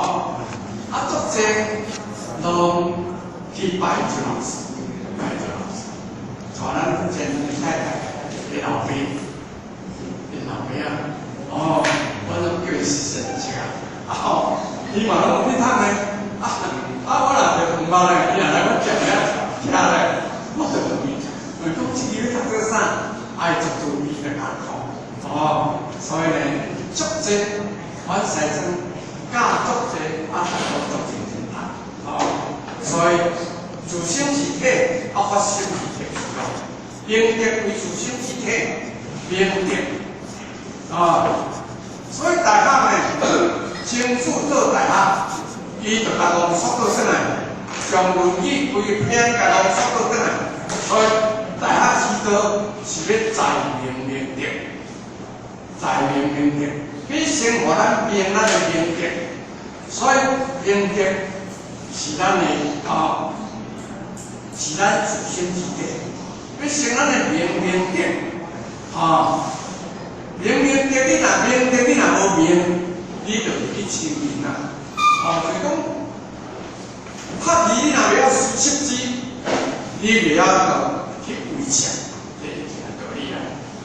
啊，足濟攏去拜周老師，拜周老師，帶咱前太太的老爸，𪜶老爸啊，哦，我攏叫伊神社啊，吼，伊嘛攏有去讀呢，啊啊，我若著毋捌咧，伊若來阮店遐徛咧，我就問伊，問講這個欲讀做啥？愛足注意來共講，哦，所以呢，足濟，阮西莊教足濟，啊，大家足認真讀，哦，所以自性是體，啊，發心是德是用，明德為自性之體，明德，啊，所以大學呢，曾子做大學，伊就共濃縮倒轉來，將《論語》規篇共濃縮倒轉來，所以大學之道是欲在明明德，在明明德，欲先予咱明咱的明德，所以明德是咱的啊，是咱自身之體，欲成咱的明明德，啊，明明德你若明德你若無明，你就去親民啊，啊，就是講，拍字你若袂曉濕字，你袂曉去圍牆，這是一個道理啊。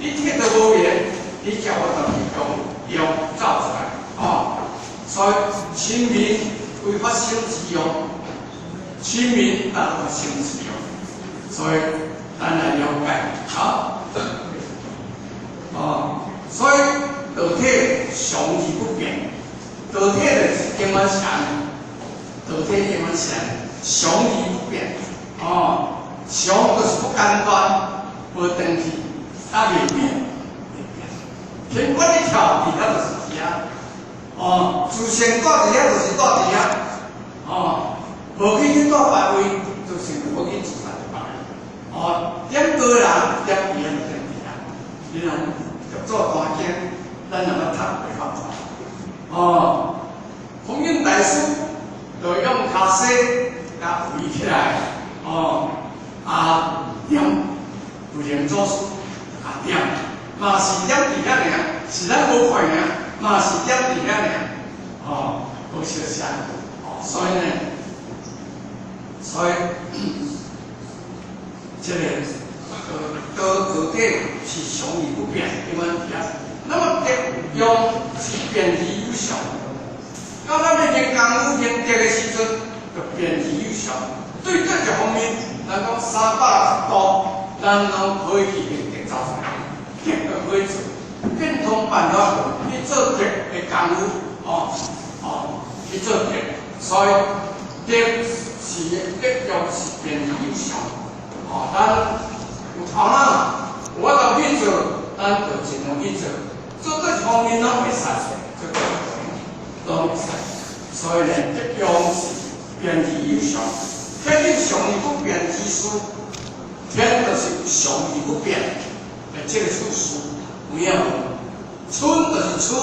你體都無明，你叫我當去用用走出來，啊，所以親民為發生之用，親民當發生之用，所以咱來了解，好，哦，所以道體常而不變，道體就是永遠是按呢，道體永遠是按呢，常而不變，哦，常就是不間斷，無斷去，啊袂變，袂變。天管你跳佇遐就是佇遐，哦，自性住佇遐就是住佇遐，哦，無去去住別位，就是無去自在別位，哦，點高人點佇遐就點佇遐，你若做大經，咱若欲讀袂法度，哦，弘忍大師就用跤西共圍起來，哦，啊點慧能祖師啊點，嘛是點佇遐爾，是咱無看爾，嘛是點佇遐爾，哦，無相像，哦，所以呢，所以這個道道體是常而不變，永遠佇遐。那麼德用是變而有常，到咱的靈界功夫行德的時陣，就變而有常。對這一方面，咱講360度，咱攏可以去行德走出來，德就可以做，變通辦法去做德的功夫，哦哦，去做德，所以德是德用是變而有常。哦，咱有頭腦，有法度去做，咱就盡量去做。做這方面攏會使，做這方面攏會使。所以呢，德用是變而有常，天有常而不變之事，天就是常而不變的這個事實，有影無？春就是春，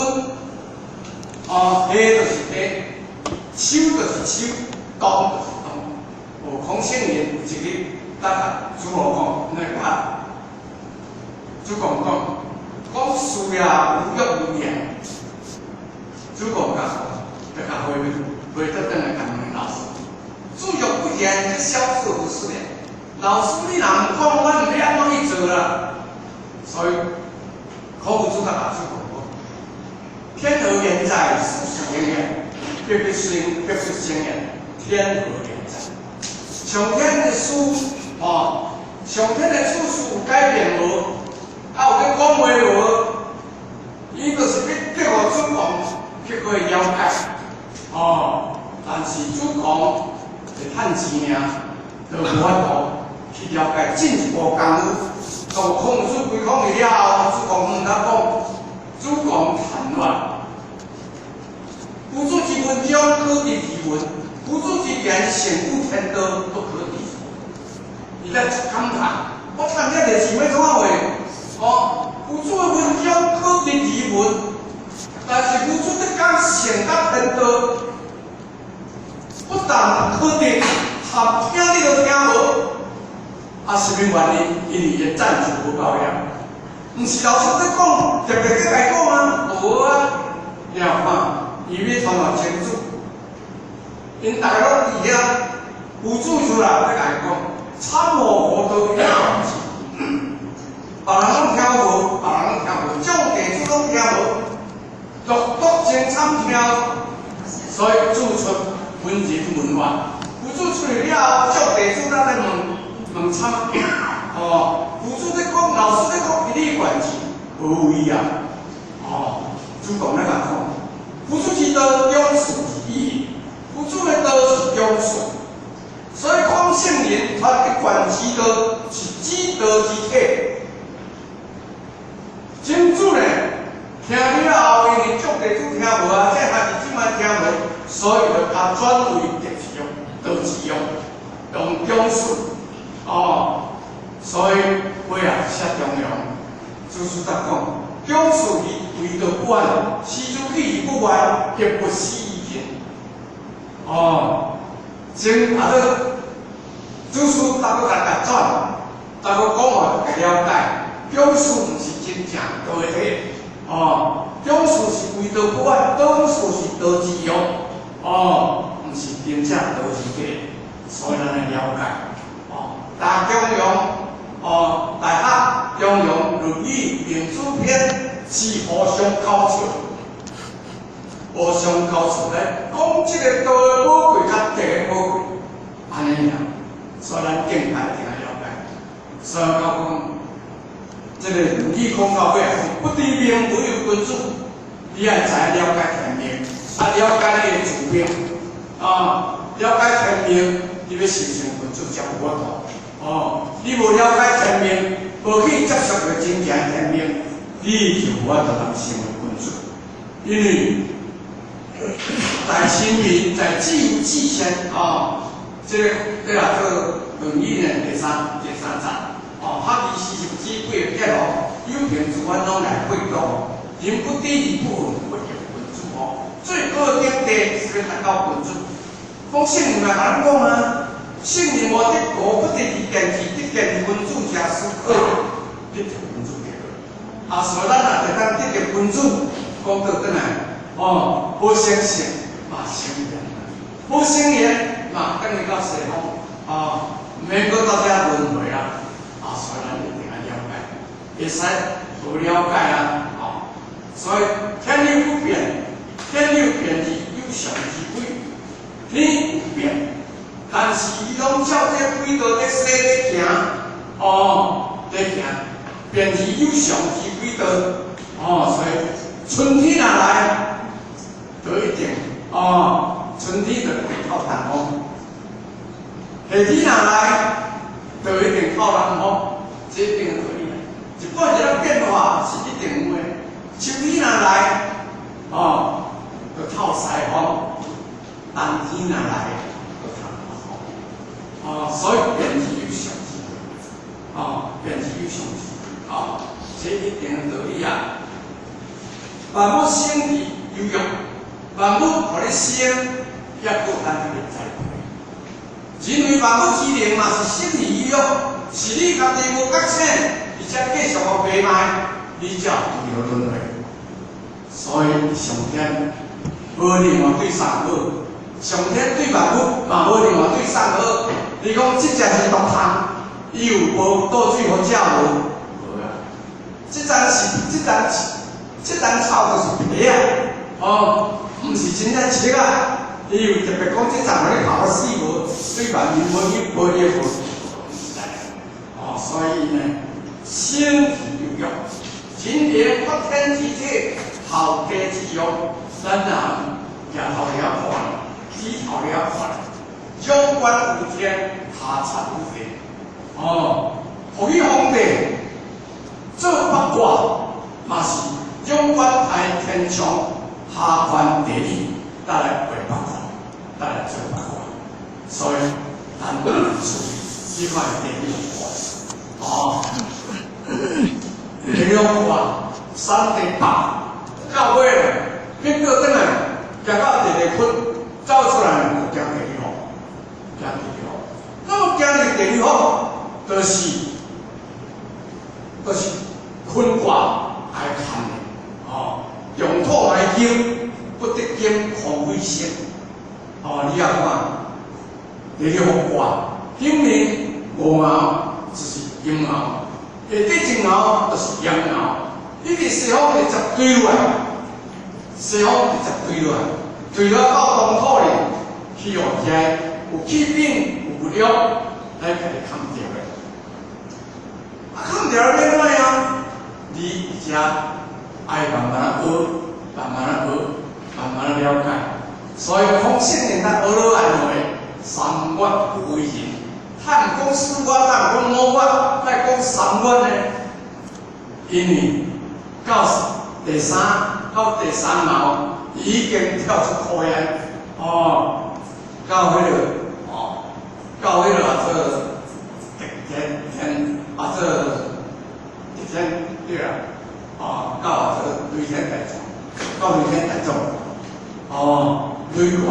哦，夏就是夏，秋就是秋，冬就是冬。有孔聖人有一日，搭甲主公講，那個主公講，講事也無欲無言。主公講，就甲回回得轉來共問老師，子欲不言，這小事何事呢？老師你若毋講，阮毋欲按怎去做啦。所以孔夫子甲主公講：天何言哉？四時言言，必不生，必不生言。天何言哉？上天的事，哦，上天的處事有改變無？啊，有咧講話無？伊就是欲叫予子貢去過了解，哦，但是子貢會趁錢爾，就無法度去了解進一步功夫。當孔子歸空去了後，子貢毋通講，子貢談話。夫子之文章可得其聞，夫子之言勝於天道，不可知。伊在感嘆，我看這個是欲創啥話？哦，夫子的文章可得其聞，但是夫子咧講勝甲天道，不但可得，合聽你都聽無。啊，啥物原因？因為伊的讚數無夠了。毋是老師咧講，特別閣來講啊，無啊。你看，伊欲傳偌清楚，𪜶逐个攏佇遐，夫子出來欲共伊講，參悟佛道一貫智，別人攏聽無，別人攏聽無，眾弟子攏聽無，獨獨精參聽，所以子出問仁問法。夫子出去了後，眾弟子咱咧問問參，哦，夫子咧講，老師咧講，一理貫之，無為啊，哦，子貢咧共講，夫子之道，中恕而已。夫子的道是中恕，所以孔聖人他一貫之道是指道之體。曾子呢，聽了後，因為眾弟子聽無啊，這還是這擺聽無，所以就共轉為德之用，道之用，用中恕，哦，所以尾仔寫中庸，祖師甲講，中恕而為道不遠，思諸去而不遠，亦不思而行。哦，先啊，這祖師逐個共共轉，逐個講話了解，中恕毋是真正道的體，哦，中恕是為道不遠，中恕是道之用，哦，毋是真正道之體，所以咱來了解，哦，大中庸，哦，大學中庸論語孟子篇是互相交錯，互相交錯來講這個道的寶貴，佮德的寶貴，按呢爾，所以咱敬拜一定愛了解。所以我講，這個論語講到尾，不知命無有君子，你愛知影了解天命，啊，了解你的自命，啊，了解天命，你欲修成君子才有法度。哦，你無了解天命，無去接觸著真正天命，你就無法度通成為君子。因為在神明，在自由自善，哦，這個這個做《論語》呢第三節，哦，學而時習之，貴欲結羅，有朋自遠方來，不亦樂乎？人不知而不愠，不亦君子乎？最高的境界是欲達到君子。講聖人嘛，共咱講啊，聖人無得國，不得而見智，得見君子者斯可，得著君子就好。啊，所以咱若會當得著君子，講倒轉來，哦，無成聖嘛成賢，無成賢嘛轉去到西方，哦，毋免閣到遮輪迴啊。啊，所以咱一定愛了解，會使無了解啊，哦，所以天理不變，天理變而有常之規。天有變，但是伊攏照這軌道咧踅咧行，哦，咧行，變而有常之軌道，哦，所以春天若來，就一定，哦，春天就會透東風；夏天若來，就一定透南風，這一定的道理。一半一個變化是一定有的。秋天若來，哦，就透西風；冬天若來，就透北風。哦，所以變而有常之，哦，變而有常之，哦，這一定的道理啊。萬物生而有育，萬物予你生，抑閣咱家己栽培。人為萬物之靈嘛是生而有育，是你家己無覺醒，而且繼續予迷茫，你才有墜落輪迴。所以上天無另外對啥好，上天對萬物嘛無另外對啥好。你講這隻是毒蟲，伊有無倒水予食無？無啊。這層是這層這層草就是皮啊，哦，毋是真正樹啊。伊有特別講這層予你跑死無？對萬物無益無益無？哦，所以呢，生而有育，人靈發天之體，後地之用，咱人舉頭了看，低頭了看，仰觀有天，下察有地。哦，予彼皇帝做八卦，嘛是仰觀天象，下觀地理，再來畫八卦，再來做八卦。所以咱不能處理這塊地理卦。哦，地理卦三地八，到尾變過轉來，行到第二窟，走出來就行第二號，行第二號。那麼行入第二號，就是坤卦愛坎的，哦，用土來金，不得金空為生。哦，你也看，第二號卦頂面五爻就是陰爻，下底一爻就是陽爻。你佇西方直接墜落來，西方直接墜落來，墜落到東土裡去予遮有氣禀有物料來共你崁著的。啊，崁著了欲按怎樣？你佇遮愛慢慢學，慢慢學，慢慢了解。所以孔聖人他學落來話，三月為人，他毋講四月，他毋講五月，他講三月呢？因為到第三到第三爻已經跳出苦煙，哦，到彼個哦，到彼個啊做特天天啊做特天對啊，哦，到啊做雷天大眾，到雷天大眾，哦，雷卦、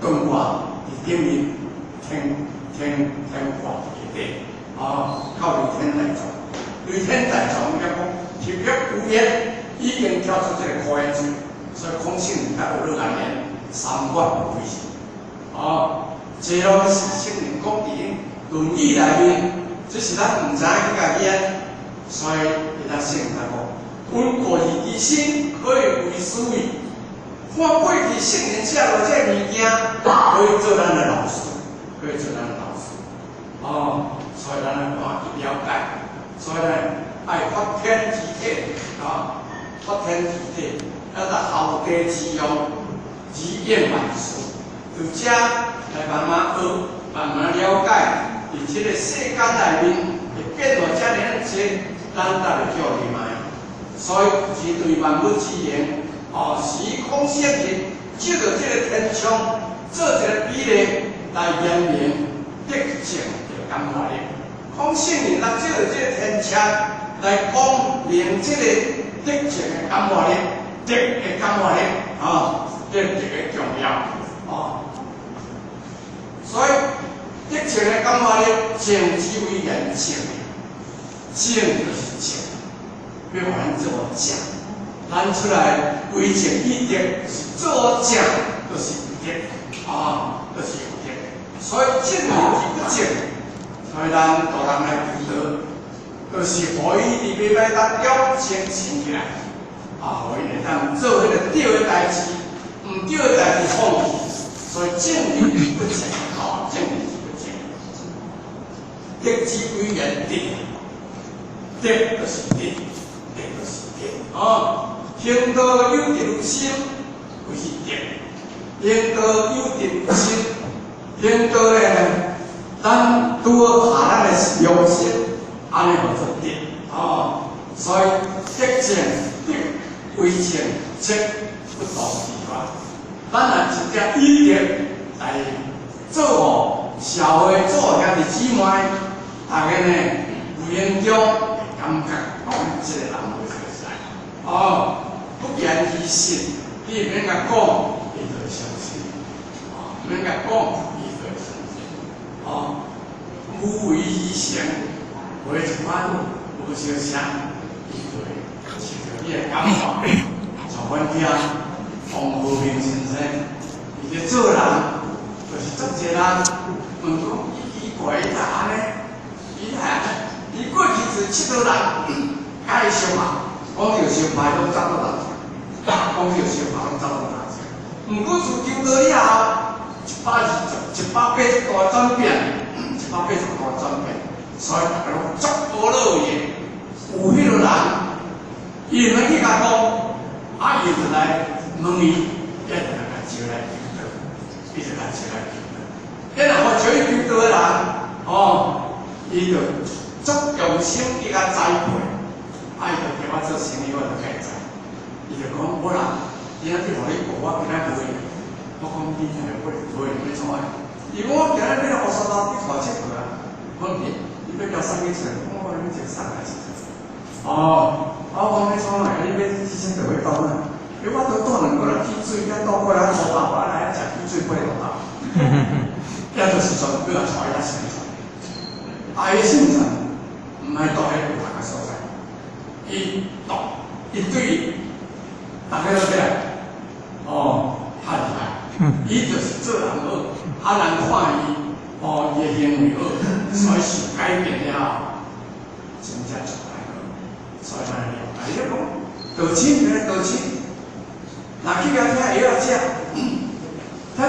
艮卦佇頂面天天天卦下底，哦，到雷天大眾，雷天大眾應該講入欲無煙，已經跳出這個苦煙出，所以孔聖人才學落來言，三月為人，哦，這攏是聖人講佇《論語》內面，這是咱毋知影去共伊，所以伊才聖人講，溫故而知新，可以為師矣。看過去聖人寫落這個物件，可以做咱的老師，可以做咱的老師。哦，所以咱愛去了解，所以呢，愛發天之體，啊，發天之體，啊，就後地之用，而應萬事，就遮來慢慢學，慢慢了解，佇這個世間內面會變化遮爾仔濟，咱才會叫入來。所以是對萬物之靈，哦，時空聖人借著這個天窗，做一個比例來言明德性的感化力。孔聖人來借著這個天窗來講明這個德性的感化力，德的感化力，啊，這個特別重要，哦。所以德性的感化力，正之為言正，正就是正，欲予咱做正。咱出來為政以德，是做正，就是有德，啊，就是有德。所以正而不正，所以咱大人來求道，就是予伊佇迷茫當中清醒起來，啊，予伊會當做彼個對的代誌，毋對的代誌放棄。所以正理不正，吼，正理是不正。德之為言德，德就是德，德就是德。哦，行道有德有心，就是德。行道有德有心，行道咧，咱拄好下咱的良心，按呢號做德。哦，所以德正德為正，則不墮地法。咱若真正以德來做吼，社會做兄弟姊妹，大家呢無形中會感覺講這個人無熟似。哦，不言而信，你毋免共講，伊就會相信。哦，毋免共講，伊就會相信。哦，無為而成，無一款無相像，伊就會受著你的感化。像阮囝王和平先生，伊咧做人，就是足濟人問講伊奇怪，伊哪按呢？伊哪按呢？伊過去是佚佗人，佮伊相拍，講著相拍攏走倒大只，講著相拍攏走倒大只。毋過自求道了後，120、180度轉變，180度轉變，所以大家攏足呵樂伊的。有彼個人，伊毋免去共講，啊，伊就來問伊，伊就來共招來求道，伊就共招來求道。伊若予招伊求道的人，哦，伊就足用心去共栽培，啊，伊就叫我做生意，我就共伊栽。伊就講無啦，今仔日予你過，我今仔買。我講你聽下買買欲創啊？伊講我今仔欲來烏沙頭去看佚佗啊。我講你，你欲叫啥物揣？我講你一個送來佚佗。哦，啊，我講欲創啊？你欲之前就欲倒哪？因為我都倒兩個人去水，再倒過來五百，我來食汽水80頭。遐就是全部來帶遐宣傳。啊，伊宣傳毋愛住彼有讀的所在，伊讀，伊對逐家都起來，哦，較厲害。伊就是做人好，啊人看伊，哦，伊的行為好，所以受改變了後，真正做來好，所以咱了解。你講道親，咧道親，若去共聽藥仔食，聽著，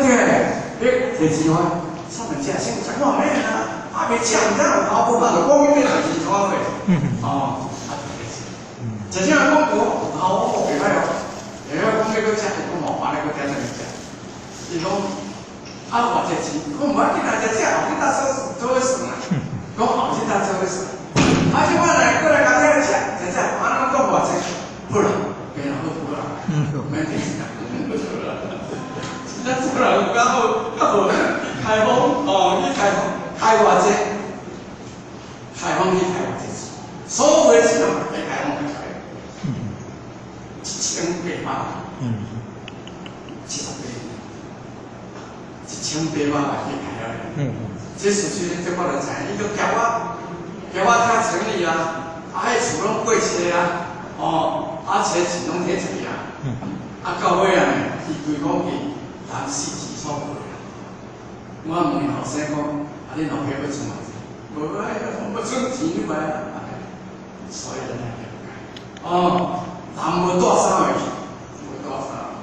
你提錢花，啥物食先食看咩啊？啊，未食毋知有頭無，就講伊欲提錢花去。哦，啊，就食。真正講無頭我袂歹哦，會曉講欲閣食，伊講無，安尼閣聽啥物食？伊講啊，偌濟錢？講無要緊啊，食食後日搭做做伙算啊。講後日搭做伙算。啊，這擺來過來共聽食，食食，啊，攏講偌濟？好啦，變好好啦，免提錢啦，好啦。真正做人有較好，較好開放哦，去開放，開偌濟？開放去開偌濟錢？所有的錢攏會開放去開，1800萬，78，1800萬去開了。這事實這我就知，伊就叫我，叫我遐整理啊，啊，彼厝攏過車啊，哦，啊，車錢攏摕出去啊，啊，到尾啊，伊規講去人死錢所過啊。我問伊後生講，啊，恁老爸欲存偌濟？無啊，欲存錢你來啊。所以咱來了解，哦，人無帶啥會去，無帶啥，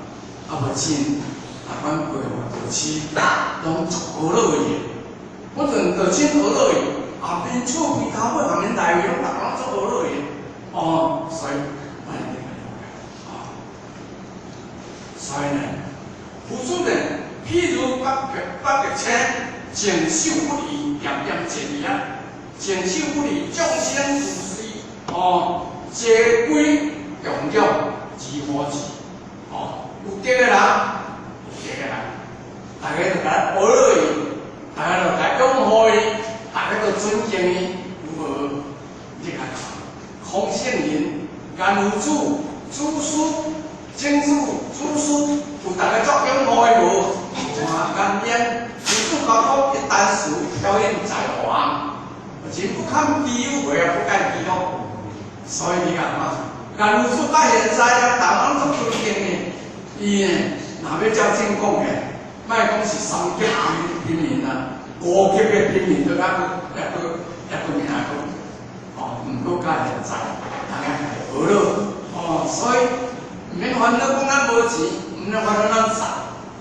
啊無錢，逐款過活道士，攏足呵樂伊的。我陣道親呵樂伊，後邊厝邊頭尾下面內圍攏逐個攏足呵樂伊的。哦，所以咱一定要了解，哦，所以呢，佛祖呢，譬如八極千，靜守不離，點點這裡啊，靜守不離，眾生如是，哦，皆歸供養之護持，哦，有德的人，有德的人，大家就共呵樂伊，大家就共擁護伊，大家都尊敬伊，有無？你看，孔聖人、顏夫子、祖師、曾子、祖師，有大家足擁護伊無？看顏淵，夫子講講一箪食，飄引在王，人不堪其憂，未啊不堪其樂。所以你看嘛，顏夫子到現在啊，逐人足尊敬的，伊呢，若欲照正講的，莫講是三級平民啊，五級的平民都猶閣猶閣猶閣名閣，哦，毋過到現在，大家會呵樂，哦，所以毋免煩惱講咱無錢，毋免煩惱咱啥，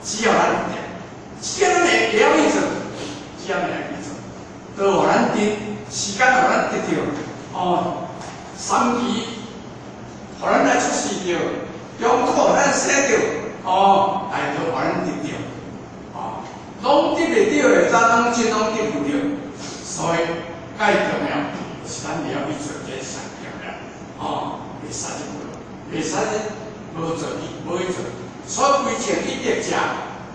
只要咱有德，只要咱會會曉去做，只要咱會去做，都予咱得時間，予咱得著哦，三期予咱來出世著，中土予咱生著，哦，大道予咱得著，哦，攏得袂著的，咱攏真攏得毋著，所以介重要是咱會曉去做，這上重要，哦，袂使無，袂使無做去，無去做，所以規情以德者，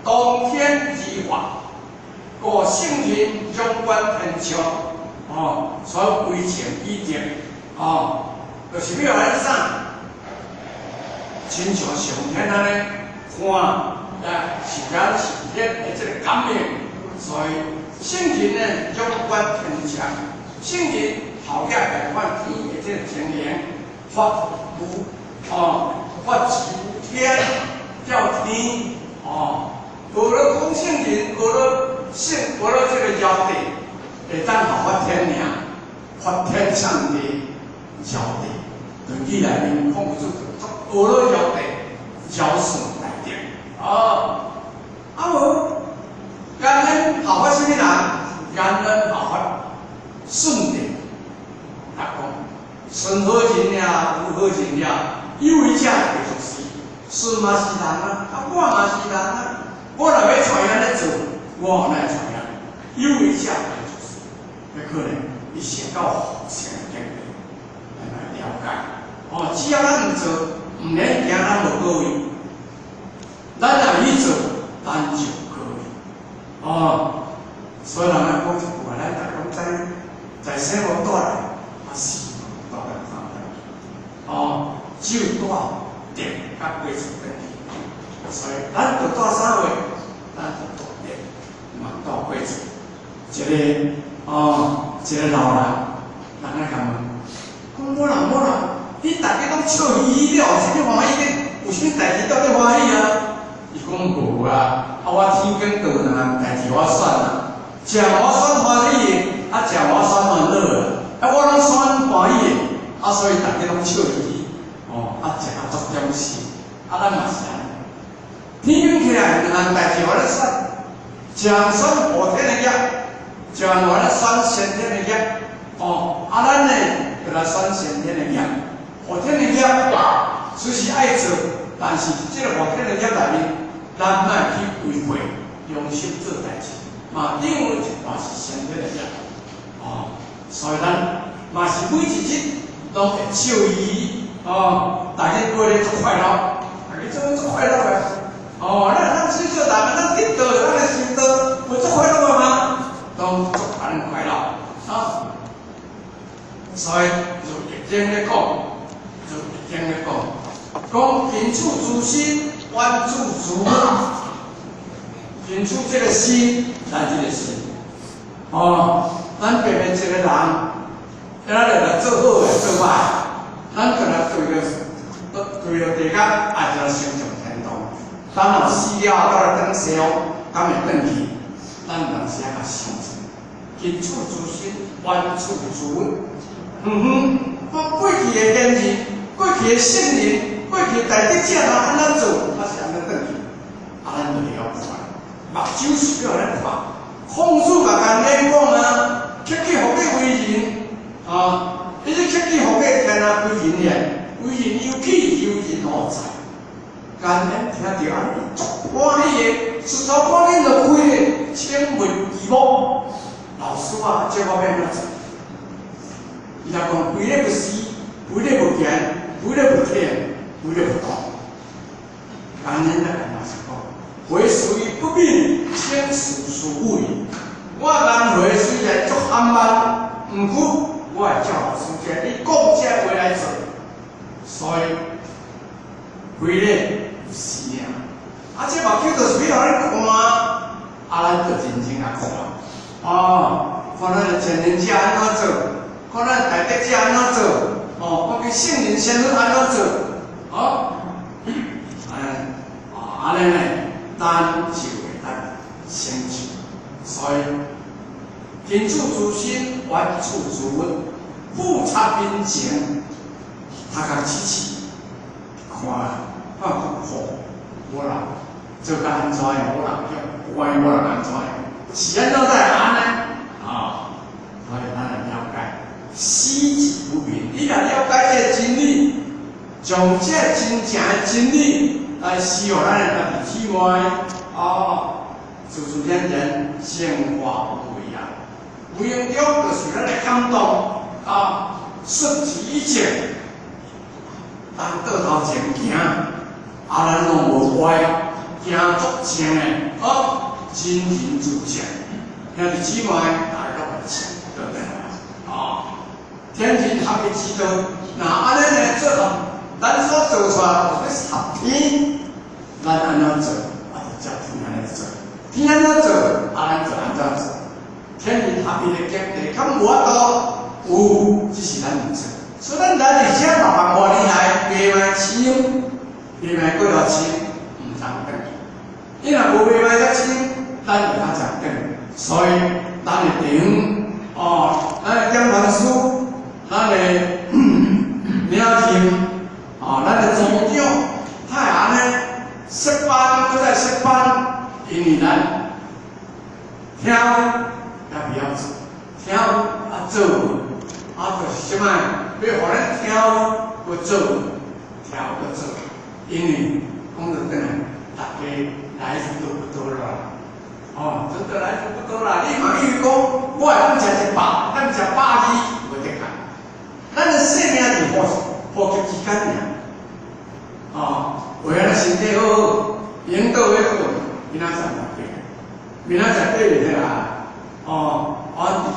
當天而發，故聖人仰觀天象，哦，所以規情以德，哦，就是欲予咱啥？親像上天按呢看，來是咱是天的這個感應，所以聖人呢仰觀天象，聖人後額來看天的這個情形，發無哦，發求天，叫天哦。學了講聖人，學了聖，學了這個堯帝，會當效法天爾，法天上的堯帝，論語內面孔子學了堯帝，堯舜大德。哦，啊無，感恩效法啥物人？感恩效法舜帝，他講舜好人也，有好人也，有為者就做事。舜嘛是人啊，啊我嘛是人啊。我若欲揣伊按呢做，我哪會揣伊按呢？有為者就做事，彼可能伊成到佛性的境界，來來了解。哦，只要咱毋做，毋免驚咱無果位。咱若去做，咱就有果位。哦，所以人愛講一句話，咱逐家攏知，在生無帶來，啊死無帶來看來。哦，只有帶定佮過厝轉去。所以咱就帶啥話？咱就帶定，嘛帶過厝。一個哦，一個老人，人來共問，講某人某人，你逐家攏笑嘻嘻了，有啥物歡喜的？有啥物代誌當咧歡喜啊？伊講無啊，啊我天頂就有兩項代誌我選啊，一項我選歡喜的，啊一項我選煩惱的，啊我攏選歡喜的，啊所以逐家攏笑嘻嘻，哦，啊食啊足中心，啊咱嘛是按呢。天頂起來兩項代誌予咱選，一項選後天的業，一項予咱選先天的業。哦，啊咱呢，就來選先天的業。後天的業雖是愛做，但是這個後天的業內面，咱莫去違背良心做代誌，嘛等於嘛是先天的業。哦，所以咱嘛是每一日攏會笑嘻嘻，哦，逐日過咧足快樂，逐日做足快樂的。哦，咱咱小小大咱得道，咱來修道，無足快樂的嗎？攏足予咱快樂啊！所以如易經咧講，如易經咧講，講近處諸心，遠處諸物。近處這個心，咱這個心，哦，咱別別一個人，咱來來做好的做歹，咱共他對著對著地間，愛就成就天堂。等若死了後，到來轉世，敢會轉去？咱有當時仔較想者，近處諸心，遠處諸物。遠遠，我過去的賢人，過去的聖人，過去的大德者，人按怎做，啊是按怎轉去？啊，咱就會曉看。目睭是欲予咱看，孔子嘛共咱講啊，克己復禮為仁，啊，你這克己復禮天下歸仁也，為仁由己，由仁何在？甘願聽著按呢足歡喜的，舌頭趕緊就開咧，請勿疑目。老師啊，這我欲按怎做？伊就講，非禮勿視，非禮勿言，非禮勿聽，非禮勿動。甘願來嘛是講，回雖不敏，請事師傅矣。我難回雖然足緩慢，毋過我會照老師這你講這話來做。所以，非禮勿視爾。啊，這目睭就是欲予咱看，啊，咱就認真來看。哦，看咱的前人者按怎做，看咱大德者按怎做，哦，看見聖人仙人按怎做，哦，哎，哦，按呢呢，咱就會當成就。所以，近處諸心，遠處諸物，富察民情，頭殼起起，看看講好，無啦，做甲按怎樣？無人叫，關無人按怎樣？是按怎才會按呢？啊，所以咱來了解死而無眠。你若了解這個真理，將這個真正的真理來施予咱的家己體內，哦，自自然然生化無為啊！無形中就是咱的感動啊，說起一切，咱倒頭前行，啊，咱攏無壞，行足正的，哦，真仁自正，兄弟姊妹，大家攏會唱，對不對？哦，天人合一之道，若按呢呢做，咱所做出來就是合天，咱按怎做，啊，就照天按呢做；天按怎做，啊，咱就按怎做。天人合一的境界，較無法度有，只是咱毋做。所以咱來佇遮六萬外年來，袂歹穿，袂歹過頭穿，毋通轉去。你若無袂歹才穿，咱就較常轉。所以咱的地方，哦，咱的點傳師，咱的領袖，哦，咱的宗長，他會按呢設班，閣再設班，因為咱聽也袂曉做，聽啊做，啊就是啥物？欲予咱聽閣做，聽閣做，因為講得轉來，大家來日都不多啦。哦，真的來日不多啦！你嘛以為講，我會當食100，當食120，無得講。咱的生命佇呼呼吸之間爾。哦，為了身體好好，營養欲好，明仔載嘛過，明仔載過袂啦。哦，我佇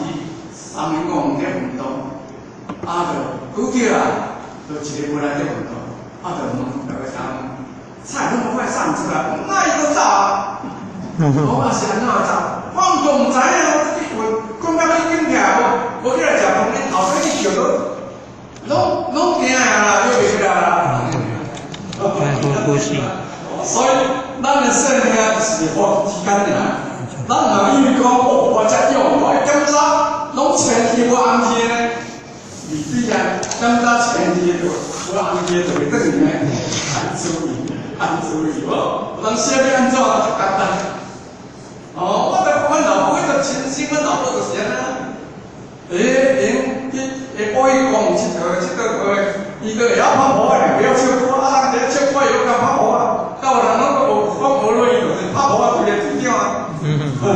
三民公園咧運動，啊，就拄著啊，就一个無來咧運動，啊，就問大家講，菜那麼快上出來，哪伊閣走啊？我講是按怎走？我毋毋知影，我去問，講到去緊起來無？無起來食飯，你頭先去叫攏攏攏驚啊啦，約袂起來啦。呼吸。所以，咱的生命就是呼吸之間爾。咱若以為講，哦，我遮勇，我會檢查，攏清氣無紅氣呢？未必啊，檢查清氣就無紅氣就會轉去呢。按注意，按注意無？人寫欲按怎就簡單。哦，我就阮老母就親身，阮老母就是按呢。欸，𪜶去下晡去公園𨑨迌，𨑨迌過，伊閣會曉拍鼓的，袂曉唱歌，啊，人佇遐唱歌，伊攏共拍鼓啊。到有人攏閣無講無落，伊就是拍鼓啊，規個隊長啊。啊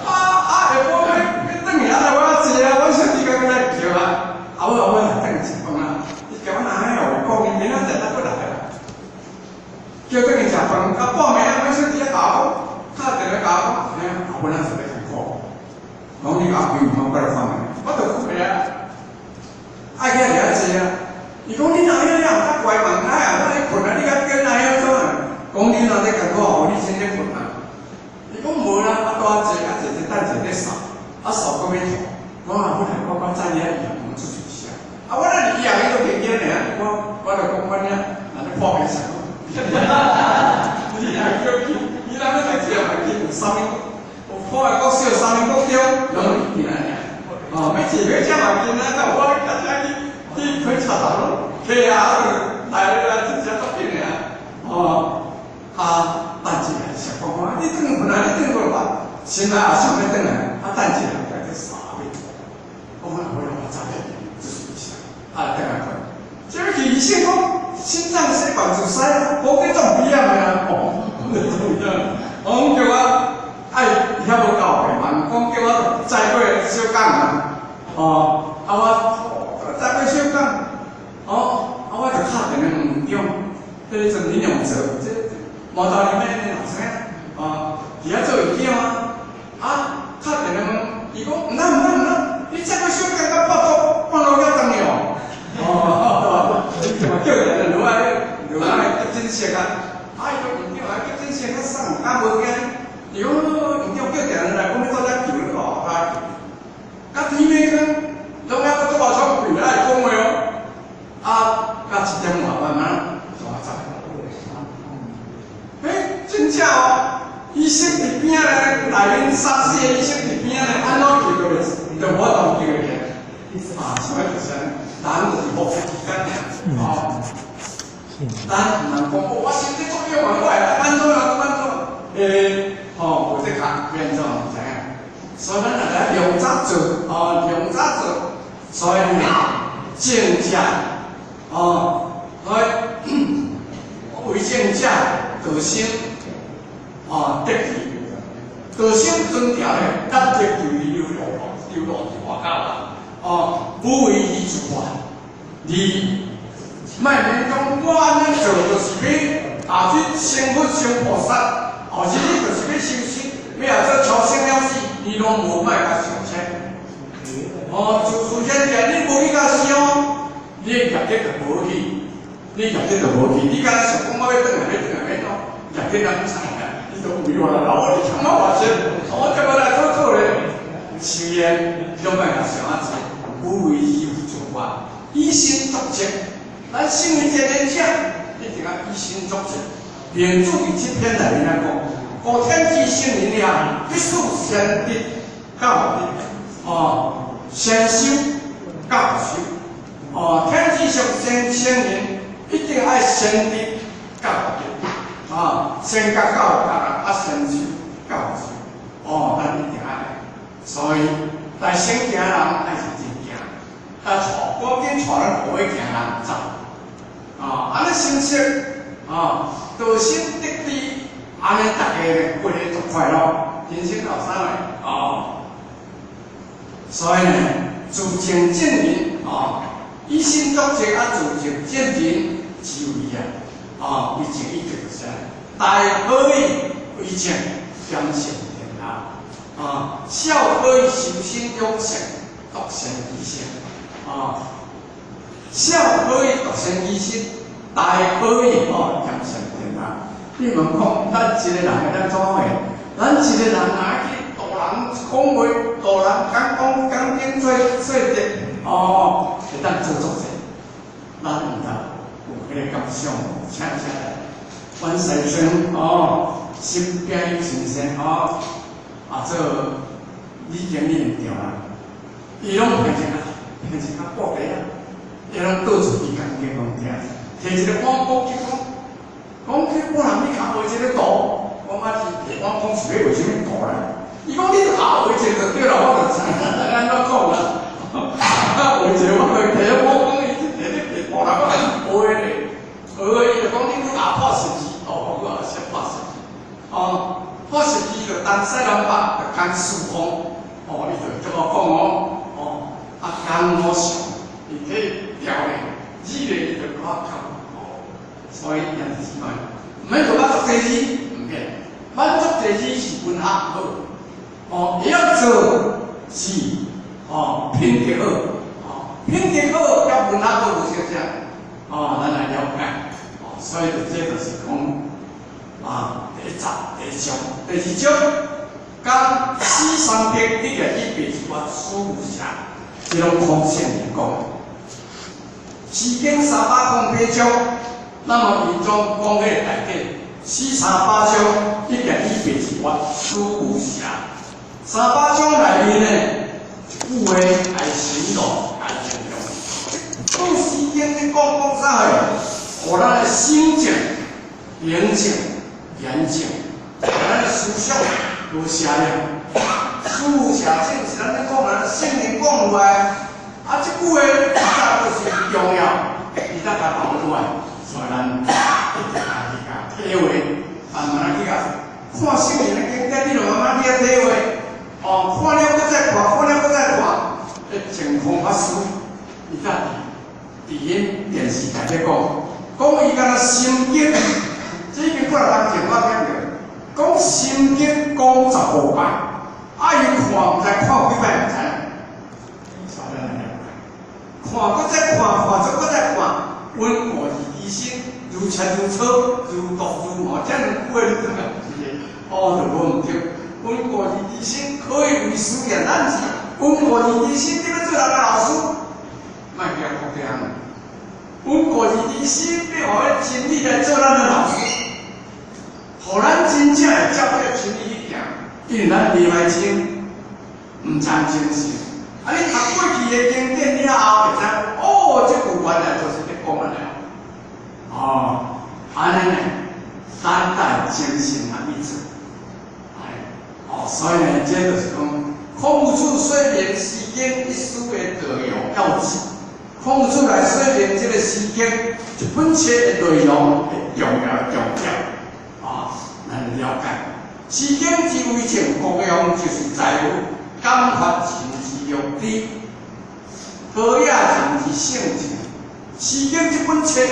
啊！下晡欲欲轉去，啊，來我坐啊，阮小弟剛來叫啊，啊，我我來轉去食飯啊。伊叫我哪會講，伊明仔載才閣來啊。叫轉去食飯，到半暝啊，阮小弟仔共我講，敲電話共我講，嘿，啊，阮仔做咧辛苦，講你共開門，我來看覓，我就困啊。愛起來佇遐坐啊。伊講你哪曉了較乖慢開啊，我咧困啊，你較緊來曉怎啊？講你若咧艱苦，予你先咧困啊。伊講無啦，啊，拄仔坐啊坐坐等者咧掃，啊掃閣欲吐。我啊本來我我知影伊也無出喙聲，啊我那入醫院伊都袂記爾，我我就講阮遐，若咧破病啥。你若叫去，你若欲來這嘛去有三民，有破的國小、三民國中，攏會見爾。哦，欲坐火車嘛近啊，到我較遮去去開插頭攏，客啊來來真正足緊的啊。哦，啊，等一下想講講，你轉去困啊，你轉過來，心內也想欲轉來，啊，等一下共去掃欲吐。我講我我早起出喙聲，啊，轉來困。這個去醫生講心臟血管阻塞啊，無去總鼻炎的啊，哦，總鼻炎。講叫我愛遐無夠病房，講叫我再過小港啊，哦，啊我再過小港，哦，啊我就敲電話問院長，彼個陣林永哲，這毛頭裡面的老師啊，佇遐做院長啊，啊，敲電話問，伊講毋通毋通毋通，你再過小港到半路半路遐轉去哦。哦，嘛叫人落來落來急診室啊，啊伊講院長啊急診室較送，敢無驚？伊講院長叫定人來，講欲做遮救你哦，啊，甲天暝光，攏猶閣拄偌喘氣，愛講話哦，啊，到7點外慢慢煞走。欸，真正哦，醫生佇邊仔咧，內面三四個醫生佇邊仔咧，按怎救都袂，都無法度救會起來。啊，啥物就是按呢，人就是呼吸之間爾，哦。咱毋通講，我身體足勇啊，我會按怎啊，按做，哦，量早做，所以呢，正者，哦，所以為正者道心，哦，得志，道心尊條咧，得得就流落流落佇外口啦，哦，無為而自活，你莫免講我按呢做，就是欲啊去成佛成菩薩，或是你就是欲修行，欲啊做超生了死，你攏無莫共想這。哦，就是現在你無去共想，你的業力就無去，你業力就無去。你敢若想講我欲轉來欲轉來欲怎，業力咱知啊，你都有啦，我你欠我偌濟，我怎麼來做做咧？雖然你攏莫共想啊濟，無為而有做法，以身作則。咱身為一個者，一定愛以身作則。明主佇這篇內面來講，五天之聖人啊，必須先得教德，哦，先修教修，哦，天之上先聖人一定愛先得教德，啊，先覺教覺啊，先修教修，哦，咱一定愛。所以，來先行人愛認真行，啊，帶趕緊帶咱後尾行人走，啊，按呢心識，啊，道心得智，按呢逐家咧過得足快樂，人生有啥個？哦，所以呢，自證證人，哦，以身作則啊，自證證人之為啊，哦，為證一定就是大可以為證兼善天下，啊，小可以修身養性，獨善其身，啊，小可以獨善其身，大可以哦兼善天下。你問講，咱一個人會當怎會？咱一個人若去度人講話，度人講講講經做做德，哦，會當做足濟。咱毋知有彼個感想，請請來，阮西村哦，身邊先生哦，啊做李經理對啦，伊攏平時較平時較顧家啊，伊攏倒出去講經講聽，提一個廣告去講，講去我人你較畫一個圖，我嘛是提我講是欲畫啥物圖啦？伊講你著較畫一個就對啦，我就知影按怎講啦。啊，畫一個我就提我講伊提你提圖啦，我學咧，學伊就講你愈愛破十字，哦，我也識破十字，哦，破十字就東西南北就講四方，哦，伊就這麼講哦，哦，啊，講我想，伊去調咧，字咧伊就較較，哦，所以兄弟姊妹，毋免做滿足濟字，毋免，滿足濟字是文學好，哦，會曉做是，哦，品德好，哦，品德好佮文學好無相像，哦，咱來了解，哦，所以這就是講，啊，第一集第一章，第二章講死三德，一個一白一活，死無暇，這攏空性來講。詩經308章，那麼伊總講彼個大典，死三百章，一個一白一活，死無暇。三百章內面呢，一句話來形容來形容。講詩經咧講講啥貨？予咱的心靜、寧靜、嚴靜，予咱的思想無邪念。思無邪境是咱咧講咱聖人講出來，啊，這句話實在就是重要，伊才共講出來，所以咱一定愛去共體會，慢慢仔去共看聖人的經典，你就慢慢去體會。哦，看了閣再看，看了閣再看，彼淨空法師，伊才佇𪜶電視台咧講，講伊敢若心經，這已經幾若工前我聽著，講心經講15擺，啊伊看毋知看幾擺毋知，所以咱來了解，看閣再看，看足閣再看，溫故而知新，如切如磋，如讀如磨，這兩句話你感覺是哦，就無毋對。溫故而知新，可以為師也。咱是溫故而知新，你欲做人的老師，莫去共講這項。溫故而知新，欲予彼真理來做咱的老師，予咱真正會照彼個真理去行。因為咱袂歹清，毋參精神。啊，你讀過去的經典，你後會知哦，這句原來就是咧講按呢。哦，按呢呢，咱帶精神來去做。哎，哦，所以呢，這就是講孔夫子說明《詩經》一書的內容要旨。孔夫子來說明這個《詩經》一本冊的內容的重要重點，啊，咱了解。《詩經》之為政功用，就是在於感發人之良知，陶冶人之性情。《詩經》這本冊，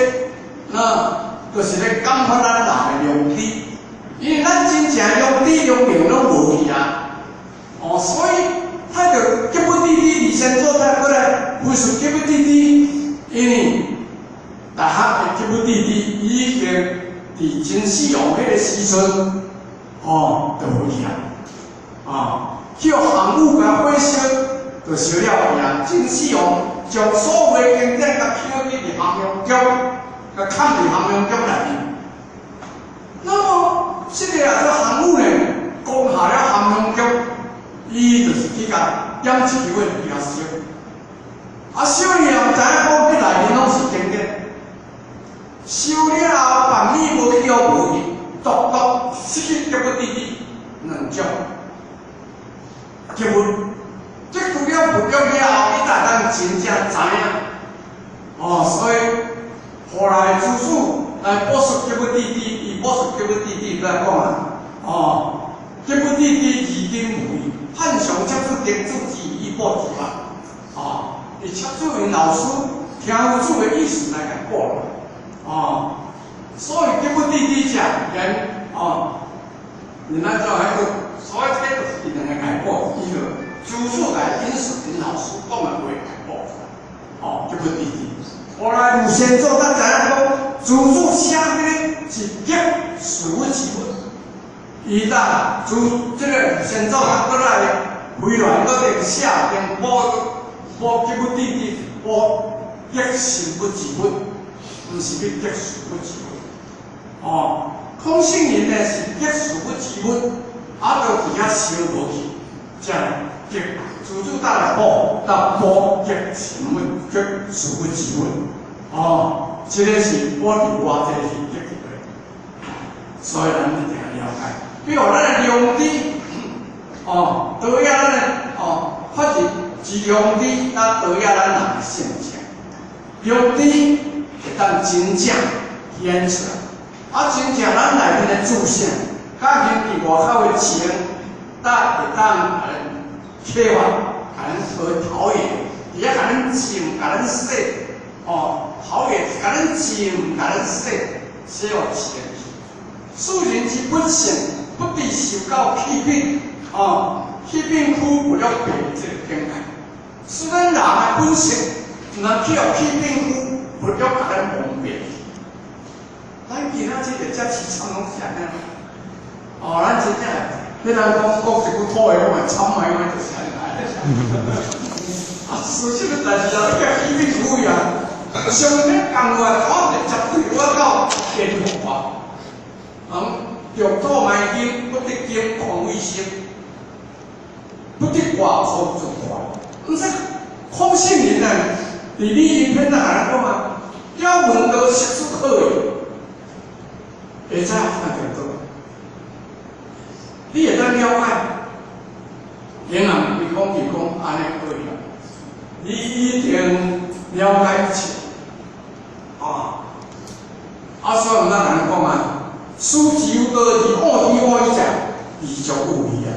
那就是咧感發咱人的良知，因為咱真正良知良明攏無去啊。哦，所以他就吉不滴滴，二先祖他過來恢復吉不滴滴，因為大學的吉不滴滴已經佇秦始皇彼個時陣，哦，就無去啊，啊，叫項羽共火燒，就燒了去啊。秦始皇將所有的經典共抾去佇咸陽宮，共藏佇咸陽宮內面。那麼，這個啊，這項羽呢，攻下了咸陽宮。伊就是去共點一支火去共燒，啊燒了後，知影講彼內面攏是經典，燒了後，放米無去予無去，獨獨失去吉不滴滴兩種吉物，得到了佛教了後，伊才會當真正知影。哦，所以後來朱子來補述吉不滴滴，伊補述吉不滴滴來講啊，哦，吉不滴滴二經無義。漢常插出定主之以報之法，啊，伊插出𪜶老師聽有主的意思來共報啦，啊，所以吉不滴滴者，連哦，你那做彼個，所以這就是伊兩個共報，伊就朱子來引述𪜶老師講的話共報出來，哦，吉不滴滴。後來吳先祖才知影講，朱子寫彼個是激事物之物。伊當朱這個吳先祖他閣來回來，閣另寫並補補吉不滴滴，補激心不之物，毋是去激事物之物。哦，孔聖人呢是激事物之物，啊，都佇遐燒無去，才激朱子搭來補，搭補激心物，激事物之物。哦，這個是我佇偌濟是激起來，所以咱一定要了解。比如咱的良知，哦，導引咱的哦，發自之良知，咱導引咱人的性情。良知會當真正顯出來，啊，真正咱內面的自性，佮兄弟外口的情，才會當共咱啟發，共咱學陶冶，佇遐共咱浸，共咱洗，哦，陶冶，共咱浸，共咱洗，洗予清。世人之本性，不必受到欺騙，哦，欺騙區不了白這個境界。是咱人的本性，毋通去予欺騙區，不了共咱蒙蔽。咱今仔這個遮凄慘攏是按呢。哦，咱真正，你人講講一句土話，講會慘的，就是按呢來的。啊，事實的代誌啊，你叫欺騙區啊，上咧共我我直接對我到天父啊。嗯，著土埋金，不得金空為心，不得掛空就掛。毋使空性人呢？佇理論篇咱共咱講啊，了聞道識出可以，會使看著倒。你會當了解，然後伊講伊講按呢可以啊，你已經了解一切，啊，啊，所以咱共咱講啊。此之有道而悟之悟者，而足有餘啊！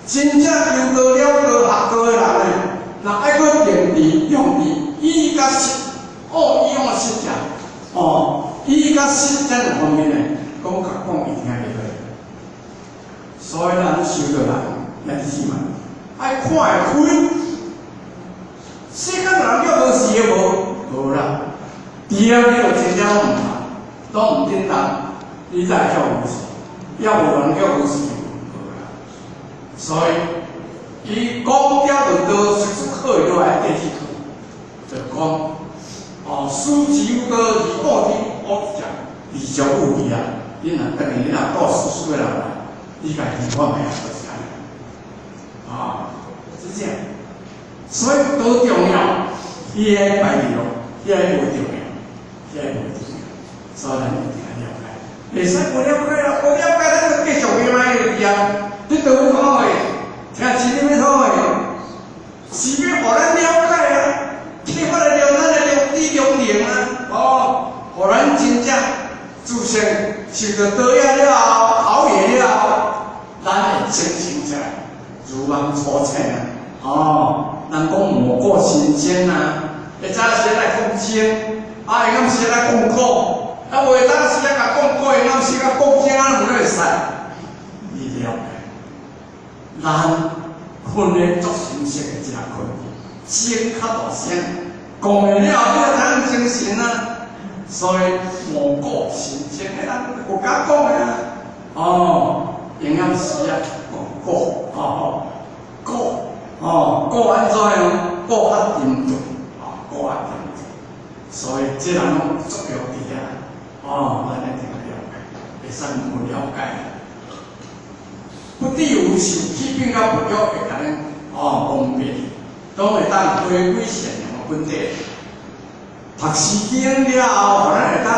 真正求道了道學道的人呢，若愛閣定佇用佇意佮識，悟意悟識者，哦，意佮識這兩方面呢，講較講伊聽會落。所以咱修道人，兄弟姊妹，愛看會開。世間人叫無是的無？無啦，佇遐你就真正攏毋通，攏毋叮當。你才會叫無事，抑無人叫無事，無啦。所以，伊講了論道，實出可以落來第二句，就講哦，此之有道而悟之悟者，而足有餘啊！你若等於你若到世俗的人來，你家己看覓啊，就是按呢。啊，是這樣。所以多重要，伊愛排掉，伊愛無重要，伊愛無重要，所以咱一定愛了解。袂使無了解啊，無了解咱就繼續變歹去啊！你倒有講話，聽真理欲討的。性受著刀仔了後，陶冶了後，咱會精神起來，如夢初醒啊！哦，人講磨骨生精啊，會早時來講精，啊，下暗時來講骨，啊，無會當時啊共講骨，下暗時共講精，啊，毋會使。你了解？咱困得足深色的真困，精較大聲，講完了後，你就知影精神啊。所以磨骨生精，彼咱國家講的啊。哦，營養師啊，講骨，哦，骨，哦，骨按怎樣？骨較沉重，哦，骨較沉重。所以這人攏作用佇遐，哦，咱一定要了解，會使無了解。不致有受氣病佮不育會共咱哦蒙蔽，都會當回歸善良的本體。讀詩經了後，予咱會當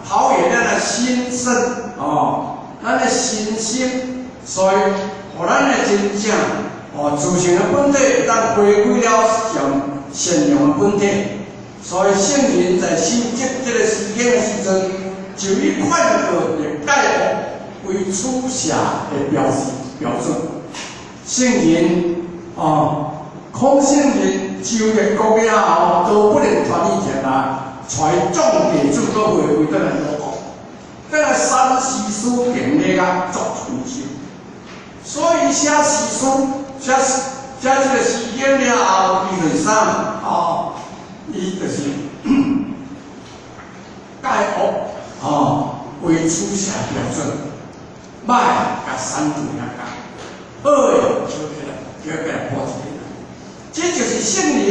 陶冶咱的心身，哦，咱的身心，所以予咱的真正哦自性的本體會當回歸了善善良的本體。所以聖人在修習這个詩經的時陣，就以勸告欲戒惡為取捨的標示標準。聖人哦，孔聖人就業國了後，都不能脫離天下，帶眾弟子閣回歸轉來魯國，轉來山西書經咧甲作春秋。所以寫詩書，寫寫這个詩經了後，伊就是啥？哦，伊就是戒惡哦為取捨標準，歹共刪除遐講，好的抾起來，抾起來保一個。這就是聖人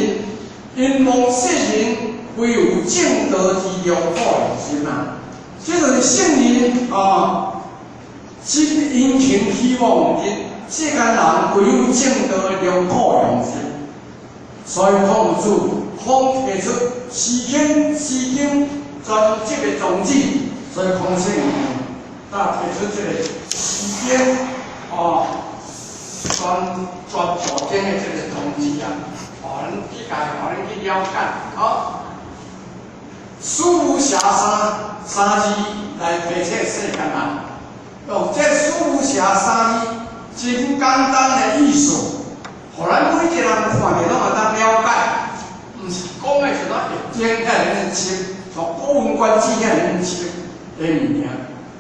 因望世人唯有正道之良苦用心啊！這就是聖人啊，真殷勤希望人世間人唯有正道的良苦用心。所以孔子方提出詩經，詩經專輯的宗旨，所以孔聖人才提出這个詩經哦，專專大經的這个宗旨啊，予咱去共，予咱去了解。好，思無邪三三字來提醒世間人，用這思無邪三字真簡單的意思，予咱每一個人看著攏會當了解，毋是講的像咱易經遐爾深，像古文觀止遐爾深的物件，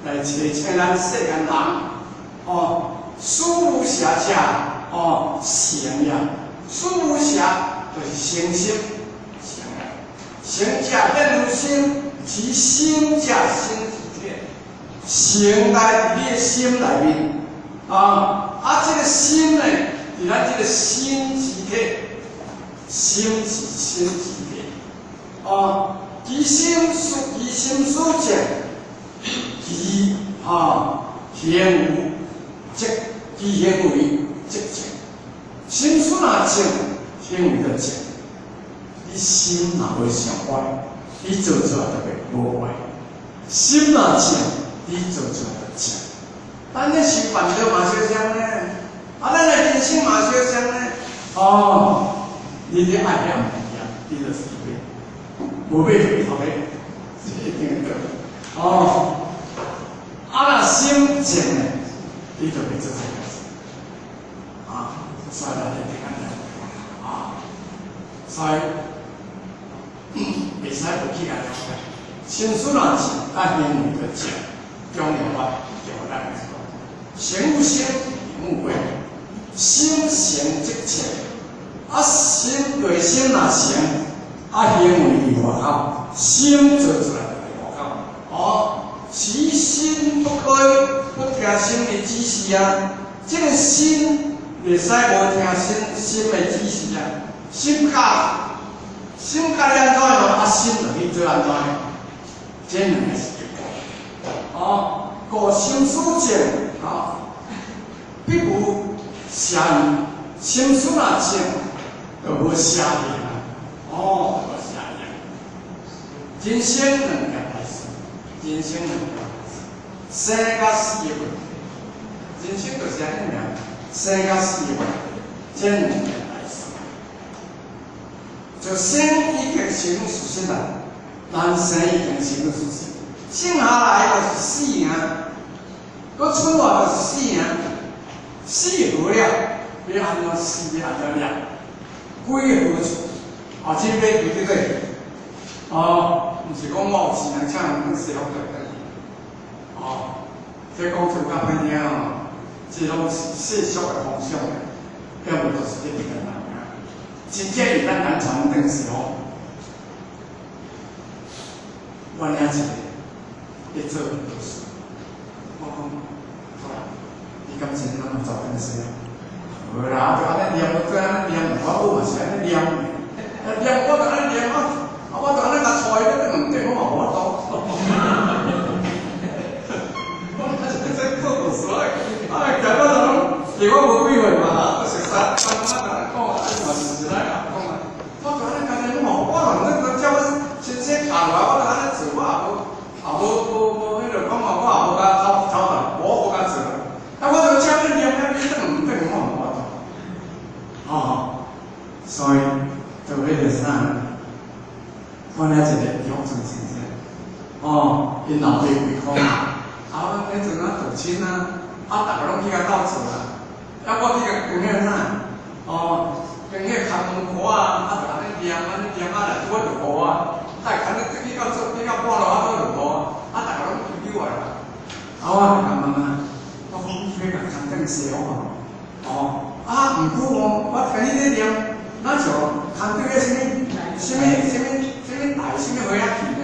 來提醒咱世間人，哦，思無邪者，哦，誠也，思無邪就是誠心，誠也，誠者顯於心，其心者心之體，誠在佇你的心內面，啊，啊，這个心呢，佇咱這个心之體，心是心之體，哦，其心思其心所正，其啊行為則其行為則正，心思若正，行為就正。你心若無想壞，你做出來就會無壞。心若正，你做出來就正。咱咧修煩惱嘛相像呢，啊，咱的人生嘛相像呢。哦，你咧愛遐物件，你就是去買，無買就去頭家，是一定會對。哦，啊，若心靜呢，你就袂做這個事。啊，所以咱一定按呢，啊，所以袂使無去共了解。心思若靜，啊，行為就正，重要啊，就咱來講，誠有心，無過，心誠則正，啊，心內心若誠，啊，行為佇外口，心做出來就佇外口。哦，其心不虧，不聽心的指示啊，這个心袂使無聽心心的指示啊，心教心教你按怎樣，啊，心就去做按怎樣，這兩个是一個。哦，故心思正，啊，必無邪念，心思若正，就無邪念啊。哦，無邪念。人生兩件代志，人生兩件代志，生佮死的問題。人生就是按呢爾，生佮死的問題，這兩件代志。就生已經成事實啦，人生已經成事實，生下來就是死啊，閣出來就是死啊，死好了，欲按怎死，欲按怎了，歸何處？啊，這欲對這個，哦，毋是講我有錢人請人去西方轉轉去，哦，這講出較歹聽哦，這攏是世俗的方向的，要無就是這個人啊。真正是咱南傳轉西方，阮遐一個咧做很多事，我講，好啦，你敢真攏有走轉西方？無啦，就按呢念，就按呢念，我母嘛是按呢念，啊念我就按呢念啊，啊我就按呢共揣咧，毋對，我嘛無法度。我這做故事啊，啊，行到就攏，其實我無幾歲嘛，熟識，我就按呢講，啊嘛是是來講啊，我就按呢共念，我嘛我嘛那叫我先生教落來，我就按呢做，我也無，也無無無彼落講嘛，我也無共偷偷動，我無共做。啊，我就照呢念，啊，你轉毋轉，我嘛無法度。哦，所以就彼個啥，阮遐一個鄉村先生，哦，𪜶老爸開空，啊，阮彼陣啊做親啊，啊，逐個攏去共鬥做啊，啊，我去共跟彼個啥，哦，跟彼個牽門歌啊，啊，就按呢念，按呢念，啊，來拄仔落雨啊，啊，牽咧去到做，去到半路啊，拄落雨啊，啊，逐個攏求救來啦，啊，我就共問啊，我講欲共牽轉西方哦，啊，毋過哦，我聽你咧念，咱像牽轉個啥物，啥物，啥物，啥物台，啥物花仔去呢？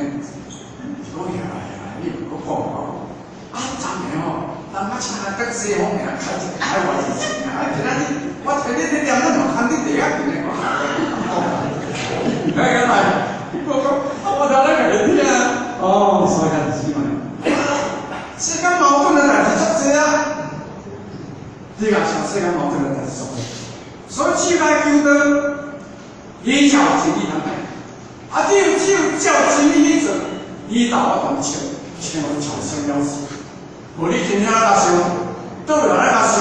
伊講起來，你毋閣講我，啊，昨暝吼，人啊請來轉西方爾，開一個開外事情啊！今仔日我聽你咧念，咱嘛牽轉地仔去呢？來來來，我講，啊，我頭咧共伊聽，哦，所以較是嘛。世間矛盾的代誌足濟啊！你若想世間矛盾的代誌足濟，所以志在求道，你照真理通來，啊，只有只有照真理去做，你就有法度穿穿穿生了死。無你今天來想，倒落來來想，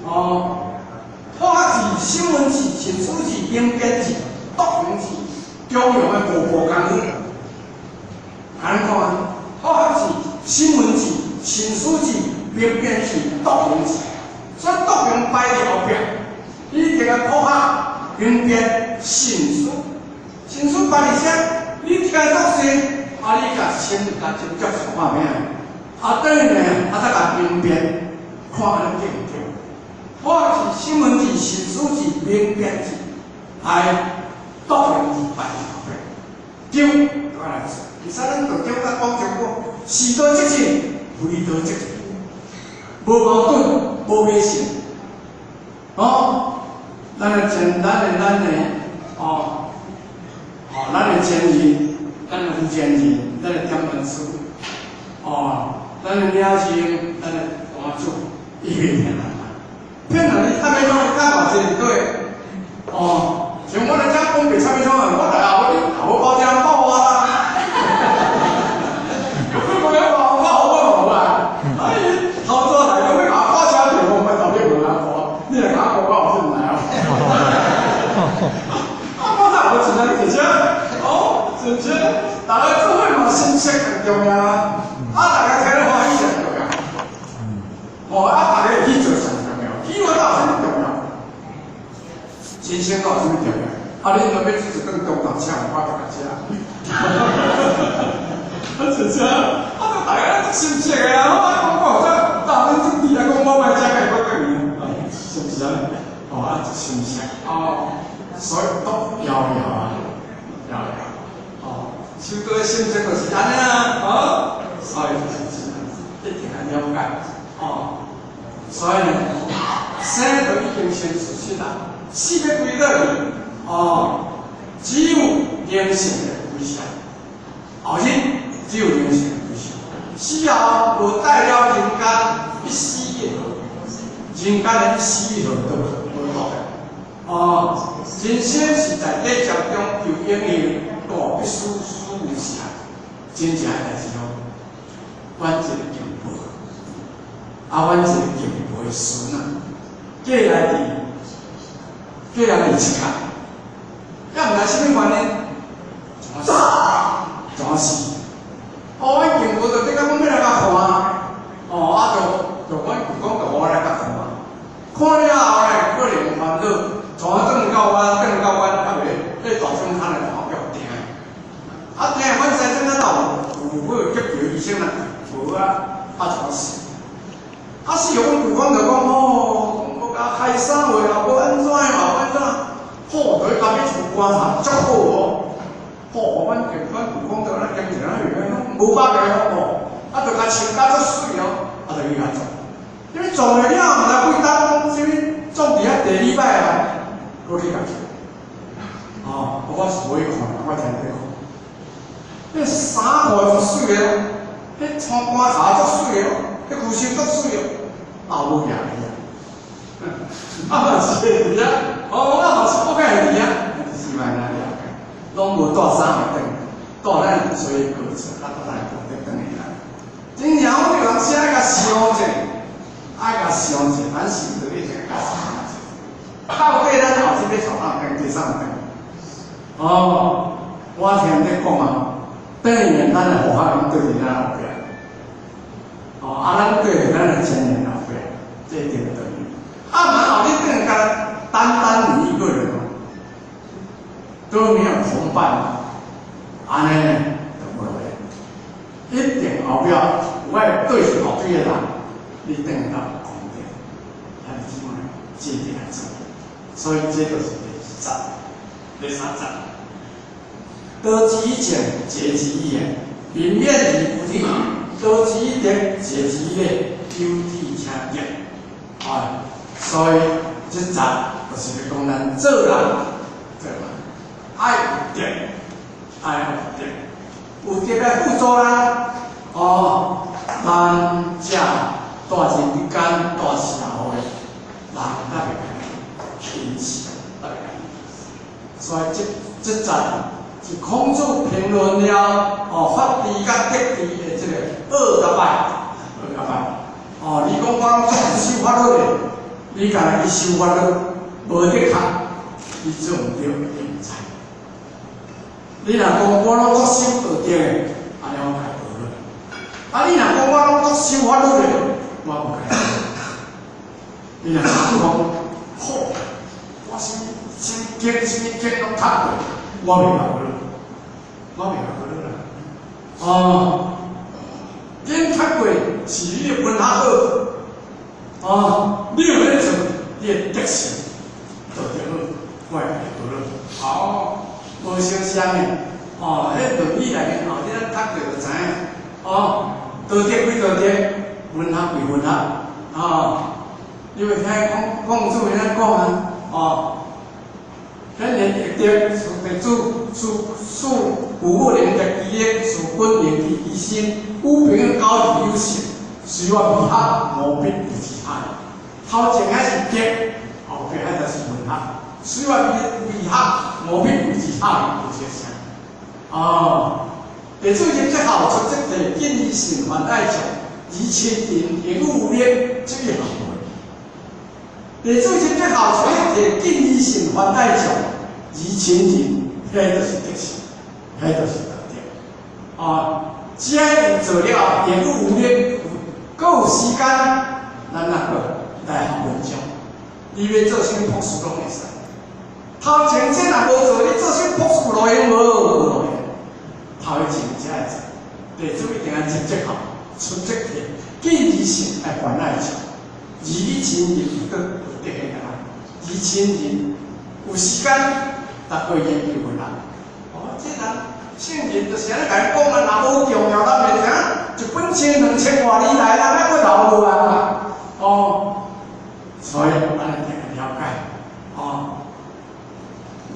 哦，破字、聲聞智、尋思智、明辨智、獨行智，中庸的五步功夫，按呢講啊，破字、聲聞智、尋思智、明辨智、獨行智，所以獨行擺佇後壁，你一定愛破學、明辨、尋思，尋思擺佇啥？你聽作勢，啊，你共先共斟酌想看覓啊？等於呢，啊，再共明辨，看按呢對毋對？破字、聲聞智、尋思智、明辨智，來獨行智擺佇後壁，對，就按呢做。其實咱道中甲講中講，是道則正，非道則正，無矛盾，無迷信。哦，咱的前，咱的咱的，哦，哦，咱的前人，咱的負責人，咱的點門師，哦，咱的領袖，咱的大主，伊袂騙人啊，騙人你插欲創，較偌濟對，哦，像我來遮講白插欲創啊，我來後你後尾包車包我啦，我講我我我無啊，哎，頭先來講欲共我包車票，我毋愛投你問阿婆，你若共我講，我有真來哦。啊，我哪有錢啊？而且，哦，是毋是？大家做伙嘛，心色更重要啊！啊，大家聽得歡喜上重要。哦，啊，大家會去做上重要，去我哪有啥物重要？人生哪有啥物重要？啊，恁若欲煮一頓中晝請我就共食。啊，是啥？啊，大家心色的啊！我講講這，大恁種地啊，講我莫食，家己閣轉去，是毋是按呢？哦，啊，心色哦，所以都遙遙啊，遙遙。哦，修道的心色就是按呢啊，哦，所以就是這樣，一定愛了解。哦，所以呢，生都已經成事實啦，死欲歸倒去，哦，只有靈性的歸向，後日只有靈性的歸向，死後無帶了人間一絲一毫，人間的一絲一毫都無帶。哦，人生是在底劫中求永恆，故必須死無時啊，真正的代誌哦。阮一個金箔，啊，阮一個金箔的孫啊，過來佇，過來佇七卡，也毋知啥物原因，怎死？怎死？哦，阮經過啊，是阮舅公就講吼，講無共開衫話，也無按怎，嘛無按怎，好，就去家己厝棺材足好哦。好，阮阮舅公就咧經常咧無百個吼，啊，就共穿甲足媠哦，啊，就去共葬。因為葬了了，毋知幾冬，啥物葬佇遐第二擺啊，閣去共葬。哦，我是無去看，我聽你講。彼衫褲足媠的哦，彼穿棺材足媠的哦，彼舊衫足媠的，啊無舉去啊。啊嘛是會佇遐，哦，啊嘛是我敢會佇遐，是嘛了解，攏無帶衫會轉，帶咱所以過程，啊，帶咱功德轉來。真正我這人寫愛共想者，愛共想者，咱是對你這個想者。到底咱後生欲帶啥轉，第三轉？哦，我聽你講啊，等於咱的戶口名對佇咱後壁，哦，啊，咱對佇咱的前面後壁，這一定等於。啊，嘛後你轉來，單單你一個人哦，都沒有同伴，按呢就無路用。一定後壁有愛對後壁的人，你轉到功德，啊，你這擺這一定愛做，所以這就是第二節、第三節。得之以情，竭之以言，明免而不體；得之以德，竭之以禮，有體請德。啊，所以這節就是講咱做人，做人愛有德，愛有德，有德來輔助咱。哦，咱這蹛人間、蹛社會，人特別輕視，特別所以這這節是孔子評論了哦，法治佮德治的這個好佮歹，好佮歹。哦，你講我攏總守法律的，你干焦去守法律，無德學，你做毋著，你毋知。你若講我攏總守道德的，按呢我共學了。啊，你若講我攏總守法律的，我無共學。你若講好，我啥物啥物經啥物經攏讀過，我袂學了，我袂學了啦。哦，經讀過是你的文學好，哦，你有咧做，你的德性道德好，我會學了。哦，無相像的，哦，彼論語內面哦，你咱讀過就知影。哦，道德歸道德，文學歸文學，哦，你會聽孔孔子遐講啊，哦，天人易德，事弟子，事事父母能得其力，事君能治其身，與朋友交而有信，隨我未學，無必為之害。頭前彼是德，後壁彼就是文學。隨我未學，無必為之害，有相像。哦，弟子入則孝，出則悌，敬以信，泛愛眾，而親仁，言語無禮，這個行為。弟子入則孝，出則悌，敬以信，泛愛眾，而親仁，彼就是德性，彼就是道德。哦，只要有做了，言語無禮，閣有時間，咱若閣來學文章。你欲做啥物博士攏會使。頭前這若無做，你做啥物博士路用無？無路用。頭前才會做，弟子一定愛入則孝，出則悌，敬而信，愛泛愛眾，而你親仁閣有德的人，而親仁有時間，逐個研究文學。哦，這人聖人就是按呢共伊講啊，若無重要，咱袂聽。一本書2000外年來，咱還閣流落來啊。哦，所以咱一定要了解。哦，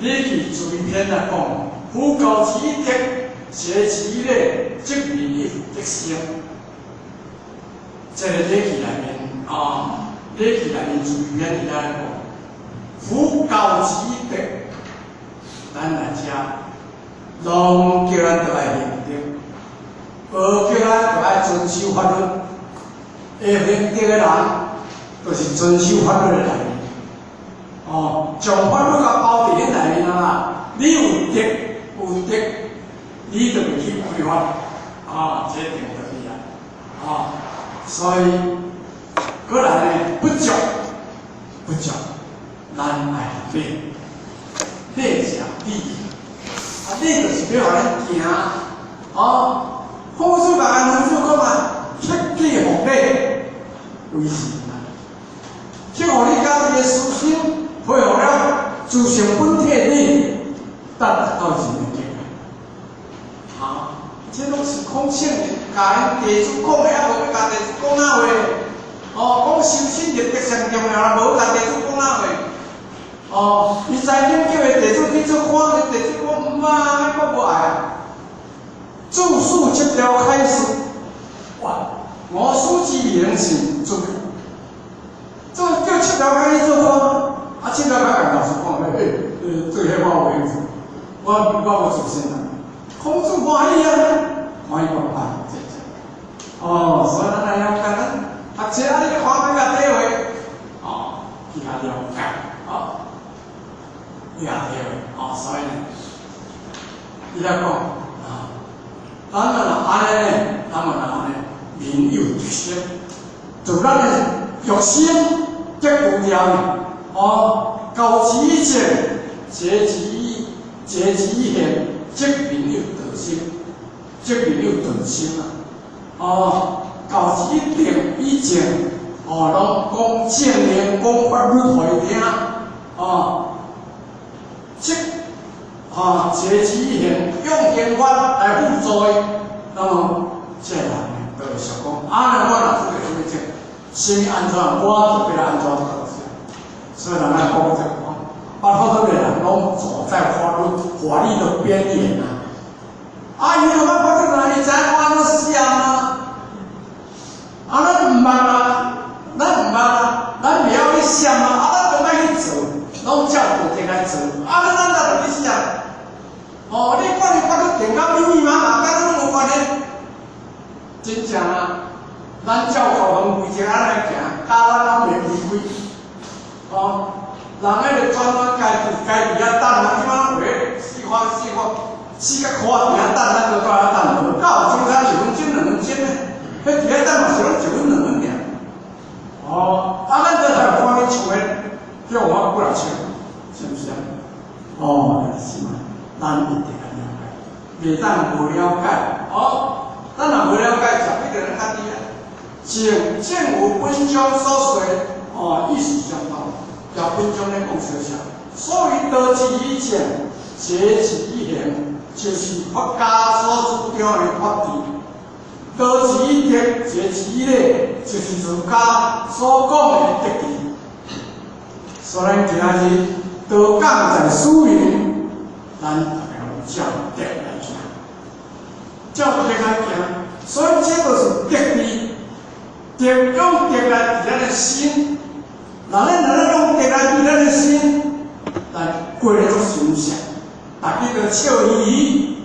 禮記注篇來講，夫高之以德，竭之以禮，則民亦德生。這個禮記內面啊，禮記內面注篇伊來講，夫高之以德，咱來遮，攏叫咱著愛行德，無叫咱著愛遵守法律。會行德的人，就是遵守法律的內面。哦，將法律共包佇恁內面啊！你有德有德，你就袂去違法。啊，這定道理啊！啊，所以過來呢，不足不足，咱愛禮，禮者禮，啊，禮就是欲予咱行。哦，孔子共咱吩咐講啊，克己復禮，有维持啊。去予你家己的私心恢復了自性本體你，達到一個境界。好，這攏是空性的，共𪜶地主講的，啊無欲共地主講哪話？哦，講修身入德上重要啦，無共地主講哪話？哦，伊知影叫伊地主去做官，地主講毋啊，我無愛啊。自述七條開示，哇！我書之名是做，做叫七條開去做官，啊七條開共老師講，嘿，對彼我無興趣，我無自信啊。孔子歡喜啊，歡喜講啊，這這。哦，所以咱來了解咱，學者啊，你看欲共體會，哦，去較了解，哦，去較體會，哦，所以呢，伊來講啊，咱若按呢，咱嘛若按呢，民有德行，就咱的欲心得除掉，哦，教之以政，節之以節之以行，則民有德心，則民有德心啊！哦，教之以定以正，哦，攏講正言，講法律予伊聽，哦，則啊，節之以行，用刑法來輔助伊，那麼這個人呢，就會想講，啊，我若做個啥物政，啥物按怎，我就欲按怎做。所以人來講這個，巴托這個人攏走在法律的邊緣啊！啊，伊有捌法律啊，伊知影我按怎寫啊？啊，咱毋捌啊，咱毋捌啊，咱袂曉去寫啊，啊，咱都愛去做，攏照道德來做，啊，咱哪會去寫？哦，你管伊法律定甲密密麻麻，佮咱攏無關係。真正啊，咱照校園規則按呢行，佮咱攏袂違規。哦，人彼個轉彎家己家己遐等啊，這擺攏袂四方四方四角箍佇遐等，咱就蹛遐等，無夠中間一分鐘兩分鐘呢？彼佇遐等嘛是攏一分兩分爾。哦，啊，咱這台看去像彼，叫我過來笑，是毋是啊？哦，是嘛，咱一定愛了解，袂當無了解。哦，咱若無了解，食比個人較低啊。正正有本章所說，哦，意思相同。有本章咧講小小，所以道之以政，節之以行，就是佛家所主張的法治；道之以德，節之以禮，就是儒家所講的德治。所以咱今日道講在使用，咱逐家攏照德來行，照德來行。所以這就是德治，德用德來治咱的心。若咱用德來治咱的心，來過咧足心善，逐家都笑嘻嘻，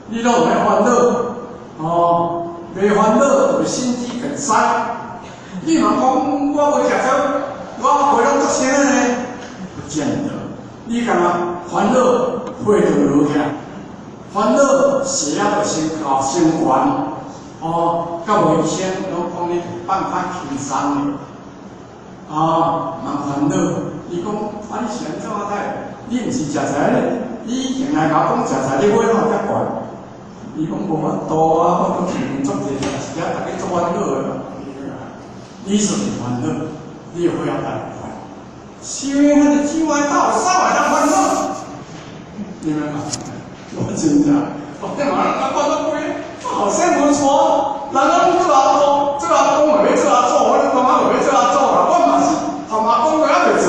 你攏毋免煩惱，哦，袂煩惱就會心肌梗塞。你嘛講我無食草，我血攏足清的呢？不見得。你敢若煩惱，血就落起來，煩惱血壓就先高先懸，哦，較無醫生攏講你放較輕鬆的。啊，茫煩惱。伊講啊，你是按怎啊？你毋是食菜咧？你以前來共我講食菜，你血哪有遮懸？伊講無法度啊，我講想足濟，是啊，逐家足煩惱的。你是煩惱，你血壓大懸。是因為彼個境外到啥會當煩惱？你明白？我真正，我聽嘛，啊，講到鬼，我後生無娶，人講做阿公，做阿公嘛欲做阿祖，我咧感覺嘛欲做阿祖啦，我嘛是含阿公都猶未做。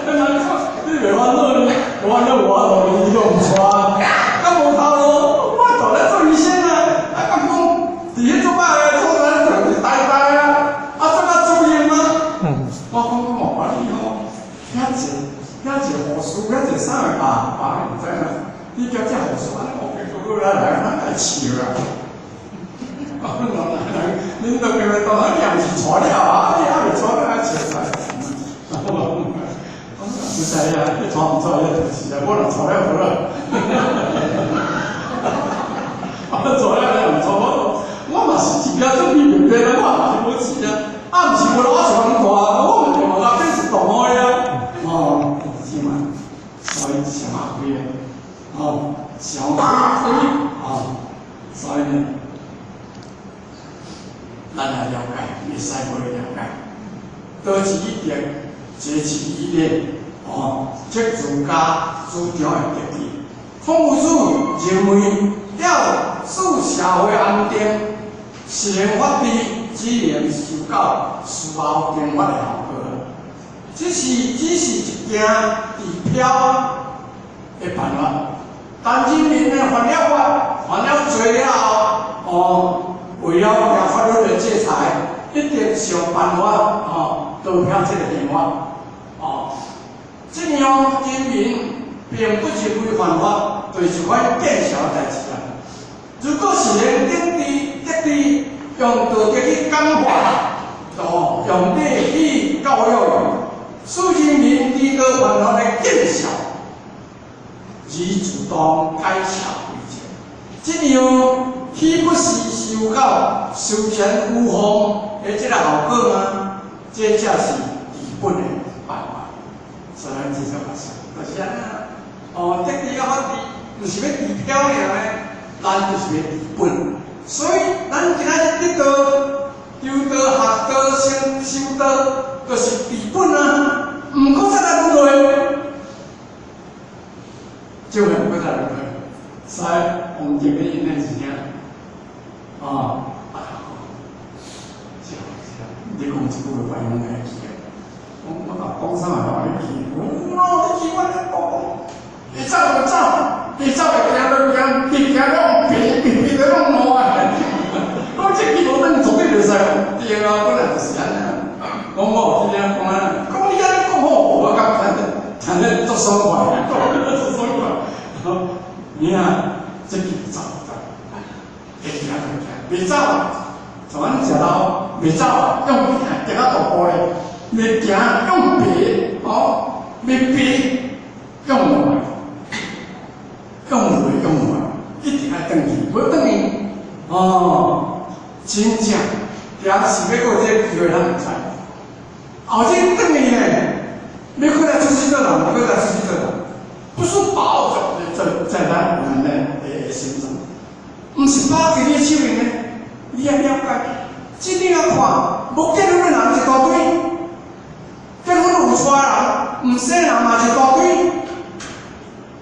人講你袂煩惱呢？我煩惱無法度，伊都毋娶，敢無頭路，我大咧做醫生啊，啊敢講佇彼做擺的做咱就呆呆啊，啊做較主任啊。我講我無管你吼，遐濟遐濟護士，遐濟啥個爸爸毋知影，你叫這護士按呢烏白過過來來，咱來笑啊！我講恁都叫伊當你也毋是娶了啊，你猶未娶，你來笑啥？我實在啊，你娶毋娶遐就是啊，我若娶了好啦。我娶了你毋娶我，我嘛是一家做秘密的，我嘛是無錢啊。啊，毋是無啦，我是問大，我嘛就問阿扁是同學啊。哦，是嘛？所以想啊開，哦，想開開，哦，所以呢，咱咱來了解，會使無了解。道持一德，這是一練，哦，這儒家主張的德治。孔夫子認為要使社會安定，實行法治只能受到事後刑法的效果。這是一件治標的辦法。但人民呢犯了法，犯了罪了後，哦，為了避法律的制裁，一定想辦法哦，逃避這个刑法。哦，這樣人民並不認為犯法就是款見笑的代誌啊。如果是用政治、德治，用道德去感化，哦，用禮去教育，使人民知道犯法的見笑，而自動改邪歸正。這樣豈不是收到事前預防的這个效果嗎？這才是治本的辦法。所以咱至少嘛是，就是按呢。哦，德治佮法治，毋是欲治標爾呢，咱就是欲治本。所以咱今仔日得道、求道、學道、修修道，就是治本啊。毋閣再來輪迴，就會毋閣再來輪迴。所以王靜的因的是啥？哦，啊，是啊是啊，你講這句話我攏會記啊。我若講啥嘛會記。我你記我咧講，會走就走，會走會行就行，袂行攏爬爬爬就攏無啊。我這句無等絕對袂使對啊，本來就是按呢。講我有聽講啊，講你按呢講好，我感覺聽得足爽快，足爽快。你看，這句走走，會行就行，袂走，像阮食老，袂走用行，行到大步咧，袂行用爬，哦，袂爬用活，用活用活，一定愛轉去，無轉去，哦，真正，也是欲閣有這个機會，咱毋知。後這轉去呢，欲閣來出世做人，閣來出世做人，不是把握在咱我們的心中，毋是把握佇你手裡呢，你愛了解，這你來看，無結婚的人一大堆，結婚有娶人，毋生人嘛一大堆，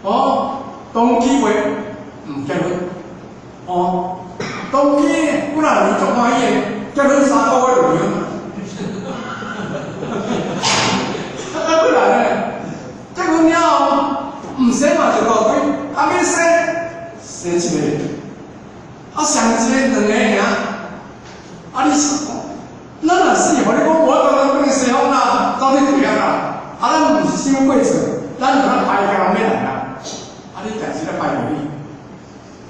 哦，當機會毋結婚，哦，當機幾若年足歡喜的，結婚3個月就離婚。啊，過來呢，結婚了後，毋生嘛一大堆，啊欲生，生一个，啊上一个兩个爾，啊你想講，咱若死，予你講無法度轉去西方啦，走去對啊啦，啊咱毋是啥物過錯，咱就咱排個人欲來啊，啊你代誌咧排著你，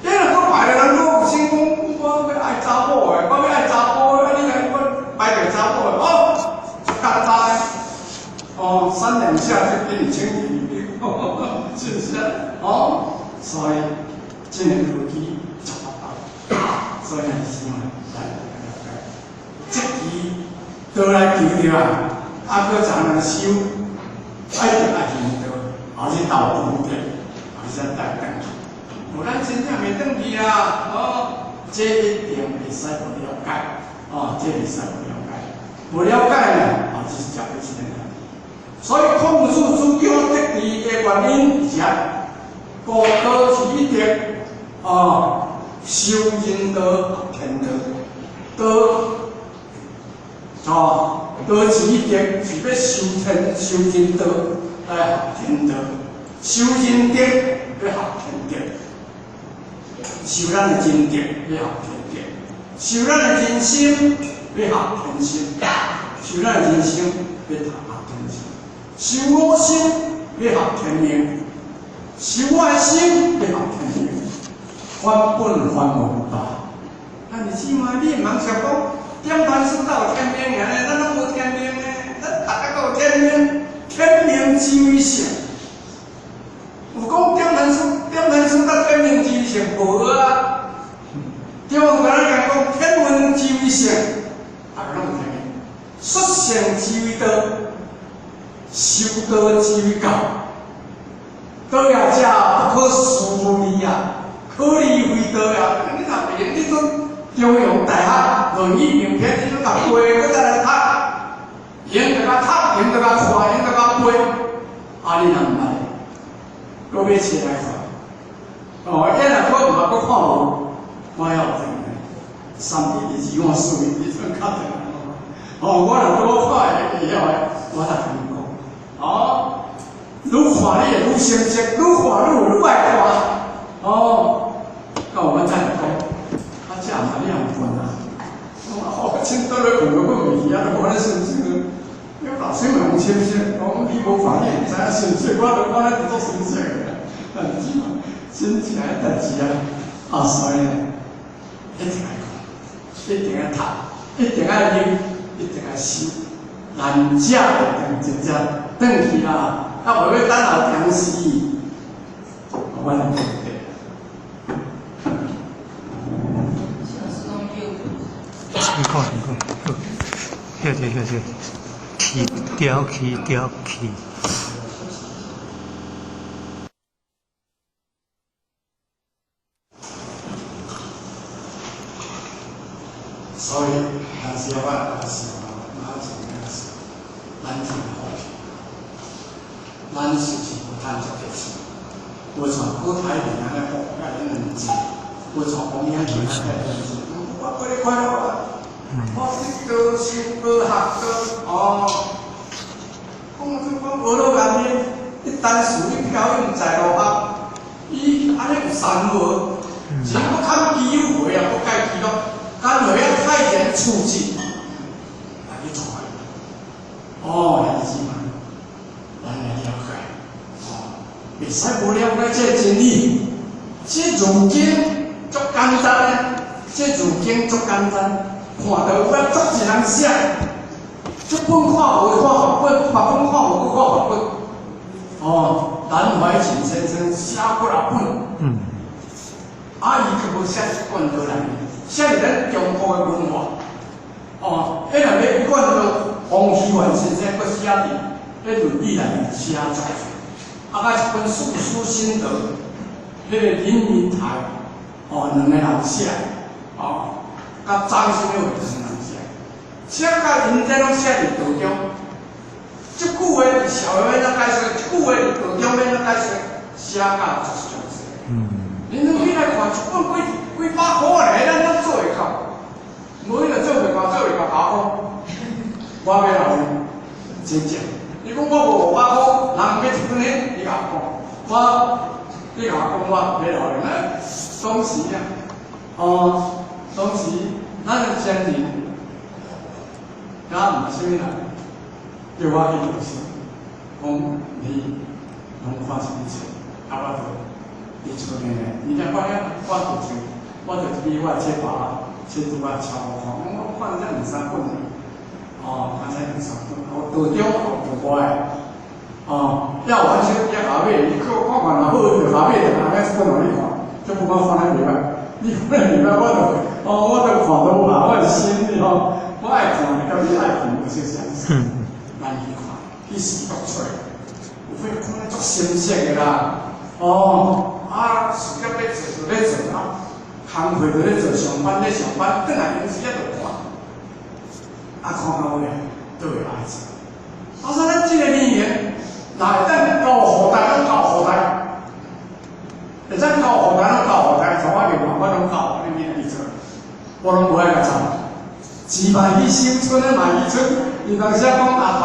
你若閣排著人閣有心講，我欲愛查某的，我欲愛查埔的，啊你來我排著查某的，哦，足簡單。哦，三兩下就給你清理，是不是？哦，所以這个科技就發達，所以是嘛，來了解。這期倒來求著啊，啊，閣才能修，愛定愛行道，後日到福德，後日才帶轉去。無咱真正袂轉去啊！哦，這一定會使無了解，哦，這會使無了解，無了解呢，哦，這是食不起的。所以孔子主張德治的原因是啥？故道持一德，哦，修人道學天道，道，哦，道持一德是欲修天修人道來學天道，修人德欲學天德，修咱的人德欲學天德，修咱的人心欲學天心，修咱的人生欲學天心。修我心，欲學天命；修我的心，欲學天命。返本還原大。啊，你姊妹，你毋通想講點盤師到天命爾呢？咱攏無天命呢，咱逐家都有天命，天命之為性。有講點盤師，點盤師到天命之為性無啊？對無？咱講天文之為性，逐家攏有天命。率性之為道。修道之為教，道也者不可思議啊，可離非道也。你若袂用，你都中央大學論語名篇，你攏共背，閣再來讀，用著共讀，用著共看，用著共背，啊，你若毋捌，閣欲冊來看。哦，伊若閣毋捌，閣看無，我猶有陣三一二二五四，你陣較定。哦，我若拄好看會會曉的，我才共你講。哦，愈看你會愈深色，愈看愈愈愛看。哦，到我們再來講，啊，這嘛你也毋困啊？我真倒咧困，閣袂去啊，都無咧深色。你老師嘛用深色，講你無看你毋知影深色，我都看咧做深色的，但是真正的代誌啊，啊，所以呢，一定愛看，一定愛讀，一定愛認，一定愛修，難才會真正轉去啦，啊，無欲等後電視，我來講。辛苦辛苦，好，謝謝謝謝，去掉去掉去。所以，但是我也是嘛，咱是咱真好，咱是是無趁足濟錢，無像古台面按呢好，甲恁兩濟，無像王明慶按呢兩濟，我過得快樂啊！我是高修高學高哦，講這講學落面，一單事你飄伊毋知路學，伊按呢有三無，錢閣較基友會啊，閣改記錄。干脆啊，泰然處之，來去做。哦，兄弟姊妹，咱來了解，哦，袂使無了解這個真理。這儒經足簡單呢，這儒經足簡單，看到有影足濟人寫，這本看無看別本，別本看無閣看別本。哦，南懷瑾先生寫過幾本，啊，伊閣無寫一貫道內面。寫佇咱中國的文化，哦，彼若欲一貫道，王希元先生閣寫佇彼《論語》內面寫足濟，啊，閣一本《四書心得》，彼個林雲台，哦，兩個人寫，哦，佮張什物兩個人寫，寫甲𪜶這攏寫佇道中，這句話佇社會欲按怎解釋？這句話佇道中欲按怎解釋？寫甲足詳細。恁攏起來看，一本幾幾百箍咧，咱攏做會到，無伊就做袂到，做袂到百箍。我欲予你，真正。你講我無五百箍，人買一本呢？你共我講，我，你共我講，我欲予你。當時啊，哦，當時咱的先人，也毋是啥物人，叫我去讀書，講你攏看啥物冊，啊，我就佇厝內，你聽我遐，我就像。我就比我的冊爸、冊拄仔超我看，我看這兩三本，哦，看這兩三本，哦，道中道外，哦，要完全要下尾，你看看看若好，就下尾就拿一本予你看，這本我看得袂歹，你看得袂歹，我就，哦，我就看都無下，我是心哩吼，我愛看，佮你愛看無相相似，咱去看，去試讀出來，有法看得足深色的啦，哦，啊，事業欲做就欲做啊。工課就咧做，上班咧上班，轉來閒時仔就看，啊，看到尾都會愛做。啊，所以咱這個年齡，若會當交後代，攏交後代，會當交後代，攏交後代，像我另外我攏交，你免去做，我攏無愛共參。錢嘛去收村的嘛去出，伊當時講阿爸，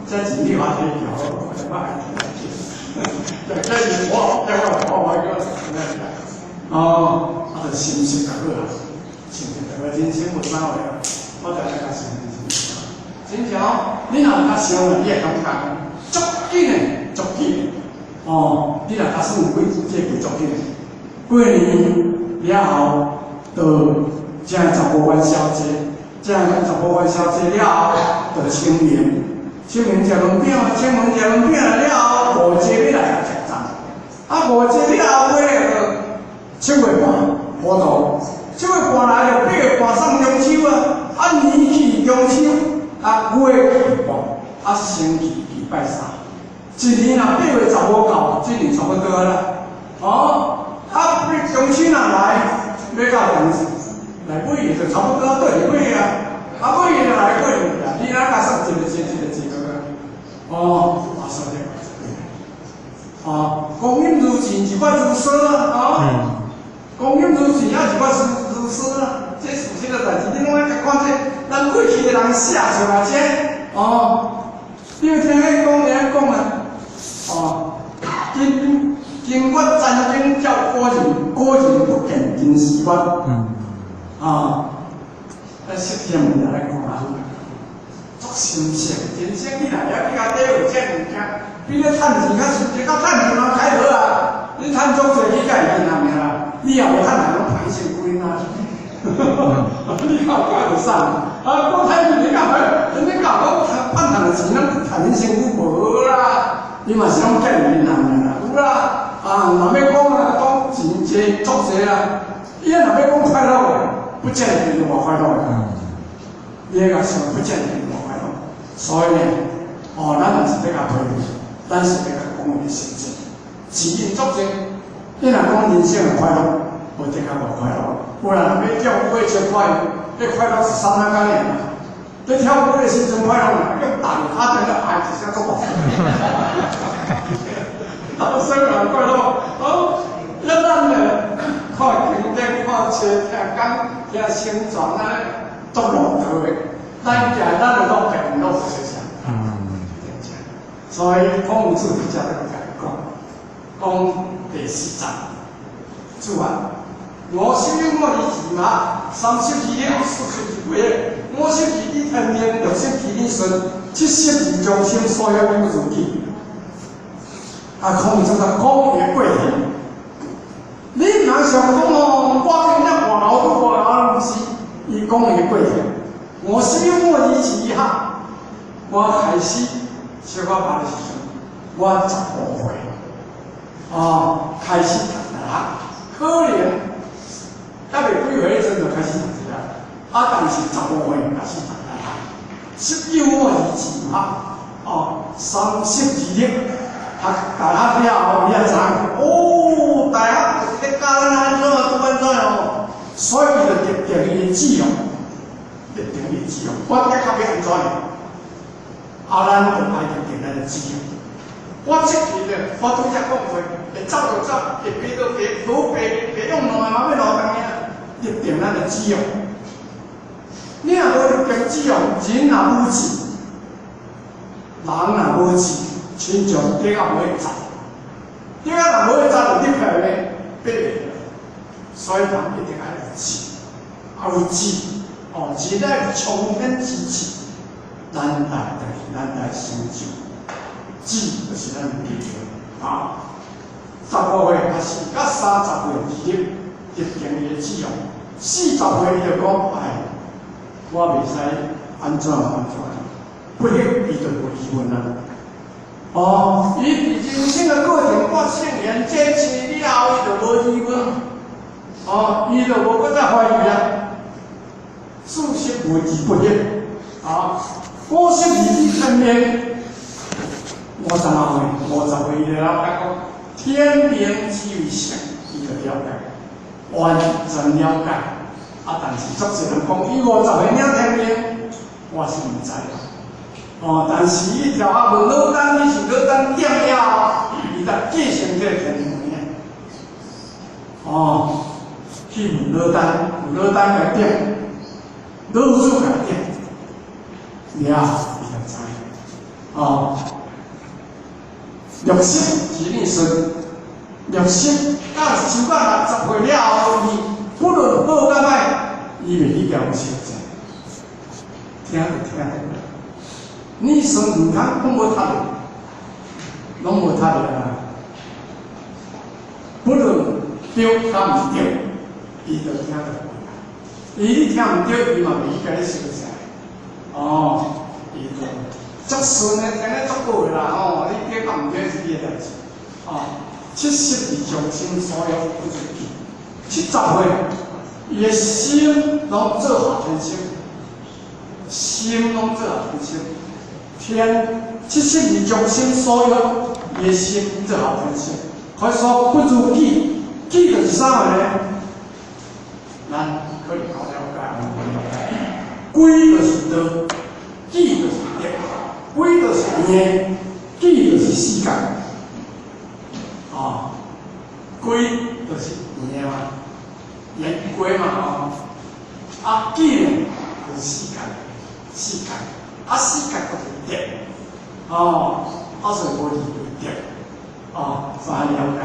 這錢你我提去好，我就愛提去。這是我，這我我我叫哦。啊，就心性就好啊，心性就好，人生無啥話啊，我就愛較想人生。真正哦，你若毋較想啊，你會感覺足緊的，足緊的。哦，你若假使有幾這個足緊的，過年了後，就才15元宵節，才15元宵節了後，就清明，清明食卵餅，清明食卵餅了後，五節欲來食粽，啊，五節了後尾就7月半。葡萄，7月半來就8月半送中秋啊！啊，年去中秋，啊，月去半，啊，星期禮拜三，一年若8月15到，這年差不多啦。哦，啊，中秋若來，欲到冬至，來買就差不多對買啊，啊買就來買啊，你若共算一個錢一個錢個，哦，啊算了，哦，光陰如箭，一擺如梭啊，哦，光陰如箭啊，一擺如梭啊，這事實的代誌，你攏愛共看這，咱過去的人寫出來這，哦，你有聽彼講咧講啊，哦，金金月殘燈照古人，古人不見今時月。啊，咱釋迦牟尼來看啊，足心善，人生你若了去共體會這物件，比咧趁錢較實際，較趁錢嘛開好啊！你趁足濟去才會銀行爾啦，你也無趁人攏歹身虧啊！你較有就送，啊，講趁錢你較歹，人哋講講趁趁的錢，攏趁恁身軀無啦，你嘛是攏見銀行爾啦，有啦，啊，若欲講啊，講錢濟足濟啊，伊若欲講快樂的，不見得就偌快樂的，你個想不見得偌快樂，所以呢，哦，咱毋是欲共批評，咱是欲共講伊的實際，錢因足濟，你若講人生的快樂，無的確無快樂。有人若欲跳舞真快樂，彼快樂是剎那間爾啊。咧跳舞的時陣快樂，用打卡在那按一聲做大聲，大聲啊快樂，哦，一咱呢看經典、看書、聽講、聽宣傳啊，足路道的，咱行咱的路，別人攏無相像。所以孔子佇遮咧共講，講第四節，主啊，五十有我而志嘛，32日，42月，52以天命，62以順，70而將心所欲有如己。啊，孔子就講伊的過程。你毋通想講哦，我今日外老都外老，毋是，伊講伊的過程。五十有五而志哈，我開始小可捌的時陣，我15歲，哦，開始讀大學，可能猶未幾歲彼陣就開始讀書啊，啊，但是十五歲開始讀大學，十有五而志哈，哦，32日，讀大學了後，伊才知影，哦，大學就是咧教咱按怎怎按怎哦，所以伊就立定伊的志向，立定伊的志向，我的確欲按怎樣，啊，咱就愛立定咱的志向。我出去咧，我拄才講過，會走就走，會爬就爬，無爬爬用兩个嘛欲落當爾，立定咱的志向。你若無立定志向，人若無志，人若無志，親像竹仔無會扎，竹仔若無會扎，就立起來咧，爬袂起來。所以人一定愛有志，啊有志，哦，志愛有衝天之志，咱來就是咱來成就，志就是咱的目標啊。15歲開始，到30歲而立，立定伊的志向。40歲伊就講，哎，我袂使按怎按怎，不行，伊就無疑問啊。哦，伊佇人生的過程，我聖賢這次了後，伊就無疑問。哦，伊就無閣再懷疑啊。40歲而不惑，啊，52以天命，58歲，50歲伊就了解講，天命之謂性，伊就了解，完全了解。啊，但是足濟人講，伊50歲領天命，我是毋知啦。哦，但是伊跳啊問老聃，伊是老聃點了後，伊才繼承這個天命。哦，去問老聃，有老聃共點，老子共點，了伊就知。哦，60而耳順，60到超過60歲了後，伊不論好佮歹，伊袂去共相爭，聽就聽。耳順毋通攏無讀的，攏無讀的啊！不論對佮毋對，伊就聽就對。伊你聽毋對，伊嘛袂去共你相爭。哦，伊就足順的，聽得足好的啦吼。你對佮毋對是你的代誌。哦，70而將心所欲不如己。70歲，伊的心攏做下天心，心攏做下天心。天70而將心所欲，伊的心做下天心。可以說不如己，己就是啥物呢？咱可能搞了。歸就是道，智就是德，歸就是圓，智就是世界。哦，歸就是圓嘛，圓歸嘛吼。啊，智呢就是世界，世界，啊，世界就是德。哦，啊，所以無離為德。哦，所以了解。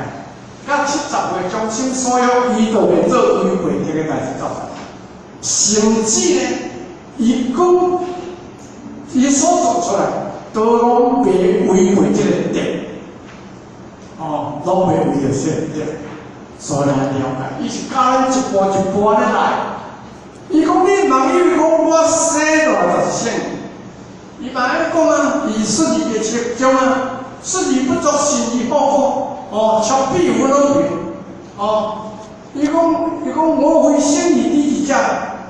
甲70歲將心所有，伊就袂做違背德的代誌做。甚至呢，伊講伊所做出來，都攏袂違背這個德。哦，攏袂違著這個德。所以來了解，伊是教咱一步一步按呢來。伊講你毋通以為講我生落來就是聖人。伊嘛按呢講啊，伊說字第七章啊，說而不作，信而好古。哦，超比有老平。哦，伊講我非聖義之智者，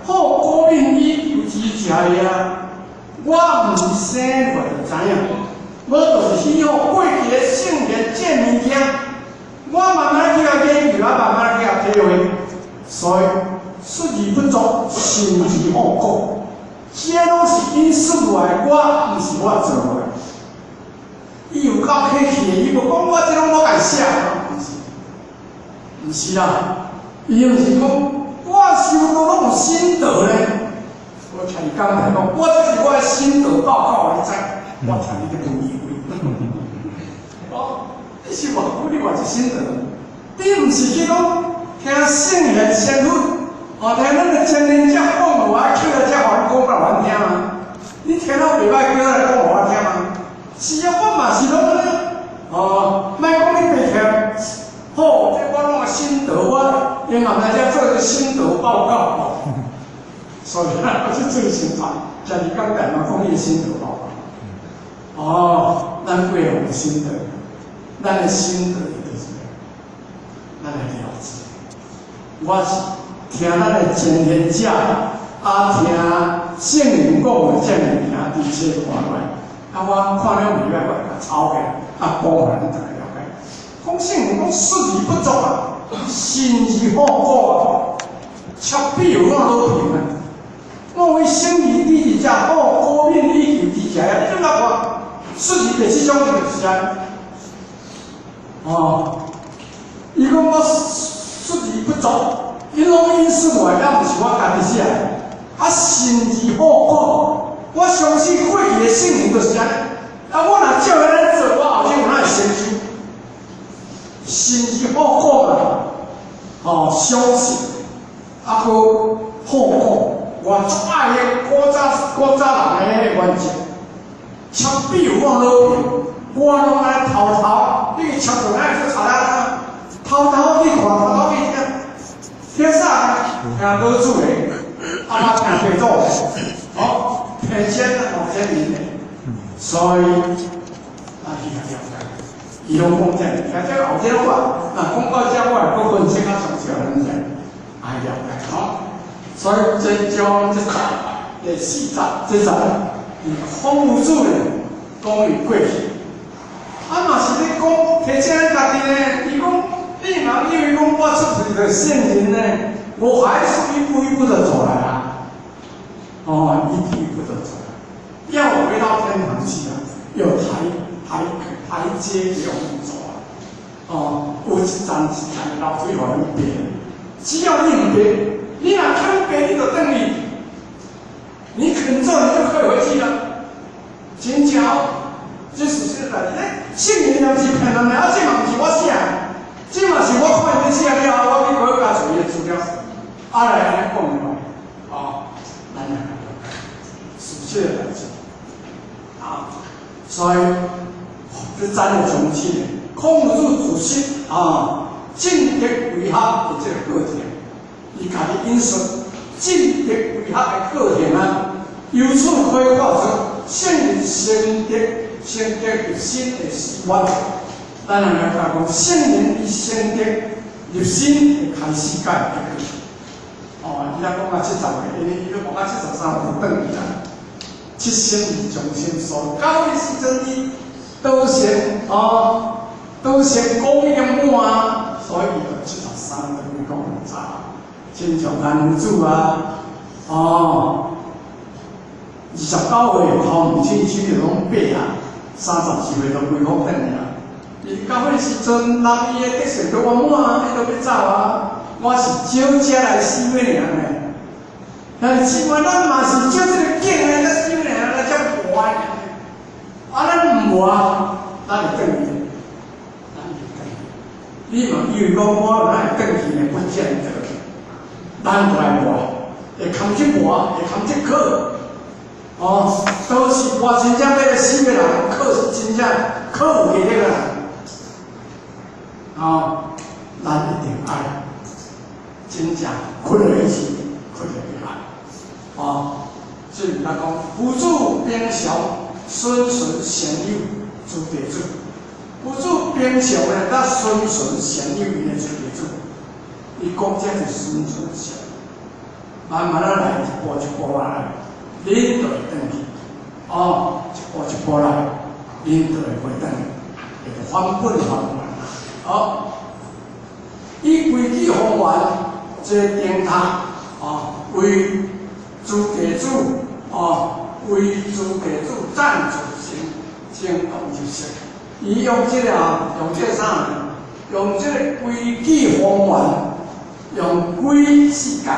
好古敏以求知者也。我毋是生落來就知影，我就是喜好過去的聖賢這物件，我慢慢去共研究，啊慢慢去共體會。所以說而不作，信而好古，這攏是因說落來，我毋是我做落來。伊有夠客氣的，伊無講我這攏我家寫，毋是，毋是啦。伊毋是講我修道攏有心得咧。我聽伊講來講，我這是我的心得報告，你知？我聽你咧講以為。哦，你是偌久，你嘛是心得？你毋是去講聽聖賢先佛，哦，聽咱的前人者講，我起來遮予你講予阮聽嗎？你聽了袂歹，叫來講予我聽嗎？是啊，我嘛是攏按呢。哦，莫講你白聽。好，這我攏有心得，我因後來才做一個心得報告。哦，所以我是最心煩，食二工台嘛講伊的心得報告。哦，咱過往的心得，咱的心得就是咱來了解。我是聽咱的前賢者，啊聽聖人講的這物件，佇冊看落來，啊我看了袂歹，我共抄起來，啊講予咱逐家了解。講聖人講說而不作啊，信而好古啊，超比有怎老平啊？我為聖義之智者，好古敏以求知者啊！你怎來看？說字第七章就是按呢。哦，伊講我說而不作，𪜶攏引述落來，抑毋是我家己寫的。啊，信而好古，我相信過去的聖人就是按呢。啊，我若照按呢做，我後生有哪會成就？信而好古嘛，哦，相信，啊，閣好古，我足愛彼古早人的彼個原則。插比有我老平，我攏愛偷偷，你去插轉來做賊啊？偷偷去看，偷偷去聽，聽啥？聽老子的，啊，聽地主的，哦，聽先哦，先民的，所以啊，去共了解，伊攏講這，聽這後這我，若講到這，我會閣分析較詳細，咱知愛了解吼。所以這章這集第四集這集，孔夫子咧講伊過去，啊嘛是咧講提醒咱家己呢。伊講你毋通以為講我出世就聖人呢，我還是一步一步的走來啊。哦，一步一步的走來，要回到天堂去啊，有台階給我們走啊。哦，有一層一層的樓梯予咱爬，只要你毋爬，你若肯爬，你就轉去。你肯做，你就可以回去了。真正這事實代誌，聖人毋是騙人的，啊，這嘛毋是我寫的，這嘛是我看伊咧寫了後，我去閣加查伊的資料，啊來按呢講的嘛，哦，咱來了解事實的代誌，啊，所以這咱的從此，孔子自述啊，進德為學的這個過程，伊家己引述進德為學的過程啊，由此可以看出聖人成德、成德立身的始源。咱來了解講，聖人伊成德立身的開始佮結果。哦，伊若講到70歲，因為伊都講到73歲就轉去啊。七聖義將心所，到彼時陣伊道成哦，道成果已經滿啊，所以伊就73歲講早，親像顏夫子啊，哦， 29歲頭毛清手就攏白啊，34歲就規福轉去啊。伊到彼時陣，人伊的德性都圓滿啊，伊都欲走啊。我是招遮來死欲爾呢。但是姊妹，咱嘛是照這个景來才死爾，來才活的。啊，咱毋活，咱會轉去，咱會轉去。你嘛以為講我哪會轉去呢？不見得。咱都愛活，會堪這活，會堪這苦。哦，都是活真正欲來死的人，苦是真正苦有氣力啦。哦，咱一定愛真正困落去，困落去愛。哦，所以咱講，夫子平常循循善誘諸弟子，夫子平常呢，佮循循善誘𪜶的諸弟子，伊講這是循循善，慢慢仔來，一步一步來，恁就會轉去。哦，一步一步來，恁就會回轉去，會返本還原。好，以規矩方圓這個燈塔，哦，為諸弟子，哦，為諸弟子贊助成成功入室。伊用這個啊，用這個啥呢？用這個規矩方圓，用規四角，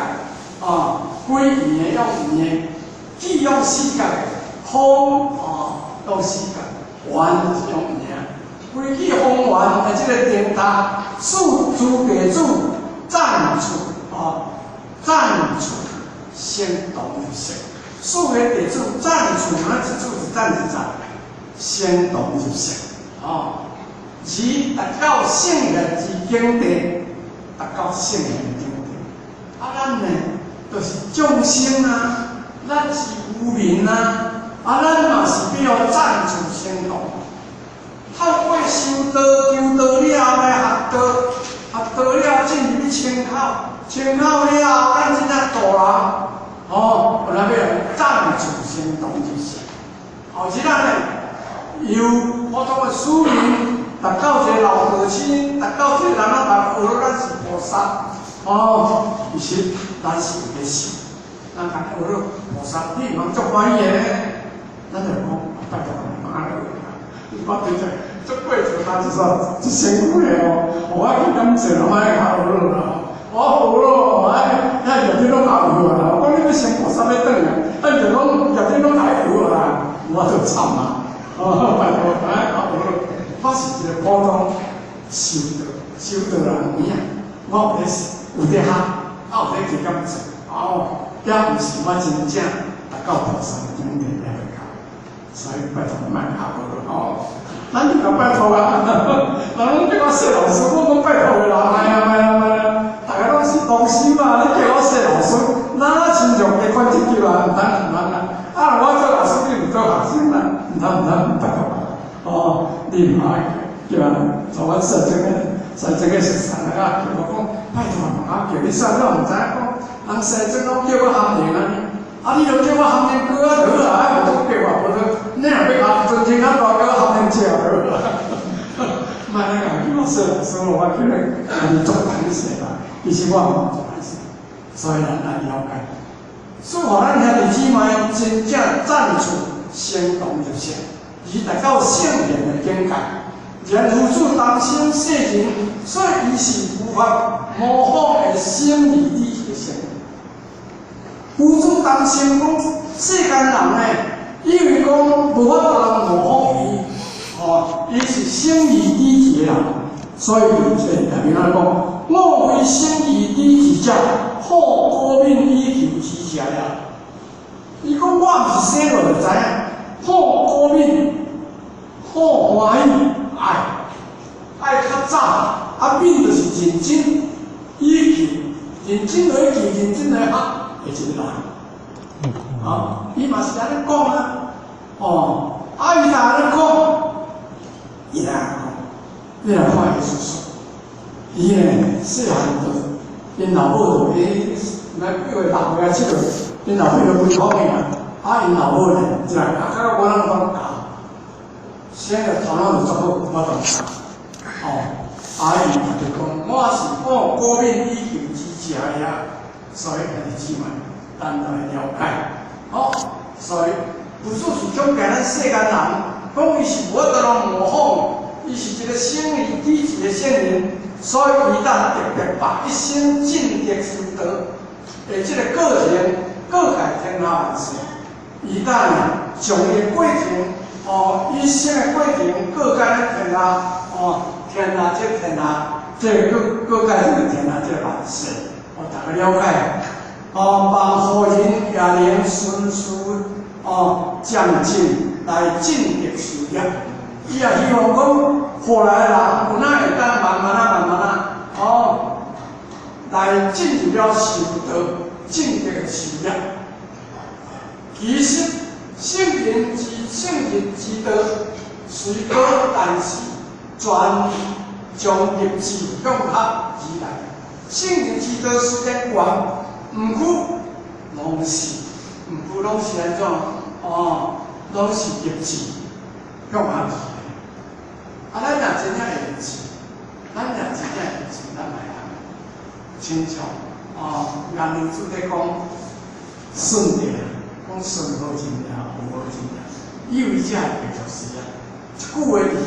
啊，規圓的用圓的，矩用四角，方哦用四角，圓是用圓。規矩方圓的這個燈塔，使諸弟子暫處啊，暫處先動入室。四個弟子暫處，咱一處一暫一暫，先動入室。哦，而達到聖賢之境地，達到聖賢境地。啊，咱呢，就是眾生啊，咱是無明啊，啊，咱嘛是欲予暫處先動。透過修道、求道了後來學道，學道了進入去清口，清口了後，咱真正度人，哦，有來欲暫處先動入室。後一咱呢，由普通的市民，達到一個老道親，達到這個人啊，學咱是菩薩，哦，其實咱是有咧修，咱共學了菩薩，你毋通足歡喜的，咱就講拜託媽來學。我對這這過程，咱就說這辛苦的哦，我去感謝老媽較學了啦，我學了，哎，遐業主攏來學啦，我講你欲成菩薩欲轉來，啊，就講業主攏來學啦，我就慘啊！哦，拜託，哎，較學了，我是一個普通修道修道人有影，我有咧有咧學，啊有咧加減做，哦，也毋是我真正達到菩薩的境界也未到，所以拜託莫學了哦。咱就共拜託啊！人攏叫我謝老師，我講拜託的啦，莫啊莫啊莫啊！逐家攏是同修啊，你叫我謝老師，哪親像加管這級啊？毋通毋通啊！啊，若我做老師，你毋做學生啦，毋通毋通，拜託啊！哦，你毋愛叫人從阮細陣個細陣個熟識啊，叫我講拜託啊，叫你啥我毋知影講，人細陣攏叫我含靈啊，啊，你著叫我含靈哥啊就好啊，無叫我無說，你若欲含尊敬較大，叫我含靈姐就好啊。莫來共叫我謝老師，我叫你你足歹勢啦。其實我毋足歹勢，所以咱愛了解。所以，咱兄弟姊妹真正暫處先動入室，而達到聖賢的境界。然夫子擔心世人，所以伊是無法模仿的生理理的生。夫子擔心講世間人呢，以為講無法度人模仿伊，哦，伊是生理理的人，所以這下面來講，我非生理理者，好高敏以求之者也。伊講我毋是生落就知影，好高敏，好歡喜，愛愛較早，啊敏就是認真，以求認真來求，認真來學的一個人。啊，伊嘛是按呢講啊，哦，啊伊若按呢講，伊來講，你來看伊叔叔，伊呢細漢就𪜶老母就去那幾歲6歲啊7歲，𪜶老母就規方去啊，啊𪜶老母呢就來啊，甲我人講教，生個頭腦就足好，我就教，哦，啊伊就講我是好高敏以求之者呀，所以兄弟姊妹，咱來了解。好，所以不是是講給咱世間人，講伊是無法度來模仿，伊是一個聖人低級的聖人，所以伊當特別把一生進德修道的這個過程，告誡天下萬世。伊當將伊的過程，哦，一生的過程告誡咱天下，哦，天下這天下，這個告告誡這個天下這個萬世，哦，大家了解。哦，望後人也能順序哦，將進來進德修業。伊也希望講，後來的人有哪會當慢慢啊、慢慢啊，哦，來進入了修道、進德修業。其實聖人之道雖高，但是全將立志向學而來。聖人之道雖然懸，毋過攏是，毋過攏是按怎？哦，攏是立志向學而來。啊，咱若真正會立志，咱若真正會立志，咱嘛會親像哦，顏如主咧講順德，講順好真正，無好真正，以為這會白就是啊。一句話字，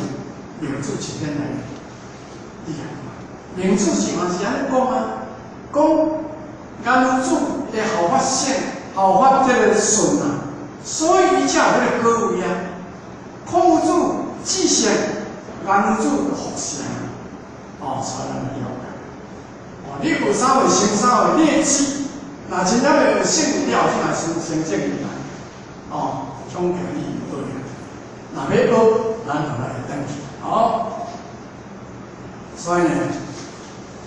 明主是咱來厲害。明主是嘛是按呢講啊，講顏如主的效法聖，效法這個順啊，所以伊才有彼個果位啊。孔夫子至聖，顏如主就復聖，哦，所以咱了解。哦，你學啥話成啥話，你的志，若真正欲學聖了後，先來成聖來。哦，恐驚你學了，若欲學，咱就來會轉去。哦，所以呢，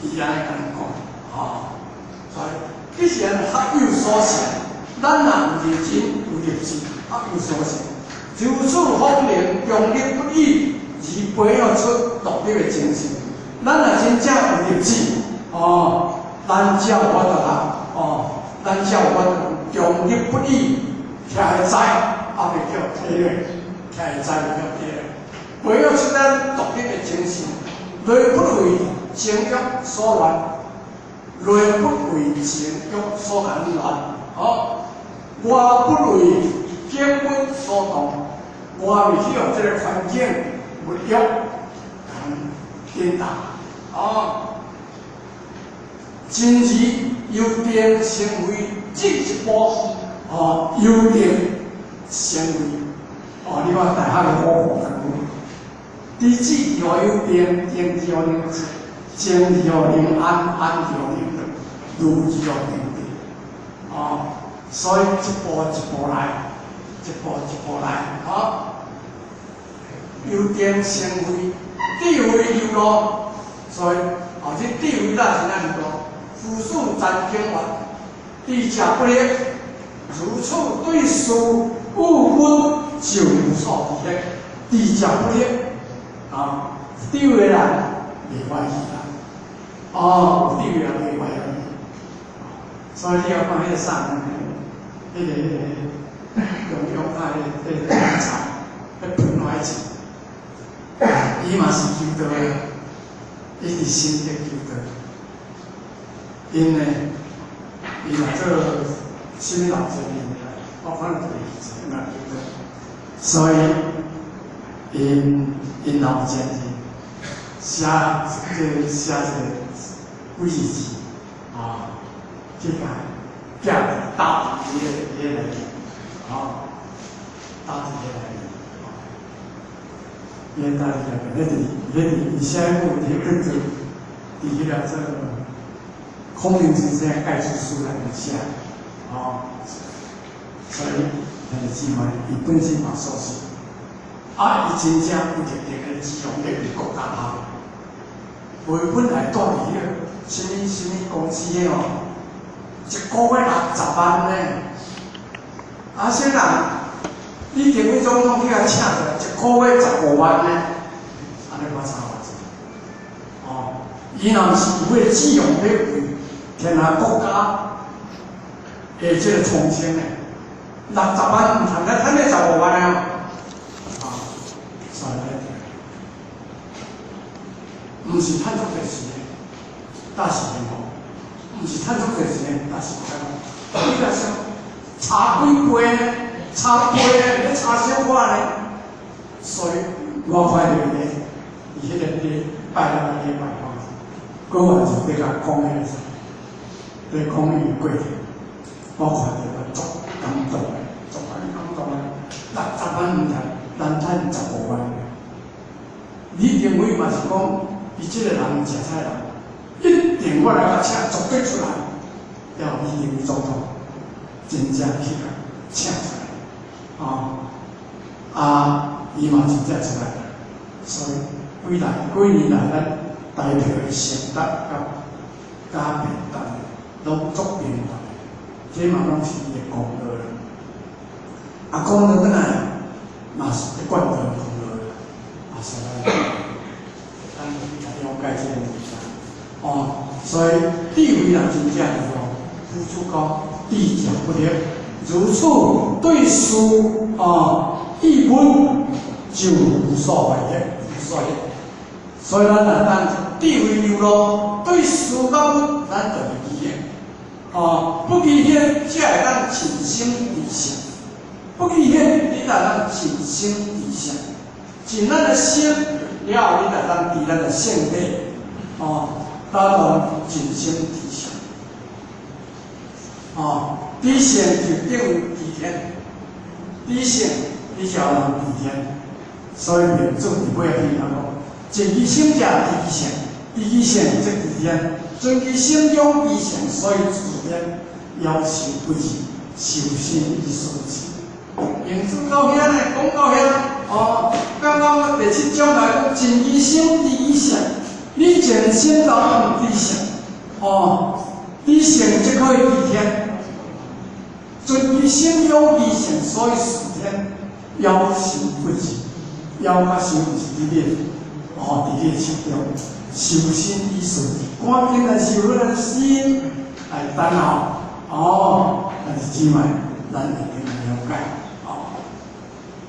伊按呢共咱講，哦，所以其實學有所成，咱若有認真有立志，學有所成。如此方能強力不已，而培養出獨立的精神。咱若真正有立志，哦，咱才有法度啦，哦，咱才有法度強力不已，徛會知，也袂叫體落，徛會知袂叫體落，培養出咱獨立的精神，內不為情欲所亂，內不為情欲所亂，哦，外不為境物所動，外袂去予這個環境物欲顛倒，哦，真而由定成為進一步，哦，由定成為，哦，你看大學的五課，知止而有定，定而能靜，靜而能安，安而能樂，樂而能定，哦，所以一步一步來，一步一步來，哦，由定成慧，智慧流露，所以，哦，這智慧咱是按怎講？夫事詹景月，知者不惑，如此對事物物就有所不惑，知者不惑，啊，智慧人袂懷疑啦，哦，有智慧人袂懷疑，所以你要看彼個啥，彼個用用啊，彼個警察，彼噴火器，伊嘛是求道的，伊佇新竹求道。𪜶呢，伊若做啥物老前面，我可能就是嘛求道，所以𪜶老前面寫這寫一個幾字字啊，去共寄打佇彼個內面，哦，打佇彼內面，伊打佇內面，彼佇彼佇伊寫有佇叫做佇彼個做孔令先生蓋書書內面寫，哦，所以兄弟姊妹，伊本身嘛素食，啊，伊真正有特別的志向欲為國家效，伊本來住佇彼個啥物啥物公司的哦，一個月60萬呢，啊，啥人？李登輝總統去共請過來，一個月15萬呢，按呢看差偌濟？哦，伊若毋是有彼個志向欲為天下國家的這個創生的，60萬毋通，咱趁咧十五萬啊！啊，所以咧，毋是趁足濟錢的，才是幸福；毋是趁足濟錢的，才是快樂。你若想差幾倍呢？差杯咧，咧差小可呢。所以我看著伊咧，伊彼個禮拜六禮拜吼，閣還是佇共講彼個啥，佇講伊的過程，我看著我足感動的，足感動的，60萬毋知，難趁15萬。李登輝嘛是講，伊這個人誠彩人，一定我來共請絕對出來，了李登輝總統真正去共請出來，哦，啊，伊嘛真正出來，所以幾來幾年來，咱台票的承擔佮便當攏足頻繁，這嘛攏是伊的功勞啦。啊，講倒轉來，嘛是一貫的功勞啦。啊，所以咱去了解這个物件，哦，所以智慧若真正是吼，付出高，智者不惑，如此對事哦，意物就無所懷疑，無所疑。所以咱若當智慧流露，對事佮物，咱就會記得。哦，不欺騙，才會當盡心致誠。不欺騙，你才當盡心致誠。盡咱的心了後，你才當佇咱的性體，哦，達到盡心致誠。哦，致誠就等於治天，致誠你就能治天。所以明主佇尾仔去講，盡其心者知其性，知其性則治天。盡其心中其性，所以治天。夭壽不二，修身以事之。明主到遐呢，講到遐，哦，剛剛第七章來講，盡其心知其性，你盡心就能知性，哦，知性則可以治天。盡其心有其性，所以事天。夭壽不二，夭佮壽是佇你，哦，佇你的手中，修身以事之，趕緊來修咱的心來等候，哦，但是姊妹，咱一定要了解，哦，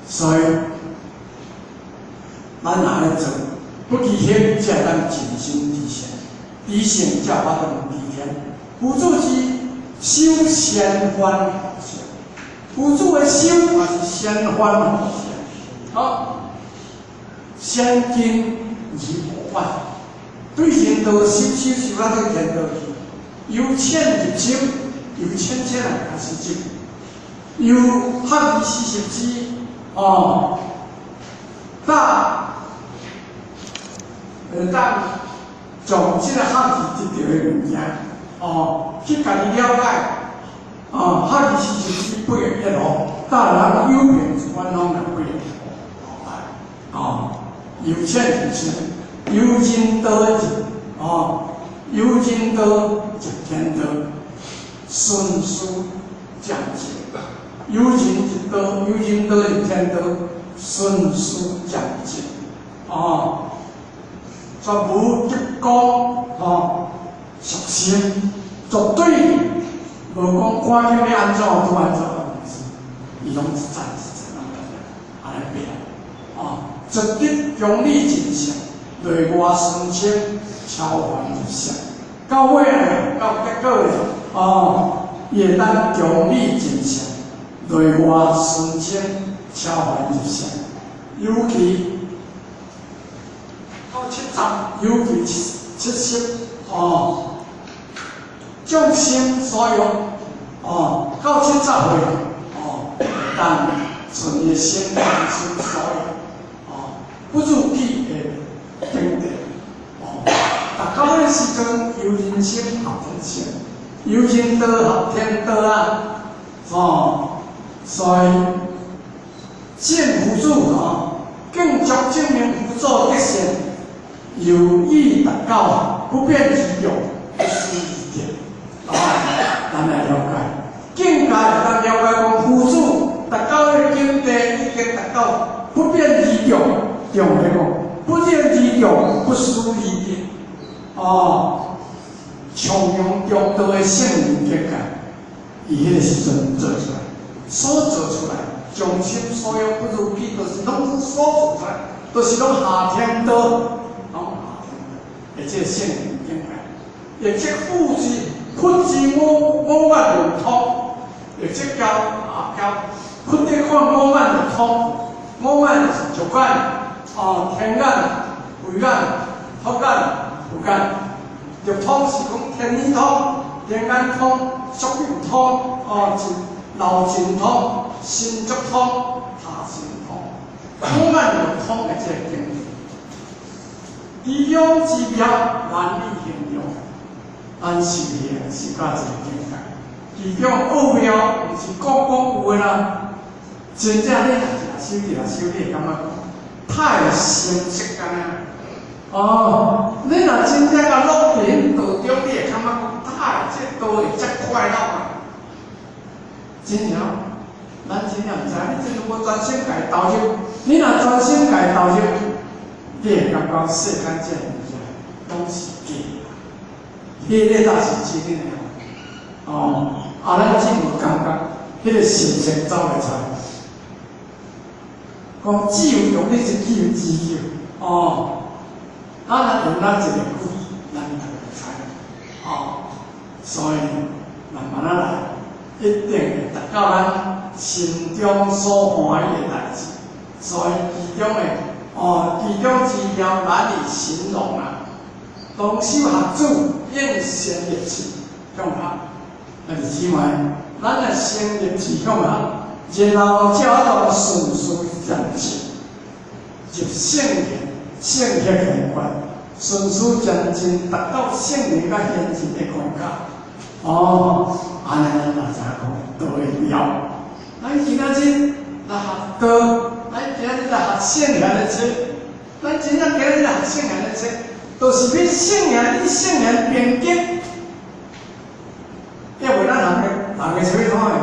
所以咱若咧做，不欺騙，才會當盡心致誠，致誠才有法度治天。夫子是修仙幻夫子的修嘛是仙幻好，好，先經而無幻，對天道修修修到對天道去，由淺入深，由淺淺來開始入，由學而時習之，哦，當會當從這個學字得著的物件，哦，去家己了解，哦，學而時習之，不亦樂乎？大人有憑官方來不亦樂乎？哦，由淺入深，由人道入，哦，由人道入天道，循序漸進。由人入道，由人道入天道，循序漸進。哦，絕無急功，吼，屬心，絕對無講看見欲按怎就按怎，毋是，伊攏一層一層攏按呢變，哦，絕對中理盡性，內外雙清，超凡入聖。到尾呢，到結果呢，哦，伊會當中理盡性，內外雙清，超凡入聖。尤其到70，尤其70，哦，眾心所欲，哦，到70歲，哦，會當順伊心，從心所欲，哦，不如意的境地，哦，但到彼時陣，由人心合天性，由人道合天道啊，哦，所以見夫子哦，更足證明夫子德性，有意達到不變其用，不失其德。哦，咱來了解，更加會當了解講夫子達到的境地已經達到不變其用，中來講，不變其用，不失其德。哦，長陽中道的聖人境界，伊彼个時陣做出來，所做出來，從心所欲不如己，就是攏所做出來，都是攏下天道，攏下天道，的這個聖人境界，亦即佛之佛之五五眼圓通，亦即交啊交佛咧看五眼就通，五眼就是肉眼、哦天眼、慧眼、福眼、佛眼。六通是讲天耳通、天眼通、宿命通、哦漏尽通、神足通、他心通。五眼六通的这个境界，其中之妙难以形容，咱修行修到这个境界。其中奥妙，毋是讲讲有的啦。真正你若食修，食修，你会感觉太深色敢若。哦，你若真正共落伫道中，你会感觉讲太这道会遮快乐啊！真正，咱真正毋知，你真无专心共投入，你若专心共投入，你会感觉世间这物件拢是假的，彼个才是真的。哦，啊，咱只有感觉彼个心情走袂出来。讲只有用你一句字句，哦，啊，若用咱一个句，咱就会知，哦，所以慢慢仔来，一定会达到咱心中所歡喜的代誌。所以其中的，哦，其中之妙難以形容啊。當修學子應先立志向學，兄弟姊妹，咱若先立志向學，然後才有法度順序漸進，入聖賢，聖賢賢觀，順序漸進，達到聖人佮賢人的關卡。哦，按呢咱嘛知影講道的妙。咱今仔日來學道，咱今仔日來學聖賢的冊，咱真正今仔日來學聖賢的冊，就是欲聖賢與聖賢並肩。因為咱人的人的啥物款的？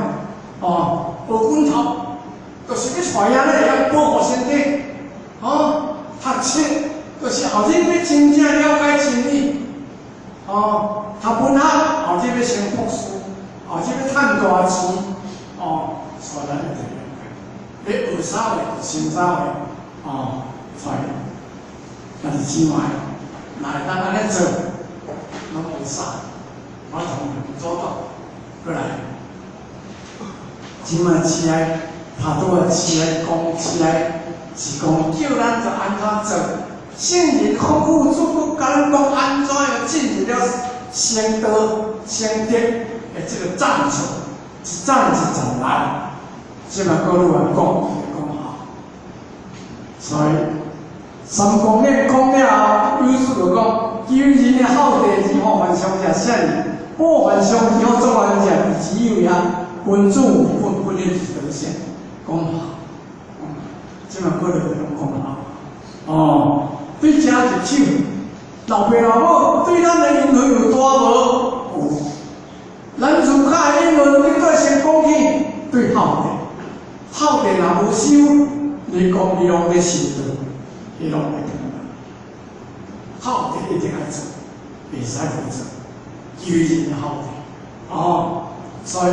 哦，學棍頭，就是欲帶遐咧會曉保護身體。哦，讀冊就是後日欲真正了解真理。哦，讀文學後日欲成博士，後日欲趁大錢。哦，所以咱一定要欲學啥話就成啥話。哦，所以，兄弟姊妹，若會當按呢做，攏無啥，我同做到過來。這馬慈愛，頭拄仔慈愛講慈愛，是講叫咱就按怎做。聖人孔夫子閣共咱講按怎樣進入了成道成德的這個層次，一層一層來。這馬閣愈來講，講好。所以三公練講了後，有師就講：求人的孝弟如何還上者聖人，報還上如何作還者，以此有也。君子有本不立其德性，講好。這馬過來就攏講好。哦，對遮入手，老爸老母對咱的恩惠有大無？有。咱自較的恩惠，頂底先講起對孝弟，孝弟若無修，你講伊攏咧修道，伊攏會斷。孝弟一定愛做，袂使無做，求人孝弟。哦，所以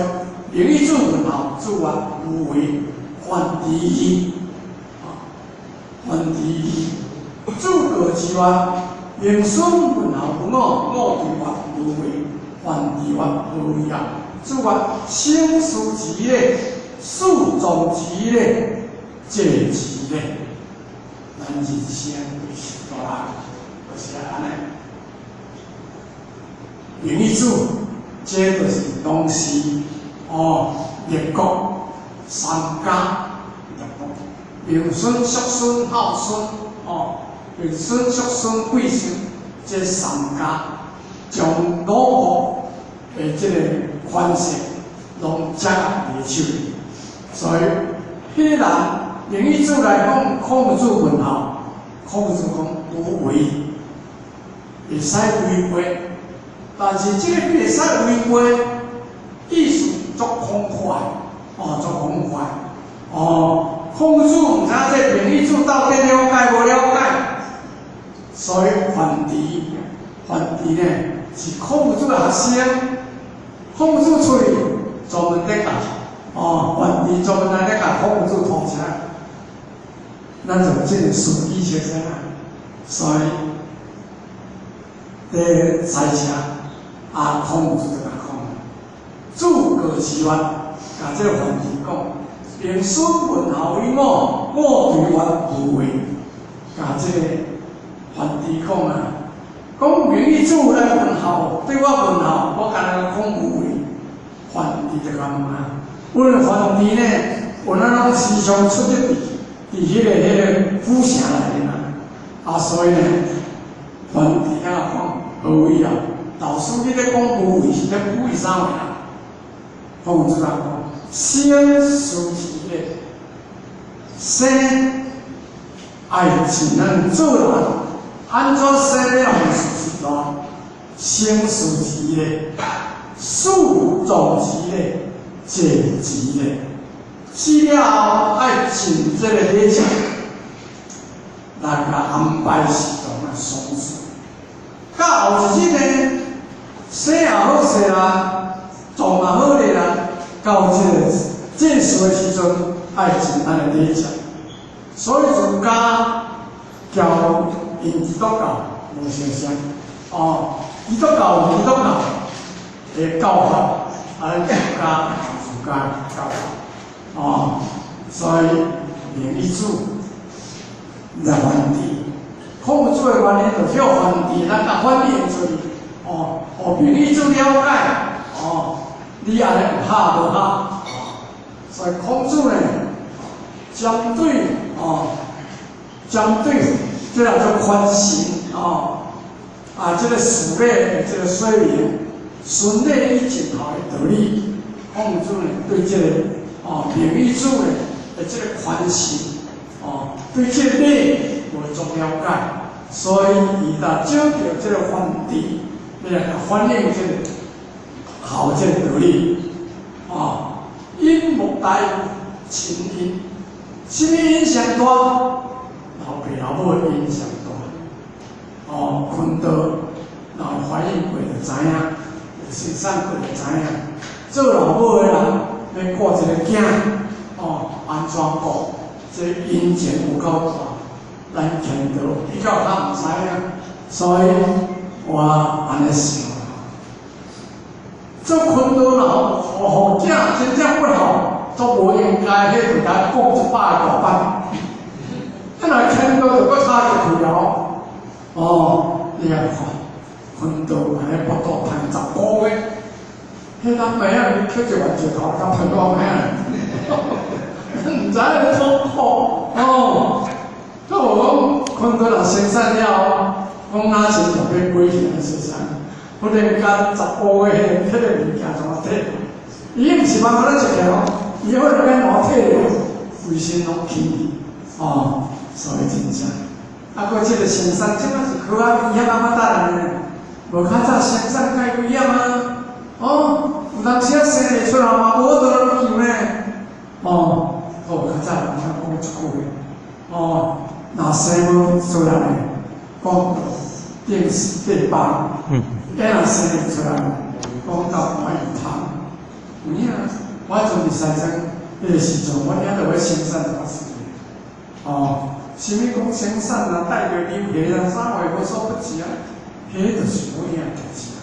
明義子問孝，子曰無為，反之矣。反之矣。子過之曰：明孫問孝問我，我對曰無為，反之曰何為也？子曰：生事之禮，死葬之禮，祭之禮。咱人生就是大人，就是按呢。明義子，這就是當時哦，列國三家，明孫、叔孫、孝孫，哦，明孫、叔孫、貴孫，這三家將魯國的這個權勢攏掌握佇手裡，所以彼個人明義子來講，孔子問孝，孔子講無為，會使違背，但是這個會使違背，意思足空泛，哦，足空泛，哦，孔子毋知這明義子到底了解無了解，所以范雎，范雎呢是孔子的學生，孔子出去專門咧共，哦，范雎專門來咧共孔子拖車，咱就這個司機先生啊，所以咧賽車，啊，孔子就共講，子過之曰，共這個范雎講，明師問孝於我，我對曰無為。共這个范蠡講啊，講明義子來問候，對我問候，我敢若講無為。范蠡就共問啊，阮范蠡呢，阮仔攏時常出入佇彼个府城內面啊，啊，所以呢，范蠡啊講何為啊？老師你咧講無為是咧故意啥物啊？孔子啊講，生事其咧，生愛盡咱做人，按怎生欲予事實大？生事其咧，死葬之咧，祭之咧，死了後愛盡這个禮節，來共安排適當的喪事。到後一日呢，生也好勢啦，葬也好咧啦，到這个祭祀的時陣，愛盡咱的禮節。所以儒家教𪜶基督教無相像，哦，基督教有基督教的教法，啊，咱儒家儒家教法，哦，所以明義子來范蠡，孔子的原因就叫范蠡來共反映出去，哦，予明義子了解，哦，你按呢有合無合？哦，所以孔子呢，針對哦，針對這個做寬刑哦，啊，這個事理的這個說明，循禮以盡孝的道理，孔子呢對這個哦明義子呢的這個寬刑哦，對這個禮無足了解，所以伊就找著這個范蠡，欲來共反映這個孝這個道理，哦，殷莫大於親殷，啥物因上大？老爸老母的因上大。哦，坤道若有反應過就知影，有生產過就知影。做老母的人欲顧一个囝，哦，按怎顧？這恩情有夠大，咱天道比較較毋知影，所以我按呢想。做坤道若予囝真正不孝，都無應該，彼就共講100個大板。啊，若天道就閣差入去哦。哦，你也看，坤道按呢腹肚趁10個月，彼咱妹仔去抾一塊石頭，共噴我妹仔，毋知影痛苦哦。閣無講坤道若生產了後，講哪親像欲鬼去按生產，忽然間10個月彼个物件怎啊退？伊毋是慢慢仔食起哦，伊忽然間換退了，規身攏起去，哦，所以真正。啊，閣這个生產，這擺是科學醫學啊發達呢，無較早生產介危險啊！哦，有當時啊生會出來嘛，無法度來救呢。哦，閣有較早人聽講一句話，哦，若生無出來，講定死八百；若生會出來，講到懷疑湯。有影，我陣佇西藏彼個時陣，阮遐著欲生產就較事。哦。啥物講生產啊，帶著流血啊，啥話無所不至啊，彼就是有影代誌啊。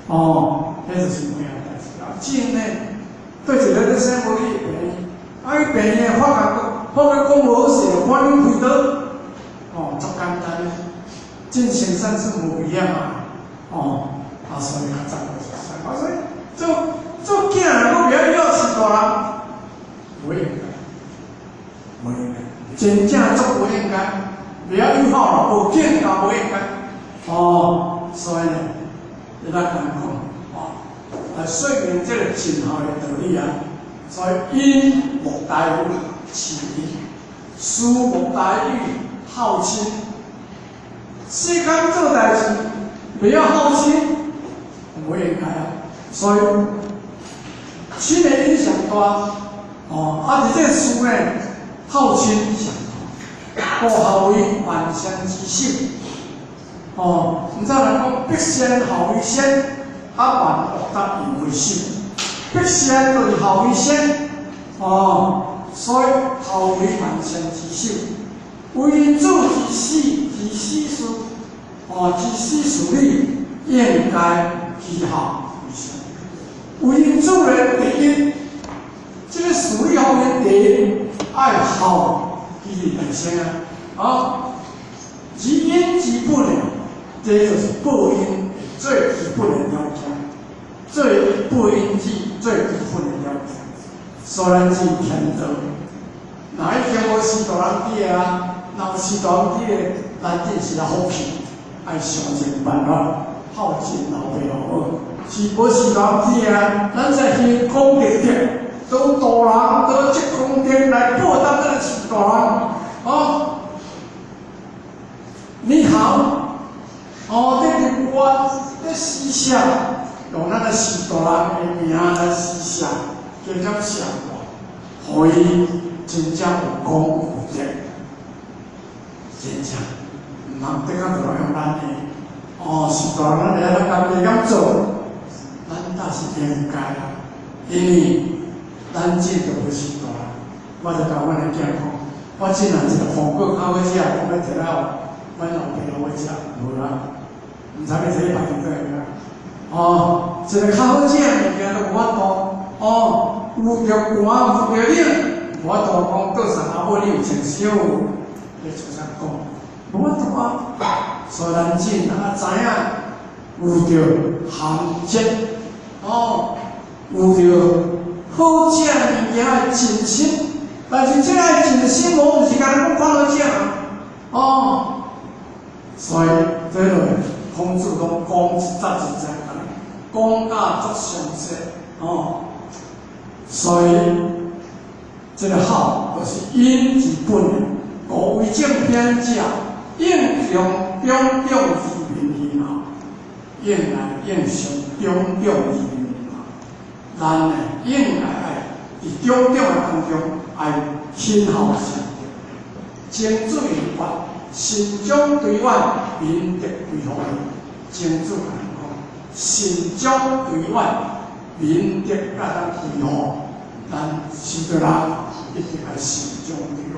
哦，彼就是有影代誌啊。真呢，對一個咧生無去病院，啊去病院發覺發覺講無好勢，趕緊開刀。哦，足簡單，進生產是無危險啊。哦，啊，所以較早就是啊，所以做做囝的，閣袂曉要飼大人，無應該，無應該。真正足無應該，袂曉友好啦，無見教無應該。哦，所以呢，你來講講，哦，來說明這個盡孝的道理啊。所以殷莫大於親殷，師莫大於孝親。世間做代誌，袂曉孝親，無應該啊。所以親的影響大，哦，啊，佇這個事呢，孝親上大，故孝為萬善之首。哦，毋知人講必先孝為先，啊萬惡得猶為首。必先就是孝為先，哦，所以孝為萬善之首。為人子之死之死事，哦，之死事理，應該以孝為先。為人子的第一，這個這個事理方面，第一愛孝其實大聲啊，啊，積陰之本呢，這就是報應最基本的條件，最報應之最基本的條件。所以咱是天道，若已經無序大人佇个啊，若有序大人佇个，咱真是來福氣，愛想盡辦法孝敬老爸老母。是無序大人佇个啊，咱才行功德德，當大人得積功德來報答咱的序大人。哦，你好，哦，你入關，你施捨，用咱的序大人的名來施捨，加減謝我，予伊真正有功有德，真正毋通頂下就來用咱的，哦，序大人咱會曉咱家己咁做，咱倒是應該啦，因為咱這就無序大人，我就共阮的囝講，我這若一個糖果較好食，講欲提來予阮老爸老母食，無啦，毋知欲提去別佗倒去。哦，一個較好食的物件都無法度，哦，有著寒，有著冷，無法度講倒送阿母你有穿少，你出啥講？無法度啊。所以咱只啊知影有著含節，哦，有著好食物件的盡心，但是這個盡心，我毋是干焦講看好食啊，哦，所以這個孔子講講一節一節，講甲足詳細，哦，所以這個孝就是陰之本，故為正偏者，應用種種之民行孝，應來應上種種之民行孝，咱呢應該愛佇種種的當中愛親孝善德，精準法，善終對遠，明德歸乎伊。精準來講，善終對遠，明德甲咱歸乎，咱序大人一定愛善終對遠，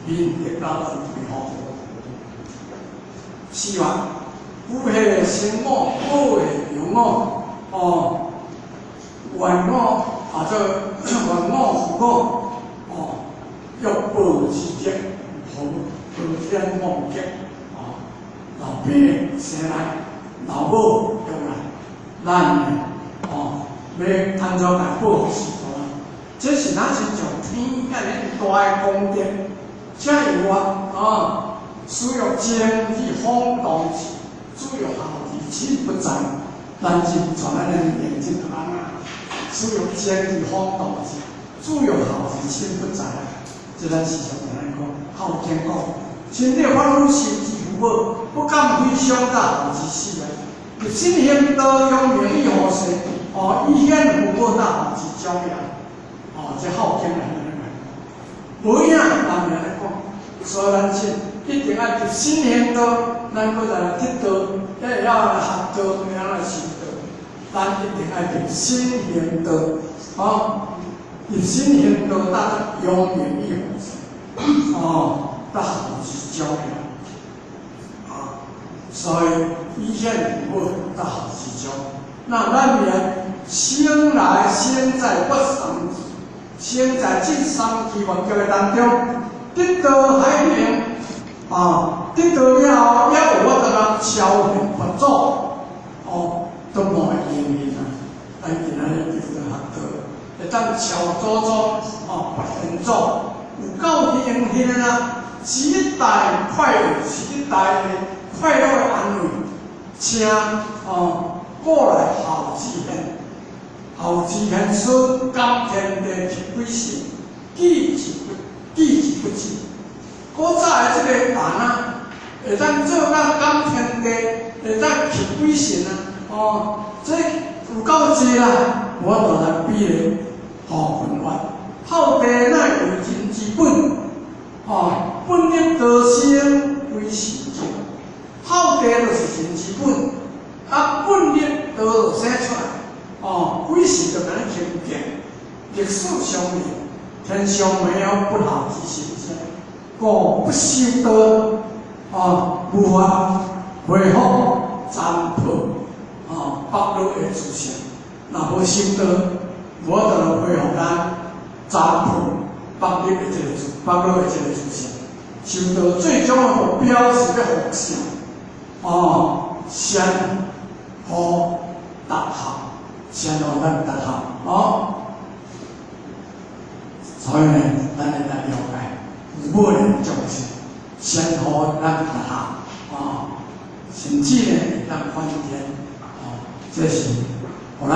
明德甲咱歸乎。四萬，夫係生我，母係養我，哦，願我啊做願我父母，哦，欲報之德，何何天忘極，哦，老爸生來，老母養來，咱呢，哦，欲按怎來報復序大人？這是咱親像天遐爾大的功德，才有啊，啊。使欲精以訪當時，子欲孝之親不在。咱真傳咱的認真安啊。使欲精以訪當時，子欲孝之親不在。這咱時常按呢講，孝經講，親者凡夫心之父母，不敢非傷大孝之始啊。立身行道，揚名以後世，哦，以顯父母大孝之長也。哦，這孝經來按呢講，無影人按呢講，所以咱這一定愛立身行道，咱閣來得道，會曉來學道，會曉來修道。咱一定愛立身行道，哦，立身行道，達揚名以後世，哦，達孝之長也。啊，所以以顯父母達孝之長。那咱面生來生在不三生在這三期萬劫的當中，得道海明。啊，得道了後，猶有法度來超現佛祖，哦，都無會應驗啊！咱今仔日得道學道，會當超祖宗，哦，拔賢祖，有夠應現的啦，是一大快樂，是一大的快樂的安慰。請哦，過來孝子賢，孝子賢孫感天地泣鬼神，記之不記之不盡。古早的這個人啊，會當做到感天地，會當泣鬼神啊！哦，這有夠濟啦，無法度來比咧。吼，分法，孝弟乃為人之本，哦，本立道生歸是正。孝弟就是人之本，啊，本立道就生出來，哦，鬼神就按呢親近，歷史上面，天上沒有不孝之神仙。故不修道，啊，無法恢復殘破，啊，北落的自性。若無修道，無法度恢復咱斩破放入的這个放落的這个主線，修道最終的目標是欲予善，哦，善予達效，善予咱達效，哦。所以呢，咱會來了解，母的眾生，善予咱達效，哦，甚至呢會當翻天，哦，這是予咱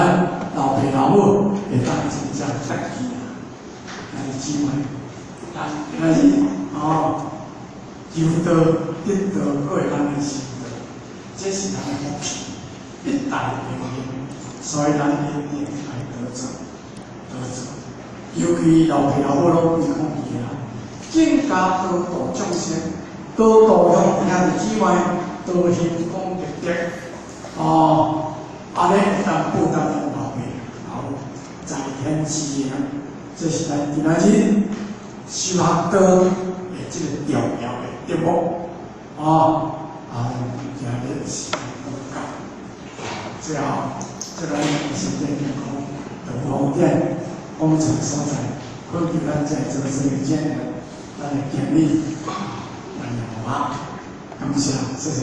老爸老母會當真正得意啊！兄弟姊妹，咱今仔日哦，求道得道，閣會當來修道，這是咱的福氣，一代永恆，所以咱一定愛多做，多做。尤其老爸老母攏歸空去啊，更加多度眾生，多度向兄弟姊妹，多行功德德，哦，按呢會當報答咱老爸老母在天之靈，這是咱今仔日修學道的這個重要的題目，哦，啊，今日時間都到，最後，這個身體健康，就方便工程所在，懇求咱在座所有者，咱來敬禮，來念佛，感謝，謝謝。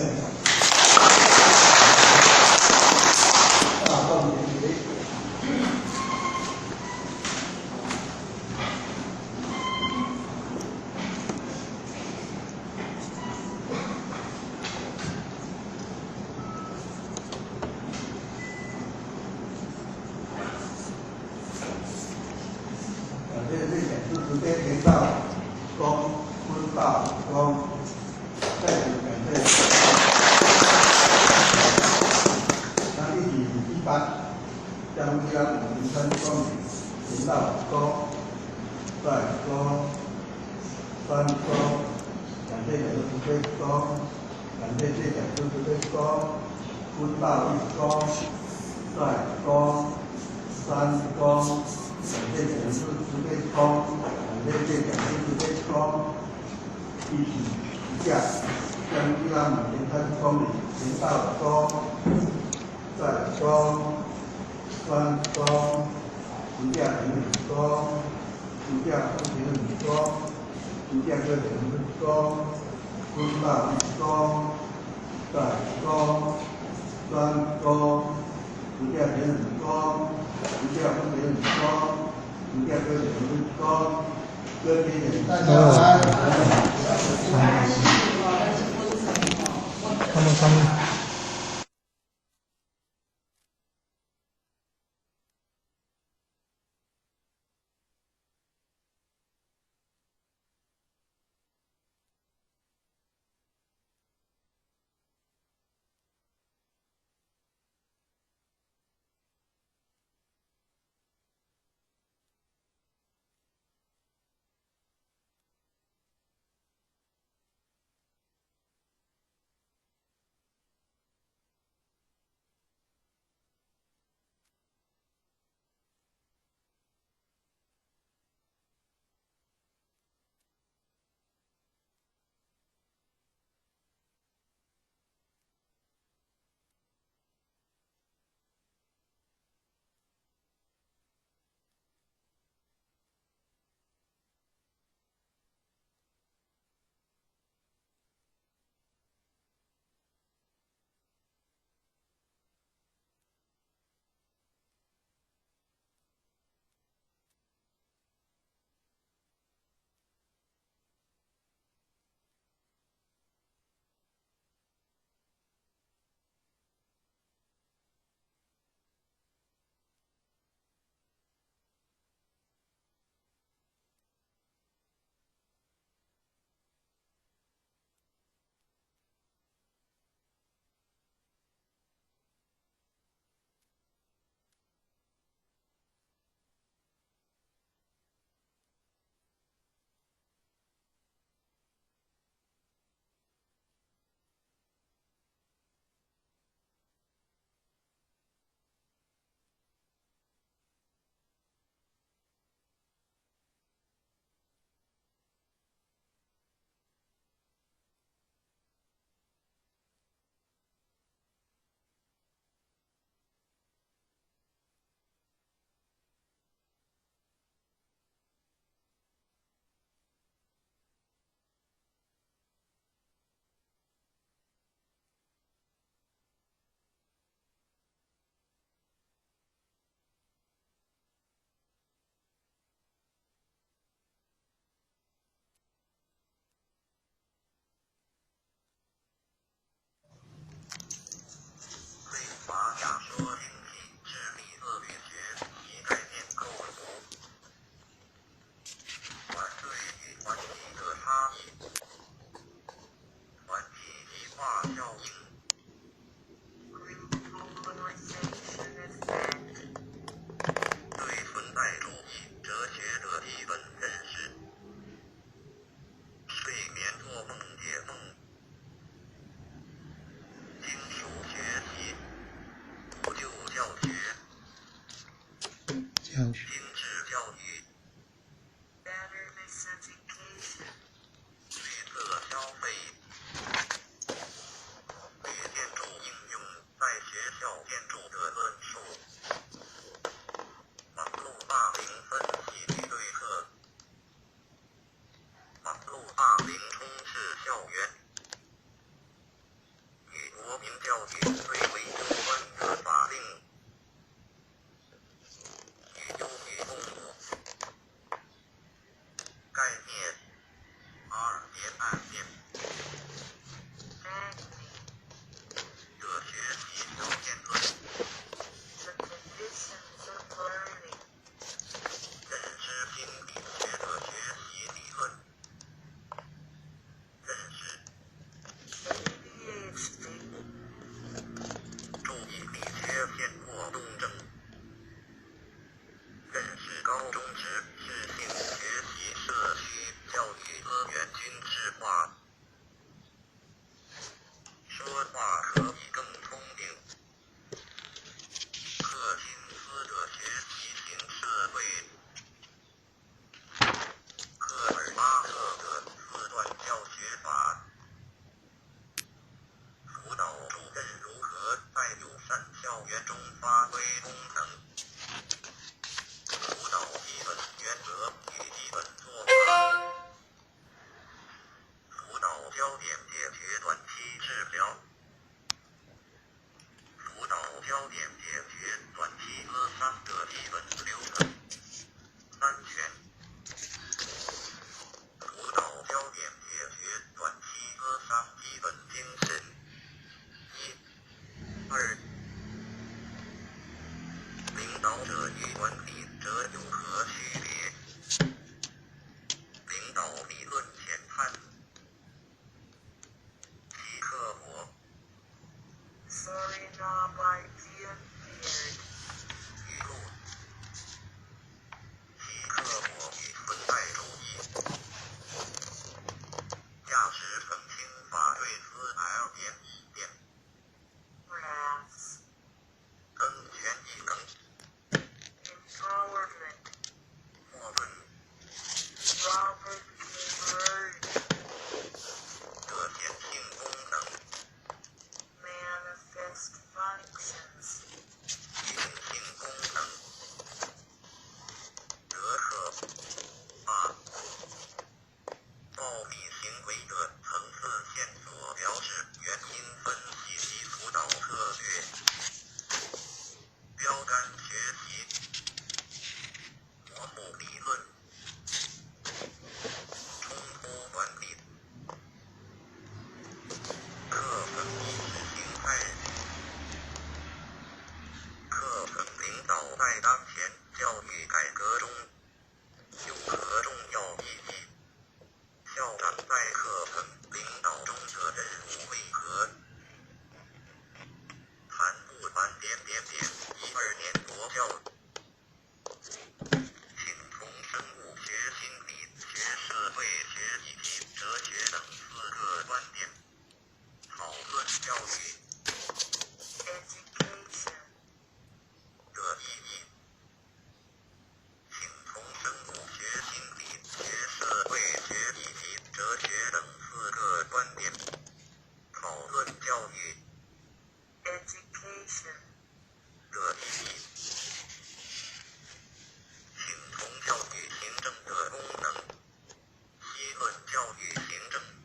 教育行政。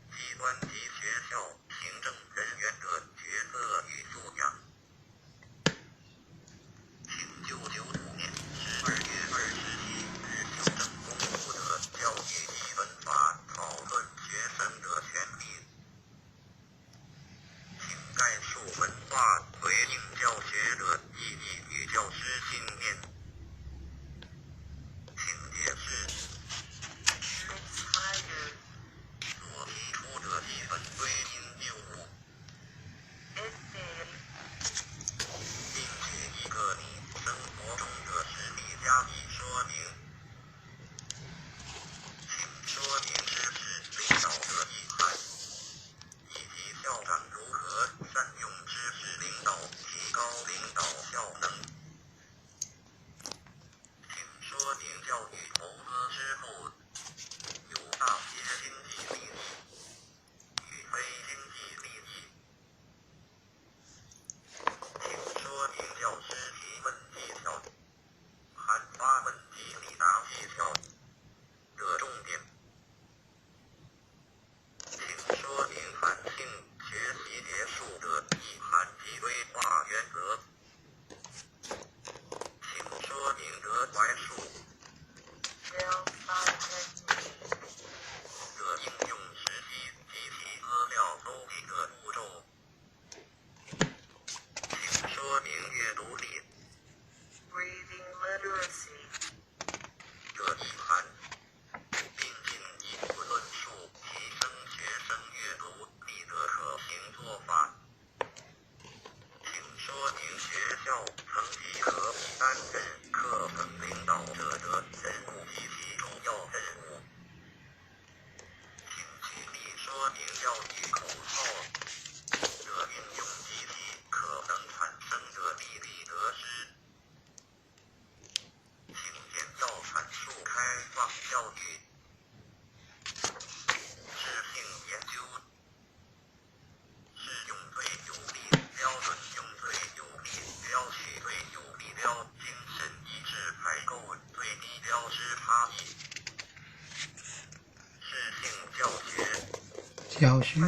教學。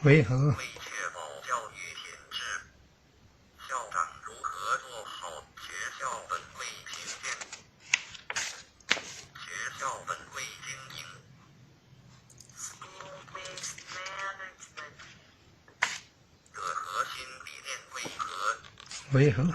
為何？為何？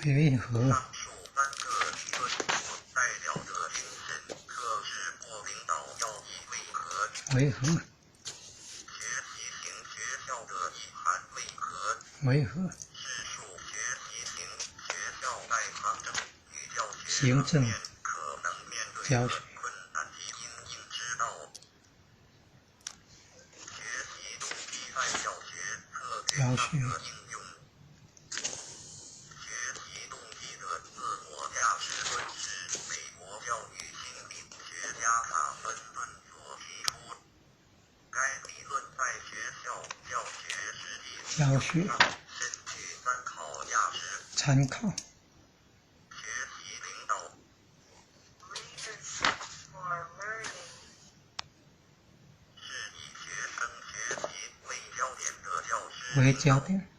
為何？為何？為何？行政教學。教學。教學。參考。為焦點。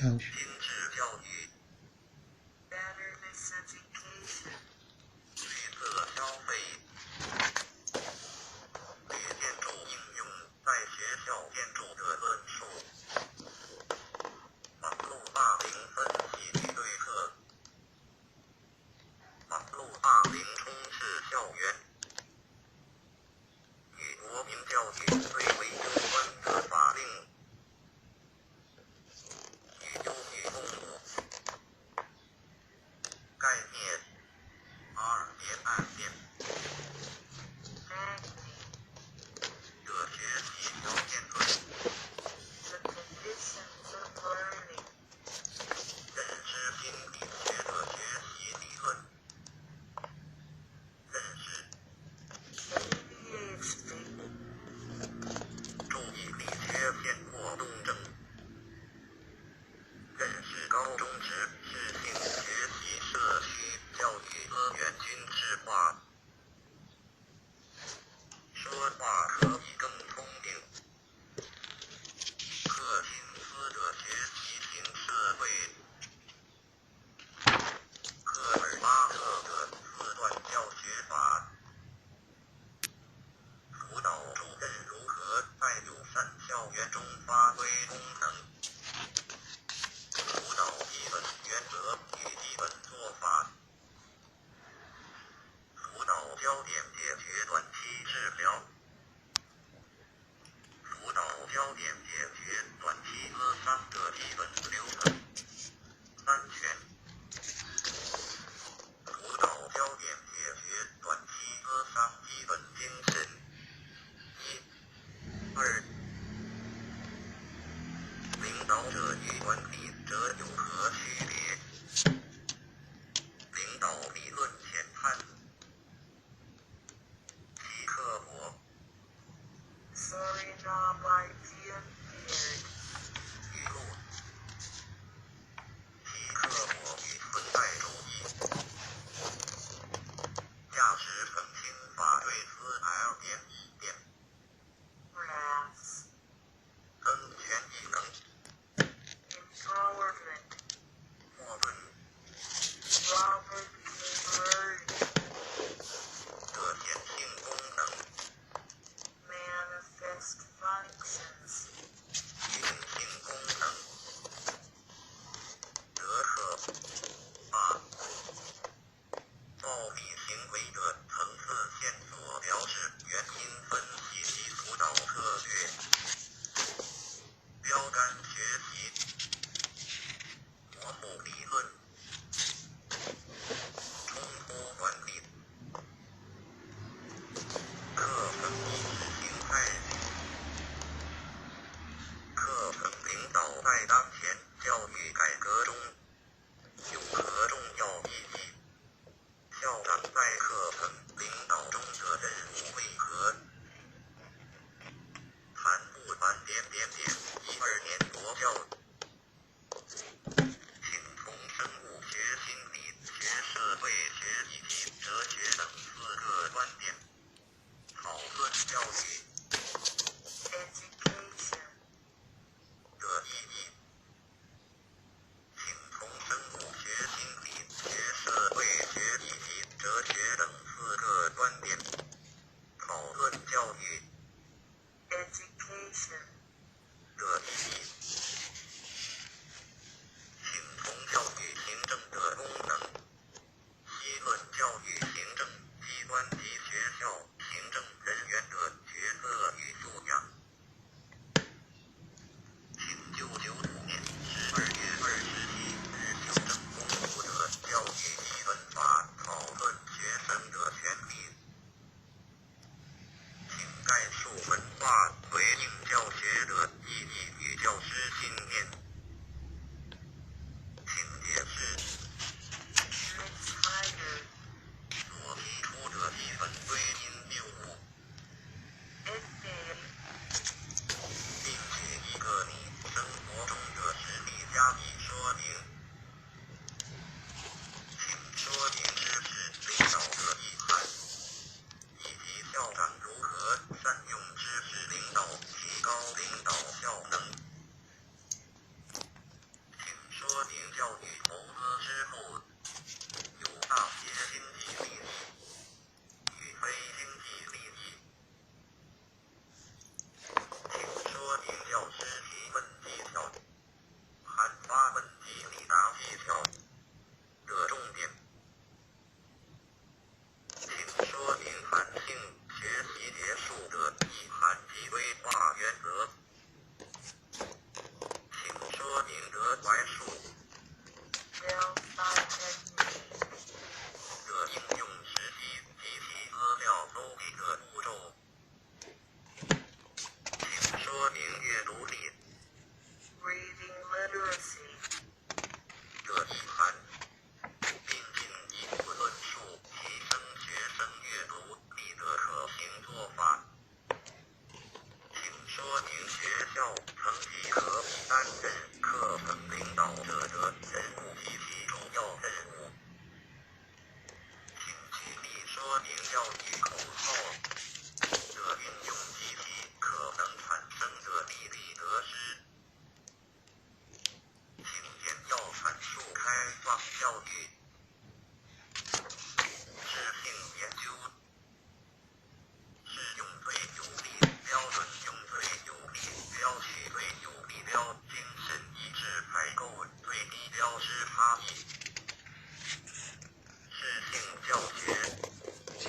教學。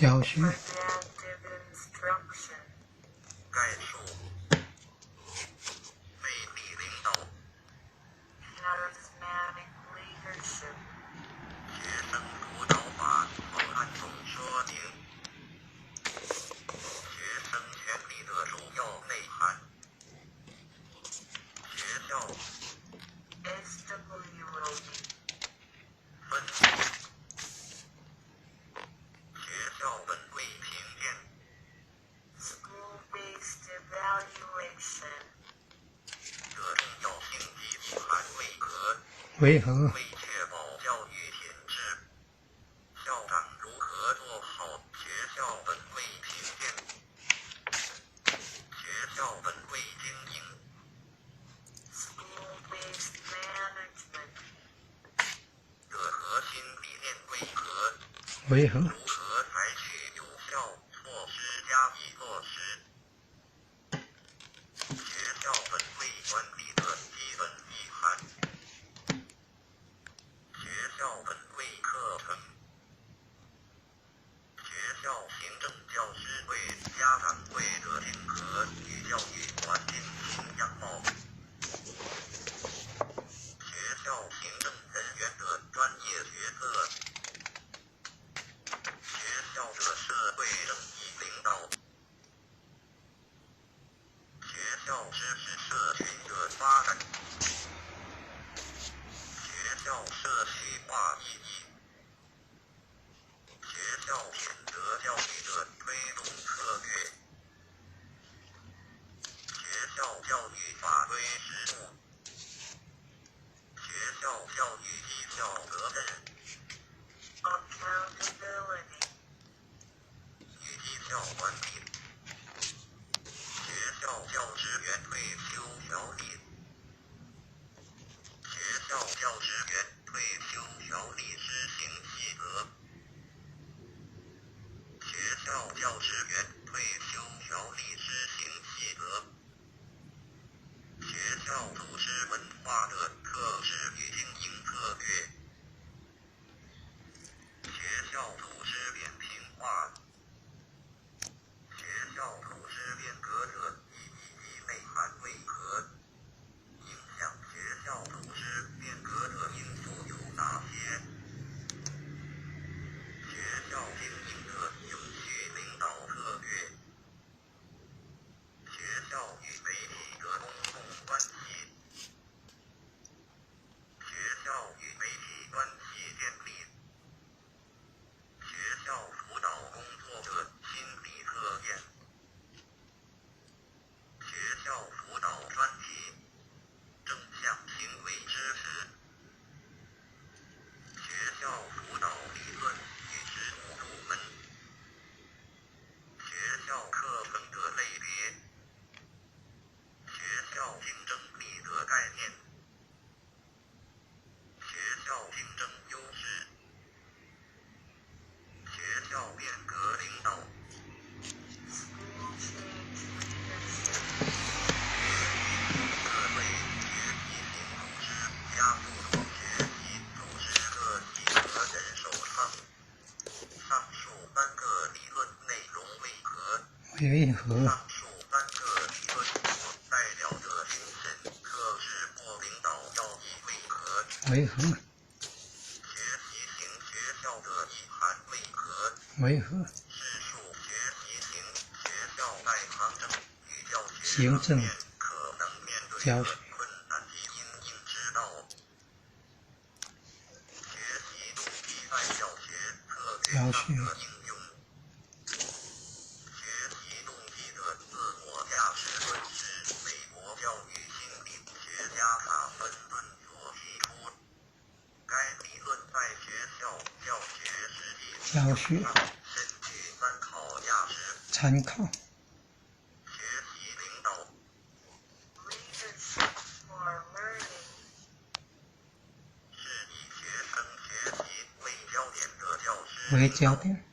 教學。為何？為何？為何？為何？為何？行政教學。教學。教學。參考。為焦點。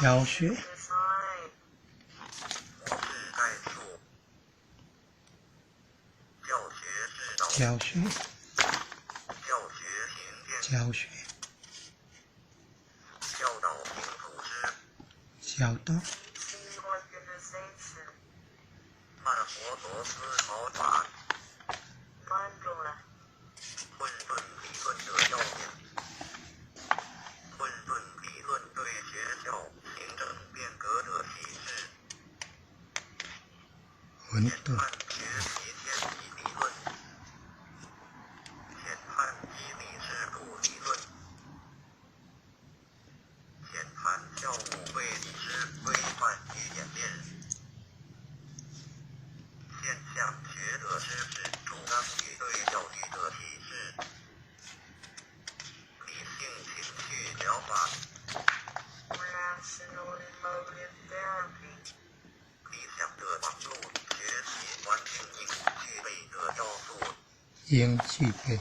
教學。教學。教學。教導。混沌。應具備。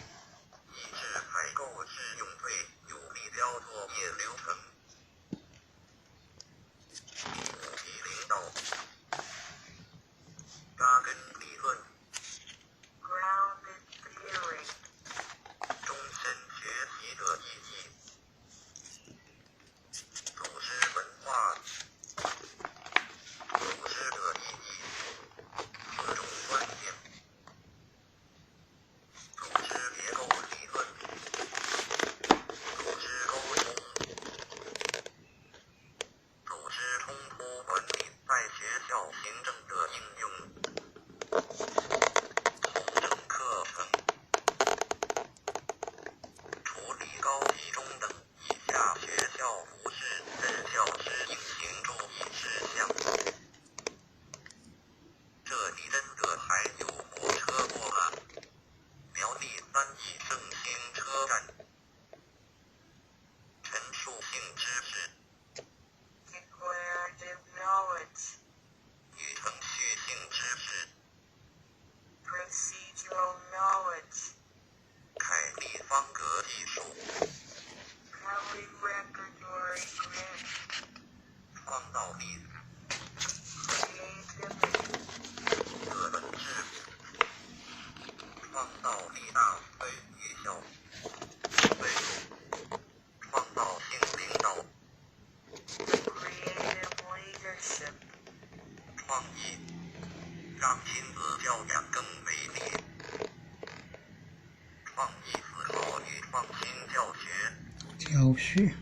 教學，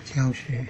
教學。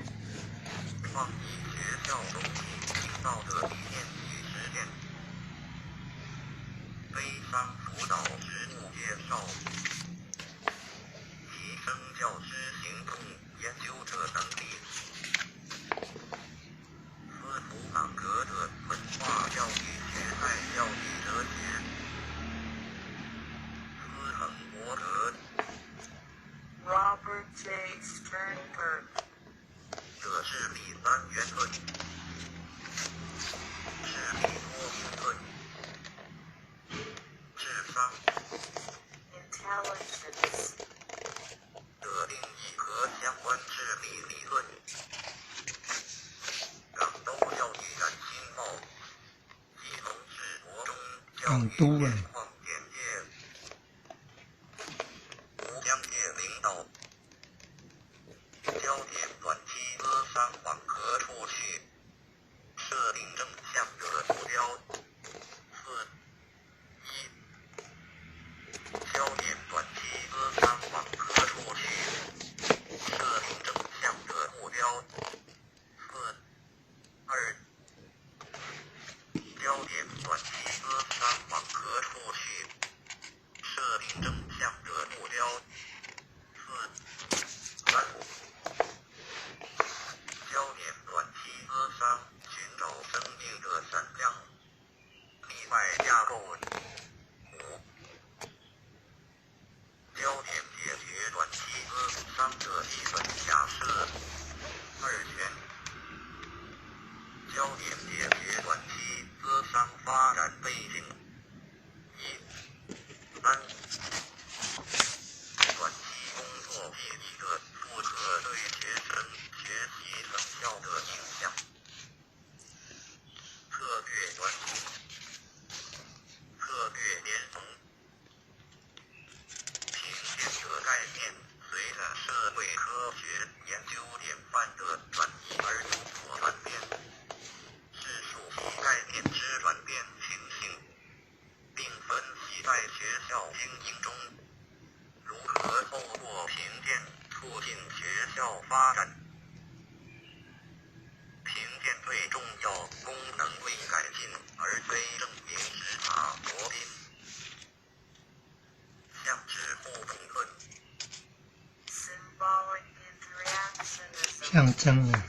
港都啊！象徵啊！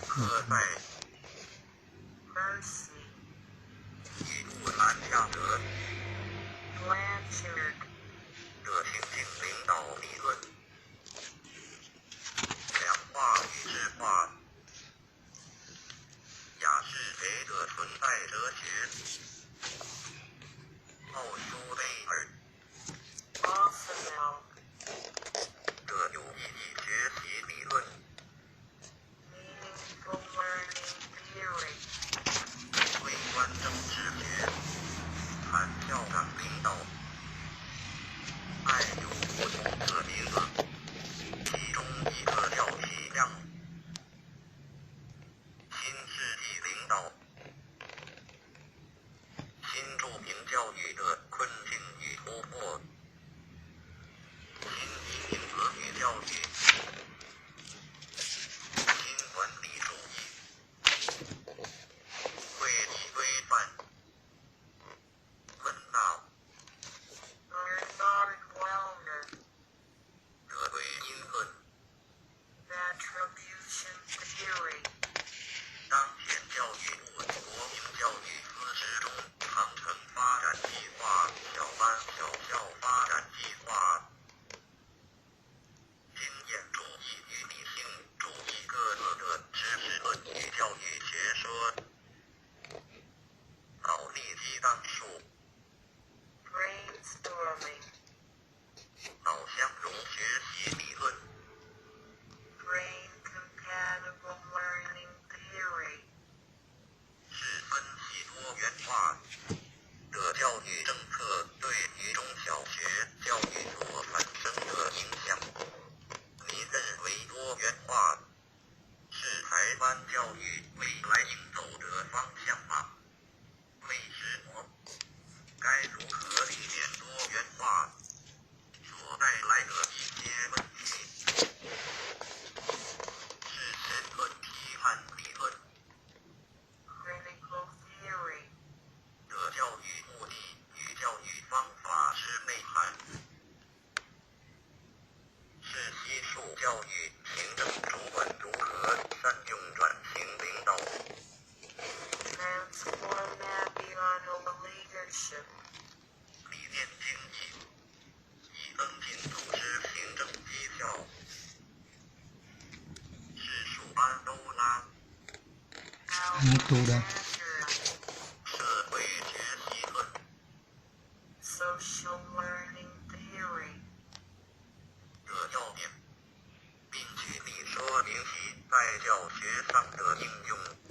你拄啦。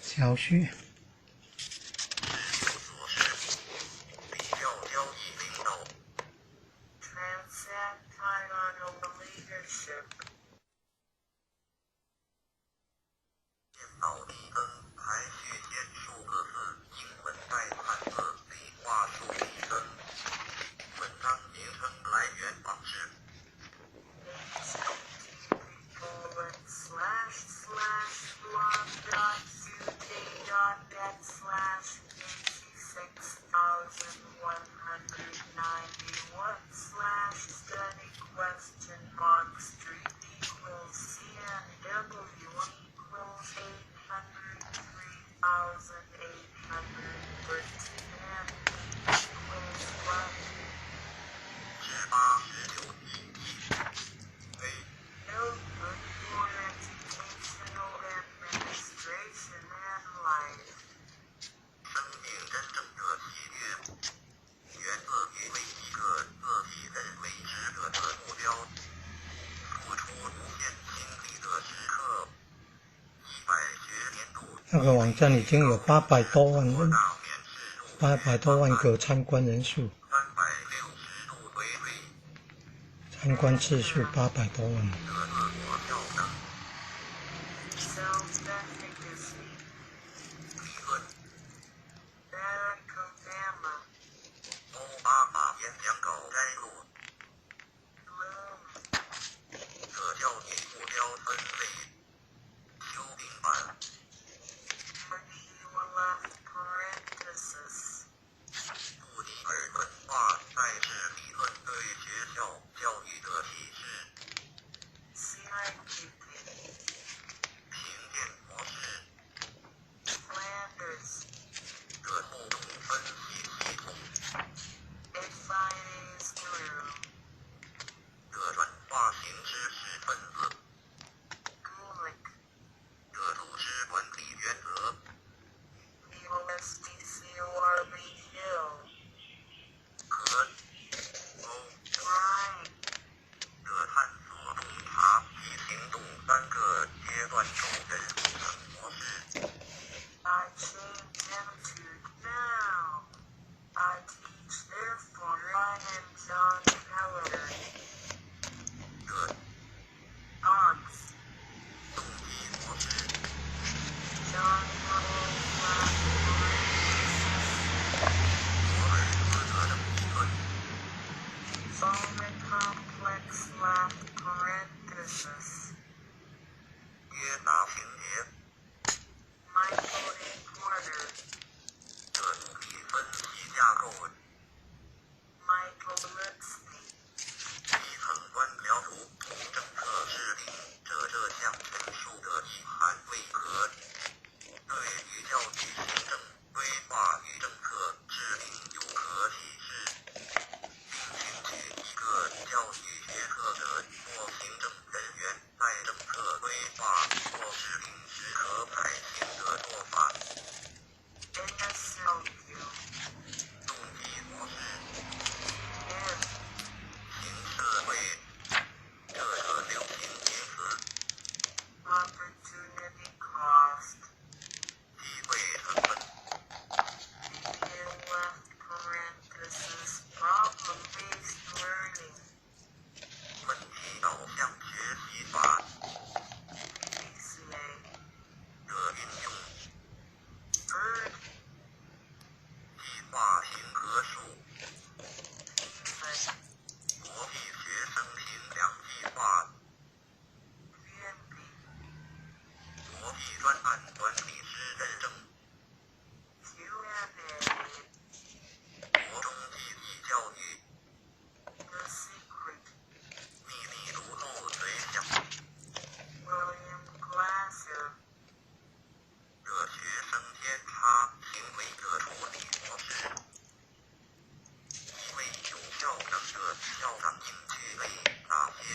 小學。那個網站已經有800多萬人，800多萬個參觀人數，參觀次數800多萬。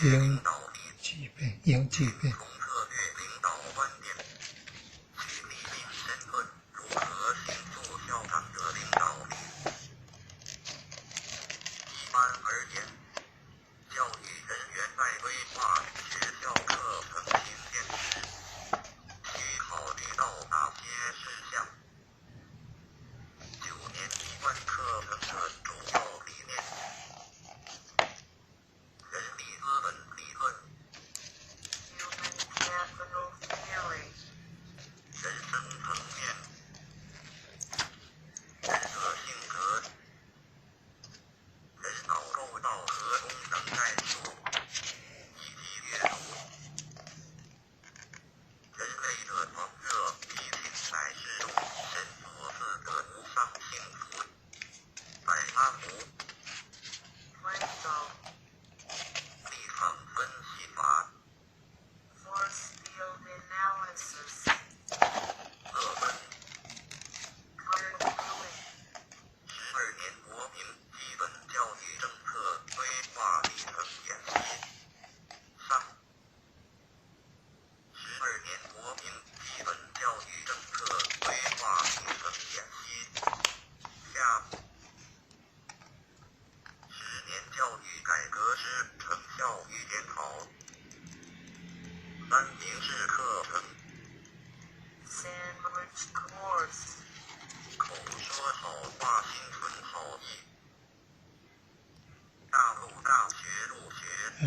應具備，應具備。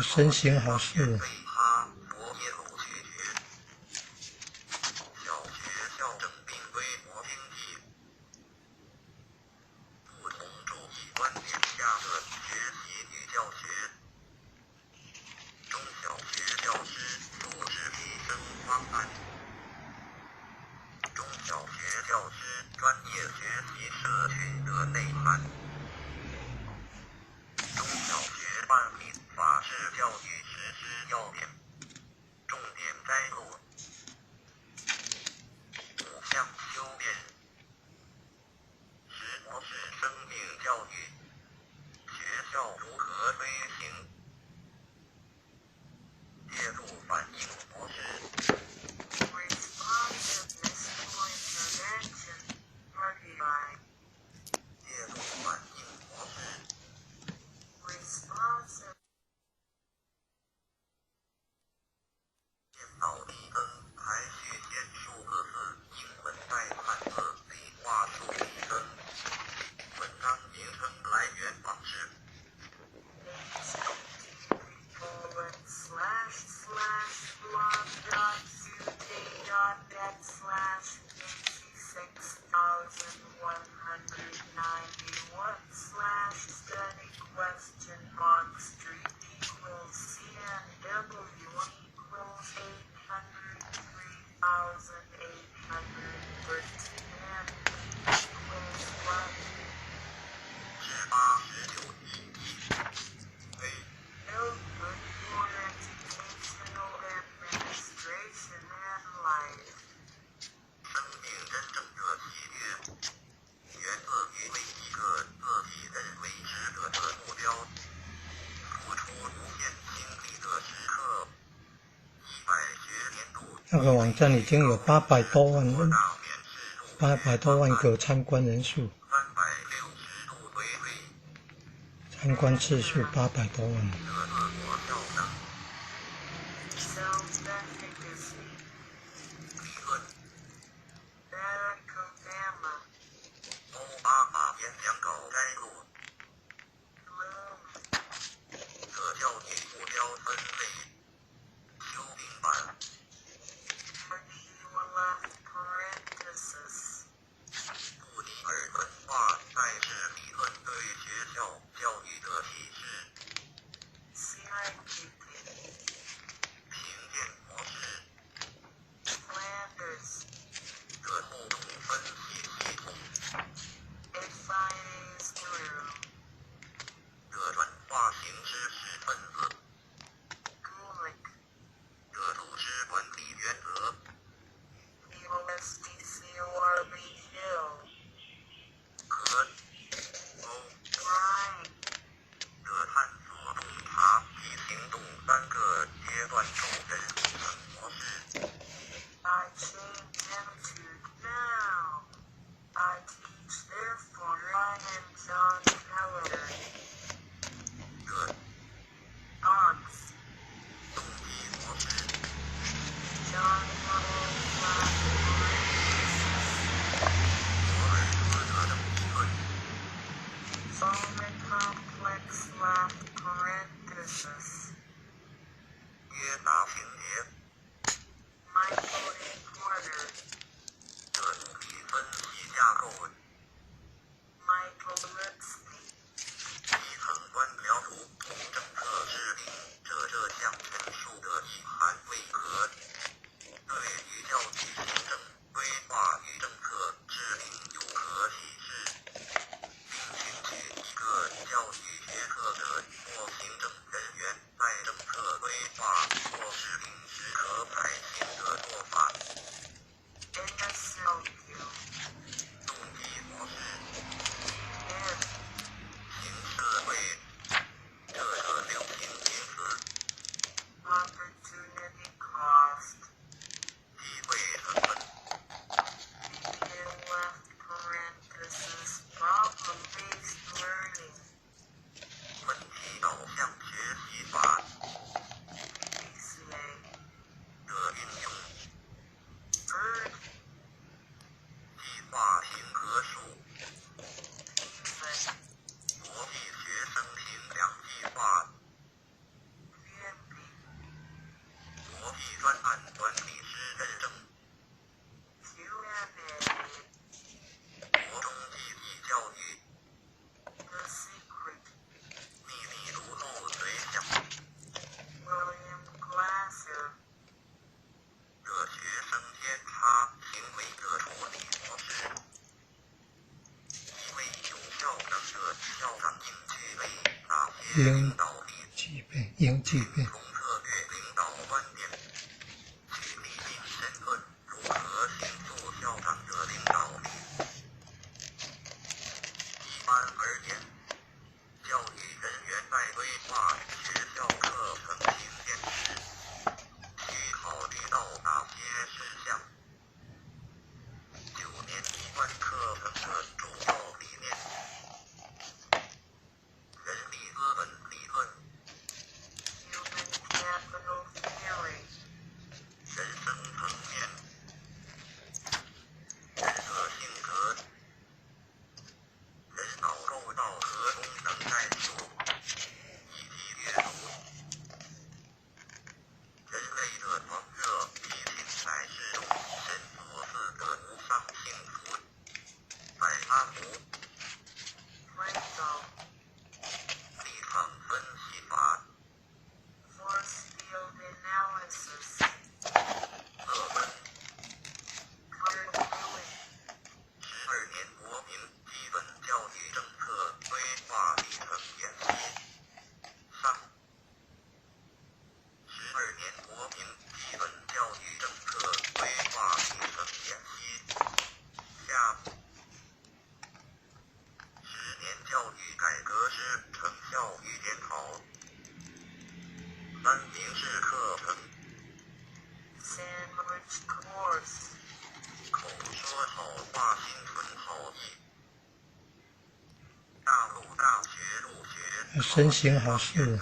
身行好事。那个网站已经有800多万人，800多万个参观人数，参观次数800多万。英巨變，英巨變。身行好事。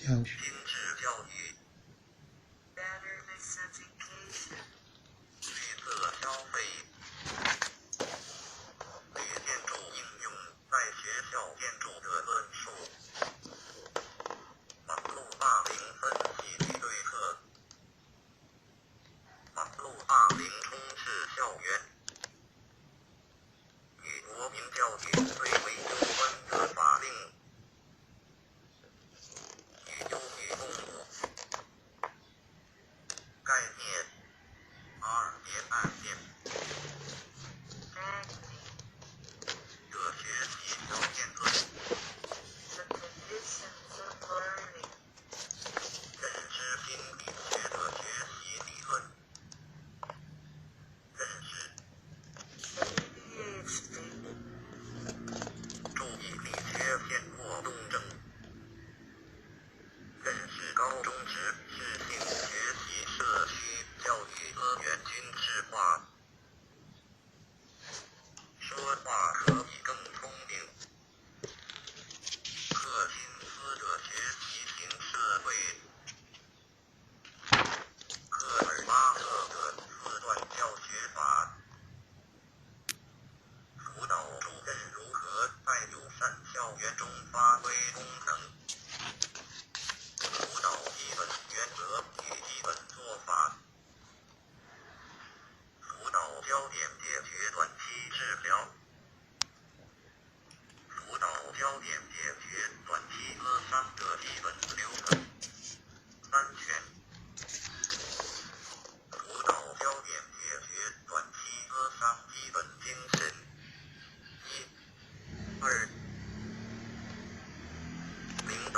教學。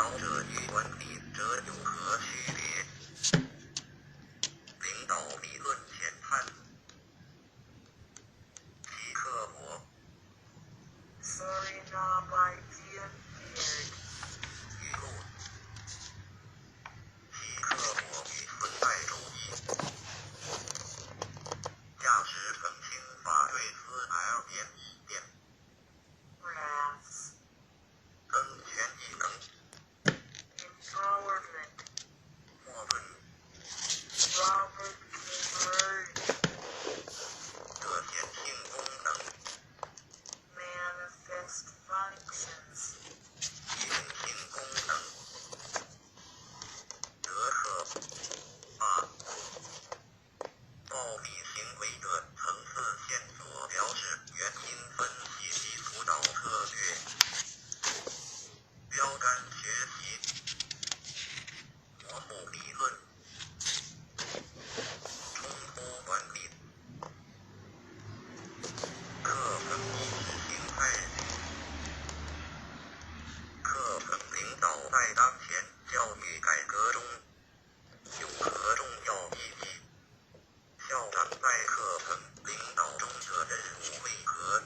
導者與管理者有何區別？領導理論淺談。齊克果。語錄。齊克果與存在主義。價值澄清法對四 L 點一點。增權技能。莫頓。的顯性功能。隱性功能。德克。八。暴力行為的層次線索表示原因分析及輔導策略。標杆學習。模糊理論。衝突管理。課程意識形態。課程領導在當前教育改革中有何重要意義？校長在課程領導中的任務為何？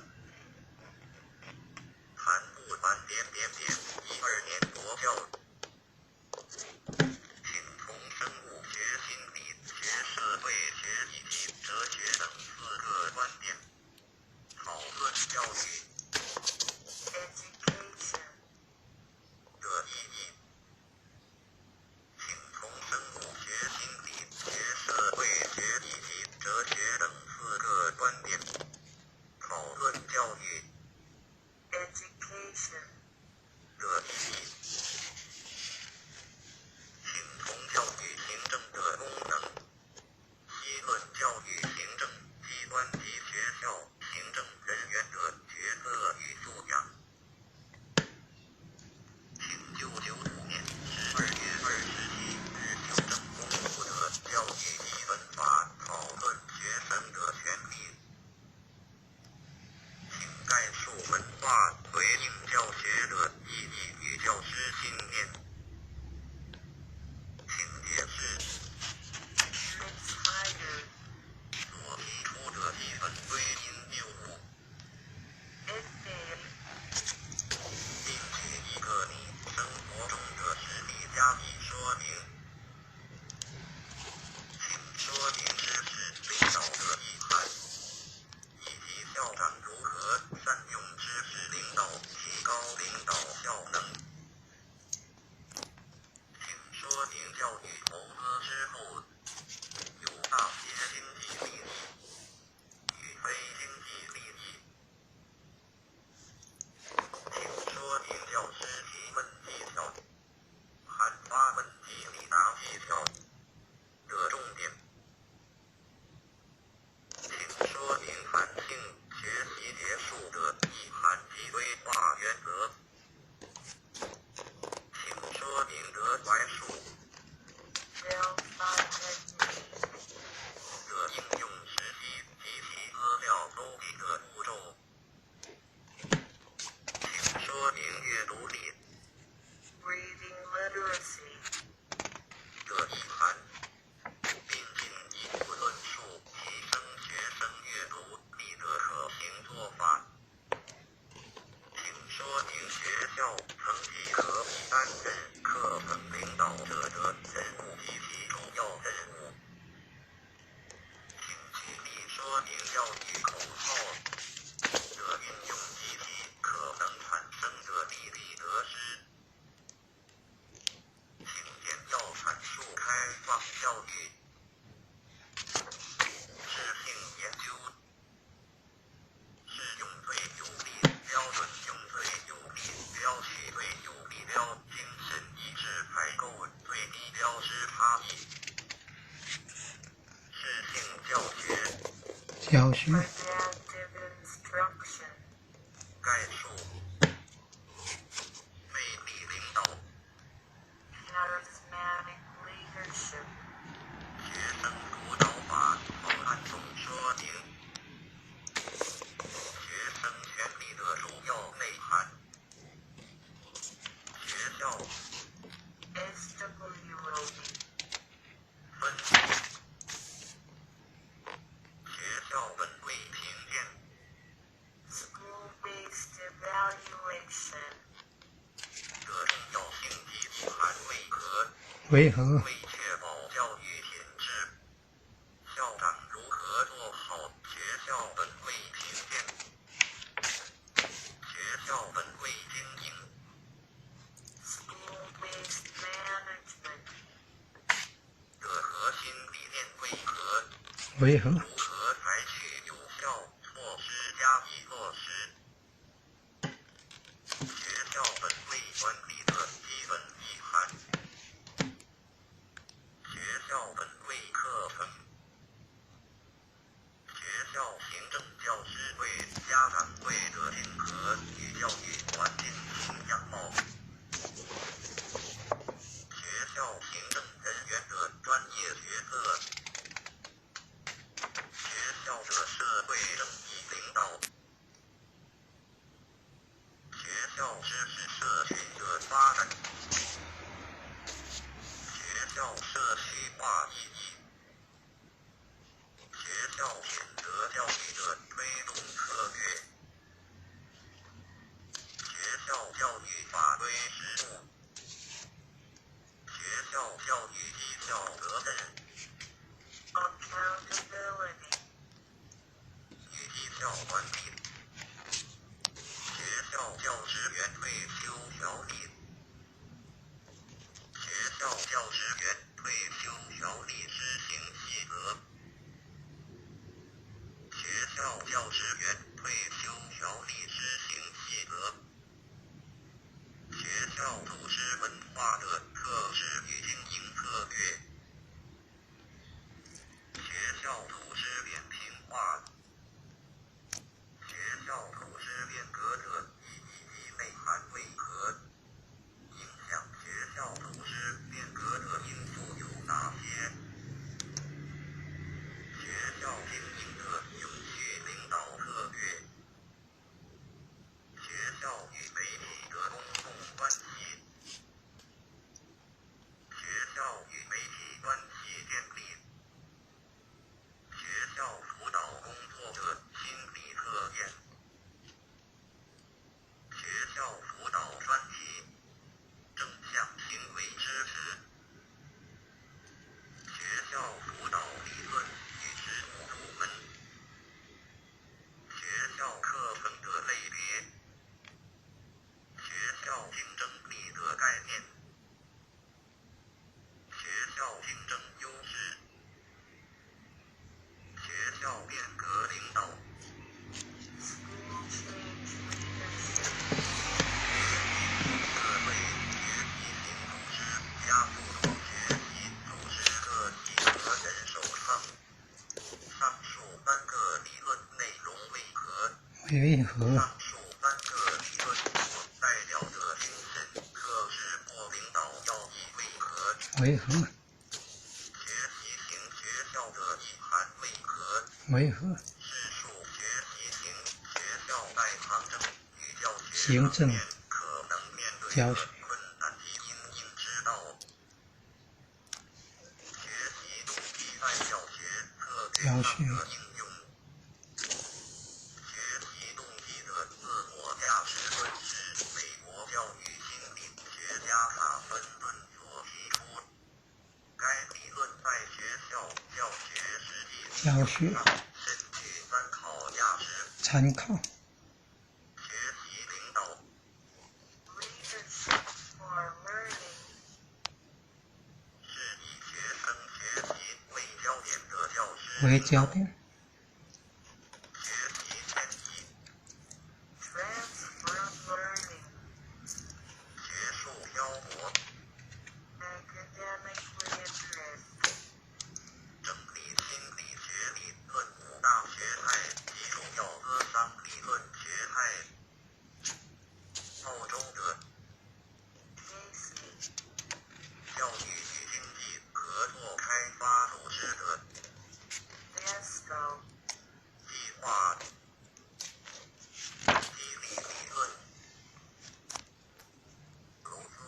談不完點點點12年國教。請從生物學、心理學、社會學以及哲學等四個觀點討論教育的意義。請從生物學、心理學、社會學以及哲學等四個觀點討論教育的意義。請從教育行政的功能、析論教育行政機關及學校行政人員的角色與素養。請就95年12月27日修正公布的教育基本法討論學生的權利。請概述文化回應教學的意義與教師信念。請解釋所提出的基本歸因謬誤，並舉一個你生活中的實例加以說明。請說明知識領導的意涵，以及校長如何善用知識領導提高領導效能。請說明教育投資之後有哪些經濟利益與非經濟利益。請說明教師提問技巧、含發問及擬答技巧的重點。請說明彈性學習結束的意涵及規劃原則。請說明德懷數的應用時機及其資料蒐集的步驟。請說明閱讀力的意涵，並進一步論述提升學生閱讀力的可行做法。請說明學校曾幾何擔任課程領導者的任務及其主要任務。請舉例說明教育口號的運用及其可能產生的利弊得失。請簡要闡述開放教育、適性研究、適用最有利標準、用最有利標取最有利標精神一致採購最低標之差異。適性教學。教學。概述。魅力領導。學生主導法草案中說明學生權利的主要內涵。學校。為何？為確保教育品質，校長如何做好學校本位評鑑？學校本位經營。 School-based management. 的核心理念為何？為何？如何採取有效措施加以落實？學校本位管理的基本意涵。學校本位課程。學校行政教師會、家長會的競合與教育環境新樣貌。學校行政人員的專業角色。學校的社會正義領導。學校知識社群的發展。學校社區化意義。學校品德教育的推動策略。學校教育法規實務。學校教育績效責任。 Accountability. 與績效管理。學校教職員退休條例。學校教職員退休條例施行細則。學校教職員退休條例施行細則。學校組織文化的特質與經營策略。學校組織扁平化。學校組織變革的意義及內涵為何？影響學校組織變革的因素有哪些？學校經營的永續領導策略。學校與媒體的公共關係。學校與媒體關係建立。學校輔導工作的心理測驗。學校輔導專題。正向行為支持。學校輔導理論與實務入門。學校課程的類別。學校競爭力的概念。學校競爭優勢。學校變革領導。 School change leadership. 社會學習型組織加速度學習組織設計和人首創。上述三個理論內容為何？為何？上述三個理論所代表的精神特質或領導要義為何？為何？學習型學校的意涵為何？為何？試數學習型學校在行政與教學行政方面可能面對教學的困難及因應之道。學習動機在教學策略教學上的應用。學習動機的自我價值論是美國教育心理學家卡芬頓所提出。該理論在學校教學實際教學上深具參考價值。參考。學習領導。 Leadership for learning. 是以學生學習為焦點的教師為焦點。學習遷移。 Transfer learning. 學術漂泊。 Academically at risk. 整理心理學理論五大學派及重要諮商理論學派。澳洲的 Casey. 教育與經濟合作開發組織的 DESCO. 計劃。激勵理論。盧梭。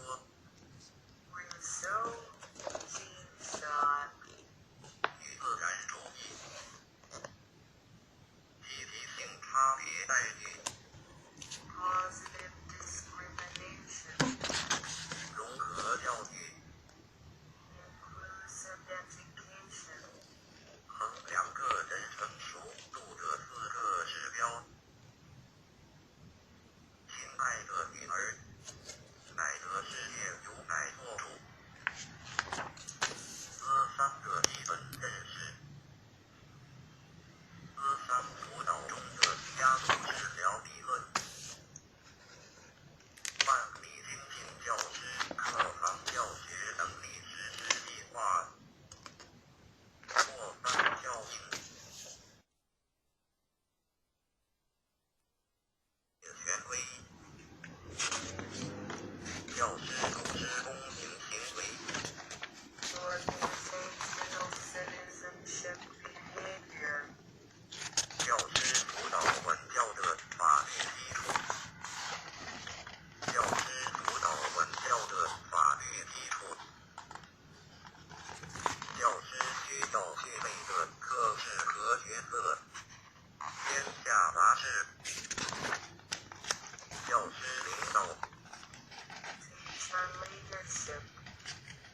Leadership.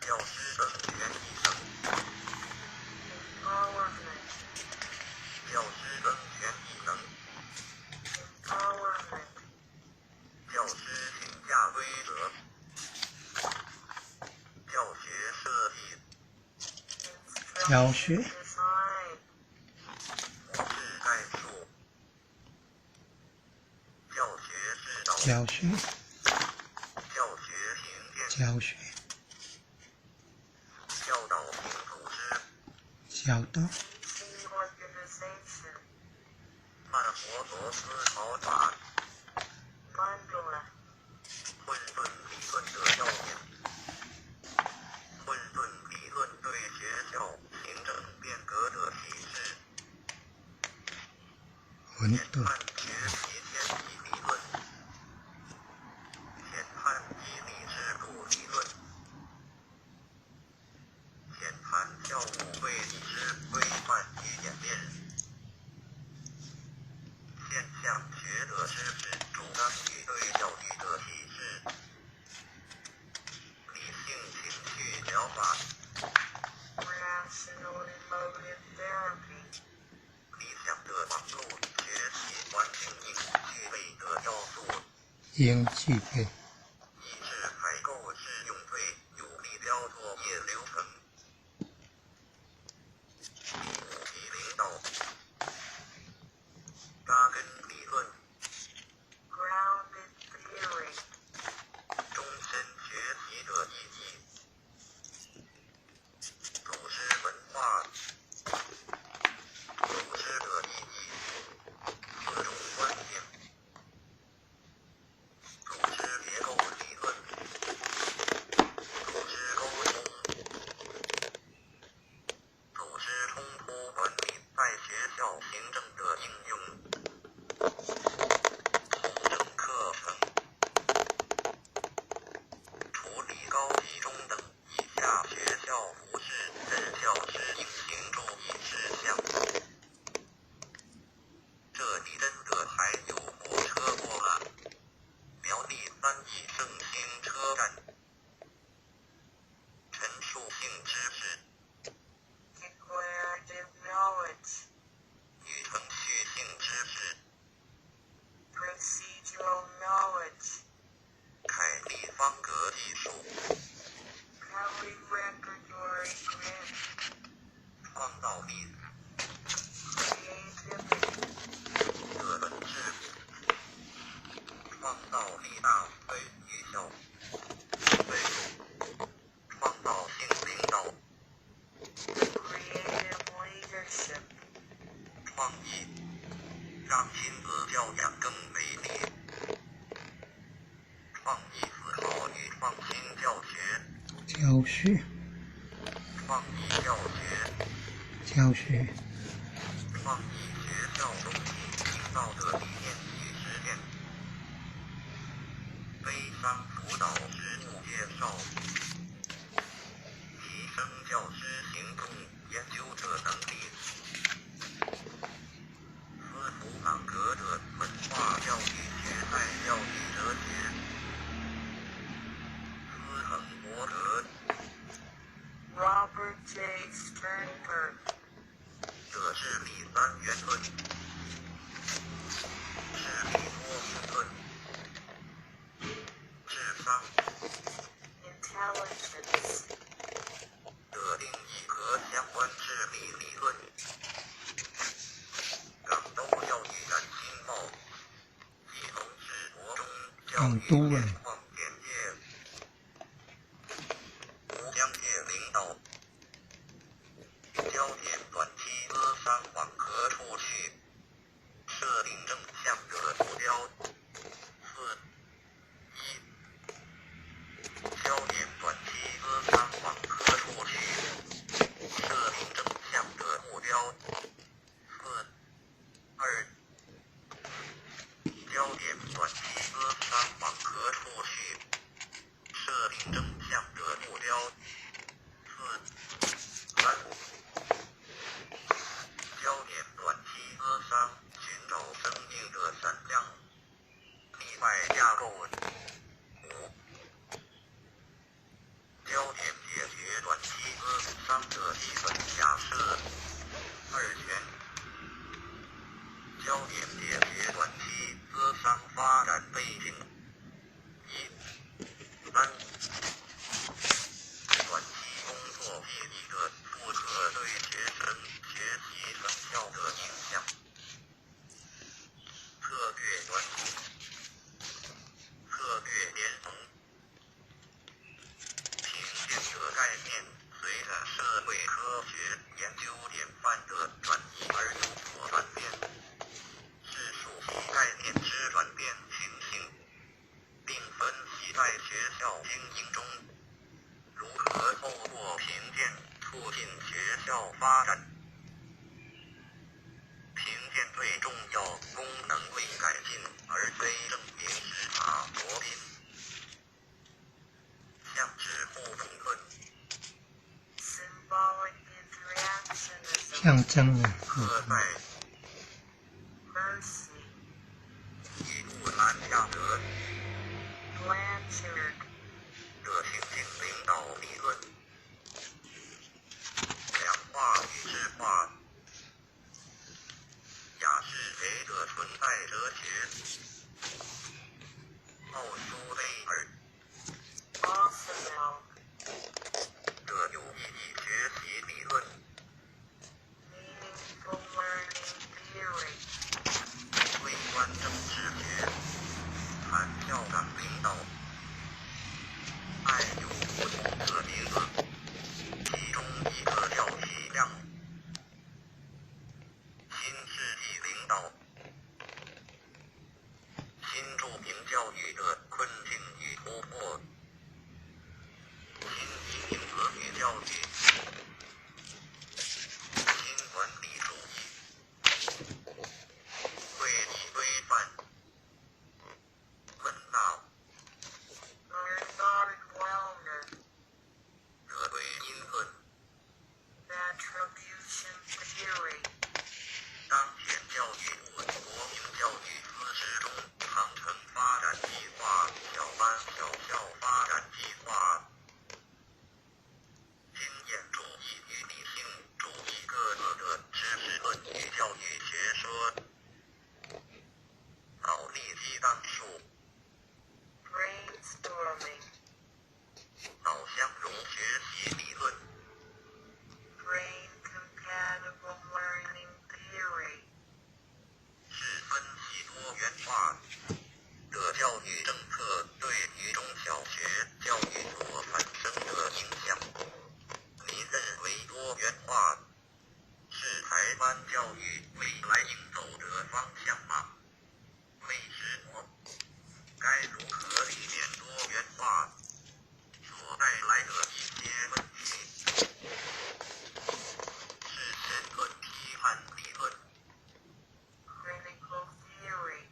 教師增權技能， Empowerment. 教師增權技能， Empowerment. 教師評價規則，教學設計，教學 Instruction design. 模式概述，教學指導，教學，教學評鑑，教學，教導型組織，教導， Teaching organization. 曼活佛思考法， Mandala. 混沌理論的要點，混沌理論對學校行政變革的啟示，混沌，淺判學習遷移理論，淺判激勵制度理論，淺談教務會議之規範與演變，現象學的知識主張與對教育的啟示，理性情緒療法， Rational emotive therapy. 理想的網絡學習環境應具備的要素。應具備，一致採購適用最有利標作業流程。第五級領導，扎根理論， Grounded theory. 終身學習的意義，組織文化，組織的意義，四種觀點，組織結構理論，組織溝通，組織衝突管理在學校行政的應用，統整課程，處理高級中等以下學校不適任教師應行注意事項。這裡真的還有火車過啊！苗栗三義聖興車站。陳述性知識 Declarative knowledge. 與程序性知識。 Procedural knowledge. 凱利方格技術。 Poly-repertory grid. 創造力 Creativity. 的本質。創造力大會與小會。創造性領導。 Creative leadership. 創意，讓親子教養更美麗。創意思考與創新教學，教學，創意教學，教學，創意學校總體營造的理念與實踐。悲傷輔導實務介紹，提升教師行動研究的能力。斯普朗格的文化教育學在教育哲學。斯滕伯格 Robert J. Sternberg. 的智力三元論，智力多因論，智商 Intelligence. 的定義和相關智力理論。港都教育展新報，基隆市國中教育港都啊現況簡介，無疆界領導，焦點短期諮商往何處去？設定正向的目標。四一，焦點短期諮商往何處去？設定正向的目標。四二，焦點短期諮商往何處去？設定正向的目標。四中，如何透过评鉴促进学校发展？评鉴最重要功能为改进，而非证明是塔罗宾。像是互动论。 Symbolic interactionism. 象徵啊，赫塞 Mercy. 與布蘭夏德 Blanchard. 的情境領導理論，量化與質化，亞氏維的存在哲學，奧蘇貝爾 Ausubel. 的有意義學習理論， Meaningful learning theory. 微觀政治學，談校長領導，愛有不同的名字，其中一個叫體諒，新世紀領導，新著名教育的困境與突破，新移民子女教育，新管理主義，會議規範，溫納 Bernard Wellner. 的歸因論， Attribution theory. 當前教育部國民教育司時中長程發展計劃、小班小校發展計劃、經驗主義與理性主義各自的知識論與教育學說，腦力激盪術、 Brainstorming. 腦相容學習理論、 Brain compatible learning theory. 是分析多元化的教育政策對於中小學教育所產生的影響。你認為多元化是台灣教育未來應走的方向嗎？為什麼？該如何避免多元化所帶來的一些問題？是神論批判理論 Critical theory.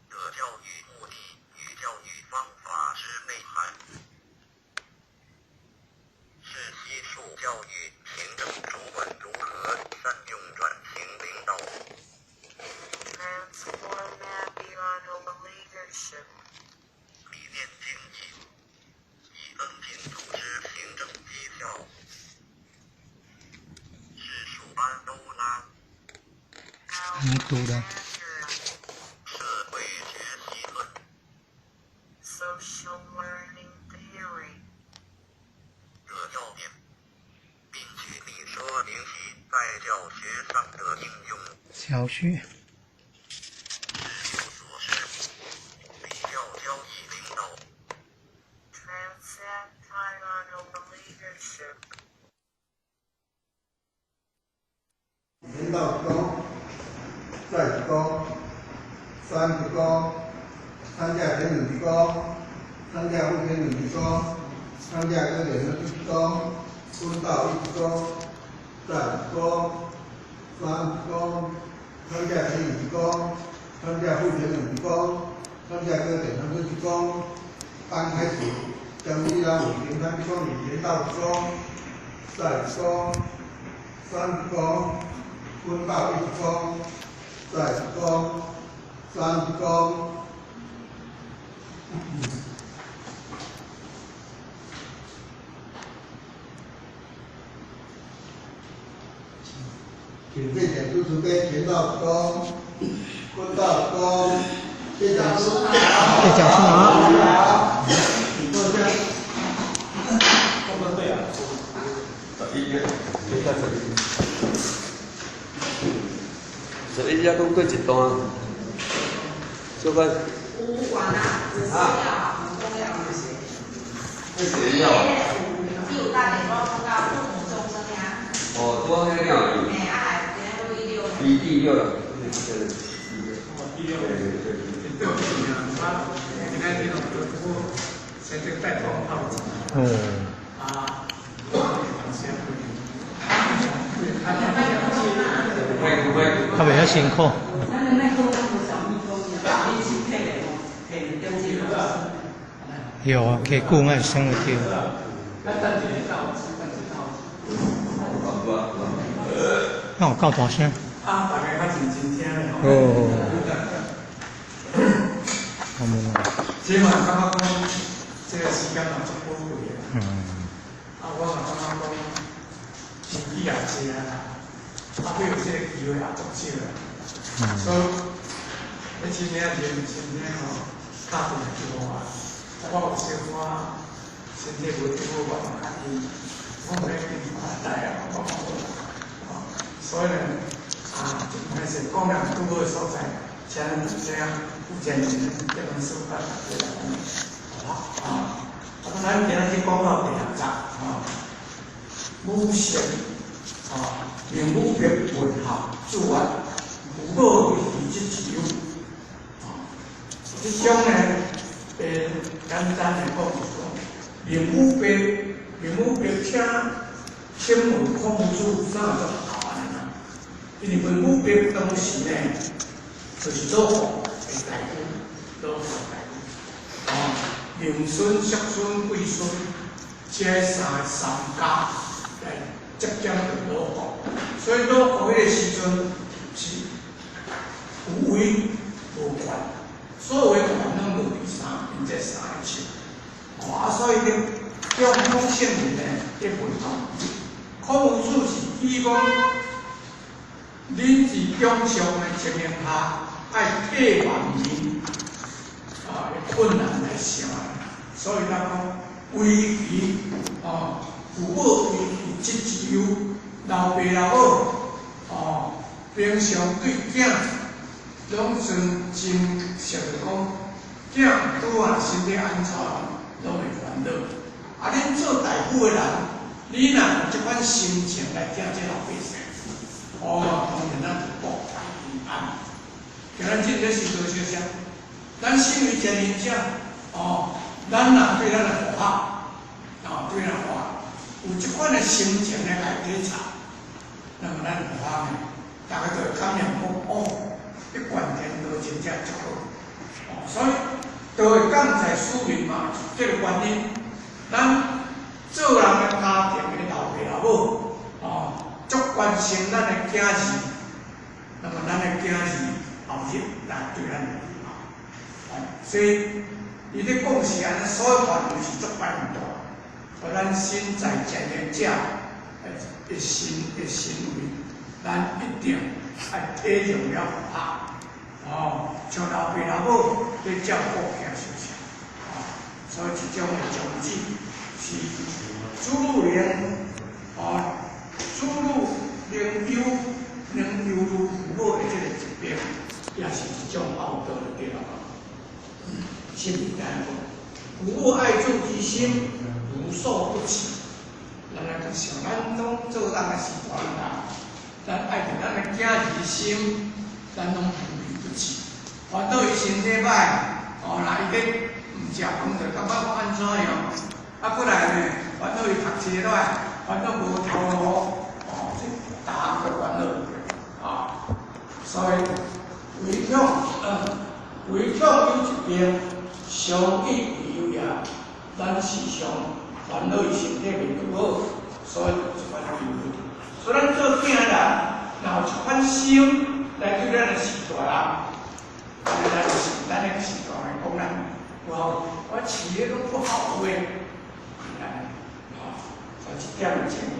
的教育目的與教育方法之內涵，是悉數教育行政主管如何善用轉型領導。 Transformational leadership. 理念經濟，以增進組織行政績效。是數班都拉你讀的。 Alexander. 社會學習論 Social learning theory. 的要點，並舉例說明其在教學上的應用。小學。是有所施，比較交易領導。 Transactional leadership. 連到一公，再一公，三一公，參加田兩一公，參加副田兩一公，參加哥連一公，分到一公，再一公，三一公，參加田兩一公，參加副田兩一公，參加哥連一公，班開始，將你老有平攤一公，連到一公，再一公，三一公。分到一公，再一公，三一公。請這講主慈悲，田道公，坤道公，謝講師。謝講師好。請坐下。 11，11還閣過一段，小可。有管啊，只是要很重要那些。那是要。第五大点说通告父母众生呀。哦，多那了。哎，啊来，今日第六。第六了。对对对。哦，第六。对对对。对，啊，今仔日拢做生做带风炮子。啊，较袂遐辛苦。有啊，加久爱生会着。那有够大声。啊，大家较认真听咧。哦。好无？这嘛感觉讲，这个时间嘛足宝贵的。啊，我嘛感觉讲，年纪也济啊啦，啊，阁有这个机会也足少啦。所以，你真正认真咧吼，打电话叫我，我有小可身体无拄好，我嘛较闲，我毋免紧带啊，我嘛好。所以呢，啊，就歹势讲人拄好的所在，请咱这样负责人这本书甲大家来讲，好啊。啊，咱今仔日讲到第六集，吼，母性，哦，明母别问学主啊，父母为其之忧，哦，这种呢，简单来讲就是讲，明母别，明母别请问孔子啥做好安尼啦？因为明母别当时呢，就是鲁国的大夫，鲁国大夫，哦，明孙、叔孙、贵孙，这三三家来接掌著鲁国，所以鲁国彼个时阵是有威无权，所有的权拢落伫𪜶这三个手，哦，啊，所以咧，叫孔圣人呢，咧问讲，孔夫子是希望恁伫长上的情形下，爱替万民啊困难来想，所以咱讲危其哦，父母危其职之忧，老爸老母哦，平常对囝拢算真熟的讲，囝拄仔身体按怎，拢会烦恼。啊，恁做大夫的人，你若有这款心情来疼这老百姓，哦，当然咱就国泰民安。像咱这个时阵小声，咱身为前人者，哦，咱若对咱的户口，哦，对咱户口有这款的心情来来体察，那么咱户口呢，大家就会感觉讲，哦，你悬天道真正足好，哦，所以就会降在庶民嘛，这个原因，咱做人的家庭的老爸老母，哦，足关心咱的囝儿，那么咱的囝儿后日来对咱好，所以伊咧讲是按呢，所以范围是足宽大，所以咱身在前行者的心的行为，咱一定爱体谅了合，哦，像老爸老母咧照顾囝相像，哦，所以这种的宗旨是子女能哦，子女能忧能忧虑父母的这个疾病，也是一种孝道的对啦。是毋知影讲，父母爱子之心，无所不起。咱来想，咱拢做人的是大人，咱爱著咱的囝儿心，咱拢无微不至。烦恼伊身体歹，哦，若伊咧毋食饭就感觉讲按怎样，啊，过来呢，烦恼伊读册落来，烦恼无头路，哦，这逐项都烦恼，啊，所以唯恐，唯恐有一病，伤以为忧也。咱时常烦恼伊身体袂拄好，所以有这款忧虑。所以咱做囝人，若有这款心来对咱的序大人，按呢咱是咱的序大人讲咱不好，我饲的拢不好话，安呢，吼，所以这点的情形，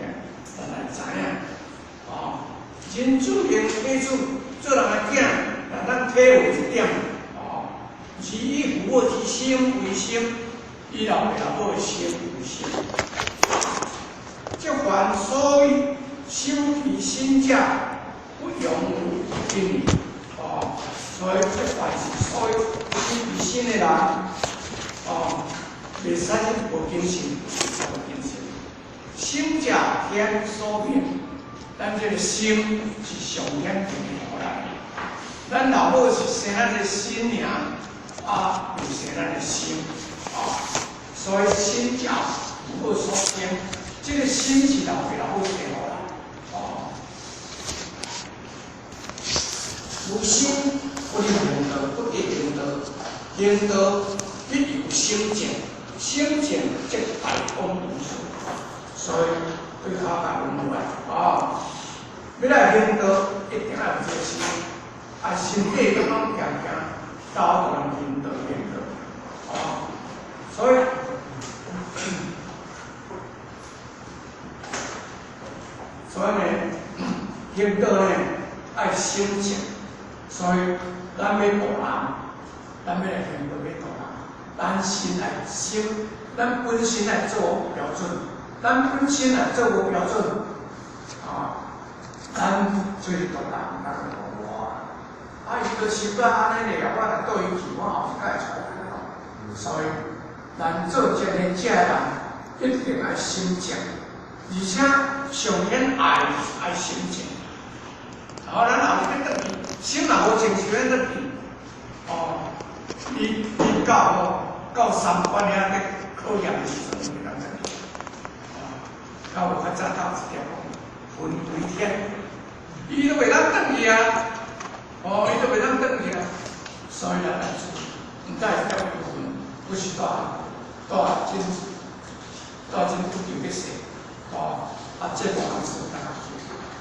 咱来知影，哦，人子能体子，做人的囝，若咱体会一点，哦，是以父母之心为心，以老爸老母的心为心。这凡所谓修其身者，不用有因缘，哦，所以这凡是所有修其身的人，哦，袂使无精神，无精神。心者天所命，咱这个心是上天定予咱的。咱老母是生咱的身尔，啊，又生咱的心，啊，所所以身教有所生，這個心是老爸老母生予啦，哦。無心不能行道，不得行道，行道必有心靜，心靜則大功無數。所以對考甲問落來，哦，欲來行道一定愛有這個心，啊，心底感覺行行，到就能行道行道，哦，所以。所以呢，行道呢愛心靜，所以咱欲度人，咱欲來行道欲度人，咱心愛心，咱本身愛做標準，咱本身愛做無標準，啊，咱出去度人，咱就無啊。啊，伊都習慣按呢爾，我若倒伊去，我後一擺會出來咯。所以，咱做這個這人，一定愛心靜。而且上顯愛愛心靜，哦，咱後日欲轉去，心若無靜是欲轉去，哦，你到吼到三關遐咧考驗的時陣，會當轉去，哦，到有較早到一點鐘，魂歸天，伊都袂當轉去啊，哦，伊都袂當轉去啊，所以咱來做，毋知是踮幽魂，不是帶帶真帶真不求去世。哦，啊，這無人事當去，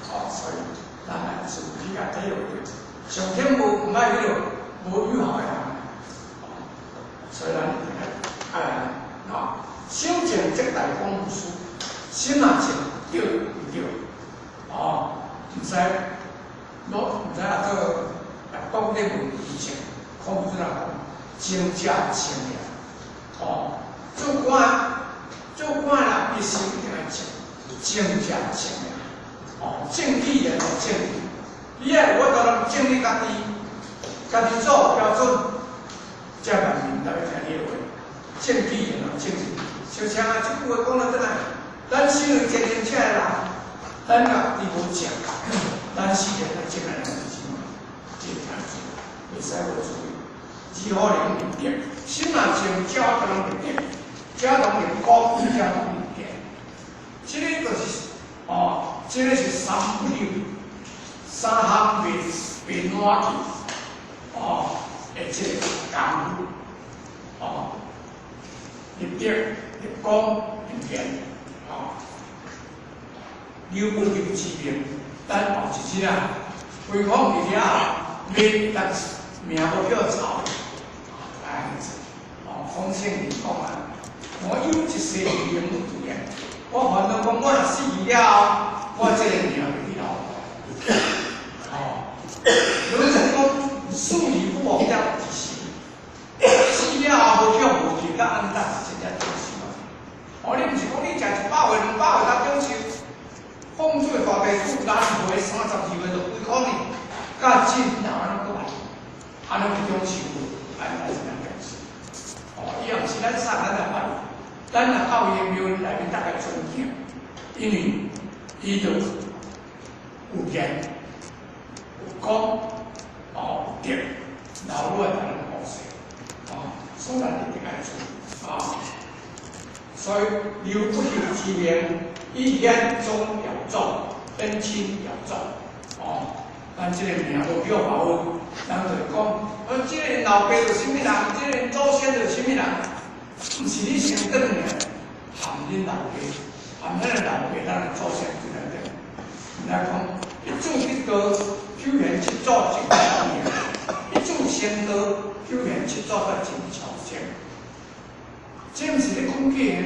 哦，所以咱來自己共體會著，上天無毋愛彼落無有效的人，哦，所以咱一定愛愛哦，心靜則大功無輸，心若靜對毋對？哦，毋使，我毋知阿做講咧問題靜，孔子若講靜者清也，哦，做官做官人伊心一定愛靜。靜者清也，哦，正語言哦正語，你愛有法度通正你家己，家己做標準，才萬民才欲聽你的話。正語言哦正語，就像啊，這句話講了轉來，咱身為虔誠者的人，咱家己無正，咱四個來正來人是啥物？這個袂使無注意。如何能立德？心若靜，才可能立德，才能立功，才能立德。這個就是哦，這個是三不漏，三項袂袂爛去，哦，的這個功夫，哦，立德、立功、立言，哦，留不留之名，咱後一日啊，回訪佇遐，袂但是名無叫臭，哎，哦，孔聖人講啊，我有一世名不言。我煩惱講，我若死去了後，我這個名袂去留。哦，有人講死而不亡了一世，死了後無叫無記，甲按當是真正長壽。哦，你毋是講你食100歲、200歲才長壽？風水大地主咱歲32歲就歸空去，甲真老安怎閣來？按呢有長壽無？按呢是咱長壽。哦，伊也毋是咱送咱來拜。咱若到伊的廟內面，大家尊敬，因為伊就有言有功，哦有德，老來才能保世，哦，所以咱一定愛注意，啊，所以留不朽之名，以顯宗耀祖，顯親耀祖，哦，咱這個名無叫別有，人就會講，這個老爸就是啥物人，這個祖先就是啥物人。毋是你先轉爾，含恁老爸，含咱的老爸，咱的祖先就來對。來講，一子得道，九玄七祖盡超明；一子成道，九玄七祖才盡超前。這毋是咧講假的，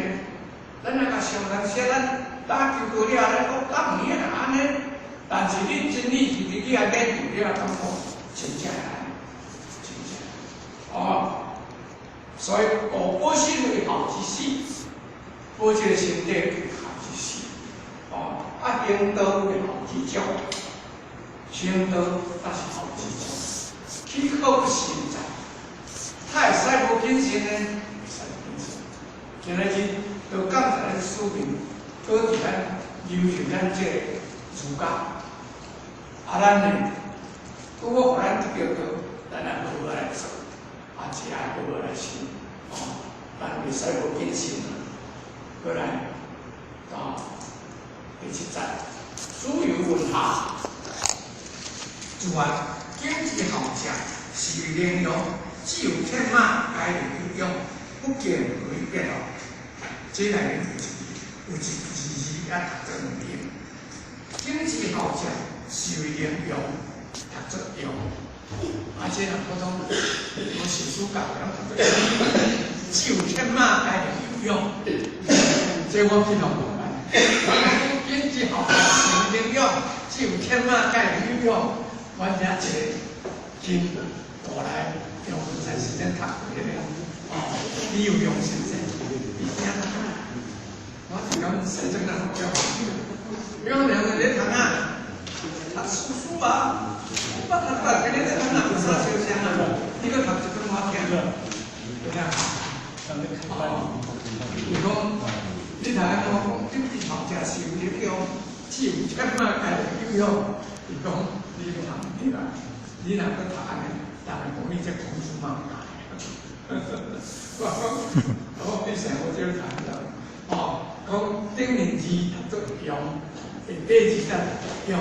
咱若共想人說咱打求道了，咱講當然啦按呢，但是你真理是佇去遐研究，你也感覺真正按呢，真正，哦。所以，我保身為孝之始，保這個身體為孝之始，哦，啊，行道為孝之終，行道才是孝之終。起好心在，他會使無謹慎呢？會使謹慎。今仔日都感謝咱師父，保持咱留住咱這個儒家。啊，咱呢，拄好予咱得著道，咱來好好來做。啊，這愛好好來修，哦，咱袂使無謹慎啊。過來，啊，第七節，主有文學，就話經濟學者是為靈養，只有天馬該有用，不見為變哦。這內面有一字字啊，讀做兩遍。經濟學者是為靈養，讀做用。啊，這人普通無受書教，攏讀做用。只有天馬該有用，這我非常明白。經濟學者是為靈養，只有天馬該有用。阮遮一個金大來用文先生讀過迄個哦，李有用先生，伊聽我是講先生咱叫，伊講兩個咧讀啊，讀書書啊，我讀讀今日咧讀啊，有啥相像啊？你閣讀一本我聽，有聽？哦，伊講你頭先我講經濟學者是有影響，只有天馬該有用，伊講你讀毋對啦，你若閣讀按呢，逐个講你這孔子嘛毋我講，我比上我這讀了，哦，講頂面字讀做用，下底字讀做用，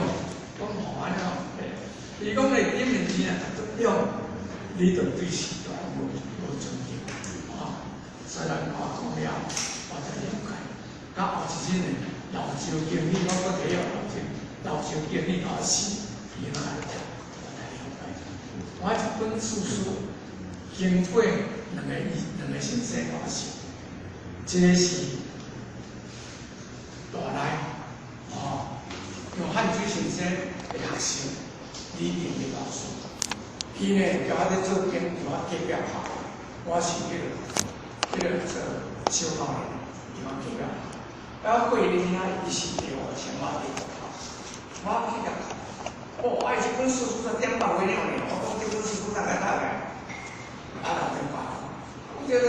講吼按呢吼，伊講你頂面字若讀做用，你就對時代無尊敬，哦，所以咱我講了，我才了解。到後一陣呢，老周經理我閣提了老周，老周經理甲我寫，伊哪來讀，我才了解。我一本書書經過兩個先生甲我寫，一個是大內哦，楊漢水先生的學生李定的老師，伊呢叫我咧做兵，叫我隔壁學，我是彼個做小教練，叫我隔壁學。啊，過年遐伊是地我先我伫學，我去甲，哦，啊，伊這本書書才點百歲了呢，我講這本書書大概讀個，啊，老電話，講這個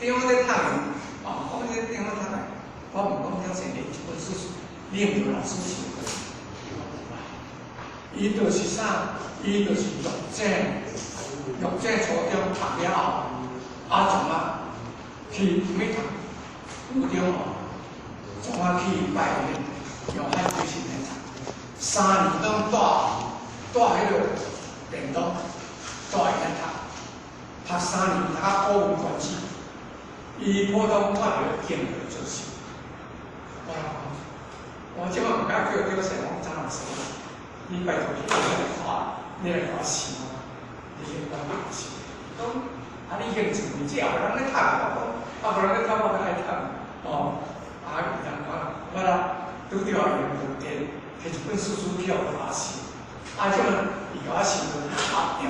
電話咧讀的，哦，講這個電話讀的，我問講了先，這本書書，你毋老師是？伊就是啥？伊就是玉井，玉井初中讀了後，啊，從啊去啥讀？高中哦，從啊去拜楊漢水先生讀，3年攏帶彼個電腦，帶伊遐讀，讀三年讀到古文觀止，伊普通看著見著做事。我我這擺毋敢叫叫說，我張老師，你拜託你來看，你來看試，你應該試。講啊，你興趣，這後人咧讀，我講啊，無人咧讀，我較愛讀。哦，啊，伊通看，我啦拄著伊就提提一本書書去予我試，啊，這擺伊共我試就拍定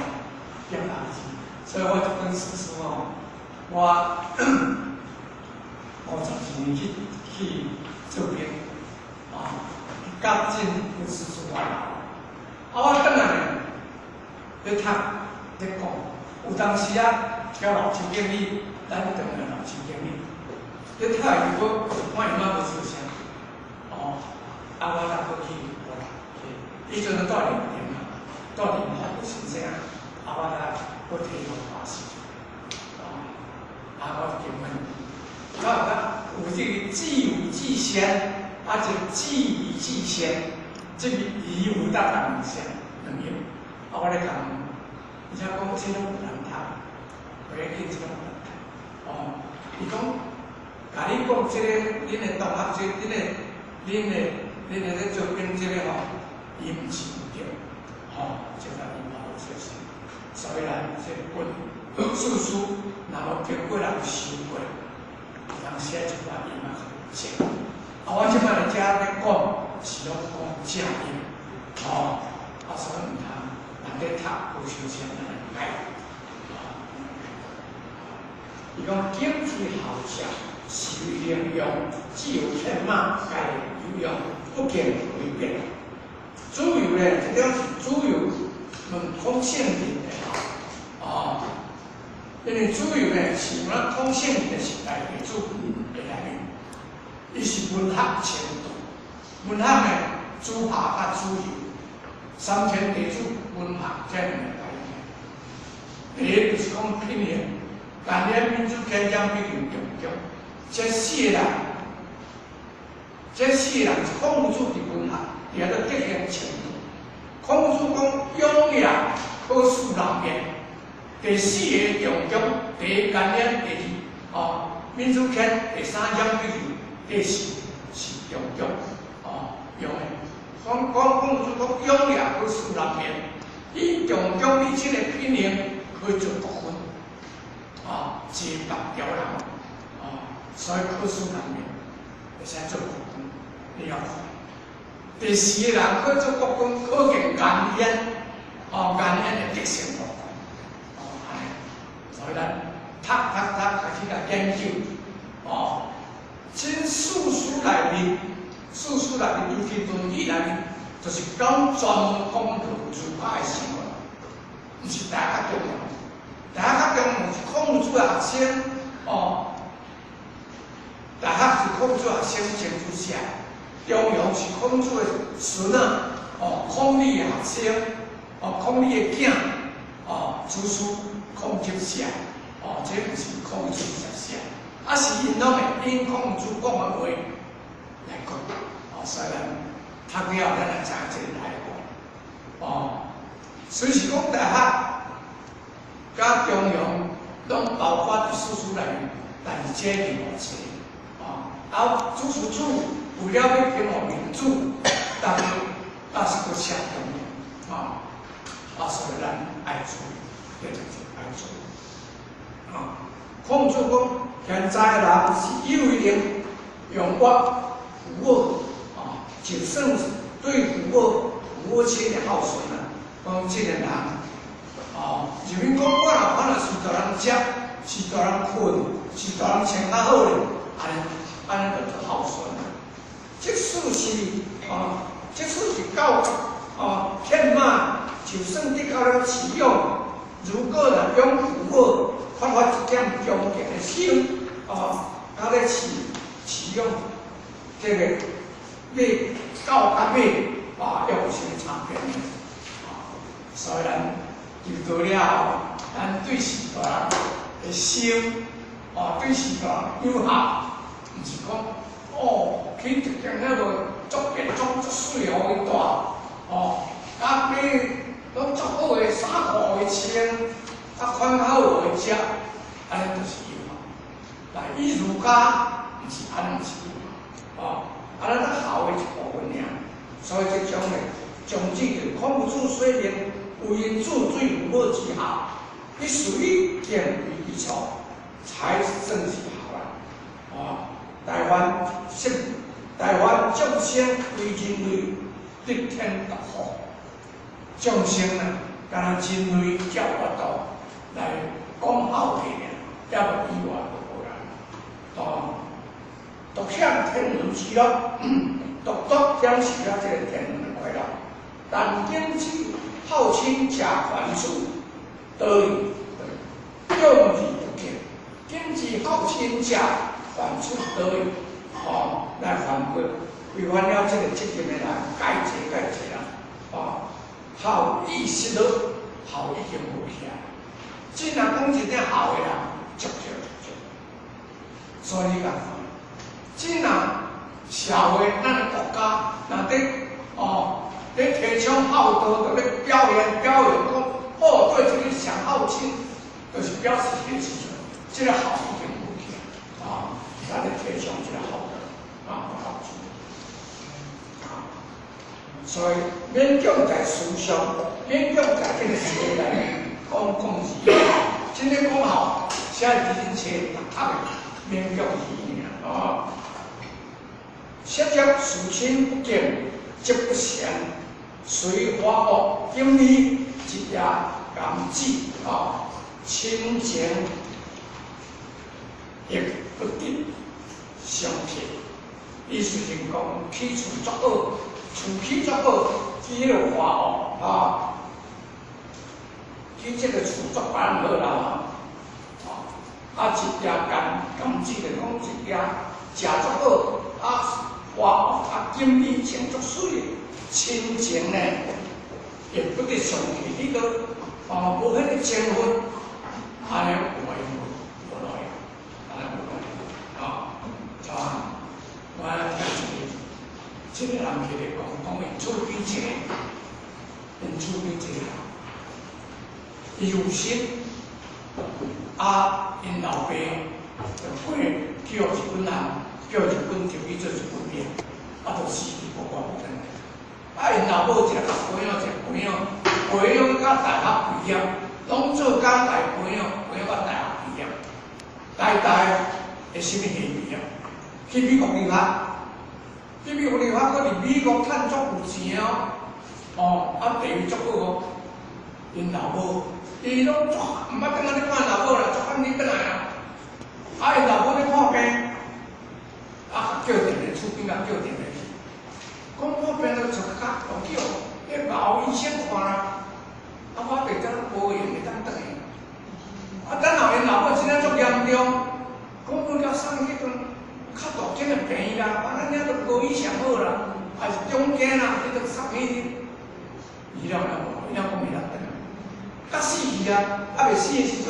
點大字，所以我這本書書吼，我52年去做兵，啊，甲進本書書我啊，我轉來呢，咧讀咧講，有當時啊，交老周經理，咱轉來老周經理，咧讀伊閣看伊嘛無出聲，哦，啊，我才閣去，去，彼陣都住林田啊，住林福先生，啊，我才閣提予我試，哦，啊，我就問，我講有這個自有至先，啊，這自疑至先，這個疑有搭兩聲兩音，啊，我咧講，而且講這攏有難讀，袂要緊，這攏有難讀，哦，伊講，共你講這個，恁的同學這，恁的咧做兵這個吼，伊毋是毋對，吼，這個伊嘛有說是，所以咱這本書書，若無經過人修過，有當寫一寡音嘛是正。啊，我這擺佇遮咧講是攏講正音，吼，啊，所以毋通人咧讀無相像來改。伊講經濟學者是為靈用，只有天馬該有用，不見為變。主要咧，這種是主要問孔聖人的哦，因為主要咧是咱孔聖人的時代的主的內面，伊是文學程度，文學呢，主學佮主流，三千地主文學這兩個概念。第一就是講品行，颜渊、閔子骞、蒋必裘、仲弓，这四个人，这四个人是孔夫子伫文学，伫遐做德行程度。孔夫子讲勇也可使难辨，第四个仲弓，第一颜渊，第二閔子骞，第三蒋必裘，第四是仲弓，用的。讲讲孔夫子讲勇也可使难辨，以仲弓以这个品行可以做国君，解白刁人，所以可使难辨，会使做国君，你要看。第四个人可做国君，可见颜渊，颜渊的德性无共，按呢，所以咱读读读开始共研究，这四书内面，四书内面，尤其论语内面，就是讲专门讲儒家的生活，毋是大学中庸。大学中庸是孔子的学生，大学是孔子学生曾子写，中庸是孔子的孙仔，孔鲤的学生，孔鲤的囝，子思孔集写，这毋是孔子直接写，啊是𪜶攏會引孔子講的話來講，所以咱讀了咱就知影這個來源，雖是講大學佮中庸攏包括佇四書內面，但是這另外冊，啊，子思子為了欲平復孟子，但是但是閣寫中庸，所以咱愛注意，對對對，愛注意，孔子講，現在的人是有閒用我父母，就算是對父母親的孝順啊，講這個人，入面講我若我若是予人食，是予人睏，是予人穿較好咧，按呢按呢就做孝順啊。即使是狗犬馬，就算得到了飼養，如果若養父母發發一點恭敬的心，佮咧飼養這個馬狗佮馬，猶有啥物差別呢？所以咱入道了後，咱對序大人的心，對序大人友好，毋是講去一間彼落足便裝足媠予伊帶，啊買攏足好的衫褲予伊穿，啊款較好予伊食，按呢就是友好。但以儒家毋是按呢，毋是友好，按呢咱孝的一部分爾。所以這種的宗旨就是孔夫子說明，為人子對父母之孝，必須以敬為基礎，才算是孝啦。台灣聖，台灣眾生歸人類得天獨厚，眾生啊，敢若人類才有法度來講孝悌爾，抑無以外就無啦。獨享天倫之樂，獨獨享受了這個天倫的快樂。但今之孝親者凡處，得矣，用而不見。今之孝親者凡處得矣，來犯過違反了這個責任的人，改正改正啦，孝已失落，孝已經無去啊。真若講真正孝的人，足少足少。所以你共看，真若社會，咱的國家若佇咧提倡孝道，就咧表現表揚講，對這個上孝親，就是表示彼個時陣，這個孝已經無去啊，咱咧提倡這個孝道，不孝子，所以勉強在思想，勉強在這個書內面講講字，真正講孝，寫佇恁冊讀讀的，勉強字爾啊。設若事親不敬，則不賢；雖華屋錦衣，一夜甘旨親情亦不得相替。意思是講，起厝足好，厝起足好，起彼個華屋起這個厝足辦好啦，一夜甘甘旨就講一夜食足好，華屋錦衣穿足媠，親情呢亦不得相替。你閣無彼個情分，按呢有緣無？咱聽一個人起來講，講𪜶厝邊一個，𪜶厝邊一個人，伊有心，啊，𪜶老爸就過去予日本人，叫日本入去做日本兵，啊，就死去無關無轉來。啊，𪜶老母一個培養，一個培養，培養到大學畢業，攏做工來培養，培養到大學畢業，台大的啥物系畢業，去美國留學，去美國留學，閣佇美國趁足有錢哦，哦，啊地位足好哦。𪜶老母，伊攏足毋捌轉來咧看老母啦，足罕你轉來啊。啊，𪜶老母咧破病，啊，叫電話，厝邊共叫電話去，講破病就出較叫彼老醫生看啦。啊，我佇遮無閒會當轉來。啊，等後𪜶老母真正足嚴重，講阮共送去彼陣較大間的病院啦，啊，咱遐都無醫上好啦，還是中間啦，你都送去。伊了了無，伊了講袂當轉來。甲死去啊！啊未死的時陣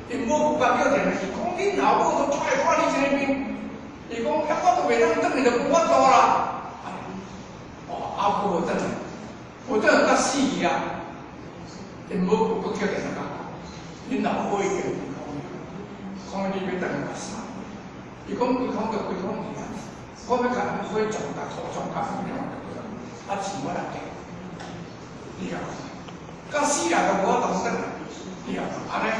，𪜶母閣叫電話去，講恁老母都足愛看你這個面。伊講，遐我都袂當轉來，就無法度啦。哦，啊，閣無轉來，無轉來甲死去啊！𪜶母閣叫電話講，恁老母已經歸空去，講你欲轉來共送。伊講歸空就歸空去啊！我欲共人火葬，共土葬，共什麼就對啦。啊，錢我來給，你共看。到死人都無法度轉來，你看，按呢，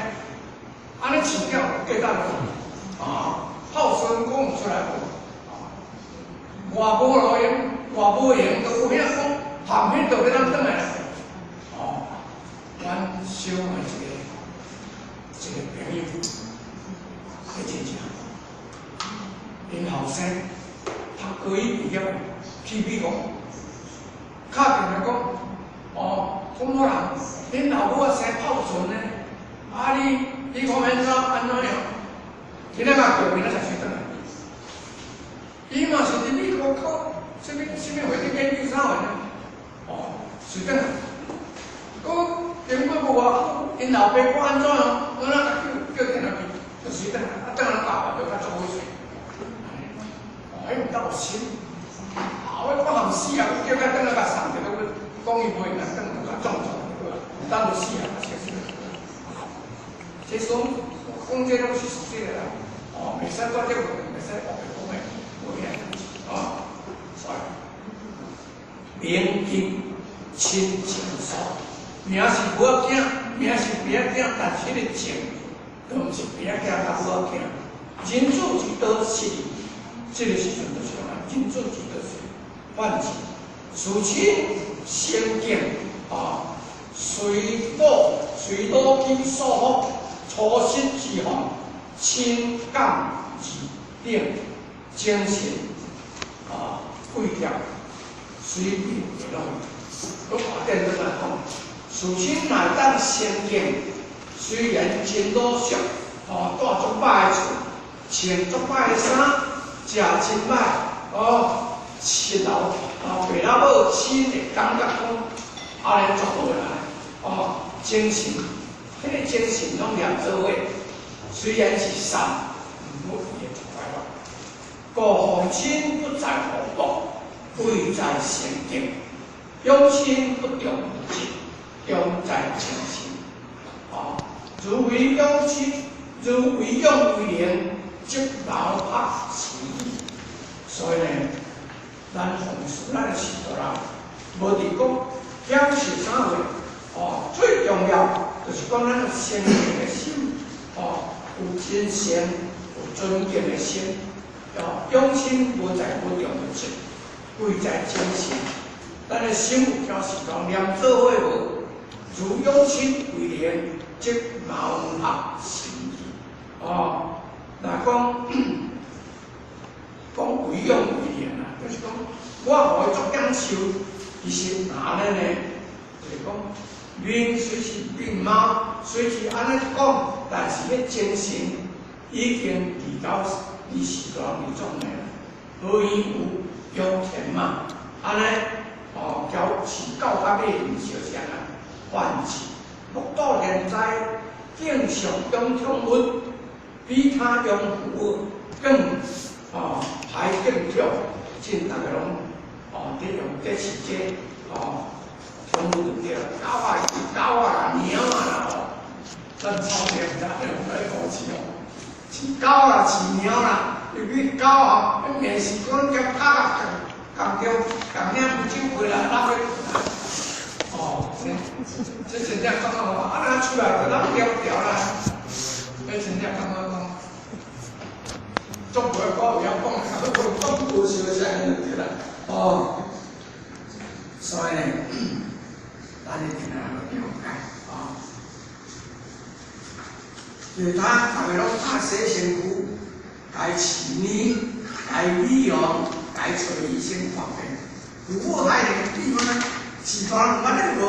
按呢飼了過當啊，孝順講毋出來無？啊，外無路用，外無閒，都有影講，含彼就欲當轉來。哦，阮小的一個朋友，彼真正，𪜶後生讀高一畢業去美國，敲電話講，哦。講某人，恁老母啊生孝順呢，啊你講按怎按怎樣？今仔嘛叫伊才隨轉來。伊嘛是佇美國考啥物啥物會去研究啥貨呢？哦，隨轉來。閣經過無偌久，𪜶老爸講按怎樣？我哪叫叫電話去，就隨轉來。啊，轉來教就較足好勢。哦，彼毋夠心。啊，我我含死啊，叫佢轉來共送著，講伊袂當轉，就共撞撞對吧？等就死啊，死死。這種講這攏是實際的啦。哦，袂使講這個，袂使烏白講的，無遐代誌啊。所以，明鏡親情疏，名是母仔囝，名是爸仔囝，但是彼個情，都毋是爸仔囝佮母仔囝。人子之道失矣，這個時陣就是按呢，人子之道失，反之，事親先敬啊，隨老隨老其所福，初失之風，親感二等，精神啊，貴業隨便會攏。閣看電轉來講，事親乃當先敬，雖然真老俗，哦，住足歹的厝，穿足歹的衫，食真歹，哦，七老老爸老母親會感覺講，按呢足好啦，哦，精神，彼個精神攏連做伙，雖然是善，毋過伊會足快樂。故奉親不在厚薄，貴在誠敬；養親不重物質，重在精神。哦，如為養親，如為養為能，則勞樸慈義。所以呢，咱奉事咱的序大人，無佇講享受啥貨，哦，最重要就是講咱有誠敬的心，哦，有真善、有尊敬的心，哦，養親無在無重物質，貴在精神。咱的心有調適當，念做伙無？如養親為能，則勞樸慈義。哦，若講講為養為能啊，就是講我予伊足享受，其實若按呢呢，就是講面雖是面貌雖是按呢講，但是彼精神已經佇到佇時代佇創的，何以有養天嘛？按呢哦，交是到甲尾毋相像啊，反之，目睹現在敬上養寵物，比他養父母更哦還更重，真逐个攏哦，伫用伫饲这哦，宠物就对啦，狗啊、狗啊啦、猫啊啦吼，咱草地毋知用来讲饲哦，饲狗啦、饲猫啦，因为狗啊，面是讲叫拍啊，共共着共领不酒回来，拉去。哦，这真正感觉吼，啊，若出来就咱调调啦。这真正感觉讲，总袂讲有晓讲，讲无相声就对啦。哦，所以呢，咱一定要了解啊。其他逐个攏拍洗身躯，该饲奶，该美容，该找医生看病。父母害的比方，是大人有按呢无？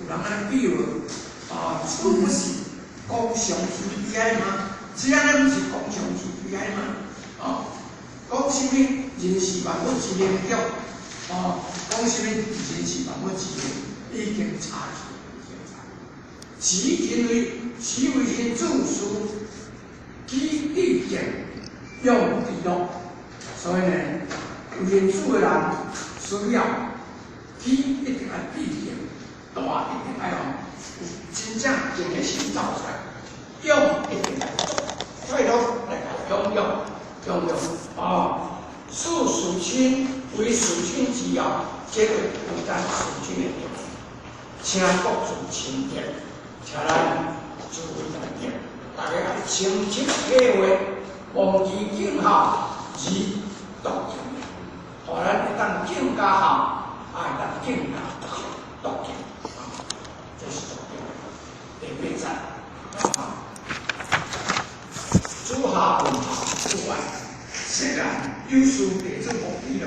有人按呢比无？啊，此不是高尚之悲哀吗？这按呢毋是高尚之悲哀吗？啊，讲啥物人是万物之灵长，啊，讲啥物人是万物之灵，已经差去，已经差去。是因为是为人自私，己意见用之乐，所以呢，为人子的人需要。己一定爱必定，大一定爱哦，有真正敬的心走出来，勇一定爱做，快乐来共享享用哦。事事亲为事亲之要，这个负担事亲的重，请各自清洁，请咱诸位大家，大家爱深切体会，忘记敬孝而独敬，予咱会当更加孝。爱当更加独敬，啊，这是重要。第八节，啊，主下问孝不爱，世人有事地主目的了，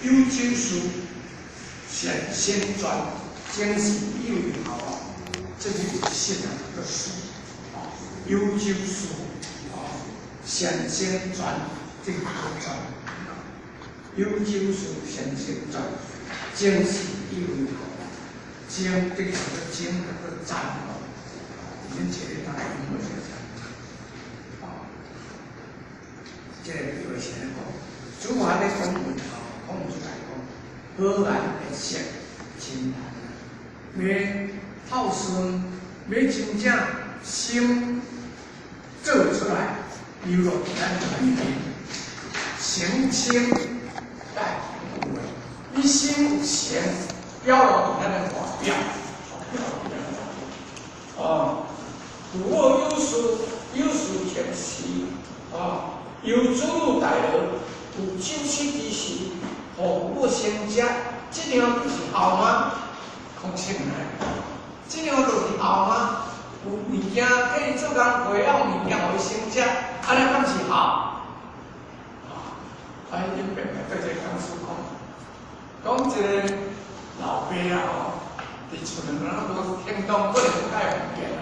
有酒事先先传，正是以为孝啊，这就是世人的事，啊，有酒事，啊，先先传，这个传，有酒事先先传。正是以为孝，正这个叫做正，叫做赞哦。恁这个大家用过这个赞，啊，这个比喻是按呢讲，主下咧讲问孝，讲出来讲，和颜悦色真难啊。欲孝顺，欲真正心做出来，流露伫咱内面，诚清带有的。你心有诚，表露伫咱的外表，表露伫咱的外表。哦，父母有事有事情时，啊，由子女代劳，有酒席之时，予父母先食，这样就是孝吗？讲清来，这样就是孝吗？有物件替伊做工课，还有物件予伊先食，按呢敢是孝？啊，啊，𪜶变来对这个讲师讲。讲一个老爸啊吼，伫厝内面无行动，可能较会不便啊。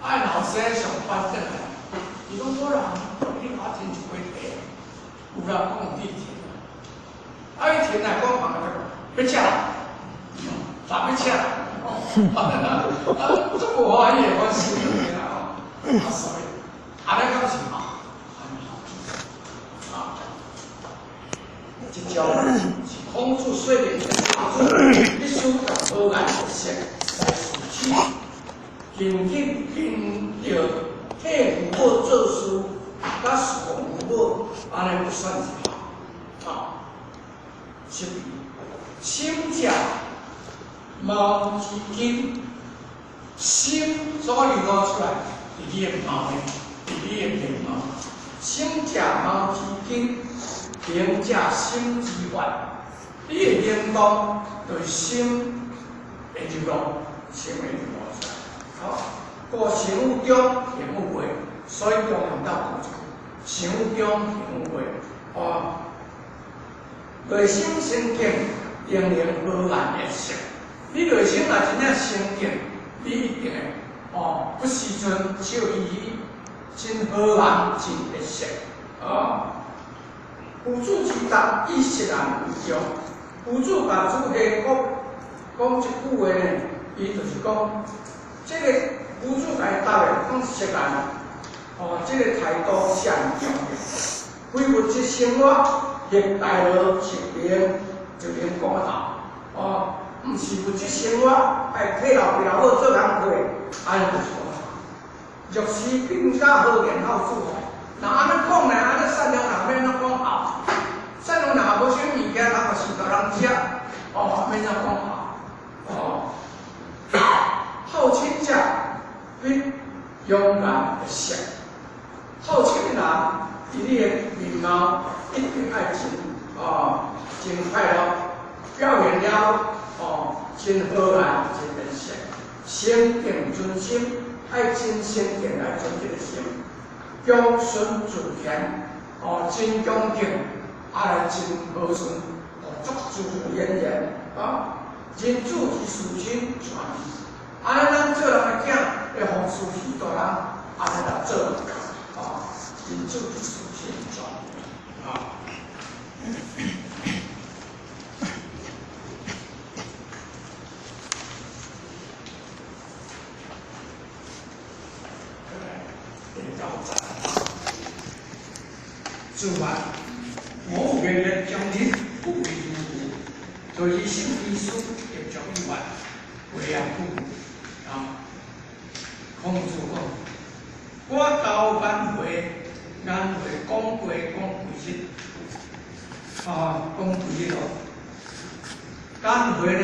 啊，老生上班转来，伊讲无人，你我真一回提，有人讲有地铁啊，伊停来讲嘛，欲食啦，啥欲食啦？啊，足无欢喜的，我心里啦吼，啊，所以，按呢敢是孝？啊，这招是孔子说的，孝子必须共和颜悦色来事取，紧紧跟著替父母做事，佮侍奉父母，按呢不算是孝。啊，是心者毛之根，心所流露出来，伫你的毛呢，伫你的面貌。心者毛之根，行者心之法。你的行动就是心的流露，心的流露出来。好，故行有中，行有外，所以中庸到讲行有中，行有外。哦，内心诚敬，定能和颜悦色。你内心若真正诚敬，你一定会哦，不时阵笑嘻嘻，真和颜，真悦色。哦，夫子之答，以释然为重。夫子共子夏讲讲这句话呢，伊就是讲，这个夫子共伊答的讲释然，哦，这个态度上重要。非物质生活，行大路一边就能讲头，哦，毋是物质生活爱替老爸老母做工课，按呢就是讲头。弱势更加好言好语，若按呢讲呢，按呢善良人欲按怎讲孝？善良人也无啥物件，人嘛是予人食，哦，欲按怎讲孝？哦，好亲者必勇敢的笑，好亲人伫你的面貌一定爱真哦，真快乐，表现了哦，真和蔼，真仁善，诚敬尊心，爱真诚敬来尊这个心，恭顺自谦，哦，真恭敬，啊来真和顺，哦，足自然然啊，仁子之事亲传。按呢，咱做人的囝会予事喜大人，按呢来做啊，仁子之事亲传啊。第九节，自愿，我有言将日不为如故，就是圣医师会将以外，为也不啊。孔子讲，我交眼会，眼会讲过讲几日，啊，讲几日咯。眼会呢，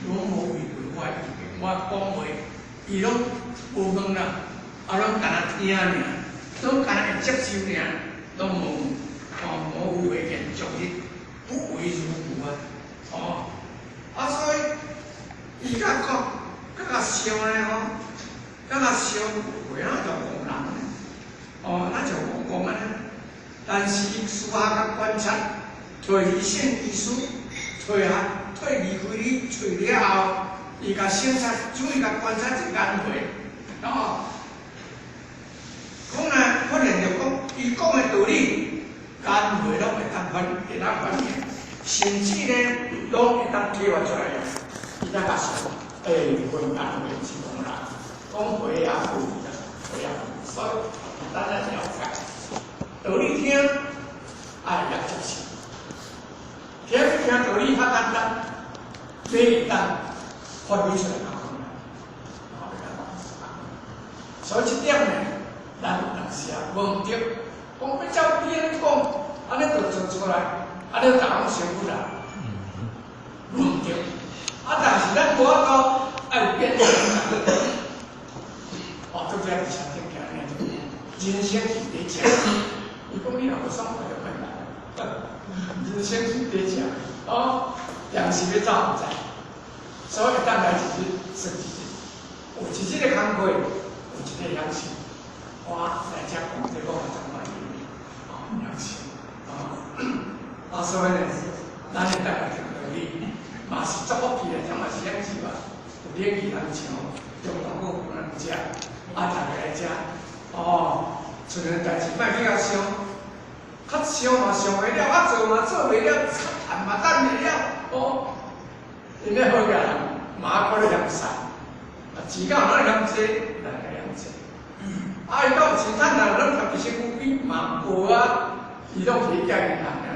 拢无违背我的意见，我讲话，伊拢无问啦，啊，拢干焦听尔，拢干焦会接受尔，拢无，哦，无违言将日，不为如故啊，哦，啊，所以伊甲讲，甲想呢吼。咱若想话，咱就戆人呢，哦，咱就戆戆按呢。但是私下佮观察，揣圣医师，揣下退离开你揣了后，伊共省察，注意共观察这眼会，哦，讲呢，发现著讲，伊讲的道理，眼会拢会当反，会当反映，甚至呢，拢会当启发出来。伊才甲想，欸，分眼会是戆人。讲话也有，话也有，所以咱爱了解道理听，爱会接受。听听道理较简单，欲会当发挥出来较困难。所以这点呢，咱有当时啊问著，讲欲照你按呢讲，按呢就做出来，按呢逐家拢成佛啦。问著，啊，但是咱无法度爱有变化。哦，做这伫山顶行尔，人生是伫食。伊讲你若无爽快就莫来。人生是伫食，哦，定时欲走毋知。所以会当来一日算一日，有一日的工课，有一日享受。我来遮讲这个，我足满意。哦，享受。哦，啊，所以呢，咱会当来听道理，嘛是足福气的，这嘛是享受啊。有冷气通穿，中昼阁有人食。啊，逐家来食，哦，出现代志，莫去共想，较想嘛想袂了，较做嘛做袂了，较趁嘛趁袂了，哦，因咧好个人，嘛阁咧嫌瘦，啊，钱敢有人嫌济，人会嫌济，啊，伊敢有钱趁啊，拢贴伫身躯边嘛无啊，伊拢去寄银行尔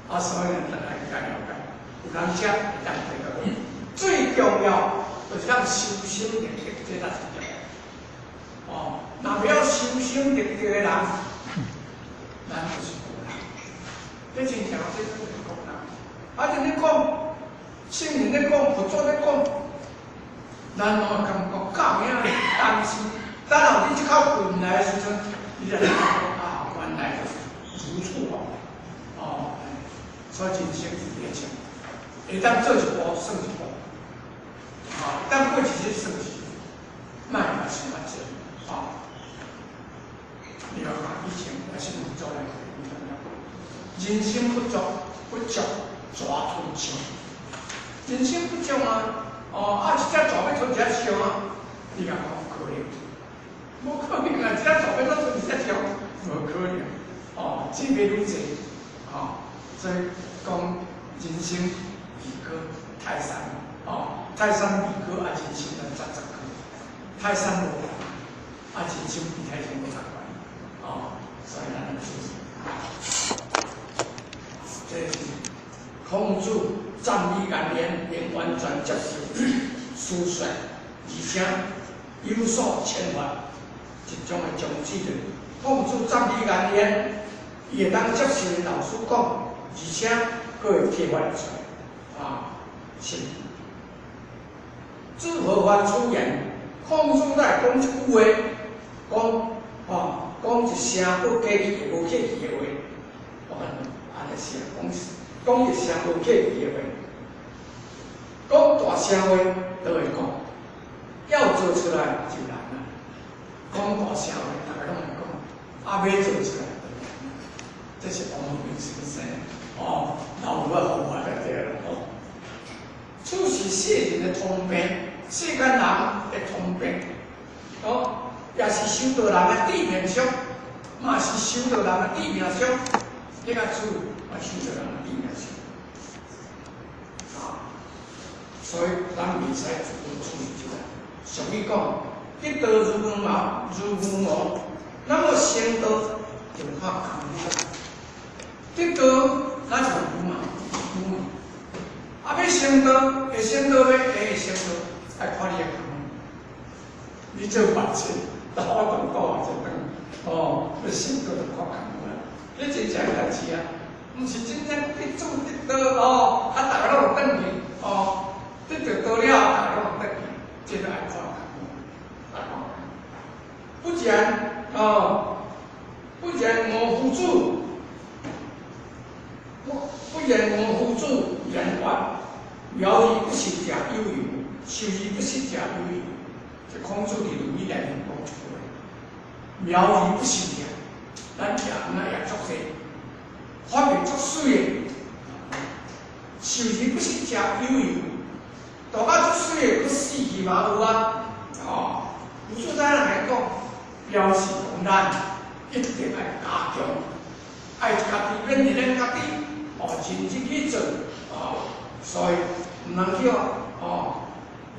啊，所以咱爱加了解，有人食会当提到。最重要就是咱修心立德，这才是重要。哦，若袂晓修心立德的人，咱就是愚人。这真正这就是愚人。啊，这咧讲，圣人咧讲，佛祖咧讲，咱拢会感觉教影，但是等候你这口气来的时阵，你才知影讲啊，原来就是如此哦。哦，所以人生是伫咧唱，会当做一步算一步，啊，会当过一日算一日，莫共想较济，啊。你要讲以前也是佛祖来，人生不足，不足蛇吞象。人生不足啊，哦，啊，一只蛇欲吞一只象啊，你共讲可能？无可能啊！一只蛇欲怎吞一只象？无可能。哦，钱袂愈济，哦，所以讲人生位高泰山，哦，泰山位高啊，人生咱十十高，泰山无悬，啊，人生比泰山阁较悬，哦，所以咱来修行。這是孔子讚美顏淵，並完全接受師說，而且有所啟發，一種的宗旨就是孔子讚美顏淵，伊會當接受老師講，而且閣會啟發出來，啊，是。知何法出言？孔子來講一句話，講哦，講一聲不客氣、無客氣的話，我按呢聲講，講一聲無客氣的話，講大聲話都會講，要做出來就難啦。講大聲話，逐家攏會講，啊，欲做出來就難。這是王陽明先生哦，老夫好話就對了哦。此是世人的通病，世間人的通病，哦，也是修道人的致命傷，嘛是修道人的致命傷。這個主嘛修道人的致命傷，啊，所以咱袂使自動處理這個。俗語講，得道如牛毛，如牛毛，那麼成道就較艱苦。得道那就牛毛，牛毛。啊，欲成道，會成道欲會成道，愛看你的功夫。你做白痴，我當講啊，就當哦，欲成道就看功夫啦。你真正代誌啊，毋是真正得做得道哦，啊，逐家攏會轉去哦，得著道了，逐家攏會轉去，這個愛看功夫，愛看。不然哦，不然吾夫子，不然吾夫子言曰。苗而不食者有余，受而不食者有餘。這孔子佇《論語》內面講一句話：苗而不食者，咱食毋啊也足濟，反而足媠的。受而不食者有餘，大家足媠的，閣死去嘛有啊。哦，有主咱來講，表示講咱一定愛加強，愛家己勉勵咱家己，哦，認真去做，哦，所以。毋通去哦，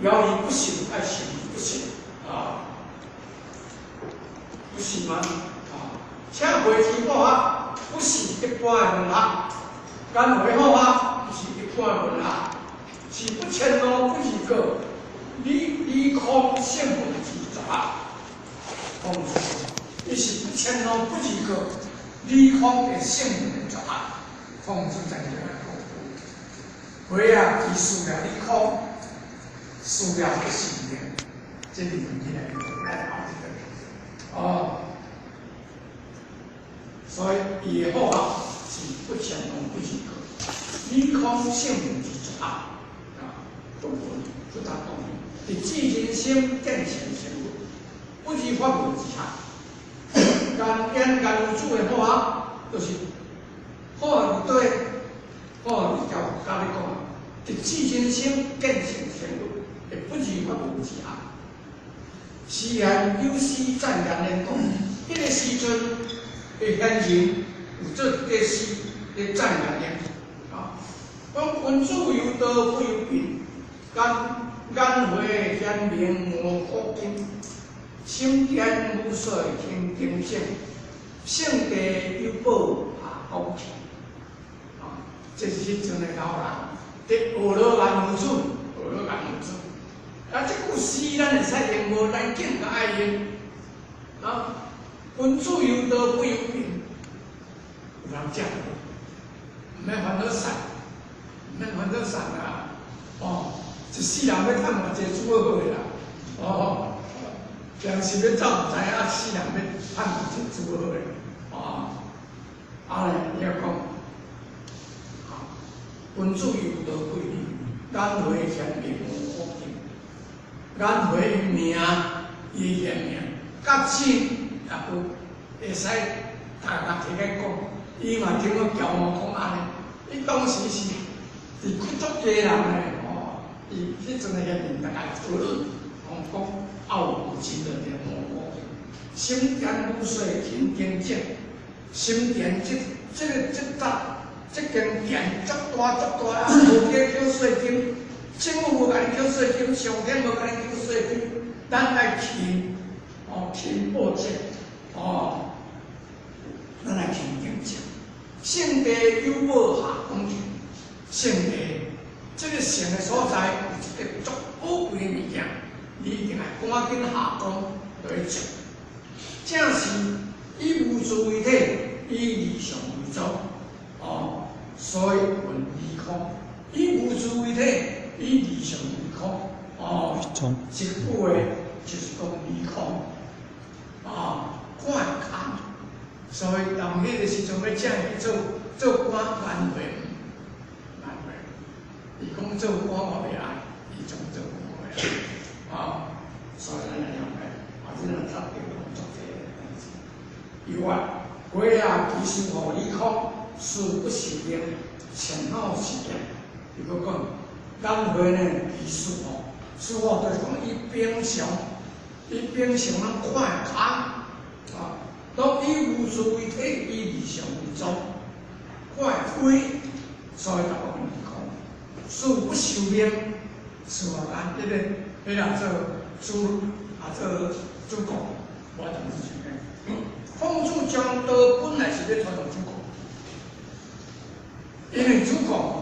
杳而不信，愛受而不食，啊，不是嗎？啊，請回知好學，不是一般的文學，顏回好學，不是一般的文學，是不遷怒不貳過，理空聖門之絕學。孔子，伊是不遷怒不貳過，理空的聖門的絕學。孔子真正來講。回啊，伊事業理空，事業不是的，這個問題來來後一個哦。所以伊的好學是不遷怒不貳過，理空聖門之絕學啊，都無不達講，直指人心，見性成佛，不二法門之學。顏淵顏夫子的好學，就是好學對。哦，你教教你講，直指人心，見性成佛，會不二法門之學。時賢有詩讚顏淵講，彼個時陣的賢人有做一個詩咧讚顏淵，啊，講君子有道不憂貧，顏顏回賢明無古今，心田無稅興經省，聖地有寶下古琴。這是彼陣的老人佇學落顏夫子，學落顏夫子。啊，這句詩咱會使用無？咱更較愛用。啊，君子有道不憂貧，有人食無？毋免煩惱瘦，毋免煩惱瘦啊！哦，一世人欲趁偌濟煮好好的啦。哦，良心欲走毋知影，世人欲趁偌濟煮好好的。哦，啊咧，伊講。君子有道不憂貧，顏回賢明無古今。顏回名，伊賢名，甲真也有會使逐家提來講，伊嘛聽講喬毛講按呢，伊當時是佇足濟人的吼，伊彼陣的賢人逐家討論，講講傲無真的無古今。心田無稅勤耕種，心田這個這扎。這間田足大足大，啊，無去繳稅金，政府無共你繳稅金，上天無共你繳稅金，咱愛勤，哦，勤報稅，哦，咱愛勤耕種，聖地有寶下講場，聖地這个聖的所在有一个足寶貴的物件，你一定愛趕緊下工來做。正是以無住為體，以二相為宗，哦，所以云二空。以無住為體，以二相為空，哦，這句話就是講二空，啊，看會空。所以當彼個時陣欲請伊去做做官，萬會萬會，伊講做官我袂愛，伊總做官我袂愛，啊，所以咱來用個，啊，這種特別工作這個代誌。以外，鬼啊，其實予理空，事不受命，前後是業。伊閣講，眼慧呢，其實吼，師父就是講伊平常，伊平常攏看會空，啊，當以無住為體，以二相為宗，看會開，所以才講二空。事不受命，事啊，咱彼个彼个做主啊做主公，我當時想講，孔子將道本來是咧傳授主公，因為主公。